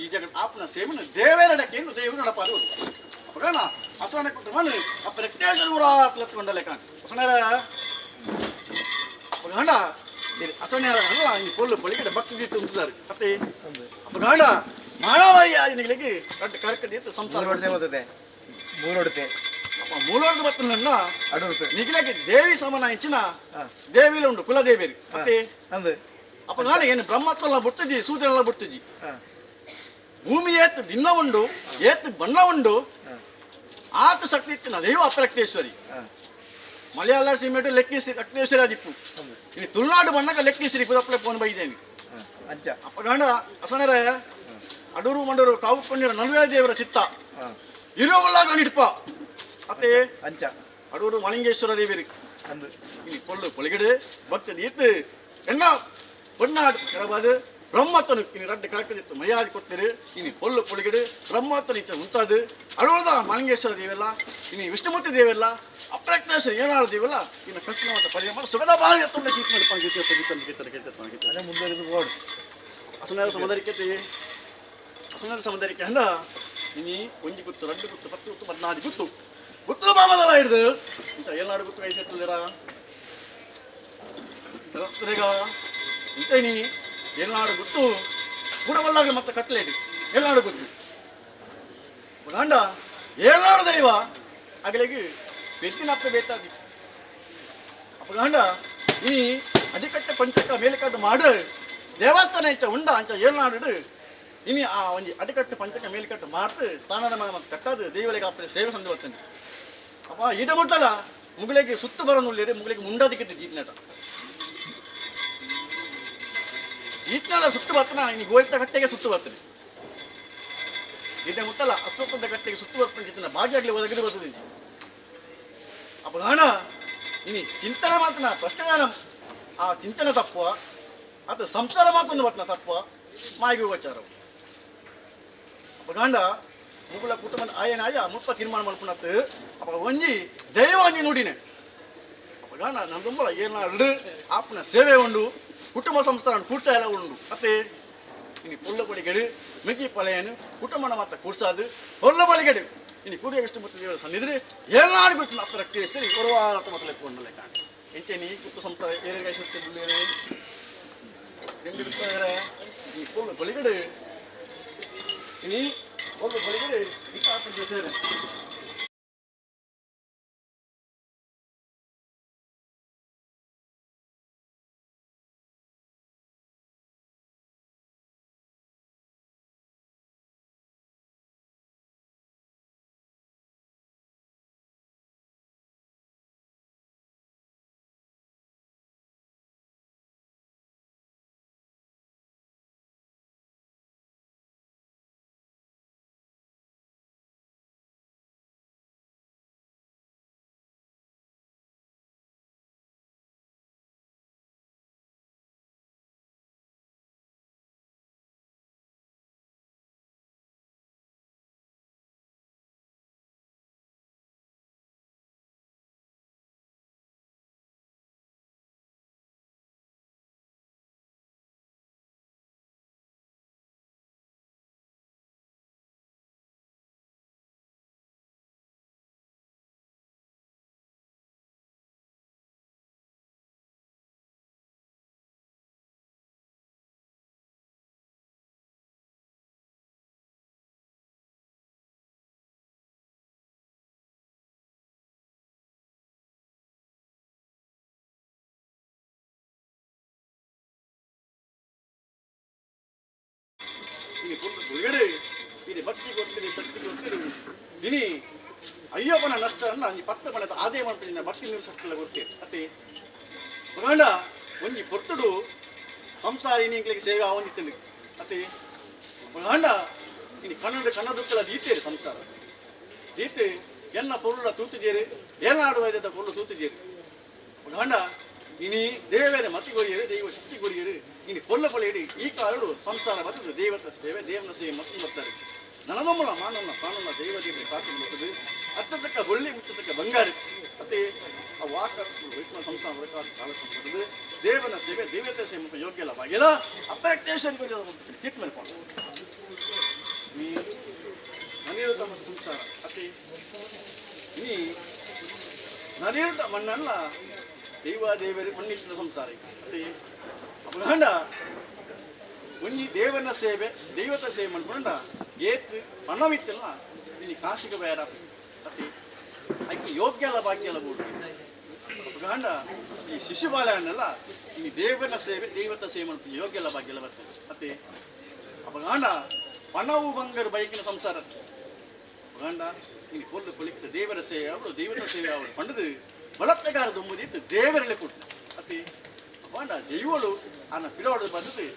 ಈ ಜಗತ್ ಆಪ್ನ ಸೇವನ ದೇವೇರಡಕ್ಕೆ ದೇವರು ನಡಪಾದು ಅಪ್ಪಗಣ ಅಸರಣ ಕುಟುಂಬ ಅಪ್ಪ ರಕ್ತೇಶ್ವರ ಊರಾತ್ಲತ್ಕೊಂಡಲೆ ಕಾಣ್ ಅಸಣರ ಅಪ್ಪಗಂಡ ಅಸಣರ ಅಲ್ಲ ಈ ಪೊಲ್ಲು ಪೊಳಿಕಡೆ ಭಕ್ತಿ ದೀಪ ಉಂಟುದಾರು ಅತ್ತೆ ಅಪ್ಪಗಂಡ ಮಾನವಯ್ಯ ನಿಗಳಿಗೆ ದೊಡ್ಡ ಕರ್ಕದಿತ್ತು ಸಂಸಾರ ಮೂರೊಡ್ತೆ ಅಪ್ಪ ಮೂಲೋರ್ದು ಬತ್ತನ್ನ ನಿಗಿಲಕ್ಕೆ ದೇವಿ ಸಮಾನ ಇಂಚಿನ ದೇವಿಲ ಉಂಡು ಕುಲದೇವಿ ಅತ್ತೆ ಅಪ್ಪ ನಾನು ಏನು ಬ್ರಹ್ಮತ್ವಲ್ಲ ಬುಟ್ಟಜಿ ಸೂತ್ರನೆಲ್ಲ ಬುಟ್ಟಜಿ ಭೂಮಿ ಏತ್ ದಿನ ಉಂಡು ಏತ್ ಬಣ್ಣ ಉಂಡು ಆತ ಶಕ್ತಿ ಇತ್ತಿನ ದೈವ ಅಪರಕ್ತೇಶ್ವರಿ ಮಲಯಾಳ ಸೀಮೆಟು ಲೆಕ್ಕಿಸಿ ರಕ್ತೇಶ್ವರಿ ಆದಿಪ್ಪು ಇಲ್ಲಿ ತುಳುನಾಡು ಬಣ್ಣಕ ಲೆಕ್ಕಿಸಿರಿ ಪುದಪ್ಪಲೆ ಫೋನ್ ಬೈದೇವಿ ಅಂಚ ಅಪ್ಪ ಗಂಡ ಅಸಣರ ಅಡೂರು ಮಂಡೂರು ಕಾವು ಕೊಂಡಿರ ನಲ್ವೇ ದೇವರ ಚಿತ್ತ ಇರುವಲ್ಲ ಇಡ್ಪ ಅತ್ತೆ ಅಂಚ ಅಡೂರು ಮಲಿಂಗೇಶ್ವರ ದೇವಿರಿ ಅಂದು ಇನಿ ಪೊಳ್ಳು ಪೊಳಿಗಡೆ ಭಕ್ತ ದೀತ್ ಎಣ್ಣ பொன்னாடு ಕರಬಾದು ಬ್ರಹ್ಮತನು ಇನಿ ರಡ್ಡು ಕಳಕದಿತ್ತು ಮರ್ಯಾದೆ ಕೊಡ್ತೀರಿ ಇನಿ ಪೊಳ್ಳು ಪೊಳಿಗಡೆ ಬ್ರಹ್ಮತನು ಇತ್ತ ಉಂತಾದು ಅಡೂರ್ದ ಮಲಿಂಗೇಶ್ವರ ದೇವೆಲ್ಲ ಇನಿ ವಿಷ್ಣುಮೂರ್ತಿ ದೇವೆಲ್ಲ ಅಪ್ರಜ್ಞೇಶ್ವರ ಏನಾರು ದೇವೆಲ್ಲ ಇನ್ನು ಕೃಷ್ಣವಂತ ಪರಿಯಮ ಸುಗದ ಬಾಳ ಎತ್ತೊಂಡ ಕೀತ್ ಮಾಡಿ ಪಂಗಿತ ಗೀತ ಗೀತ ಗೀತ ಅದೇ ಮುಂದುವರೆದು ಬೋರ್ಡ್ ಅಸನಾರ ಸಮುದರಿಕೆ ಅಸನಾರ ಸಮುದರಿಕೆ ಅಂದ ಇನಿ ಒಂಜಿ ಗುತ್ತು ರಡ್ಡು ಗುತ್ತು ಪತ್ತು ಗುತ್ತು 14 ಗುತ್ತು ಗುತ್ತು ಮಾಮದಲ್ಲ ಹಿಡ್ದು ಇಂತ ಏಳ್ನಾಡು ಗುತ್ತು ಕೈ ಸೇರ್ತದಿರ ಇಂತ ನೀ ಏಳ್ನಾಡು ಗುತ್ತು ಗುಣವಲ್ಲಾಗ ಮತ್ತೆ ಕಟ್ಟಲೇದು ಏಳ್ನಾಡು ಗುತ್ತು ಗಂಡ ಏಳ್ನಾಡು ದೈವ ಅಗಲಿಗೆ ಬೆತ್ತಿನಪ್ಪ ಬೇಕಾದಿ ಅಪ್ಪ ಗಂಡ ಈ ಅಡಿಕಟ್ಟೆ ಪಂಚಕ ಮೇಲುಕಟ್ಟು ಮಾಡು ದೇವಸ್ಥಾನ ಇತ್ತ ಉಂಡ ಅಂಚ ಏಳ್ನಾಡು ಇನಿ ಆ ಒಂಜಿ ಅಡಿಕಟ್ಟು ಪಂಚಕ ಮೇಲ್ಕಟ್ಟು ಮಾಡ್ತು ಸ್ಥಾನದ ಮತ್ತೆ ಕಟ್ಟದು ದೇವಳಿಗೆ ಅಪ್ಪ ಸೇವೆ ಸಂದು ಬರ್ತೇನೆ ಅಪ್ಪ ಈಟ ಮುಟ್ಟಲ್ಲ ಮುಗುಳಿಗೆ ಸುತ್ತು ಬರೋನುಳ್ಳಿರಿ ಮುಗುಳಿಗೆ ಮುಂಡದಕ್ಕಿತ್ತು ಜೀತ್ನಟ ಈತ್ನಲ್ಲ ಸುತ್ತು ಬರ್ತನ ಇನಿ ಗೋಳಿತ ಕಟ್ಟೆಗೆ ಸುತ್ತು ಬರ್ತದೆ ಈಟ ಮುಟ್ಟಲ್ಲ ಅಶ್ವತ್ಥದ ಕಟ್ಟೆಗೆ ಸುತ್ತು ಬರ್ತದೆ ಜೀತನ ಭಾಗ್ಯ ಒದಗಿದು ಬರ್ತದೆ ಅಪ್ಪ ಗಾಣ ಇನಿ ಚಿಂತನೆ ಮಾತನ ಪ್ರಶ್ನೆ ಆ ಚಿಂತನೆ ತಪ್ಪು ಅದು ಸಂಸಾರ ಮಾತೊಂದು ಬರ್ತನ ತಪ್ಪು ಮಾಯಿಗೆ ವಿಚಾರವು ಅಪ್ಪ ಗಾಂಡ ಮುಗುಳ ಕುಟುಂಬದ ಆಯನಾಯ ಮುಪ್ಪ ತೀರ್ಮಾನ ಮಲ್ಪುನತ್ತು ಅಪ್ಪ ಒಂಜಿ ದೈವ ಒಂಜಿ ನುಡಿನೆ ಅಪ್ಪ ಗಾಂಡ ನನ್ನ ದುಂಬಲ ಏನಾಡು ಆಪನ ಸೇವೆ ಉಂಡು ಕುಟುಂಬ ಸಂಸಾರ ಕೂಡ್ಸ ಎಲ್ಲ ಉಂಡು ಅತ್ತೆ ಇನಿ ಪೊಳ್ಳ ಕೊಡಿಗೆಡು ಮಿಕ್ಕಿ ಪಳೆಯನು ಕುಟುಂಬನ ಮಾತ್ರ ಕೂಡ್ಸಾದು ಹೊರ್ಲ ಬಳಿಗೆಡು ಇನಿ ಕೂಡಿಯ ವಿಷ್ಣುಮೂರ್ತಿ ದೇವರ ಸನ್ನಿದ್ರೆ ಏನಾಡು ಬಿಟ್ಟು ಅಪ್ಪ ರಕ್ತೇಶ್ವರಿ ಕೊರವಾತ ಮೊದಲೇ ಕೊಂಡಲೆ ಕಾಣ ಎಂಚೆ ನೀ ಕುಟ್ಟು ಸಂಪ್ರದಾಯ ಏರಿಗೆ రెండు ఈ పూలు బలిగడు ఇని పూలు బలిగడు ఇంకా చేశారు. ಭಕ್ತಿ ಗೊತ್ತಿರಿ, ಶಕ್ತಿ ಗೊತ್ತಿರಿ. ಇನಿ ಅಯ್ಯಪ್ಪನ ನಷ್ಟ ಅನ್ನ ಒಂಜಿ ಪತ್ತ ಮನೆದ ಆದಾಯ ಮಾಡ್ತೀನಿ ಭಕ್ತಿ ನೀರು ಶಕ್ತಿಲ ಗೊತ್ತೇ ಅತ್ತೆ. ಗಂಡ ಒಂಜಿ ಪೊರ್ತುಡು ಸಂಸಾರ ಇನ್ನಿಂಕ್ಲಿಗೆ ಸೇವೆ ಆವೊಂದಿತ್ತಂಡು ಅತ್ತೆ. ಗಂಡ ಇನಿ ಕನ್ನಡ ಕನ್ನಡಕ್ಕಲ ದೀತೇರಿ ಸಂಸಾರ ದೀತೆ ಎನ್ನ ಪೊರುಳ ತೂತುಜೇರಿ, ಏನಾಡು ವೈದ್ಯದ ಪೊರುಳು ತೂತುಜೇರಿ. ಗಂಡ ಇನಿ ದೇವರ ಮತಿ ಕೊರಿಯರು, ದೈವ ಶಕ್ತಿ ಕೊರಿಯರು. ಇನಿ ಪೊಲ್ಲ ಕೊಳೆಯಡಿ ಈ ಕಾಲಡು ಸಂಸಾರ ಬರ್ತದೆ. ದೇವತ ಸೇವೆ, ದೇವನ ಸೇವೆ ಮತ್ತು ಬರ್ತಾರೆ. ನನಗೊಮ್ಮಲ ಮಾನವನ ಪ್ರಾಣನ ದೈವ ದೇವರ ಕಾತು ಬರ್ತದೆ. ಅತ್ತತಕ್ಕ ಒಳ್ಳೆ, ಮುಚ್ಚತಕ್ಕ ಬಂಗಾರ ಮತ್ತೆ. ಆ ವಾಕ ವೈಷ್ಣವ ಸಂಸಾರ ಕಾಲ ಬರ್ತದೆ. ದೇವನ ಸೇವೆ, ದೇವತೆ ಸೇವೆ ಮತ್ತು ಯೋಗ್ಯ ಅಲ್ಲ ಬಾಗಿಲ ಅಪರಕ್ತೇಶ್ವರಿ ಟ್ರೀಟ್ಮೆಂಟ್ ನೀ ಮನೆಯ ತಮ್ಮ ಸಂಸಾರ ಅತಿ. ನೀ ನರಿಯುತ ಮಣ್ಣಲ್ಲ ದೈವ ದೇವರು ಮಣ್ಣಿಸಿದ ಸಂಸಾರ ಅತಿ. ಅಪಗಾಂಡ ಒಂಜಿ ದೇವನ ಸೇವೆ, ದೈವತ ಸೇವೆ ಮಾಡ್ಕೊಂಡ ಏತ್ ಪಣವಿತ್ತಲ್ಲ ಇಲ್ಲಿ ಕಾಶಿಗೆ ಬೇಡ ಅತಿ. ಐಕ್ ಯೋಗ್ಯ ಅಲ್ಲ, ಬಾಕಿ ಅಲ್ಲ ಬೋಡು. ಅಪಗಾಂಡ ಈ ಶಿಶುಬಾಲನ್ನೆಲ್ಲ ಈ ದೇವನ ಸೇವೆ, ದೈವತ ಸೇವೆ ಮಾಡ್ತೀನಿ, ಯೋಗ್ಯ ಅಲ್ಲ, ಭಾಗ್ಯ ಎಲ್ಲ ಬರ್ತದೆ ಅತಿ. ಅಪಗಾಂಡ ಪಣವು ಬಂಗಾರ ಬೈಕಿನ ಸಂಸಾರ. ಅಪಗಾಂಡ ಈ ಪೊಲ್ಲು ಪೊಲಿಕ್ತ ದೇವರ ಸೇವೆ ಅವಳು, ದೈವತ ಸೇವೆ ಅವಳು ಪಂಡದು ಬಳತ್ಕಾರ ದುಂಬುದಿತ್ತು ದೇವರಲ್ಲಿ ಕೊಟ್ಟು ಅತಿ. ಅಪಗಾಂಡ ದೈವಳು ಅನ್ನ ಪಿಲೋಡು ಬಂದದ್ದು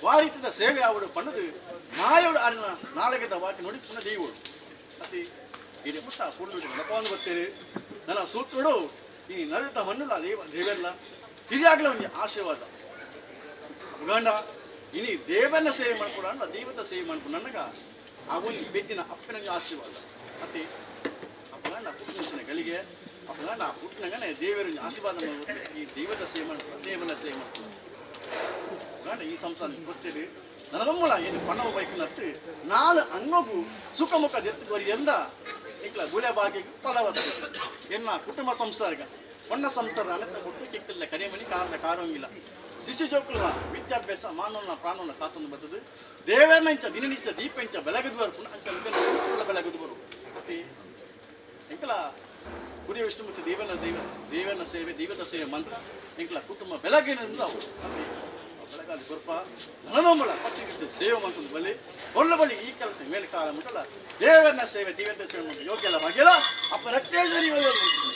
ವಾರಿತದ ಸೇವೆ ಅವಳು ಪಂಡದು ಮಾಯೋಡು ಅನ್ನ ನಾಳೆಗದ ವಾಕಿ ನೋಡಿ ಪುನಃ ದೈವಳು ಅತಿ. ಇದು ಮುಟ್ಟ ಪುಲ್ಲು ನಡಪವನ್ನು ಬರ್ತೀರಿ. ನನ್ನ ಸೂತ್ರಡು ಈ ನರುತ ಮಣ್ಣುಲ್ಲ ದೇವ ದೇವೆಲ್ಲ ಹಿರಿಯಾಗಲ ಒಂದು ಆಶೀರ್ವಾದ. ಅಪಗಾಂಡ ಇನಿ ದೇವನ ಸೇವೆ ಮಾಡ್ಕೊಡ, ದೈವದ ಸೇವೆ ಮಾಡ್ಕೊಂಡು ನನಗ ಆ ಒಂದು ಬೆಟ್ಟಿನ ಅಪ್ಪನ ಆಶೀರ್ವಾದ ಮತ್ತೆ. ಅಪಗಾಂಡ ಪುಟ್ಟನ ಗಳಿಗೆ ಅಪಗಾಂಡ ಆ ಪುಟ್ಟನಗನೆ ದೇವರ ಆಶೀರ್ವಾದ ಮಾಡ್ಬೇಕು. ಈ ದೈವದ ಸೇವೆ ಮಾಡ್ಕೊಂಡು, ದೇವನ ಸೇವೆ ಮಾಡ್ಕೊಂಡು ಅಪಗಾಂಡ ಈ ಸಂಸಾರ ಗೊತ್ತಿರಿ. ನನಗಮ್ಮಳ ಏನು ಪಣವು ಬೈಕಿನತ್ತು ನಾಳು ಅಂಗಗು ಸುಖ ಮುಖ ದೆತ್ತು ಎಂದ ಇಕ್ಲ ಗುಲೆ ಬಾಗಿ ಫಲವಸ್ತು ಎನ್ನ ಕುಟುಂಬ ಸಂಸಾರಗ ಒಣ್ಣ ಸಂಸಾರ ಅನಂತ ಕೊಟ್ಟು ಕಿಕ್ಕಿಲ್ಲ ಕರಿಮಣಿ ಕಾರದ ಕಾರೋಂಗಿಲ್ಲ. ಶಿಶು ಜೋಕುಲ ವಿದ್ಯಾಭ್ಯಾಸ ಮಾನವನ ಪ್ರಾಣವನ್ನ ಕಾತೊಂದು ಬರ್ತದೆ. ದೇವರನ್ನ ಇಂಚ ದಿನನಿತ್ಯ ದೀಪ ಇಂಚ ಬೆಳಗದು ಬರು, ಪುನಃ ಅಂಚ ಬೆಳಗದು ಬರು ಮತ್ತೆ. ಎಂಕಲ ಗುರಿಯ ವಿಷ್ಣು ಮತ್ತು ದೇವನ ದೈವ ದೇವನ ಸೇವೆ, ದೈವದ ಸೇವೆ ಮಂತ್ರ ಎಂಕಲ ಕುಟುಂಬ ಬೆಳಗಿನಿಂದ ಅವು ಮತ್ತೆ ಬೆಳಗಾದ ಕೊರ್ಪ ನನದೊಂಬಳ ಪತ್ತಿಗಿಟ್ಟು ಸೇವೆ ಮಂತಂದು ಬಲಿ ಒಳ್ಳ ಬಲಿ ಈ ಕೆಲಸ ಮೇಲೆ ಕಾಲ ಮುಟ್ಟಲ್ಲ. ದೇವರನ್ನ ಸೇವೆ, ದೇವರ ಸೇವೆ ಮಂತ್ರ ಯೋಗ್ಯ ಅಲ್ಲ ಭಾಗ್ಯಲ್ಲ ಅಪ್ಪ ರಕ್ತೇಶ್ವರಿ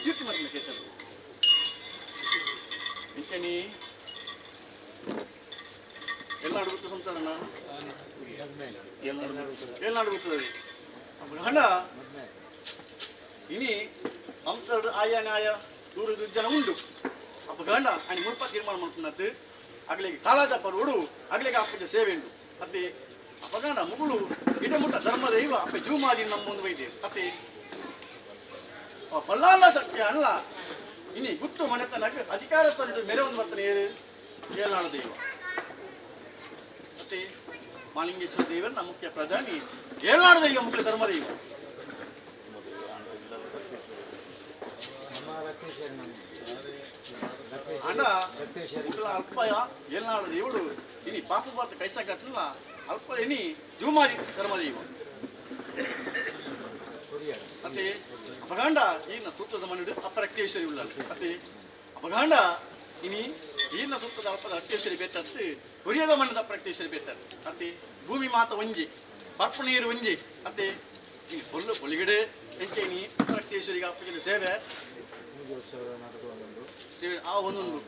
ಕೀರ್ತಿ ಮತ್ತು ಕೇಸರು ಇಂಚನಿ ಎಲ್ಲ ಅಡುಗುತ್ತ ಸಂಸಾರನ ಎಲ್ಲ ಅಡುಗುತ್ತದೆ. ಹಣ ಇನಿ ಸಂಸಾರದ ಆಯ ನ್ಯಾಯ ದೂರ ಜನ ಉಂಡು. ಅಪ್ಪ ಗಂಡ ఆయన ಮುಲ್ಪ ತೀರ್ಮಾನ ಮಾಡ್తున్నట్టు ಅಗಲಿಗೆ ಕಾಲಾಜ ಪರುವಡು ಅಗಲಿಗೆ ಅಪ್ಪಗೆ ಸೇವೆ ಉಂಡು ಅತ್ತೆ. ಅಪಗಾನ ಮುಗುಳು ಇಡಮುಟ್ಟ ಧರ್ಮ ದೈವ ಅಪ್ಪ ಜೂಮಾದಿ ನಮ್ಮೊಂದು ವೈದ್ಯ ಅತ್ತೆ. ಬಲ್ಲಾಲ ಶಕ್ತಿ ಅಲ್ಲ ಇನಿ ಗುಟ್ಟು ಮನೆತನಕ್ಕೆ ಅಧಿಕಾರ ಸ್ಥಾನ ಮೇರೆ ಒಂದು ಬರ್ತಾನೆ ಏಳು ಏಳ್ನಾಡು ದೈವ ಅತ್ತೆ. ಮಾಲಿಂಗೇಶ್ವರ ದೇವರನ್ನ ಮುಖ್ಯ ಪ್ರಧಾನಿ ಏಳ್ನಾಡು ದೈವ ಮುಖ್ಯ ಧರ್ಮ ದೈವ. ಅಣ್ಣ ಅಲ್ಪ ಏಳ್ನಾಡು దేవుడు ಇನಿ ಪಾಪ ಪಾತ ಕೈಸ ಕಟ್ಟಲ್ಲ ಅಲ್ಪ ಇನಿ ಜೂಮಾದಿ ಧರ್ಮ ದೈವ ಅತ್ತೆ. ಅಪಗಾಂಡ ಈನ ಸೂತ್ರದ ಮನುಡು ಅಪ್ಪ ರಕ್ತೇಶ್ವರಿ ಉಳ್ಳಾಳು ಅತ್ತೆ. ಅಪಗಾಂಡ ಇನಿ ಈನ ಸೂತ್ರದ ಅಪ್ಪದ ರಕ್ತೇಶ್ವರಿ ಬೇತತ್ತು, ಕೊರಿಯದ ಮಣ್ಣದ ಅಪ್ಪ ರಕ್ತೇಶ್ವರಿ ಬೇತತ್ತು ಅತ್ತೆ. ಭೂಮಿ ಮಾತ ಒಂಜಿ, ಪರ್ಪು ನೀರು ಒಂಜಿ ಅತ್ತೆ. ಇನಿ ಪೊಲ್ಲು ಪೊಲಿಗಡೆ ಎಂಚೆ ಇನಿ ಅಪ್ಪ ರಕ್ತೇಶ್ವರಿಗೆ ಅಪ್ಪಗಿನ ಸೇವೆ ಸೇವೆ ಆ ಒಂದೊಂದು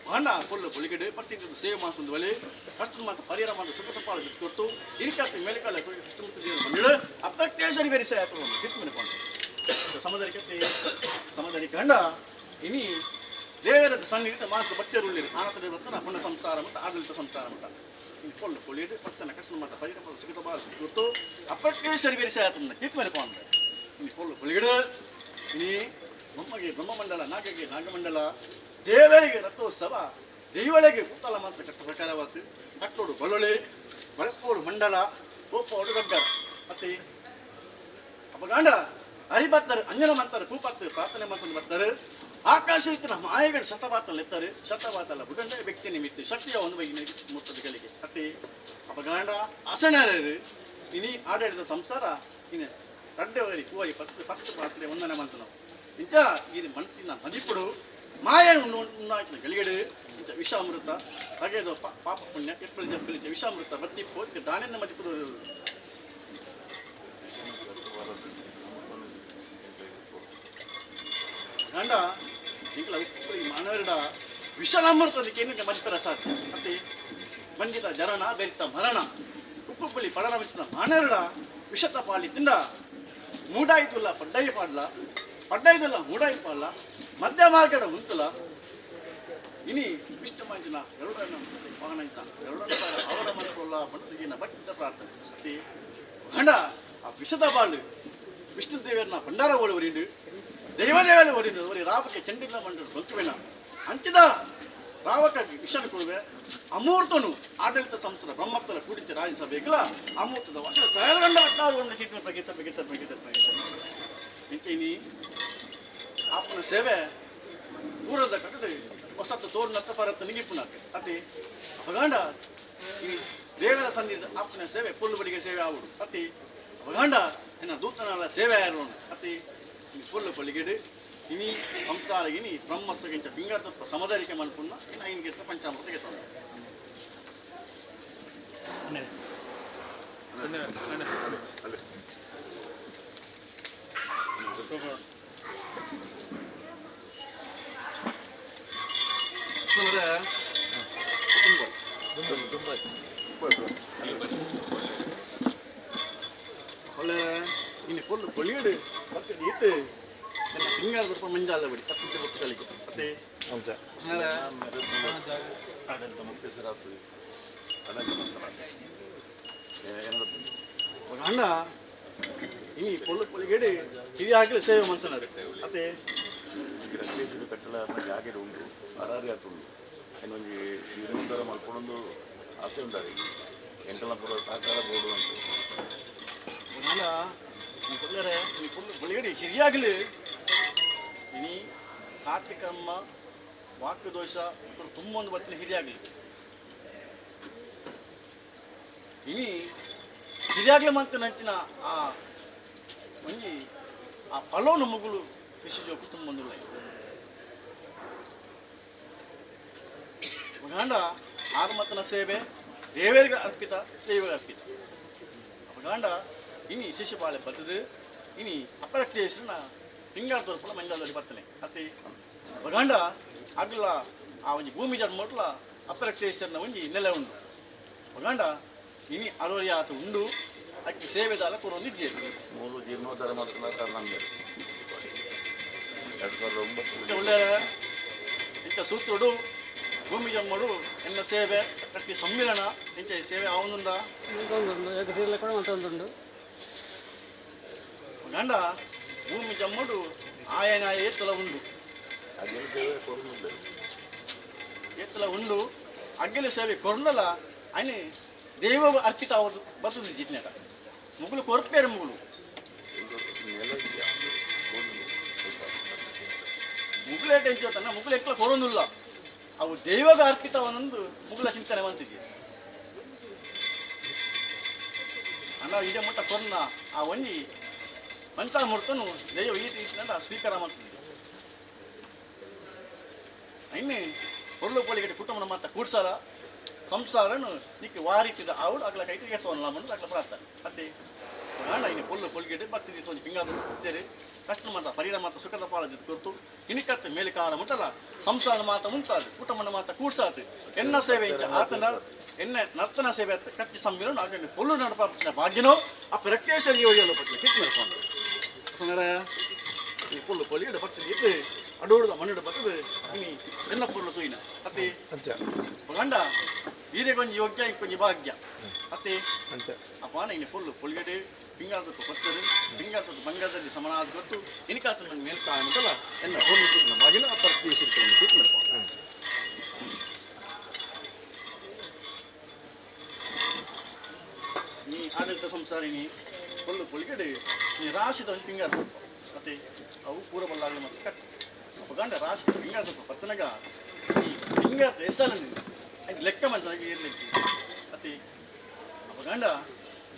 ಬಣ್ಣ ಪೊಲ್ಲು ಪೊಲಿಗಡೆ ಪಟ್ಟಿದ್ದು ಸೇವೆ ಮಾಸೊಂದು ಬಲಿ ಕಷ್ಟು ಮಾತ ಪರಿಹಾರ ಮಾತ ಸುಖ ಸಪಾಲ ಕೊಟ್ಟು ಇರಿಕಾತಿ ಮೇಲೆಕಾಲ ಕೃಷ್ಣಮೂರ್ತಿ ದೇವರು ಬಂದಿಳು ಅಪ್ರತ್ಯೇಶ್ವರಿ ಬೇರೆ ಸೇವೆ ತೀರ್ಪು ಸಮುದಾಯಕ್ಕೆ ಸಮುದಾಯ ಗಂಡ ಇನಿ ದೇವರ ಸನ್ನಿಹಿತ ಮಾಸ ಭಕ್ತರುಳ್ಳಿರು ಆನಂದ ಬರ್ತಾನ ಪುಣ್ಯ ಸಂಸಾರ ಮತ್ತು ಆಡಳಿತ ಸಂಸಾರ ಮಟ್ಟ ಇನಿ ಪೊಲ್ಲು ಪೊಲಿಡು ಪಟ್ಟಣ ಕೃಷ್ಣ ಮಾತ ಪರಿಹಾರ ಸುಖ ಬಾಲ ಕೊಟ್ಟು ಅಪ್ರತ್ಯೇಶ್ವರಿ ಬೇರೆ ಸೇವೆ ತೀರ್ಪು ಕೊಂಡು ಇನಿ ಪೊಲ್ಲು ಪೊಲಿಗಡು ಇನಿ ಬ್ರಹ್ಮಗೆ ಬ್ರಹ್ಮಮಂಡಲ, ನಾಗಗೆ ನಾಗಮಂಡಲ, ದೇವರಿಗೆ ರಥೋತ್ಸವ, ದೈವಳಿಗೆ ಪುತ್ತಲ ಮಾತ್ರ ಕಟ್ಟ ಪ್ರಕಾರವಾತು. ಕಟ್ಟೋಡು ಬಳ್ಳೊಳ್ಳಿ, ಬಳಕೋಡು ಮಂಡಲ, ಕೋಪೋಡು ಗಗ್ಗರ ಮತ್ತೆ. ಅಪಗಾಂಡ ಹರಿಭಕ್ತರು ಅಂಜನ ಮಂತರು ಕೂಪತ್ತು ಪ್ರಾರ್ಥನೆ ಮಂತಂದು ಬರ್ತಾರೆ. ಆಕಾಶ ಇತ್ತಿನ ಮಾಯಗಳು ಶತವಾತಲ್ಲಿ ಎತ್ತಾರೆ. ಶತವಾತಲ್ಲ ಬುಡಂಡ ವ್ಯಕ್ತಿ ನಿಮಿತ್ತ ಶಕ್ತಿಯ ಒಂದು ಬಗೆ ಮುತ್ತದಿಗಳಿಗೆ ಅತ್ತೆ. ಅಪಗಾಂಡ ಅಸಣರು ಇನಿ ಆಡಳಿತ ಸಂಸಾರ ಇನಿ ರಡ್ಡೆ ವರಿ ಕೂವರಿ ಪತ್ತು ಪತ್ತು ಪ್ರಾರ್ಥನೆ ಒಂದನೆ ಮಂತನು ಇಂಚ ಇದು ಮನಸ್ಸಿನ ಮದಿಪುಡು ಮಾಯ ಉಣ್ಣಾಕಿನ ಗಳಿಗೆಡು ಇಂಚ ವಿಷಾಮೃತ ತಗೆದು ಪಾಪ ಪುಣ್ಯ ಎಪ್ಪಳಿ ಜಪ್ಪಲಿ ವಿಷಾಮೃತ ಬತ್ತಿ ಪೋಕ್ಕೆ ದಾನಿನ ಮದಿಪುಡು. ಗಂಡ ಇಂಕ್ಲ ಉಪ್ಪು ಈ ಮಾನವರ ವಿಷಲಾಮೃತದಕ್ಕೆ ಏನಕ್ಕೆ ಮನ್ಪರ ಸಾಧ್ಯ ಅತ್ತೆ ಬಂಜಿತ ಜರಣ ಬೆರಿತ ಮರಣ ಉಪ್ಪು ಪುಳಿ ಪಡನ ಬಿಚ್ಚಿನ ಮಾನವರ ವಿಷತ ಪಾಲಿ ತಿಂದ ಮೂಡಾಯಿತುಲ್ಲ ಪಡ್ಡಾಯಿ ಪಾಡ್ಲ ಪಡ್ಡಾಯ್ದುಲ್ಲ ಮೂಡಾಯಿ ಪಾಡ್ಲ ಮಧ್ಯ ಮಾರ್ಗದ ಉಂತುಲ ಇನಿ ವಿಷ್ಣು ಮಂಜಿನ ಗರುಡನ ಮಗನಂತ ಗರುಡನ ಅವರ ಮನಕೊಲ್ಲ ಪಂಡಿತಗಿನ ಭಕ್ತ ಪ್ರಾರ್ಥನೆ ಅತಿ ಗಂಡ ಆ ವಿಷದ ಬಾಳು ವಿಷ್ಣು ದೇವರನ್ನ ಭಂಡಾರ ಓಡಿ ಒರಿಂಡು ದೈವದೇವನ ಒರಿಂಡು ಒರಿ ರಾವಕ್ಕೆ ಚಂಡಿಲ್ಲ ಮಂಡಳು ಬಲ್ಕುವೆನ ಅಂಚಿದ ರಾವಕ ವಿಷನ ಕೊಡುವೆ ಅಮೂರ್ತನು ಆಡಳಿತ ಸಂಸ್ಥೆ ಬ್ರಹ್ಮತ್ವರ ಕೂಡಿತ ರಾಜ್ಯಸಭೆಗಳ ಅಮೂರ್ತದ ವರ್ಷ ತಯಾರಗಂಡ ಅಟ್ಟಾದ ಗೀತ ಪ್ರಗೀತ ಪ್ರಗೀತ ಪ್ರಗೀತ ಪ್ರಗೀತ ಇಂಚಿನಿ ಆಪನ ಸೇವೆ ದೂರದ ಕಟ್ಟದ ಹೊಸತ್ತು ತೋರ್ನತ್ತ ಪರತ್ತ ನಿಗಿಪುನಾಕ ಅತಿ ಅಪಗಾಂಡ ಈ ದೇವರ ಸನ್ನಿಧ ಆಪನ ಸೇವೆ ಪುಲ್ಲು ಬಳಿಗೆ ಸೇವೆ ಆವುಡು ಅತಿ ಅಪಗಾಂಡ ಎನ್ನ ದೂತನಾಲ ಸೇವೆ ಆರೋಣ ಅತಿ ಪುಲ್ಲು ಬಳಿಗೆಡು ಇನಿ ಸಂಸಾರ ಇನಿ ಬ್ರಹ್ಮತ್ವಗಿಂತ ಪಿಂಗಾರತತ್ವ ಸಮದಾರಿಕೆ ಮನ್ಪುಣ್ಣ ಇನ್ನು ಐನ್ಗಿರ್ತ ಪಂಚಾಮೃತ ಗೆತ್ತೊಂಡ. ಒಳ್ಳೆ ಇನ್ನು ಪೊಲ್ಲು ಪೊಳಿಯಡು ಮತ್ತೆ ಈತು ನನ್ನ ಸಿಂಗಾರ ದೊಡ್ಡ ಮಂಜಾಲ ಬಿಡಿ ತಪ್ಪಿಂಚ ಬೊಕ್ಕಲಿಗೆ ಮತ್ತೆ ಆಡಳಿತ ಮುಖ್ಯಸ್ಥರಾಗ್ತದೆ ಆಡಳಿತ ಅಣ್ಣ ಇನಿ ಪೊಲ್ಲು ಪೊಳಿಗೇಡು ಹಿರಿಯ ಹಾಕಲಿ ಸೇವೆ ಮಂತನಾರು ಮತ್ತೆ ರಸ್ತೆ ಕಟ್ಟಡ ಜಾಗೆಡ್ ಉಂಟು ಅರಾರಿ ಆತುಂಡು ಇನ್ನೊಂಜಿ ಜೀರ್ಣೋದ್ಧಾರ ಮಲ್ಪೊಡೊಂದು ಆಸೆ ಉಂಟಾರೆ ಎಂಕಲ್ನ ಪೂರ ಸಹಕಾರ ಬೋರ್ಡು ಉಂಟು. ಅಣ್ಣ ಪೊಲ್ಲರೆ ಈ ಪೊಲ್ಲು ಪೊಳಿಗೇಡು ಹಿರಿಯಾಗಲಿ ಇನಿ ಕಾರ್ತಿಕಮ್ಮ ವಾಕ್ಯದೋಷ ತುಂಬೊಂದು ಬತ್ತಿನ ಹಿರಿಯಾಗಲಿ ಇನಿ ಹಿರಿಯಾಗಲಿ ಮಂತ ನಂಚಿನ ಆ ಒಂಜಿ ಆ ಫಲೋನು ಮುಗುಲು ಕೃಷಿ ಕುಟುಂಬ ಗಂಡ ಆರುಮತನ ಸೇವೆ ದೇವರಿಗೆ ಅರ್ಪಿತ ದೇವರಿಗೆ ಅರ್ಪಿತ. ಗಂಡ ಇನಿ ಶಿಶುಪಾಳೆ ಬರ್ತದೆ ಇನಿ ಅಪರಕ್ತೇಶ್ವರನ ಪಿಂಗಾರ ತೋರ್ಪಲ ಮಂಜಾಲದಲ್ಲಿ ಬರ್ತನೆ ಅತಿ ಗಂಡ ಅಗ್ಲ ಆ ಒಂಜಿ ಭೂಮಿ ಜನ್ಮಟ್ಲ ಅಪರಕ್ತೇಶ್ವರನ ಒಂಜಿ ನೆಲೆ ಉಂಡು. ಗಂಡ ಇನಿ ಅರೋರಿಯಾತ ಉಂಡು ಅಕ್ಕಿ ಸೇವೆದಾಲ ಕೊರೊಂದಿದ್ದೆ ಮೂಲು ಜೀರ್ಣೋದ್ಧಾರ ಮಾಡ್ತಲ್ಲ ನಮಗೆ 2009 ಒಳ್ಳೆ ಇಂಥ ಸೂತ್ರುಡು ಭೂಮಿ ಜಮ್ಮಡು ಎನ್ನ ಸೇವೆ ಕಟ್ಟಿ ಸಮ್ಮಿಲನ ಇಂಚ ಸೇವೆ ಅವನುಂದ ಕೂಡ ಗಂಡ ಭೂಮಿ ಜಮ್ಮಡು ಆಯನ ಏತ್ತಲ ಉಂಡು ಏತ್ತಲ ಉಂಡು ಅಗ್ಗಿಲ ಸೇವೆ ಕೊರ್ನಲ ಅನಿ ದೇವ ಅರ್ಪಿತ ಅವದು ಬರ್ತದೆ ಜಿಜ್ಞಾಟ ಮುಗುಲು ಕೊರ್ಪೇರು ಮುಗುಲು ಮುಗುಲೇಟ ಎಂಚೋತನ ಮುಗುಲು ಎಕ್ಲ ಕೊರೊಂದುಲ್ಲ ಅವು ದೈವಗ ಅರ್ಪಿತವನೊಂದು ಮುಗುಲ ಚಿಂತನೆ ಮಂತಿಗೆ ಅಣ್ಣ ಇದೇ ಮುಟ್ಟ ಕೊರ್ನ ಆ ಒಂಜಿ ಪಂಚಾಮೃತನು ದೈವ ಈ ರೀತಿಯಿಂದ ಸ್ವೀಕಾರ ಮಾಡ್ತಿದ್ದೆ. ಇನ್ನು ಒಳ್ಳು ಪೊಳಿಗಡೆ ಕುಟುಂಬನ ಮಾತ ಕೂಡ್ಸಾರ ಸಂಸಾರನು ನಿಕ್ಕೆ ವಾರಿತಿದ ಆవుడు ಅಗ್ಲ ಕೈಟಿಗೆ ಎತ್ತವನಲ್ಲ ಮಂದು ಅಗ್ಲ ಪ್ರಾರ್ಥನೆ ಅತ್ತೆ ಅಣ್ಣ ಇನ್ನು ಪೊಲ್ಲು ಪೊಲ್ಗೆಡೆ ಭಕ್ತಿ ತೋಜಿ ಪಿಂಗಾದ ಸೇರಿ ಕಷ್ಟ ಮಾತ ಪರಿಣಾಮ ಮಾತ ಸುಖದ ಪಾಲ ಜೊತೆ ಕೊರ್ತು ಇನಿಕತ್ತೆ ಮೇಲೆ ಕಾಲ ಮುಟ್ಟಲ್ಲ ಸಂಸಾರ ಮಾತ ಮುಂತಾದ ಕುಟುಂಬನ ಮಾತ ಕೂಡ್ಸಾತು ಎನ್ನ ಸೇವೆ ಇಂಚ ಆತನ ಎನ್ನ ನರ್ತನ ಸೇವೆ ಆತ ಕಟ್ಟಿ ಸಮ್ಮಿಲನು ಆಗಲಿ ಪೊಲ್ಲು ನಡಪಾಪಿನ ಭಾಗ್ಯನೋ ಅಪ್ಪ ರಕ್ತೇಶ್ವರಿ ಯೋಜನೆ ಪಟ್ಟಿ ಕಿಟ್ ಮಾಡ್ಕೊಂಡು ಸುಂದರ ಈ ಪೊಲ್ಲು ಪೊಲಿಯಡೆ ಭಕ್ತಿ ಇತ್ತು ಅಡೋಡುದ ಮಣ್ಣು ಬರ್ತದೆ ಇನಿ ಎನ್ನ ಪೊಲ್ಲು ತೂಯಿನ ಅತ್ತೆ ಗಂಡ ಈರೆ ಕೊಂಜಿ ಯೋಗ್ಯ ಕೊಂಜಿ ಭಾಗ್ಯ ಅತ್ತೆ ಅಪಾನ ಇನಿ ಪೊಲ್ಲು ಪೊಲ್ಗಡೆ ಪಿಂಗಾರದ ಕೊತ್ತರು ಪಿಂಗಾರದ ಬಂಗಾರದಲ್ಲಿ ಸಮನಾದ ಗೊತ್ತು ಇನಿಕಾತ ನನ್ನ ಮೇಲ್ತಾ ಅಂತಲ್ಲ ಎನ್ನ ಪೊಲ್ಲು ತೂಕಿನ ಬಾಗಿಲ ಅಪ್ಪರ ತೂಕು ಮಾಡ್ಕೊಂಡು ನೀ ಆಡಳಿತ ಸಂಸಾರಿಣಿ ಪೊಲ್ಲು ಪೊಲ್ಗಡೆ ನೀ ರಾಶಿದ ಒಂದು ಪಿಂಗಾರ ಮತ್ತೆ ಅವು ಪೂರ ಬಲ್ಲಾಗಲಿ ಮತ್ತೆ ಕಟ್ ಅಪ್ಪ ಗಂಡ ರಾಶಿ ಪಿಂಗಾರ ಪತ್ತನಗ ಈ ಪಿಂಗಾರ ಎಸ್ತಾನಂది ಅದು ಲೆಕ್ಕ ಮಂಚನಾಗಿ ಇರ್ಲಿಕ್ಕೆ ಅತಿ ಅಪ್ಪ ಗಂಡ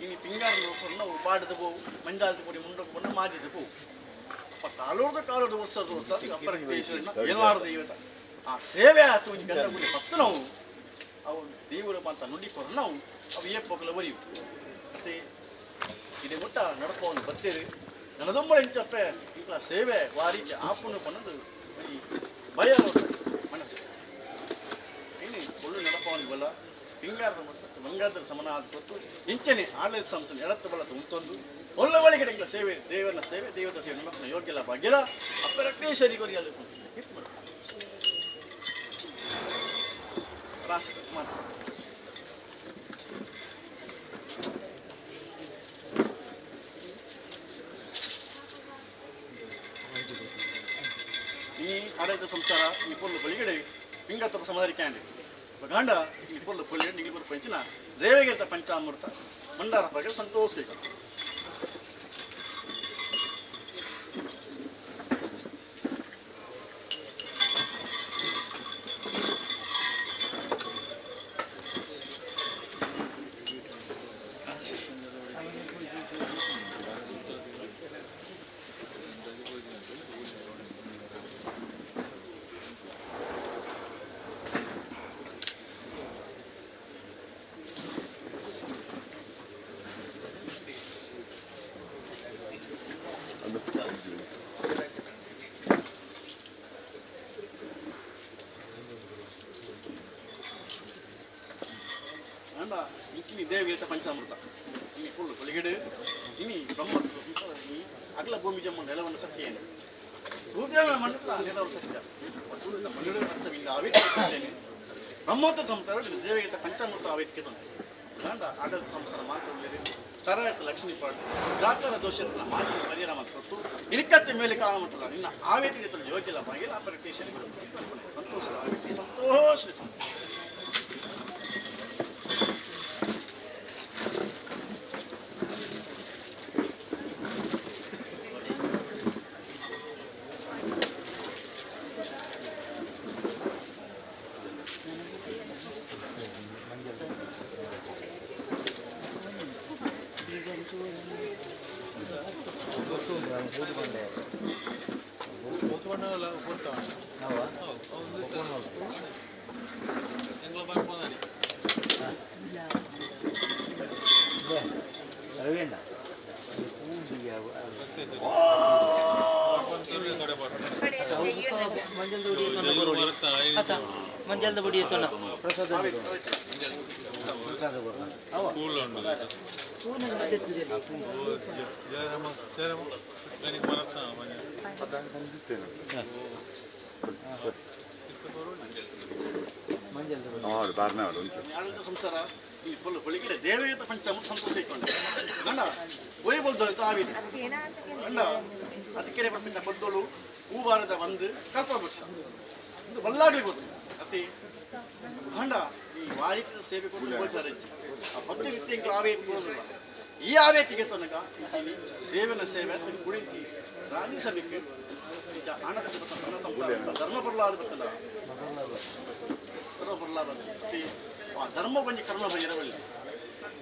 ಇನಿ ಪಿಂಗಾರ ನಾವು ಪಾಡದ ಪೋವು ಮಂಜಾಲದ ಪೊಡಿ ಮುಂಡಕ್ಕೆ ಪೊಂಡ ಮಾಜಿದ ಪೋವು ಅಪ್ಪ ಕಾಲೋರ್ದ ಕಾಲೋರ್ದ ವರ್ಷದ ವರ್ಷ ಅಪ್ಪರ ಎಲ್ಲಾರ್ದ ಇವತ್ತ ಆ ಸೇವೆ ಆತು ಒಂಜಿ ಗಂಡ ಗುಡಿ ಪತ್ತು ನಾವು ಅವು ದೇವರು ಅಂತ ನುಡಿ ಕೊರ ನಾವು ಅವು ಏಪೋಕಲ ಒರಿಯು ಮತ್ತೆ ಇಡೆ ಮುಟ್ಟ ನಡಪವನ್ನು ಬತ್ತೇರಿ ನನದೊಂಬಳ ಇಂಚಪ್ಪೆ ಇಂಕ್ಲ ಸೇವೆ ವಾರೀಚೆ ಆಪುನು ಪನ್ನದು ಭಯ ಮನಸ್ಸು ಇನ್ನು ಒಳ್ಳು ನಡಪವನು ಬಲ ಪಿಂಗಾರದ ಬಂಗಾರದ ಸಮನ ಆದ ಕೊತ್ತು ಇಂಚನೆ ಆಡಳಿತ ಸಂಸ್ಥೆ ಎಡತ್ತ ಬಲದ ಉಂಟೊಂದು ಒಳ್ಳೆ ಒಳಗಡೆ ಸೇವೆ ದೇವರ ಸೇವೆ ದೇವದ ಸೇವೆ ನಮ್ಮ ಯೋಗ್ಯಲ ಭಾಗ್ಯಲ ಅಪ್ಪರಕ್ಟೇಶ್ವರಿ ಕೊರಿಯಲ್ಲ ರಾಷ್ಟ್ರ ಮಾತ್ರ. ಈ ಆಡಳಿತ ಸಂಸಾರ ಈ ಪೊಲ್ಲು ಬಳಿಗಡೆ ಪಿಂಗತ್ತಪ್ಪ ಸಮಾಧಿ ಕ್ಯಾಂಡಿ ಗಂಡ ಈ ಪೊಲ್ಲು ಪೊಳ್ಳಿ ನಿಗಿಬರು ಪಂಚಿನ ದೇವಗಿರಿತ ಪಂಚಾಮೃತ ಭಂಡಾರ ಬಗ್ಗೆ ಸಂತೋಷ. ಗಂಡ ಇಂಕಿನಿ ದೇವಗಿರಿತ ಪಂಚಾಮೃತ ಇನಿ ಪೊಲ್ಲು ಕೊಳಿಗಿಡು ಇನಿ ಬ್ರಹ್ಮ ಈ ಅಗಲ ಭೂಮಿ ಜಮ್ಮ ನೆಲವನ್ನು ಸತ್ಯೇನೆ ರುದ್ರನ ಮಣ್ಣು ನೆಲವನ್ನು ಸತ್ಯ ಮಣ್ಣು ಅರ್ಥವಿಲ್ಲ ಆವೇಶ ಬ್ರಹ್ಮೋತ್ತ ಸಂಸಾರ ದೇವಗಿರಿತ ಪಂಚಾಮೃತ ಆವೇಶಕ್ಕೆ ತಂದೆ ಗಂಡ ಆಡಳಿತ ಸಂಸಾರ ಮಾತ್ರ ತರಗತಿ ಲಕ್ಷ್ಮೀ ಪಾಡು ದಾಖಲ ದೋಷ ಮಾಜಿ ಪರಿಹಾರ ಕೊಟ್ಟು ಇಣಕತ್ತೆ ಮೇಲೆ ಕಾಲ ಮಟ್ಟಲ್ಲ ನಿನ್ನ ಆವೇತಿಗೆ ಯೋಗ್ಯಲ್ಲ ಬಾಗಿಲ್ಲ ಅಪರಿಟೇಷನ್ ಸಂತೋಷ ಆವೇತಿ ಸಂತೋಷ. ಮಂಜಲ್ದ ಬುಡಿ ಎತ್ತೋಣ ಪ್ರಸಾದ ಆಡಳಿತ ಸಂಸಾರ ಈ ಪೊಲ್ಲು ಹೊಳಿಗಡೆ ದೇವಯುತ ಪಂಚಾಮೃತ ಸಂತೋಷ ಇಟ್ಕೊಂಡೆ ಗಂಡ ಒಯ್ ಬೊಲ್ದೊಳಿತ ಆವಿದೆ ಗಂಡ ಅದಕ್ಕೆ ಬರ್ಪಿನ ಪದ್ದೋಳು ಹೂವಾರದ ಒಂದು ಕಲ್ಪವೃಕ್ಷ ಇದು ಬಲ್ಲಾಗ್ಲಿ ಗೊತ್ತು ಅತಿ ಗಂಡ ಈ ವಾರಿಕಿನ ಸೇವೆ ಕೊಟ್ಟು ಗೋಚಾರಜ್ಜಿ ಆ ಭಕ್ತಿ ವಿತ್ತೆಂಕು ಆವೇತಿ ಗೋದಿಲ್ಲ ಈ ಆವೇತಿಗೆ ತನಕ ಇಲ್ಲಿ ದೇವನ ಸೇವೆ ಕುಳಿತಿ ರಾಣಿ ಸಭೆಗೆ ನಿಜ ಆನಂದ ಸಂಸಾರ ಧರ್ಮ ಬರಲಾದ ಬರ್ತಲ್ಲ ಧರ್ಮ ಬರಲಾದ ಆ ಧರ್ಮ ಬಂಜಿ ಕರ್ಮ ಬೈರವಲ್ಲ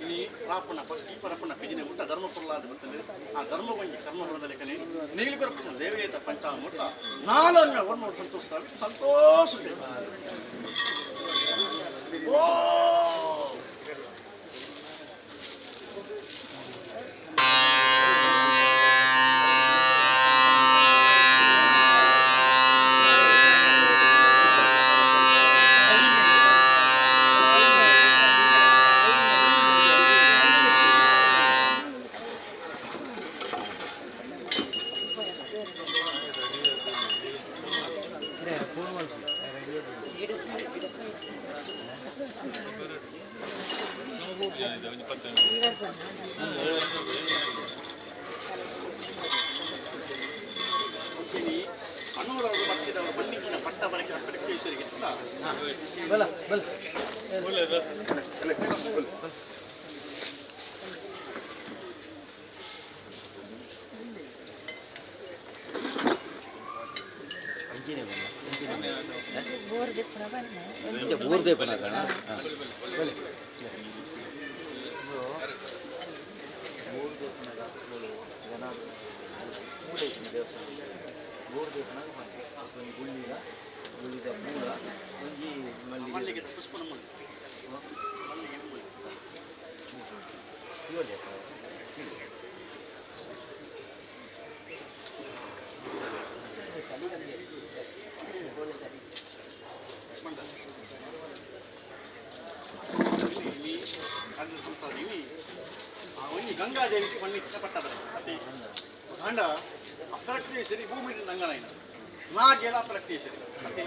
ಇನಿ ಪ್ರಾಪಣ ಪಕ್ಕಿ ಪರಪಣ ಬಿಜಿನೆ ಊಟ ಧರ್ಮ ಪೊರ್ಲಾದ ಬರ್ತದೆ ಆ ಧರ್ಮ ಬಂಜಿ ಕರ್ಮ ಬರದ ಲೆಕ್ಕನೆ ನೀಲಿ ಬರಪಣ ದೇವೇತ ಪಂಚಾಮೃತ ನಾಲನ್ನ ವರ್ಣ ಸಂತೋಷ ಸಂತೋಷ ಓ ಅನೂರವರು ಭಕ್ತಿದವರು ಬನ್ನಿಂಚಿನ ಪಟ್ಟ ಬರಕ್ಕೆ ಅಪ್ಪಟೇಶ್ವರಿಗೆ ಬಲ ಬಲ. ಊರ್ದೇ ಪನ ಮಲ್ಲಿಗೆ ಪುಷ್ಪನ ಮಲ್ಲಿಗೆ ಮಲ್ಲಿಗೆ ಮಲ್ಲಿಗೆ. ಗಂಗಾದೇವಿಗೆ ಮಣ್ಣಿಚ್ಚಿನ ಪಟ್ಟದ ಅತಿ ಕಾಂಡ ಅಪರಕ್ತೇಶ್ವರಿ ಭೂಮಿ ನಂಗನಾಯಿನ ನಾಗೆಲ ಅಪರಕ್ತೇಶ್ವರಿ ಅತಿ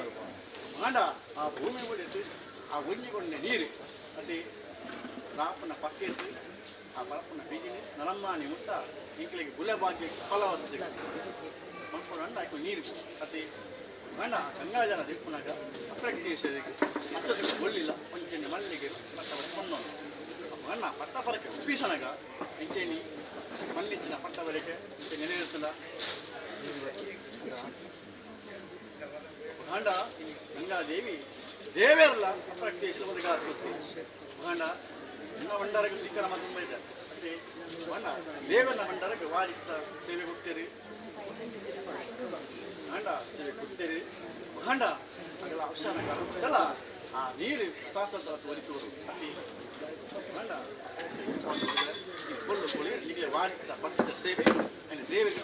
ಕಾಂಡ ಆ ಭೂಮಿ ಒಡೆದು ಆ ಒಂಜಿಗೊಂಡೆ ನೀರು ಅತಿ ರಾಪನ ಪಕ್ಕೆಟ್ಟು ಆ ಪರಪ್ಪನ ಬೀಜಿನಿ ನಲಮ್ಮಾನಿ ಮುಟ್ಟ ಇಂಕ್ಲಿಗೆ ಗುಲೆ ಭಾಗ್ಯ ಫಲವಸ್ತು ಮನ್ಪುಂಡ ಆಯ್ತು ನೀರು ಅತಿ ಗಂಡ ಗಂಗಾಜಲ ದಿಪ್ಪುನಾಗ ಅಪ್ರಕ್ತೇಶ್ವರಿಗೆ ಅಚ್ಚದಿಗೆ ಒಳ್ಳಿಲ್ಲ ಒಂಚೆನೆ ಮಲ್ಲಿಗೆ ಪಟ್ಟ ಪನ್ನೋನು ಗಂಡ ಪಟ್ಟ ಪರಕೆ ಒಪ್ಪಿಸನಗ ಇಂಚೇನಿ ಮಲ್ಲಿಚ್ಚಿನ ಪಟ್ಟ ಬರಕೆ ಇಂಚೆ ನೆನೆಯಿರ್ತದ ಗಂಡ ಗಂಗಾದೇವಿ ದೇವೇರ್ಲ ಅಪ್ರಕ್ತೇಶ್ವರ ಒದಗಾತ್ಕೊತ್ತಿ ಗಂಡ ಇನ್ನ ಭಂಡಾರಕ್ಕೆ ಸ್ವೀಕಾರ ತುಂಬ ಇದೆ. ಮತ್ತೆ ಗಂಡ ದೇವನ ಭಂಡಾರಕ್ಕೆ ವಾರಿತ್ತ ಸೇವೆ ಕೊಡ್ತೀರಿ. ಗಂಡ ಸೇವೆ ಕೊಡ್ತೀರಿ. ಗಂಡ ಅಗಲ ಅವಸಾನ ಅಲ್ಲ ಆ ನೀರು ಶಾಸ್ತ್ರ ಒಲಿತವರು ಅತಿ ಗಂಡ ಕೊಲ್ಲು ಕೊಳಿ ನಿಮಗೆ ವಾರಿತ್ತ ಭಕ್ತ ಸೇವೆ ದೇವರಿಗೆ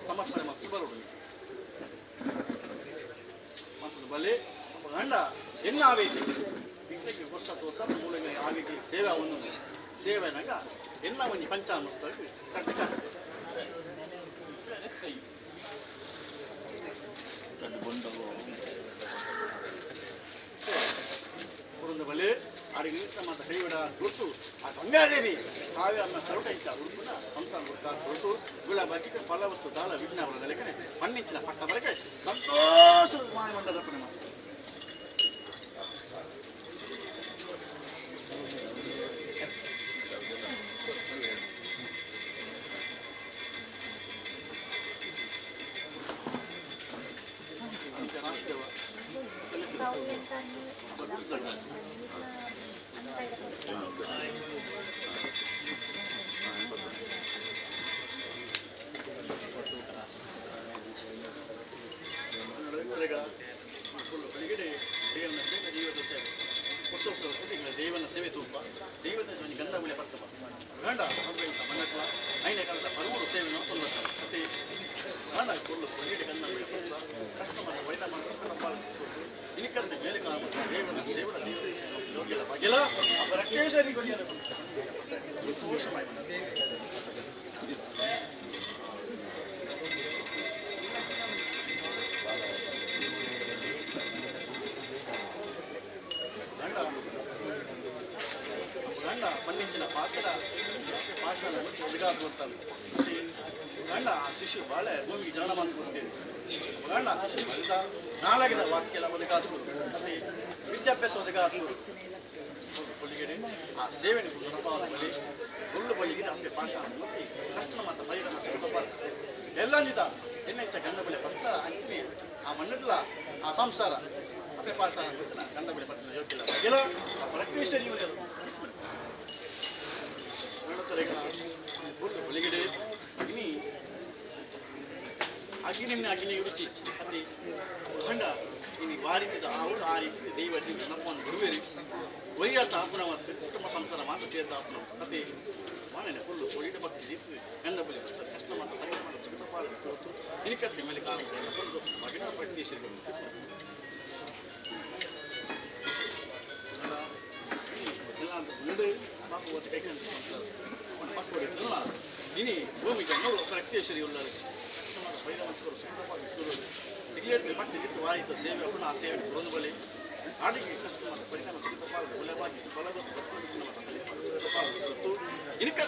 ಸಮರ್ಪಣೆ ಮತ್ತು ಬರೋಡು ಮತ್ತು ಬಲೆ ಗಂಡ ಎನ್ನ ಆವೇತಿ ಇಂಕ್ಲೆಗೆ ವರ್ಷ ವರ್ಷ ಮೂಲಗೆ ಆವೇಗಿ ಸೇವೆ ಒಂದು ಸೇವೆನಾಗ ಎನ್ನ ಒಂಜಿ ಪಂಚಾಮೃತ ಕಟ್ಟ ಕುರುಂದ ಬಲೆ ಆಡಿಗೆ ಮಾತ ಕೈವಿಡ ಗುರುತು ಆ ಗಂಗಾದೇವಿ ಕಾವ್ಯ ಸರುಟ ಇದ್ದ ಉಡುಪುನ ಸಂಸಾರ ಹುಡುಕ ಗುರುತು ಗುಲಾಬಾಗಿ ಫಲವಸ್ತು ದಾಲ ವಿಜ್ಞಾಪನದ ಲೆಕ್ಕನೆ ಮಣ್ಣಿಂಚಿನ ಪಟ್ಟ ಬರಕೆ ಸಂತೋಷದ ಮಾಯಮಂಡದ ಪುಣ್ಯ. ದೇವನ ಸೇವೆ ತೂಪ ದೈವದ ಸೇವೆ ಗಂಧ ಗುಳೆ ಪತ್ತಪ ಗಂಡ ಮಣ್ಣಕ್ಲ ಐನೇ ಕಾಲದ ಪರುವರು ಸೇವೆ ಮತ್ತೆ ಗಂಡ ಕೊಲ್ಲು ಬೆಳಿಗ್ಗೆ ಗಂಧ ಗುಳೆ ಪತ್ತ ಕಷ್ಟ ಮಾಡ ವೈದ ಮಾಡ ಇನಿಕಂತ ಮೇಲೆ ಕಾಲ ದೇವನ ಸೇವನ ದೇವರ ಬಗೆಲ ರಕ್ಷೇಶ್ವರಿ ಸಂತೋಷമായി ಗಂಡ ಮಣ್ಣಿಂಚಿನ ಪಾತ್ರ ಪಾಷಾಣ ಒದಗಾದ ಗಂಡ ಆ ಶಿಶು ಬಾಳೆ ಭೂಮಿಗೆ ಜನನ ಕೊಡ್ತೇವೆ ಗಂಡ ಶಿಶು ಮಲಿದ ನಾಲ್ಕಿನ ವಾಕ್ಯ ಒದಗಾದ ಮತ್ತೆ ವಿದ್ಯಾಭ್ಯಾಸ ಒದಗಾದ ಬಳಿಗಡೆ ಆ ಸೇವೆನೆ ಬಳಿ ಒಳ್ಳು ಬಳಿಗೆ ನಮಗೆ ಪಾಷಾಣ ಮೂರ್ತಿ ಕಷ್ಟ ಮಾತ ಬೈರ ಮಾತ ಎಲ್ಲ ಅಂಜಿತ ಎನ್ನೆಂಚ ಗಂಡ ಬಳಿ ಪತ್ತ ಅಂಚಿನಿ ಆ ಮಣ್ಣಿಡ್ಲ ಆ ಸಂಸಾರ ಅದೇ ಪಾಷಾಣ ಗಂಡ ಬಳಿ ಪತ್ತ ಯೋಗ್ಯ ಇಲ್ಲ ಪ್ರತ್ಯೇಶ್ವರಿ ಬಳಿಗಡೆ ಇನಿ ಅಗ್ನಿ ಅಗ್ನಿ ರುಚಿ ಅತಿ ಖಂಡ ಇನಿ ವಾರಿದ ಆవుడు ಆ ರೀತಿ ದೈವ ನಮ್ಮನ್ನು ಗುರುವೇರಿ ಒಯ್ಯಾತ ಆಪುನ ಮತ್ತು ಕುಟುಂಬ ಸಂಸಾರ ಮಾತ್ರ ತೀರ್ಥ ಆಪುನ ಅತಿ ಮಾನನೆ ಫುಲ್ಲು ಒಳಿಟ ಭಕ್ತಿ ದೀಪ ಗಂಧ ಬಲಿ ಕಷ್ಟ ಮಾತ್ರ ಪರಿಣಾಮ ಮಾತ್ರ ಚಿಕಿತ್ಸಾ ತೋರ್ತು ಇನಿಕತ್ತಿ ಮೇಲೆ ಕಾಲ ಮಗಿನ ಪ್ರತ್ಯೇಶ್ವರಿ ಎಲ್ಲ ಮುಂದೆ ಪಾಪ ಒತ್ತು ಕೈಕೊಂಡು ಪಕ್ಕೊಡಿ ಇನಿ ಭೂಮಿಗೆ ನೋಡು ಪ್ರತ್ಯೇಶ್ವರಿ ಉಳ್ಳಾರು ಭಕ್ತಿ ಸೇವೆ ಆ ಸೇವೆ ಬಳಿ ಆಡಿಗೆ ಪರಿಣಾಮ ಇನಿಕ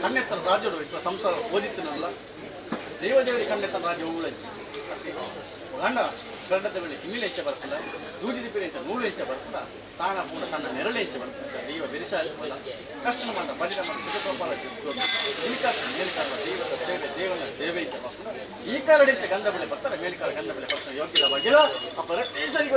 ಕಣ್ಣೆತ್ತರ ರಾಜ್ಯಡು ಇತ್ತ ಸಂಸಾರ ಓದಿತ್ತಿನಲ್ಲ ದೇವದೇವರಿ ಕಣ್ಣೆತ್ತರ ರಾಜ್ಯ ಉಳ್ಳಂಚಿ ಗಂಡ ಗಂಡದ ಬೆಳೆ ಹಿನ್ನೆಲೆ ಹೆಚ್ಚ ಬರ್ತದ, ದೂಜಿದ ಪಿರೆ ಹೆಚ್ಚ ನೂಲು ಹೆಚ್ಚ ಬರ್ತದ, ತಾಣ ಪೂರ ತನ್ನ ನೆರಳೆ ಹೆಚ್ಚ ಬರ್ತದೆ. ದೈವ ಬೆರಿಸ ಕಷ್ಟ ಮಾಡ ಬಲಿದ ಮಾಡ ಸುಖೋಪಾಲ ಮೇಲ್ಕಾಲ ದೈವದ ಸೇವೆ ದೇವನ ಸೇವೆ ಇದ್ದ ಬರ್ತದೆ. ಈ ಕಾಲಡಿ ಗಂಧ ಬೆಳೆ ಬರ್ತಾರೆ, ಮೇಲ್ಕಾಲ ಗಂಧ ಬೆಳೆ ಬರ್ತಾರೆ. ಯೋಗ್ಯದ ಬಗೆಲ ಅಪ್ಪ ರಟ್ಟೆ ಸರಿ.